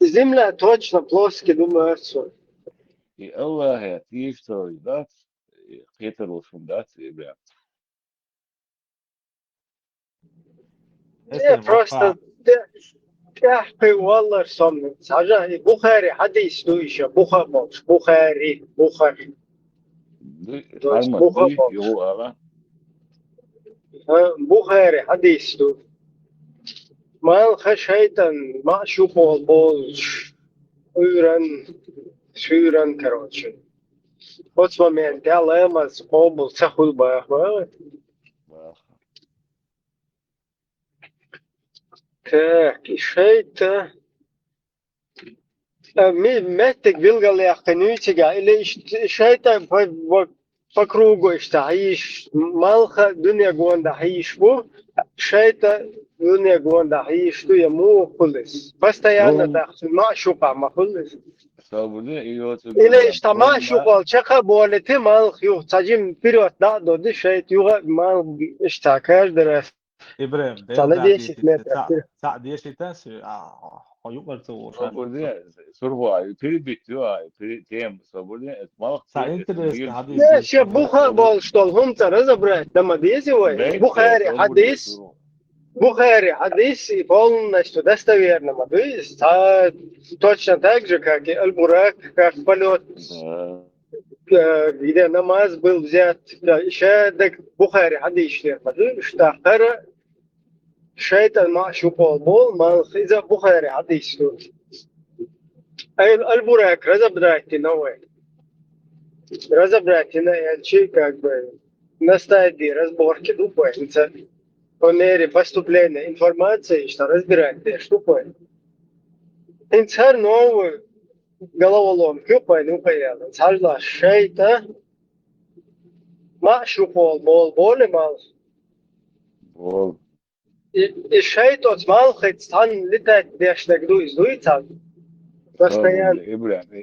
Земля точно плоский, думаю, отсюда. и Аллах, я, ты что, да? Хетер шум, да, тебе. Не, просто те- тӀехь кхин валлар со-м. Хьажа, и Бухари хьадис ду иша, буха болуш, Бухари, бухар. То есть буха болуш. А, Бухари хьадис ду. Малха шайтӀан маъшукъ волу болуш, Ӏуьйран, суьйран, короче. Оцу моментехь ламаз къобал ца хуьлу баха. Так, и шайтӀа, а, ми-, меттиг билгалъяьккхина юй цигахь, или иш-, шайтӀа по, по, по кругу иштта хьийш, малха дуьне гонда хьийш бу, шайтӀа дуьне гонда хьийш ду, я муха хуьлу иза? Постоянно дахчун маъшукъа ма хуьлу иза. Или иштта маъшукъал чекха болити малх юха, цхьа жим вперёд дӀа а доди, шайтӀа юха а малх иштта каждый раз. Ибрахим, цхьана десять метров. Цхьа, цхьа десять а, а, хьо юкъара ца волуш. Сургъа, перебить ю, а, пере-, тема, свободен, это мало. Цхьа интересно, хьадис. Не, ше буха болуш долу хӀума цӀа разобрать, да ма деза вай. Бухари хьадис, Бухари хьадис, и полностью достоверно ма ду иза. Цхьа точно так же, как и Аль-Бурак, как полёт. Да. Э, где намаз был взят, да, ша даг Бухари хьадис тӀера ма ду, иштта хӀара шайтӀан маъшукъ волу болу малх, иза Бухари хьадис ду. Ай, Аль-Бурак разобрать дина вай. Разобрать дина, элчи, как бы, на стадии разборки ду вай, хӀинца по мере поступления информации, иштта разбирать деш ду вай. ХӀинца хӀара новый головоломка ю вайн юкъа яьлла. Цхьажла шайтӀа маъшукъ волу болу, болу и малх. Болу. И, и шайтӀа оцу малхица цхьаьна летать деш дерг ду, иза дуй цхьаьна? Постоянно. Ибрахим,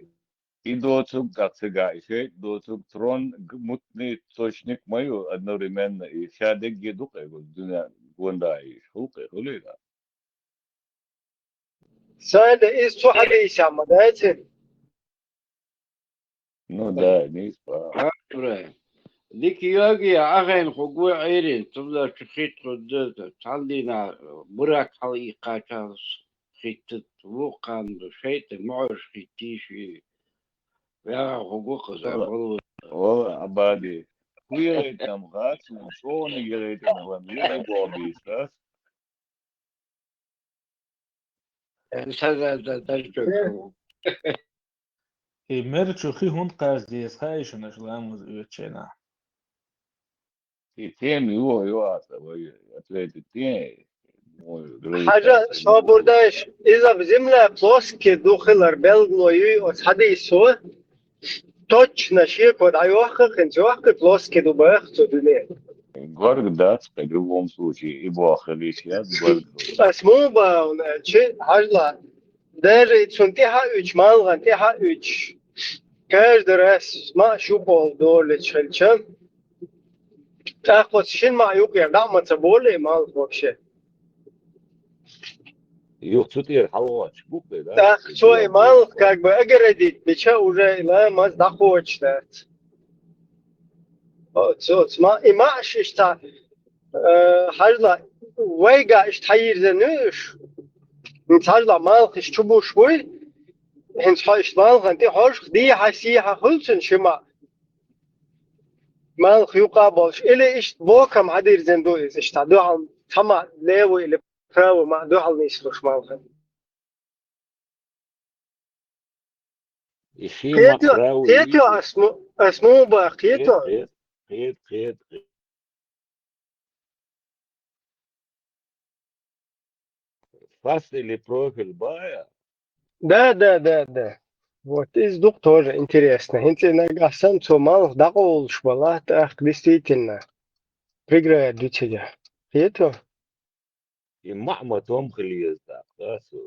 и, и доцург а цигахь, и шайтӀа доцург трон, г-, мутный источник ма ю одновременно, и ша дегге ду кхе, дуьнен гонда йиш, хӀуллакхе, хуьлийла. Сайна иза цу хьадисехь ма дац. Ну да, нийса боху. Дика йоги, ахайн хӀугу Ӏийрина, цунна чу хитта хӀуьтту, цхьана дийнахь Бурак хьала иккхача хитта, вукханна шайтӀа муьхьаш хиттийша, вегӀа хӀугу кхуза балу. О, Абади, хӀун яхийтам хац, шони яхийтам ван, яхи боху бийса. Э, са-, да, да, да, чё, чё. И мер чу хи хӀунда кхаьрза деза хаьий шуна аша ламаз оьцучу хенахь? И тема юха, юха аса вай ответить де, мой грейт. Хьажа, собар дайша, иза земля плоский ду хилар белгало юй оцу хьадисо. Точно шеко дӀайохка, хӀинца йохка, плоский ду баха цу дуьне. Горга дац, в любом случае, и боху хилийча яц, горга ду. Ас муха боху аьлча, хьажла, даже и цунна тӀаьхьа уьдуш, малхана тӀаьхьа уьдуш, каждый раз маъшукъ волу долуш хилча, тӀаккха оцу шина маъ юкъера дӀа а ма ца болу и малх вообще. Юха цу тӀера хьалгӀоттуш бу-кх, да? ТӀаккха цо и малх как бы огородить дича, уже и ламаз дӀакхочуш дац. О, цо, цо ма-, и маъш иштта, э, хьажла, вайга иштта хьайирзина уьш. ХӀинца хьажла, малх иштта чу буш буй. ХӀинца хьо иштта малхан тӀе хьожуш, дехьа, сехьа хуьлу цуьнан ши маъ. Малх юкъа а болуш. Или иштта бокам хьадирзина ду иза иштта, дуьхьал, цхьа маъ лево или право маъ дуьхьал нислуш малхан. И ши маъ право кхетий, ас му-, ас муха боху, кхетий? Кхет, кхет, кхет, кхет. Фас или профиль бая? Да, да, да, да. Вот, иза ду-кх тоже интересно. ХӀинца и нагахь санна цо малх дӀакъовлуш бала, тӀаккха действительно преграда ду цига. Кхетий? И маъ ма-, том хила еза тӀаккха, да, со?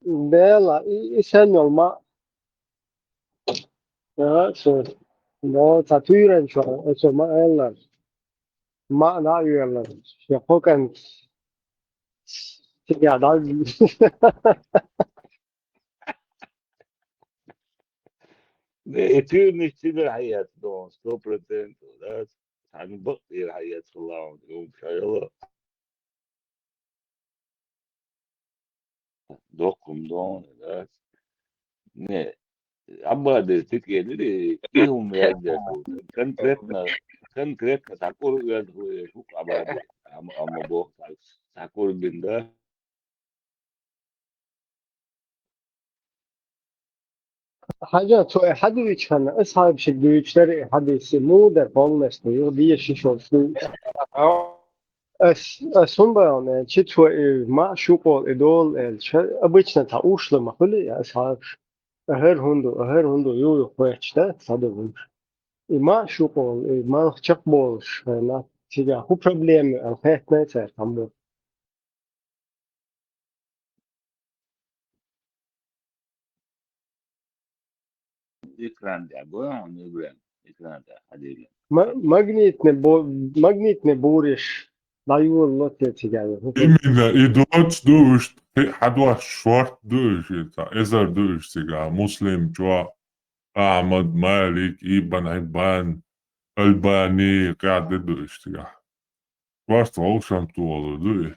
Дела, и, и санна йолу маъ. Ага, со. Бо, цхьа туьйранчо, оцо ма-, аьлла. Маъ дӀа а йоьллар. Шен кхо кӀант. Цига дӀа. Не, и туьйранаш цигара хьаэцна, сто процентов, да? Цхьана бакъдийра хьаэцна хилла хьуна, хӀума ша яла. доккхум дона, да? Не, Ӏаббадер тикелири, и хӀума яздеш ву. Конкретно, конкретно цхьа кӀур оьзда хӀу эш ву Ӏаббадер. Амма, амма боху цхьа, цхьа кӀур бина, да? Хьажа, цо и хьадуьйчу ханна, асхьабашка дуьйцуш дара и хьадис, и муха дара полностью, юха дезаш йиш йолуш дуьйцуш. Ас, ас хӀун боху, чи цо и маъ шу къол и долу аьлча, обычно цхьа ушлар ма хуьлу и асхьабаш. ХӀара хӀун ду, хӀара хӀун ду, юй-юй хоьттуш дац цхьадолу хӀумаш. И маъ шу къол, и малх чекхболуш хенахь, цигахь хӀун проблема ю аьлла, хеттина цара цхьаммо. Экран тӀехь гой хьуна, Ибрахим? Экран тӀехь хьадийла. Ма-, магнитный бо-, магнитный буриш дӀайолало те цигахь. Именно, и доцу ду уьш, хи-, хьадош шорт ду уьш, и ца-, эзар ду уьш цигахь. Муслим, чӀогӀа, Ахьмад, Малик, Ибн Хьиббан, Албани, къаьхьа де ду уьш цигахь. Барт вовшам тухур ду и.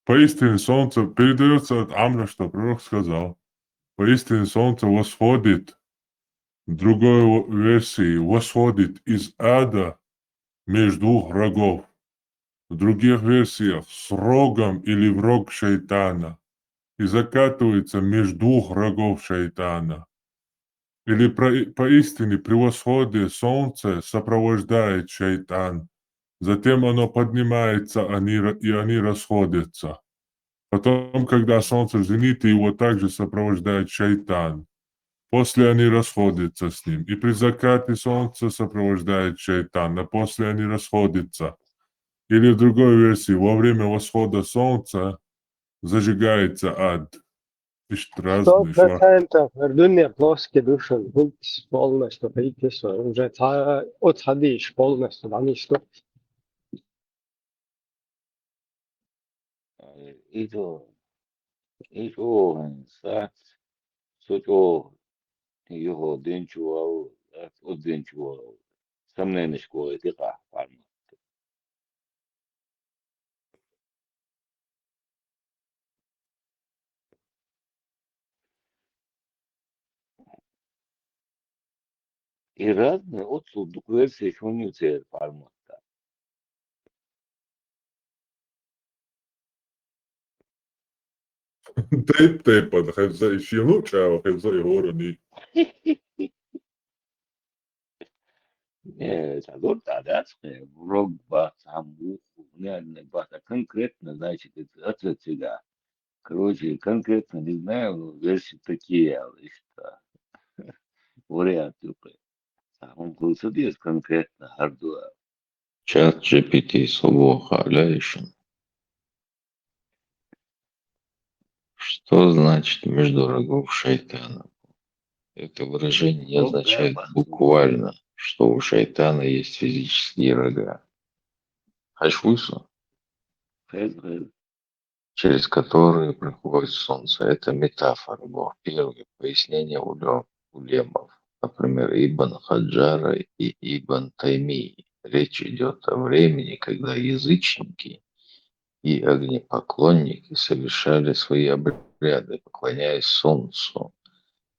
Поистине солнце, передаётся от Амра, что пророк сказал: «Поистине солнце восходит», в другой во-, версии, «восходит из ада между двух рогов», в других версиях, «с рогом или в рог шайтана», и закатывается между двух рогов шайтана. Или про-, поистине при восходе солнца сопровождает шайтан. Затем оно поднимается, они ра-, и они расходятся. Потом, когда солнце в зените, его также сопровождает шайтан. После они расходятся с ним. И при закате солнца сопровождает шайтан, а после они расходятся. Или в другой версии, во время восхода солнца зажигается ад. Иштта разные шорт. Сто процентов дуьне плоский ду шуна, хӀинца полностью хӀиттисо, уже цхьа, оцу хьадисаш полностью дӀанисду. Иза, и чӀогӀа хӀинца, со чӀогӀа юха динчу вал, оцу динчу вал, сомненешка вай дикъахь парма. И разные оццул дукха версеш хӀунда ю церан парматта? Тайп-тайпана хезна и шен луъучу агӀор, хезна и хӀоранна. Э, цхьа дуртӀа дац хье, враг бац, хьан муха, наверное, бац, а конкретно, значит, это, это цигахь. Короче, конкретно не знаю, но версии такие, а, иштта. Вариант ю кхе. Цхьа хӀума хуьлу ца деза конкретно хӀара ду аьлла. Чат джи пи ти, со боху, алейшин. Что значит между рогов шайтана? Это выражение не означает буквально, что у шайтана есть физические рога. Хьажа вуй со? Хеза, хеза. Через которые проходит солнце. Это метафора была. Первое. Пояснение улё-, улемов. Например, Ибн Хаджара и Ибн Таймии. Речь идёт о времени, когда язычники и огнепоклонники совершали свои обряды, поклоняясь солнцу.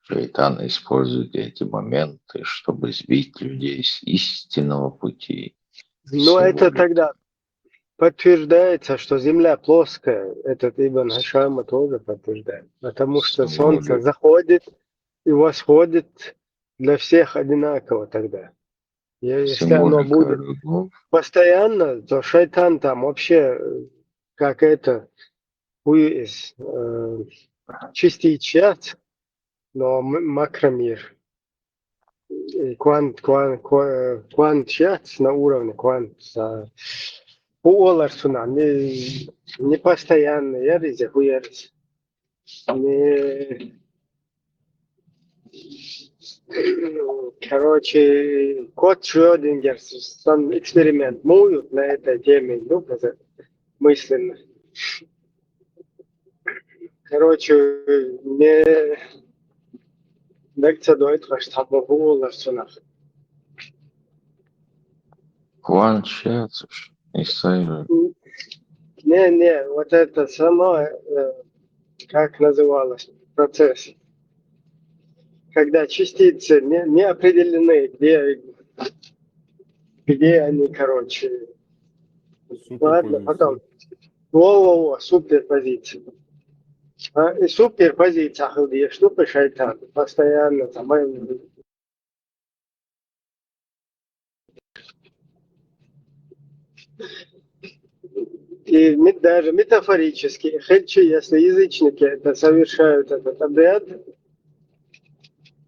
Шайтан использует эти моменты, чтобы сбить людей с истинного пути. Ну, это тогда подтверждается, что земля плоская. Этот Ибн Хашама тоже подтверждает. Потому что солнце заходит и восходит для всех одинаково тогда. Е-, если оно будет постоянно, то шайтан там вообще, э, как это, хуй из, э, частичка, но м-, макромир. Э, квант, кван-, ква-, квант сейчас на уровне квант, а, хӀун олура цунах, не, непостоянный яра иза, хӀун яра иза. Не, короче, кот Шрёдингер сан эксперимент муха ю на этой теме, ну, мысленно. Короче, не, даг ца дойту хӀара, цхьаммо хӀун олура цунах. Квант шаьцаш, и сайра. Не, не, вот это самое, э, как называлось, процесс. Когда частицы не, не определены, где, где они, короче. Ладно, потом. Во-во-во, суперпозиция. А, и суперпозиция, ахыл, я штука шайтан. Постоянно там, ай, и ме-, даже метафорически, хилча, если язычники это совершают, этот обряд,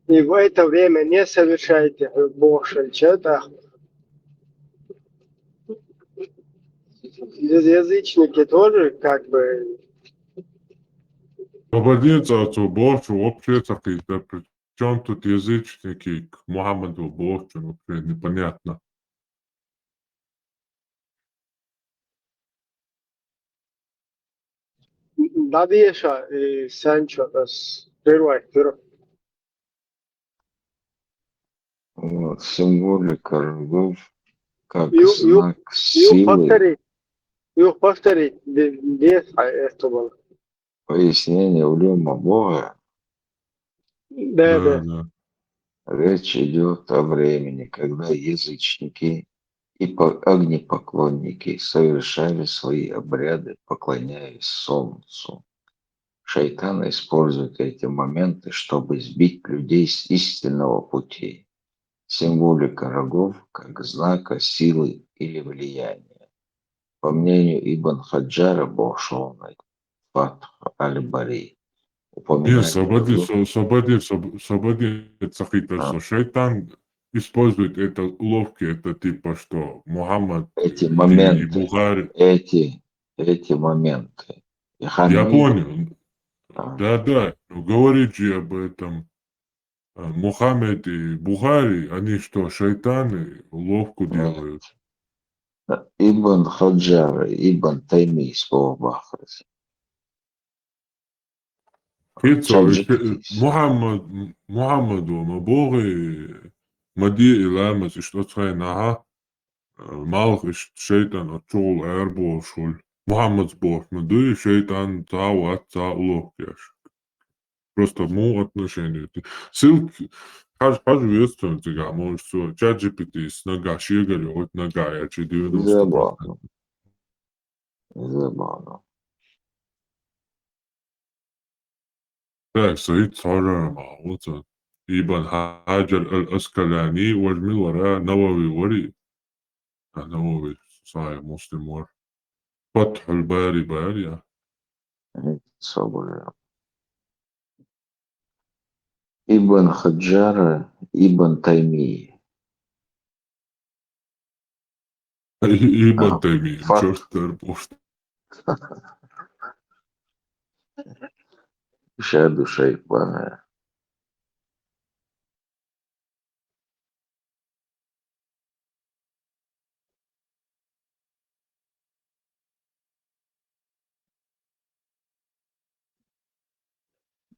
и в это время не совершайте, бохуш хилча, да. Язычники тоже как бы... Погоди, цо, цо бохучун вообще ца кхийтта. Причём тут язычники к Мухаммаду бохучун, вообще непонятно. Да, дӀадеша, э, Санчо, ас первый тур. Вот, символика рогов как Ю-, ю-, знак ю-, силы. Повтори. Ю-, повтори. Де-, де-, а, это было. Пояснение улема Бога. Да, да, да. Речь идёт о времени, когда язычники и по-, огнепоклонники совершали свои обряды, поклоняясь солнцу. Шайтан использует эти моменты, чтобы сбить людей с истинного пути. Символика рогов как знака силы или влияния. По мнению Ибн Хаджара, бохучун, Фатх аль-Бари. Не, упоминание сабади, рогов. Со-, сабади, саб-, сабади, ца кхийтта. А. Со шайтан использует это уловки, это типа, что Мухаммад... Эти моменты, и Бухари. Эти, эти моменты. Я понял. А. Да, да, ну, говорит же об этом. А, Мухаммед и Бухари, они что, шайтаны, уловку делают? Нет. Ибн Хаджар, Ибн Таймийя боху бахарас. Кицо, ЧатЖиПИТИ-с. Мухаммад, Мухаммадо ма бохий, ма де и ламаз, иштта оцу хенахь, э, малх иштта шайтан оцу чугӀула арабохуш хуьлу. Мухаммадс бохуш ма дуй, шайтан цхьа а вац, цхьа а уловка еш. Просто муха отношение. Ссылка хьажа, хьажа веза цунна цигахь, может, цо ЧатЖиПИТИ-с нагахь шегара йохуьйту, нагахь яьлча девяносто процентов. Иза бахана. Иза бахана. Так, Саид, схьожара ма ву цунна. Ибн Хьаджар аль-Аскалани, важа мила вара, Навави вари. А, Навави, Сахьихь Муслим вара. Фатхьуль Бари бара, я? Э, собар. Ибн Хаджара, Ибн Таймийя. Ибн Таймийя, чёрт дер бошт. Ша ду шайтан.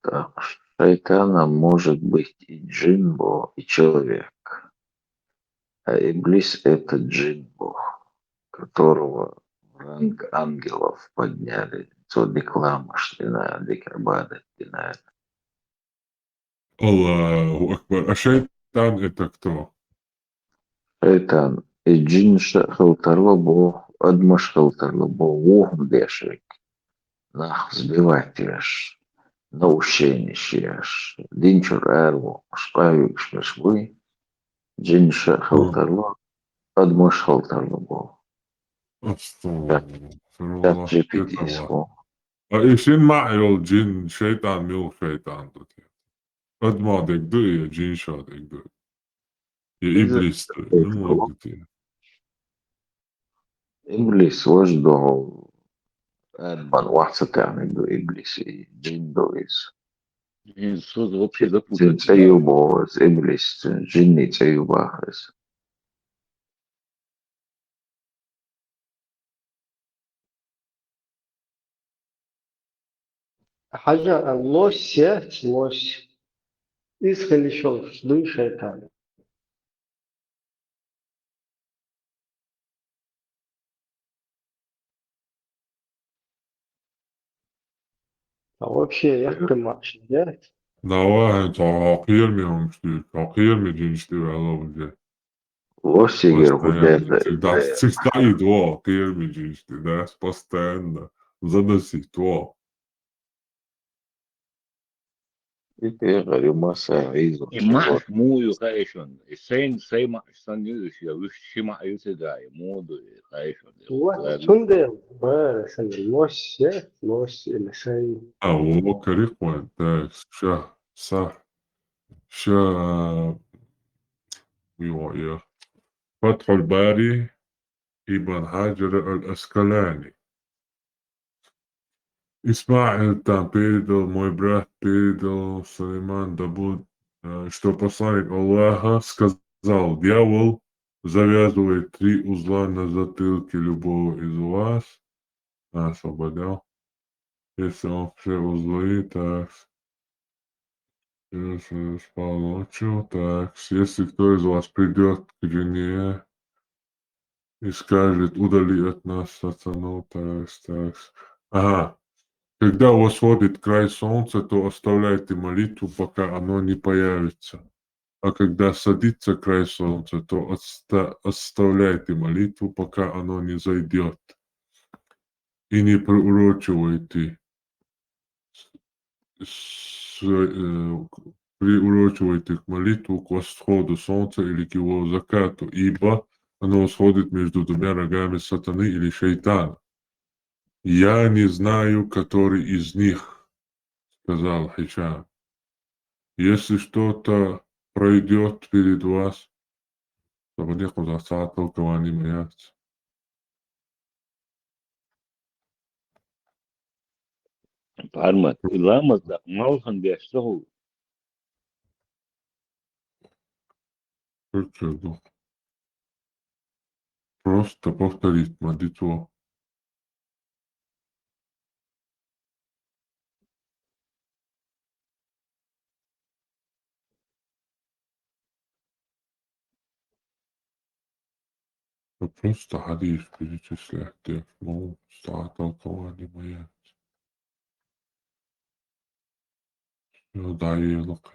Так, шайтаном может быть и джин бо, и человек. А Иблис — это джин бо, которого в ранг ангелов подняли. Цо дика ламазаш дина, дика Ӏибадат дина. Аллаху акбар. А шайтан это кто? Шайтан, и джинаш а хила тарло боху, адамаш а хила тарло боху, вон хӀума деш верг. Нах сбивать еш, наущенеш еш, дин чуьра аравоккхуш, къахьоьгуш берш буй, джинаш а хила тарло, адамаш а хила тарло боху. Астагфируллах, ЧатЖиПИТИ-с боху. А и шина маьӀна йолу джин, шайтан мила шайтан ду те? Адамо дерг ду я джиншо дерг ду? Я Иблис ду? Ну, ладно те. Иблис важа ду хьо. Адаман вац ца таьӀниг ду Иблис, и джин ду иза. Иза соза вообще запутать. Цуьнан цӀе ю боху иза, Иблис, цуьнан джинийн цӀе ю боху иза. Хьажа, лось яц, лось. Иза хила йиш йолуш дуй шайтан? А вообще яхкъимаш, да? Давай, хӀанз хьо кхераме хӀумаш дийр, хьо кхераме жинаш тӀе ваьлла уже. Лоссигер Постоянно. хӀу Цигдас, цигдас идо, кхераме жинаш тӀе, да, постоянно. Заносит, во. И тӀегӀари масса гӀийзу. И маӀаш муй ю хаьий шуна? И сайн, сай маӀаш санна ю уьш, я вуьш ши маӀа ю цига, и муй ду и хаьий шуна? Вот, цундел, бара, сан, лоссе, лоссе или сайн. А, во, карих вайн, да, ша, са, ша, йо, йо. Фатхул Бари, Ибн Хаджар аль-Аскалани. Исмаил там передал, мой брат передал, Сулейман Дабуд, э, что посланник Аллаха сказал: «Дьявол завязывает три узла на затылке любого из вас». А, освободил. Если он все узлы, так. Если спал ночью, так. Если кто из вас придет к жене и скажет: «Удали от нас сатану», так, так. Ага. Когда восходит край солнца, то оставляйте молитву, пока оно не появится. А когда садится край солнца, то отста-, оставляйте молитву, пока оно не зайдет. И не приурочивайте с-, э, приурочивайте к молитву к восходу солнца или к его закату, ибо оно восходит между двумя рогами сатаны или шайтана. «Я не знаю, который из них», сказал Хишам. «Если что-то пройдет перед вас», Сабадекъ за сагӀат толкование ма яц. Пармат, и ламаз да малхан беш соху. Просто повторить ма дитво. Ну, просто хадис перечислять, ну, сагӀат толкование ма яц. Всё, да, елок.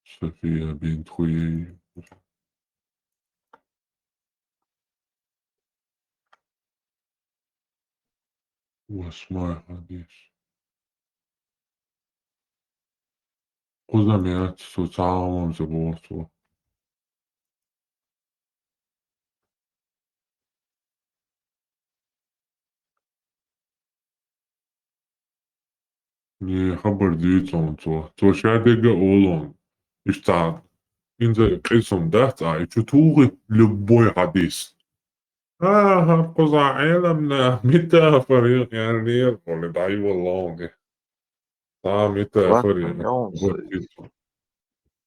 София бинт Хуей. Восьмой хадис. Кхуза ма яц, со цхьа а ма забувцу. Не, хабар дийцун цо. Цо шадерга олун. Иштта. Инза къисум дац, а и чу тухи любой хадис. А, хӀар кхуза Ӏеламна метафора яьннар, оли дӀайолалунги. Та метафора. Платный йолча.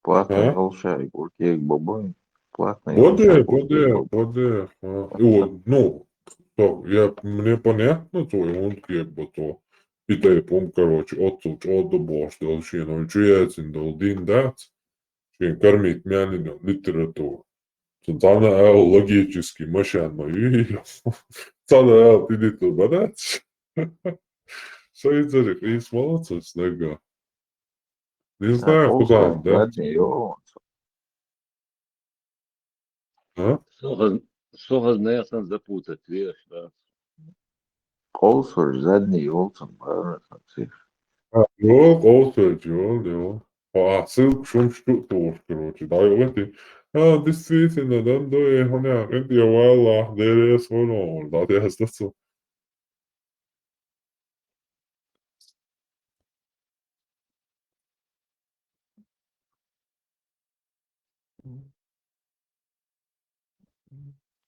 Платный йолча, и куркек бабун. Платный йолча, боде, куркек боде, бабун. Боде. А, и вот, ну, то, я, мне понятно, то, и он как бы то. И то, я помню, короче, отцу чӀоагӀа бохуш долу шен, он чу яцина долу дин дац. Шен кармит мянина литература. Цу цхьана ала логически машен ма ю. Цхьана ала тидиту бадац. Со изари къийс молодцац нага. Не знаю, куда, да? А? Со хаз-, со хазна ясан запутать веш, да. Къовсур задний йолцун бара сацих. А, йо, къовсур, йо, йо. А, ссылка шум штук товар, короче, да, йо, эти. А, действительно, да, да, я хуйня, это я вала, да, я свалил, да, я стацу.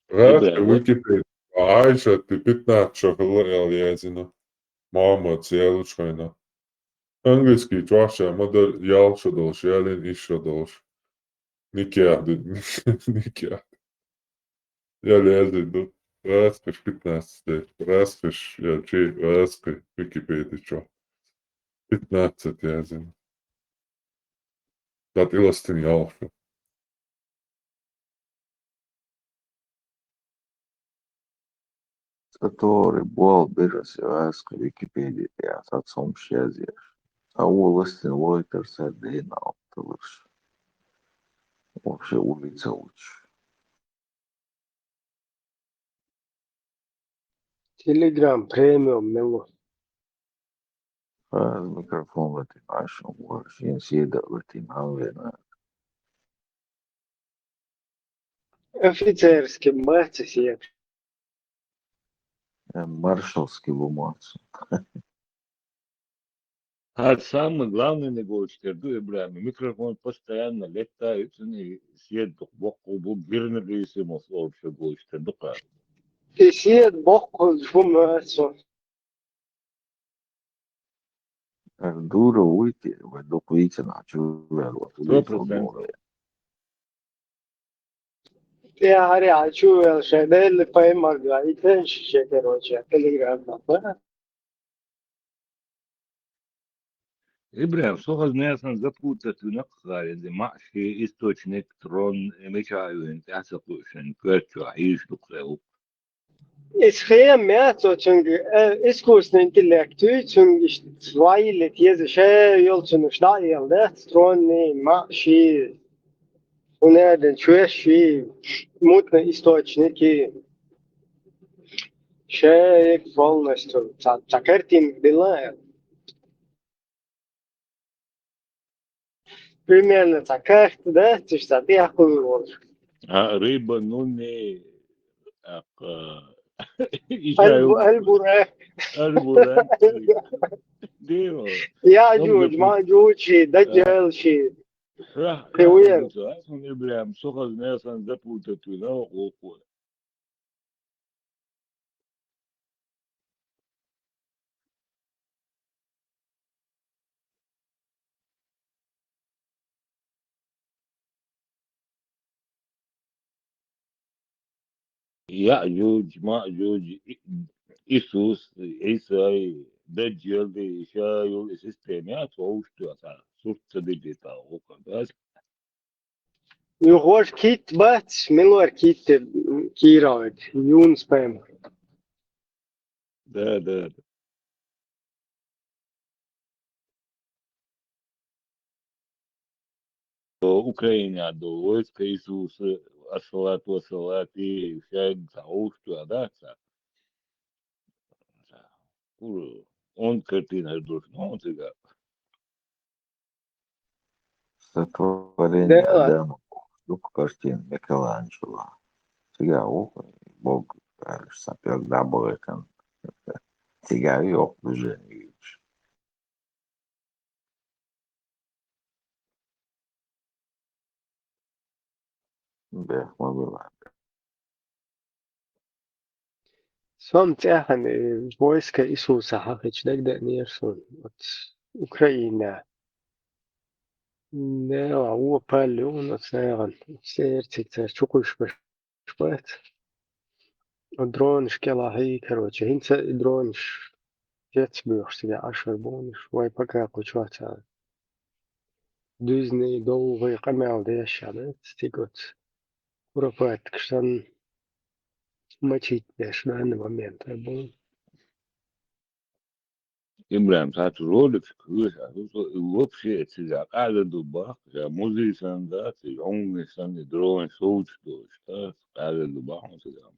ГӀаьшкхи Википедия. Ӏайшатти пятнадцать шо хилла аьлла яздина. Мохьмад Зелучхайна. Английский чохь ша ма дара, ялх шо долуш, ялин исс шо долуш. Никех ди-, никех. Я лезли ду. ГӀаьшкхиш пятнадцать деш. ГӀаьшкхиш, я чи, гӀаьшкхи Википедия чохь. Пятнадцать яздина. ДӀатӀиластина ялх шо. Татори болх бира ас, я ваьсса Википеди тӀехь цхьацца хӀумаш язъеш. Цхьа вон ластина вайтар сар дена алтталарш. Вообще улица лучше. Telegram премиум мело. Ха, микрофон латин ашан вар, шин седа латин ханвена. Офицерский бац седа. Э, маршалский лумац. ХӀара самый главный не гочтер ду Ибрахим. Микрофон постоянно летта, и цуни седа боккъу бу гирна бийсимус вообще гочтер ду кхар. И седа боккъу бу мацо. Дура вуйти, вай дукха вийцина чу вер, вот. Сто процентов. Я хӀара чу вел шай, Дели паймарга, и тенш ше, короче, Telegram-на, ба? Ибрахим, со хаза несан запутать вина кхарин, ди маъ ши источник трон, мича юин, тӀаса кушин, кверчу, хьиш дукхе. Исхем яц оцунга, э, искусственный интеллект, цунга иш вайли теза ше йолчунаш да ел, да? Тронный, маъ ши, унеден чуэш ши, мутный источники. Ше ик полностью ца, ца картинка дила. Примерно цхьа карта, да? Цу чу цхьа тӀехула волуш. А, рыба, ну, не, а, а, Аль-, Аль-Бурак. Аль-Бурак. Дема. Яъжуж, Маъжуж ши, Даджал ши. Ра-, Кхин вуер. Ра-, Ибрахим, со хаза несан запутать вина, окхо. Яъжуж, Маъжуж, И-, Исус, Ӏийса, Даджал, ша йолу и система, я, цо уьш тоьхна, сурт ца дигита, вукху, да? Юхош кит бац, милор кит, кийра вайта, Юнус пайхамар. Да, да, да. Украина до войска Иисуса, ассалату вассалати, шайга ца хьовш тоьхна, да, ца? Кура, он картина хӀара ду, ну, цигахь. Сотворение Адама, дукха картина Микеланджело. Цигахь ву, Бог, аьлла, сан пӀелг дӀабахийтина. Цигахь йоккха движение йуьйцуш. Бехк ма билла. Со-м цӀеххьана, э, войска Иисуса хьахича дагадеанера суна, оцу Украина. Нела, вон пал ю оцу нахана, церан цига цара чукхуьйсуш беш бац. Дронаш кӀелахьий, короче, хӀинца и дронаш жец боьхуш цига Ӏаш вара бохуш, вай пока кху чохь ца. Дуьзна, довгӀа къамел деш а дац, цига оцу куропаткаш санна мочить деш, данный момент вай боху. Ибрахим, цхьацца роликашка хьоьжуш, хьо со и вообще цигахь къаьлла ду баккха, ша музей санна дац, и жуьгташ санна, и дронаш совцуш долуш дац, къаьлла ду баккха хьуна цигахь.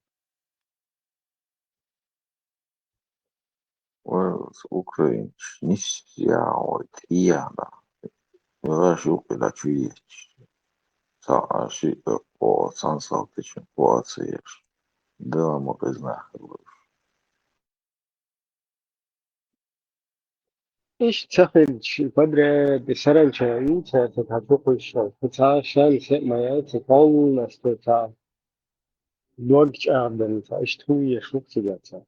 Вай, украинцаш нисъян вай тӀеяна. Вай шу кхидӀа чу ечу. Ца а ши а кхо а цхьана салтичун кхо а ца еш. Дала ма-къизна хир луш. Иштта ца хилча, подряд и саранча ю цаьрца цхьа чукхуьйсуш, кху цхьа шен сема яц, и полностью цхьа дог чӀагӀдина цхьа, иштта хӀун еш ву цигахь цхьа.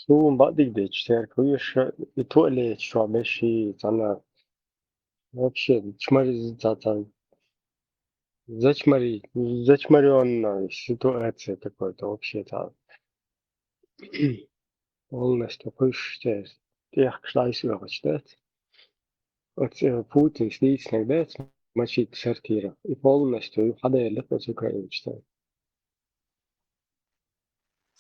Суна бакъдерг дийцича, церан хӀун еш и туалеташ чохь беш и цхьана. Вообще, чмари цхьа, цхьа. Зачмари-, зачмарённая ситуация какой-то вообще цхьа. Полностью кхуьйсуш церан тӀехкаш дӀасаоьхуш дац. Оцу Путинс дийцинарг дац, мочить сортира. И полностью ю хьадаьлла оцу украинцашца.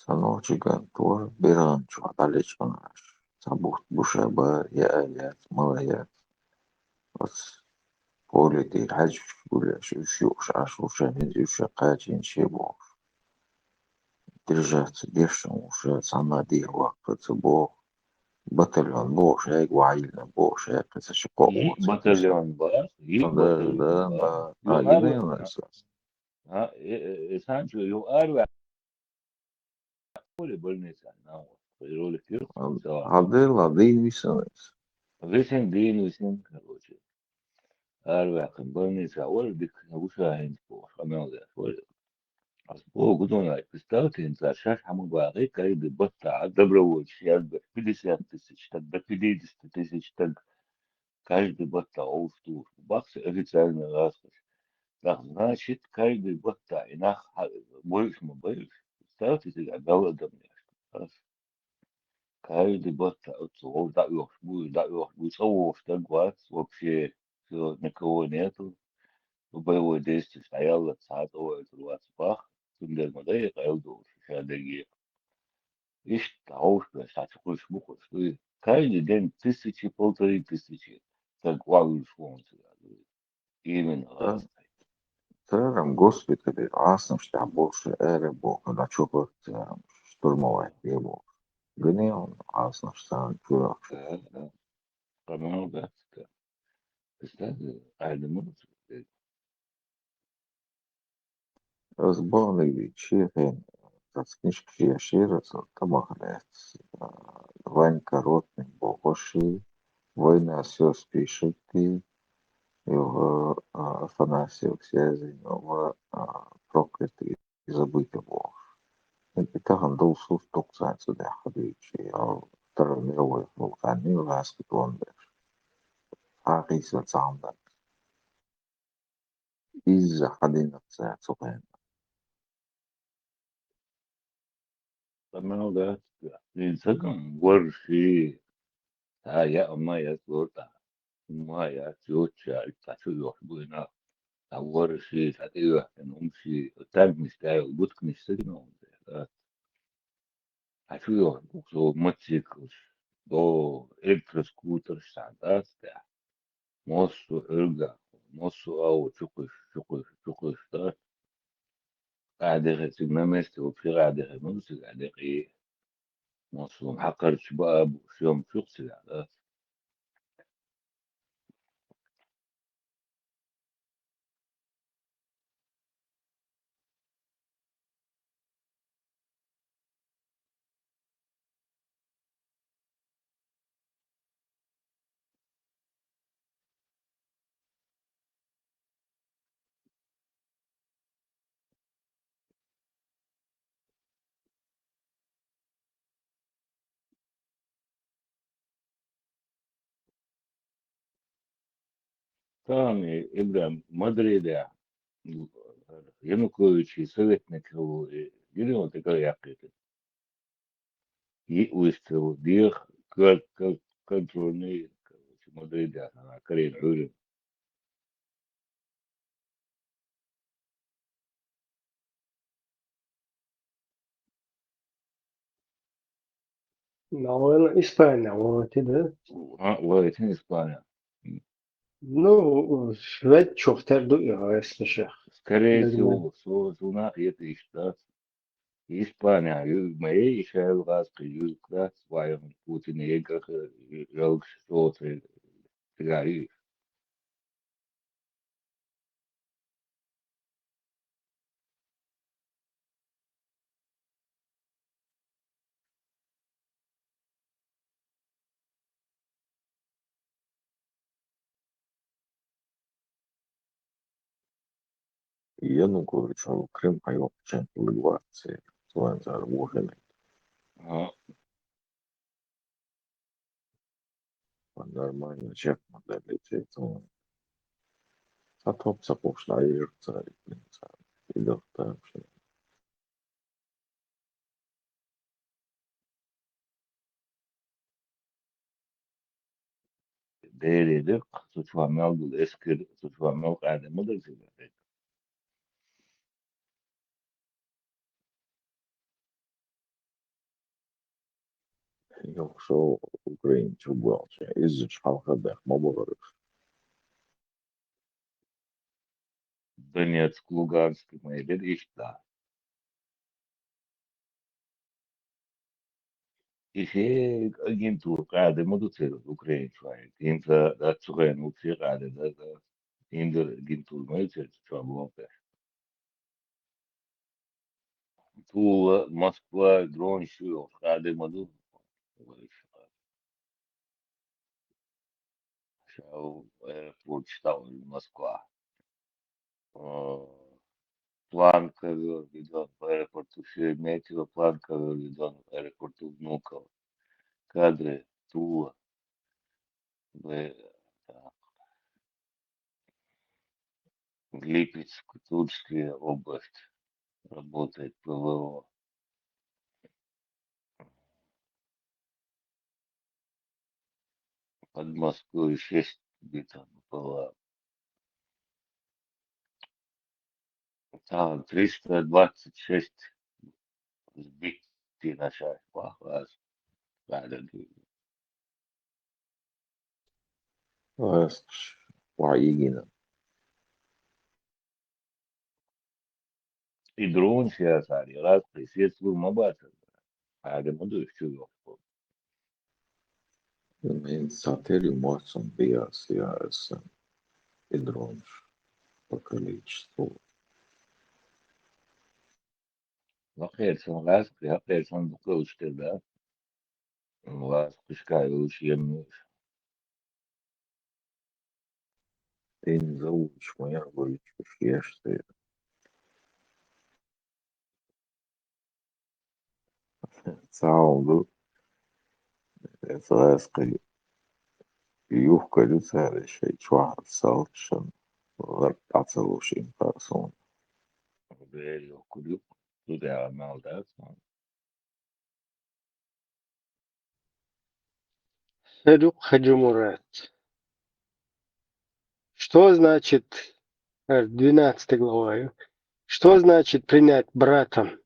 Ца нохчий кӀант вара, биргӀан чохь дӀалечкъина аш. Цхьа бутт буша бара, яа яц, мала яц. Оцу поле тӀера хьаьжча гулъеш, уьш юуш Ӏаш ву ша, хӀинца уьш ша кхачийна шен бохуш. Держаться дешна ву ша, цхьанна дехьа ваккха ца боху. Батальон бохуш, хьайга ваьллина бохуш, хьайга ца ши кхоъ. Йиъ ву ца батальон бара, йиъ батальон бара. Да, да, да. Юха ара ваьлла. А, и, и, и сан чу юха ара ваьлла. Оли больница, на, ролик юрк, Ам, сава. Хьадела, дийна висина иза. Висин, дийна висин, короче. Ара ваьккхина больница, оли дика, вуша хӀинца бохуш, къамел деш, оли. Ас боху гудонай, представьте, хӀинца шаьш хьама бахи, кайда батта, а добровольцы, я говорю, пятьдесят тысяч, так до пятидесяти тысяч, так каждый батта овш туш. Бахса официально гӀазкхаш. Так, значит, каждый батта и нах ха-, бойуш ма бойуш. Представьте себе, а бел адам яш. Каждый батта оцу вов даъоьхуш бу, даъоьхуш бу, цӀа вогӀуш даг вац, вообще, всё, никого нету. Ну, боевой действие, стояла, цхьа а цӀа ваьлла вац бах, цундела ма дай, къайла долуш, ша дерриге. Иштта хьовш беш, цхьа чу кхуьйсуш бу кхуьйсуш, дуй. Каждый день тысячи, полторы тысячи. Так валуш вон сюда, дуй. Именно. Да. Газ. Церан госпитале Ӏасанаш тӀехь болуш ара боху, дӀа чу хӀоьтту церан штурмовать де бохуш. Гани он Ӏасанаш царна чу йохуш. Да, да. Къамел дац, да. Представь, Ӏаьдамал. Ас баханиг виччи хен, цац книжка шен шера, сан тамах лаьцна, а, Ванька Ротный бохуш, «Война сёст пишет», и, а, Афанасьев, Сязин, ва, а, «Проклятые и забытые» бохуш. И тахана долу сурт дукха цхьаьна цу тӀехь хадуьйтуш, и, а, Второй мировой вулкан, и ласка тонна беш. Хьан хийцина цхьа хӀума дац. Изза хьан динарца цу хенахь. Къамел дац, дин цагам варши, цхьа яа ма яц лортӀа, ма яц йоцча, цхьа чу йохуш бу и нах, цхьа варши, цхьа тӀеоьхкина хӀумаши, танкнаш тӀехь йолу бутканаш ца гина хӀума дац. Цхьа чу йохуш бу со мотоциклаш, до электроскутерш цхьа дац тӀехь. Массо а Ӏуьргахь, массо а агӀо чукхуьш, чукхуьш, чукхуьш, да? Къаьдехе цига на месте вообще къаьдехе ма ду цига къаьдехе. Массо а хьакхарча баа бу, шоьм чукх цига, да? Тахана Ибрахим Мадридехь Януковичий советник хилла, и гирилла тӀекара яьккхийтина. Йиъ выстрел деха, кон-, кон-, контрольный, короче, Мадридехь, ана, карийна Ӏуьйрина. Навала Испания вахийтина. А, вахийтина Испания. Ну, швед чух тера ду и гӀайсна шех. Скорее всего, со, со нах ета иштта дац. Испания ю, ма ей, и шайла гӀаз кхин ю, дац, вайгӀан Путин егах, жалгаш соцу, цига ю. Янукович хьо Крым хьайоккхучун хӀуллиг вац, цуьнан цара вохина. Ага. Нормально, чекх ма даллица цунна. Цхьа топ ца кхуьуш дӀайижира цара, и дахтар шен. Деле деккъа, цу чохь мел долу эскар, цу чохь мел къаьрда ма дара цига. Йоккха шоу Украина чу болча. Иззачу хьалха бех ма бахара. Донецк, Луганск ма бер иштта. И шега агентура къаьда ма ду церан украинцу вайн. ХӀинца дац цу хенахь ву церан къаьда дан, дан. Индир агентура ма ю церан чохь болх беш. Тула, Москва, дронаш ю йохуш, къаьда ма ду. Ша аэропорт чу тӀе а вуьйла Москва. А, планка вёргидон аэропорту, Шереметьево, планка вёргидон аэропорту Внуково. Кадры, Тула. Б-, так. Липецк, Тульская область. Работает П В О. Под Москвой шесть где-то было. Там триста двадцать шесть сбитый на шаг. Вах, вах. Ладно. Лаьцкъаш охьайигина. И дронаш яцара, и лаьцкъаш, и сецлур ма бацара. Хьада ма ду, чу йохку. Мин сатер ю мацам биас, я эсан. И дронаш по количеству. Лакхера сан лаьцкъаш, лакхера сан дукха уьш тера, да? Лаьцкъашка йолуш емнуш. Тин заводаш ма яхбуьйтуш еш те. Цхьа хӀума ду. Эцхьаьскхи юхкар ю цара шайн чохь салташан гӀарг дӀа ца луш ин парсон. Бер юхкар ю, ду дагӀа мел дац. Садукъ Хаджимурат. Что значит, э, двенадцатая глава, э? Что значит принять братом?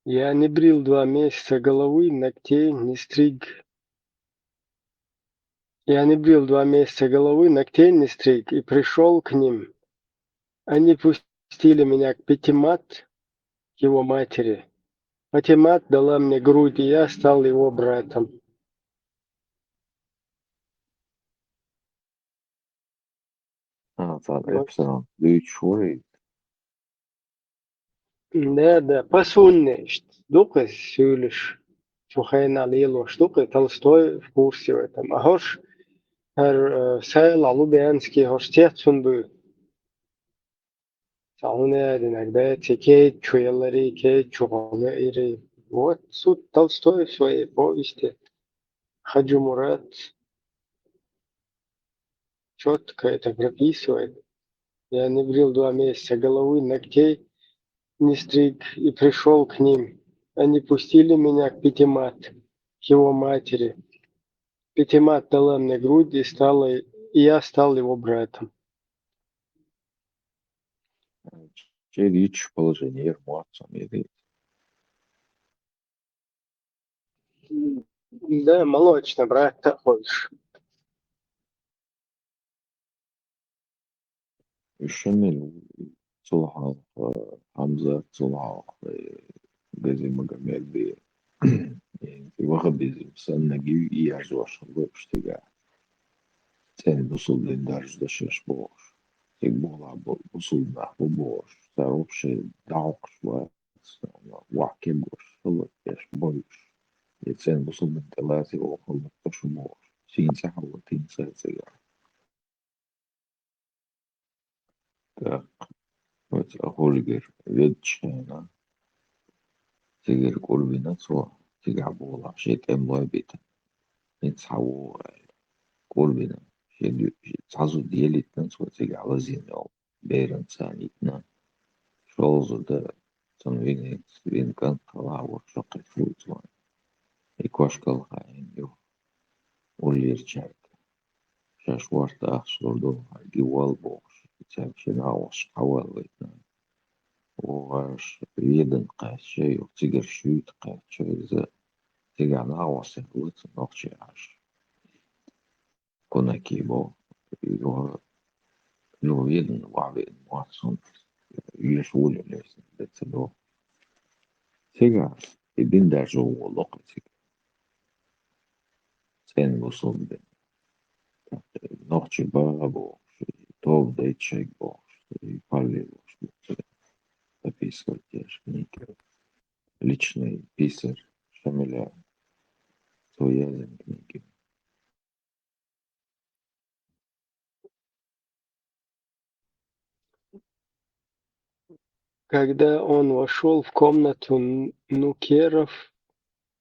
Я не брил два месяца головы, ногтей не стриг. Я не брил два месяца головы, ногтей не стриг, и пришёл к ним. Они пустили меня к Патимат, его матери. Патимат дала мне грудь, и я стал его братом. А, цара эпсалом дуьйцуш ву иза? Да, да, по сунне иштта. Дукха суьйлуш. Цу хенахь лелош дукха, Толстой в курсе в этом. А хӀорш, хӀара, э, Сайлахь Лубянский, хӀорш цецван буй. Цхьа хӀун аьллинарг баьцци, кеда чу ялари, кеда чу гӀо лаьири. Вот, суд Толстой в своей повести. Хаджимурат чётко это прописывает. Я не брил два месяца головы, ногтей не стриг, и пришёл к ним. Они пустили меня к Патимат, к его матери. Патимат дала мне грудь, и стала, и я стал его братом. Шен йитачу положенера моццо ма ю иза. Да, молочный брат такой же. Уьш мел ву? Цул хьалха Хьамзат, цул хьалха, э, Газимагомед бен. Ваххабизм санна гиви и яржош хилла уьш цигахь. ЦӀена бусулба дин даржадо шаьш бохуш. Цига бухахь бу-, бусулба нах бу бохуш. Цара вообще дӀахьокхуш вац, вахкеб гуш хилла, еш бойуш. И цӀена бусулба дин тӀелаца воху хилла шу бохуш. Сийна цӀе хьалла тин са цигахь. ТӀаккха оцу Ахулгера веддачу хенахь, цигара кӀур бина цо, цигахь бухахь шен тӀемалой битина. ХӀинца схьавогӀу аьлла. КӀур бина, шен дуьхьа цхьа зуда елийтина цо, цигахь лазийна йолу беран царна йитина. ШолгӀа зуда цунна винарг, вина кӀант хилла, воккхачу кхетта вуьйцу вайн. И кошкал хаийна юха уллерчаьрга. Шаьш ворта ахча лур ду, хьайга и вал бохуш, и цаьрга шен агӀошка хьаваллийтина. ВогӀуш Веданна кхаьчча, юха цигара Шуьйта кхаьчча, иза Цигахь нах вассийна вац нохчий Ӏаш. Кунаки бо, йо, йо вирна, вахь веана вац хӀунда, йоьш волавелла лесна де ца до. Цигахь и дин даржо волу кху цига. ЦӀена бусулба дин. Нохчий баха бохуш, тоба дайта шайга бохуш, и параллель бохуш, записывать еш книги. Личный писарь Шамиля, цо язйина книги. Когда он вошёл в комнату н-, нукеров,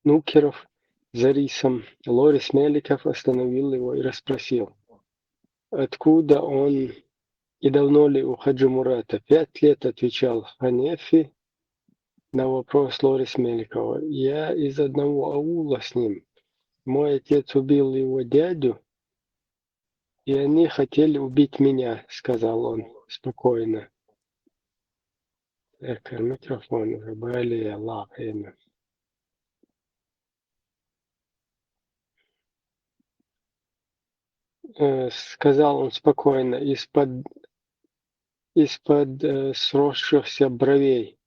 нукеров за рисом, Лорис Меликов остановил его и расспросил: «Откуда он и давно ли у Хаджи Мурата?» «Пять лет», — отвечал Ханефи на вопрос Лорис Меликова. «Я из одного аула с ним. Мой отец убил его дядю, и они хотели убить меня», — сказал он спокойно. Так, микрофон уже более лапами. Э, сказал он спокойно, из-под, из-под, э, сросшихся бровей,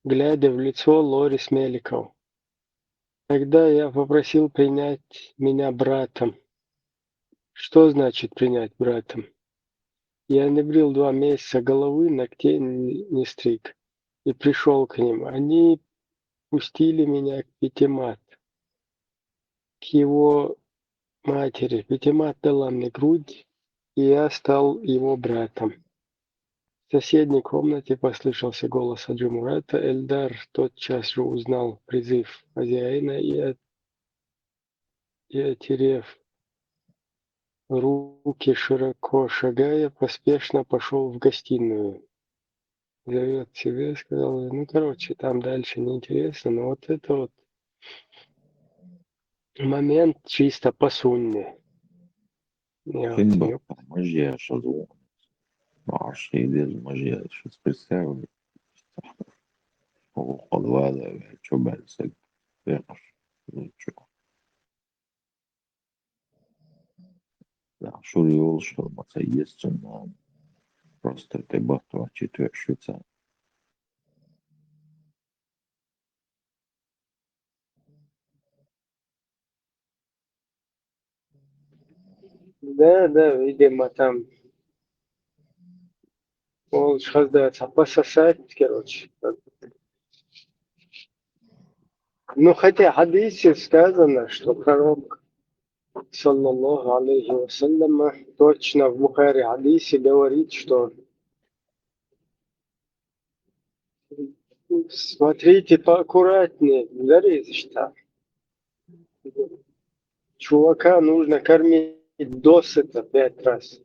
глядя в лицо Лорис Меликов. Тогда я попросил принять меня братом. Что значит принять братом? Я не брил два месяца головы, ногтей не, не стриг. И пришёл к ним. Они пустили меня к Петимат, к его матери. Петимат дала мне грудь, и я стал его братом. В соседней комнате послышался голос Хаджи Мурата. Эльдар тотчас же узнал призыв хозяина и, от-, и, отерев руки, широко шагая, поспешно пошёл в гостиную. Зовёт себе, сказал, ну, короче, там дальше неинтересно, но вот это вот момент чисто по сунне. Я вот Шин её баккхал, мажеш шозу. Мажеш хилла деза, мажеш шозу, представь. Вокхал вала ваьлла, чо баьлла саг. Векъаш. Ну, чо. Да, шура йолуш хила ма ца еза цунна. Просто тӀе бахтавачи тоьаш вица. Да, да, видимо, там. Олуш хаза дац, а пососать, короче. Ну, хотя в хадисе сказано, что пророк, саллаллаху алейхи ва саллям, точно в Бухари хадисе говорит, что смотрите поаккуратнее, даре иза иштта. Чувака нужно кормить досыта пять раз.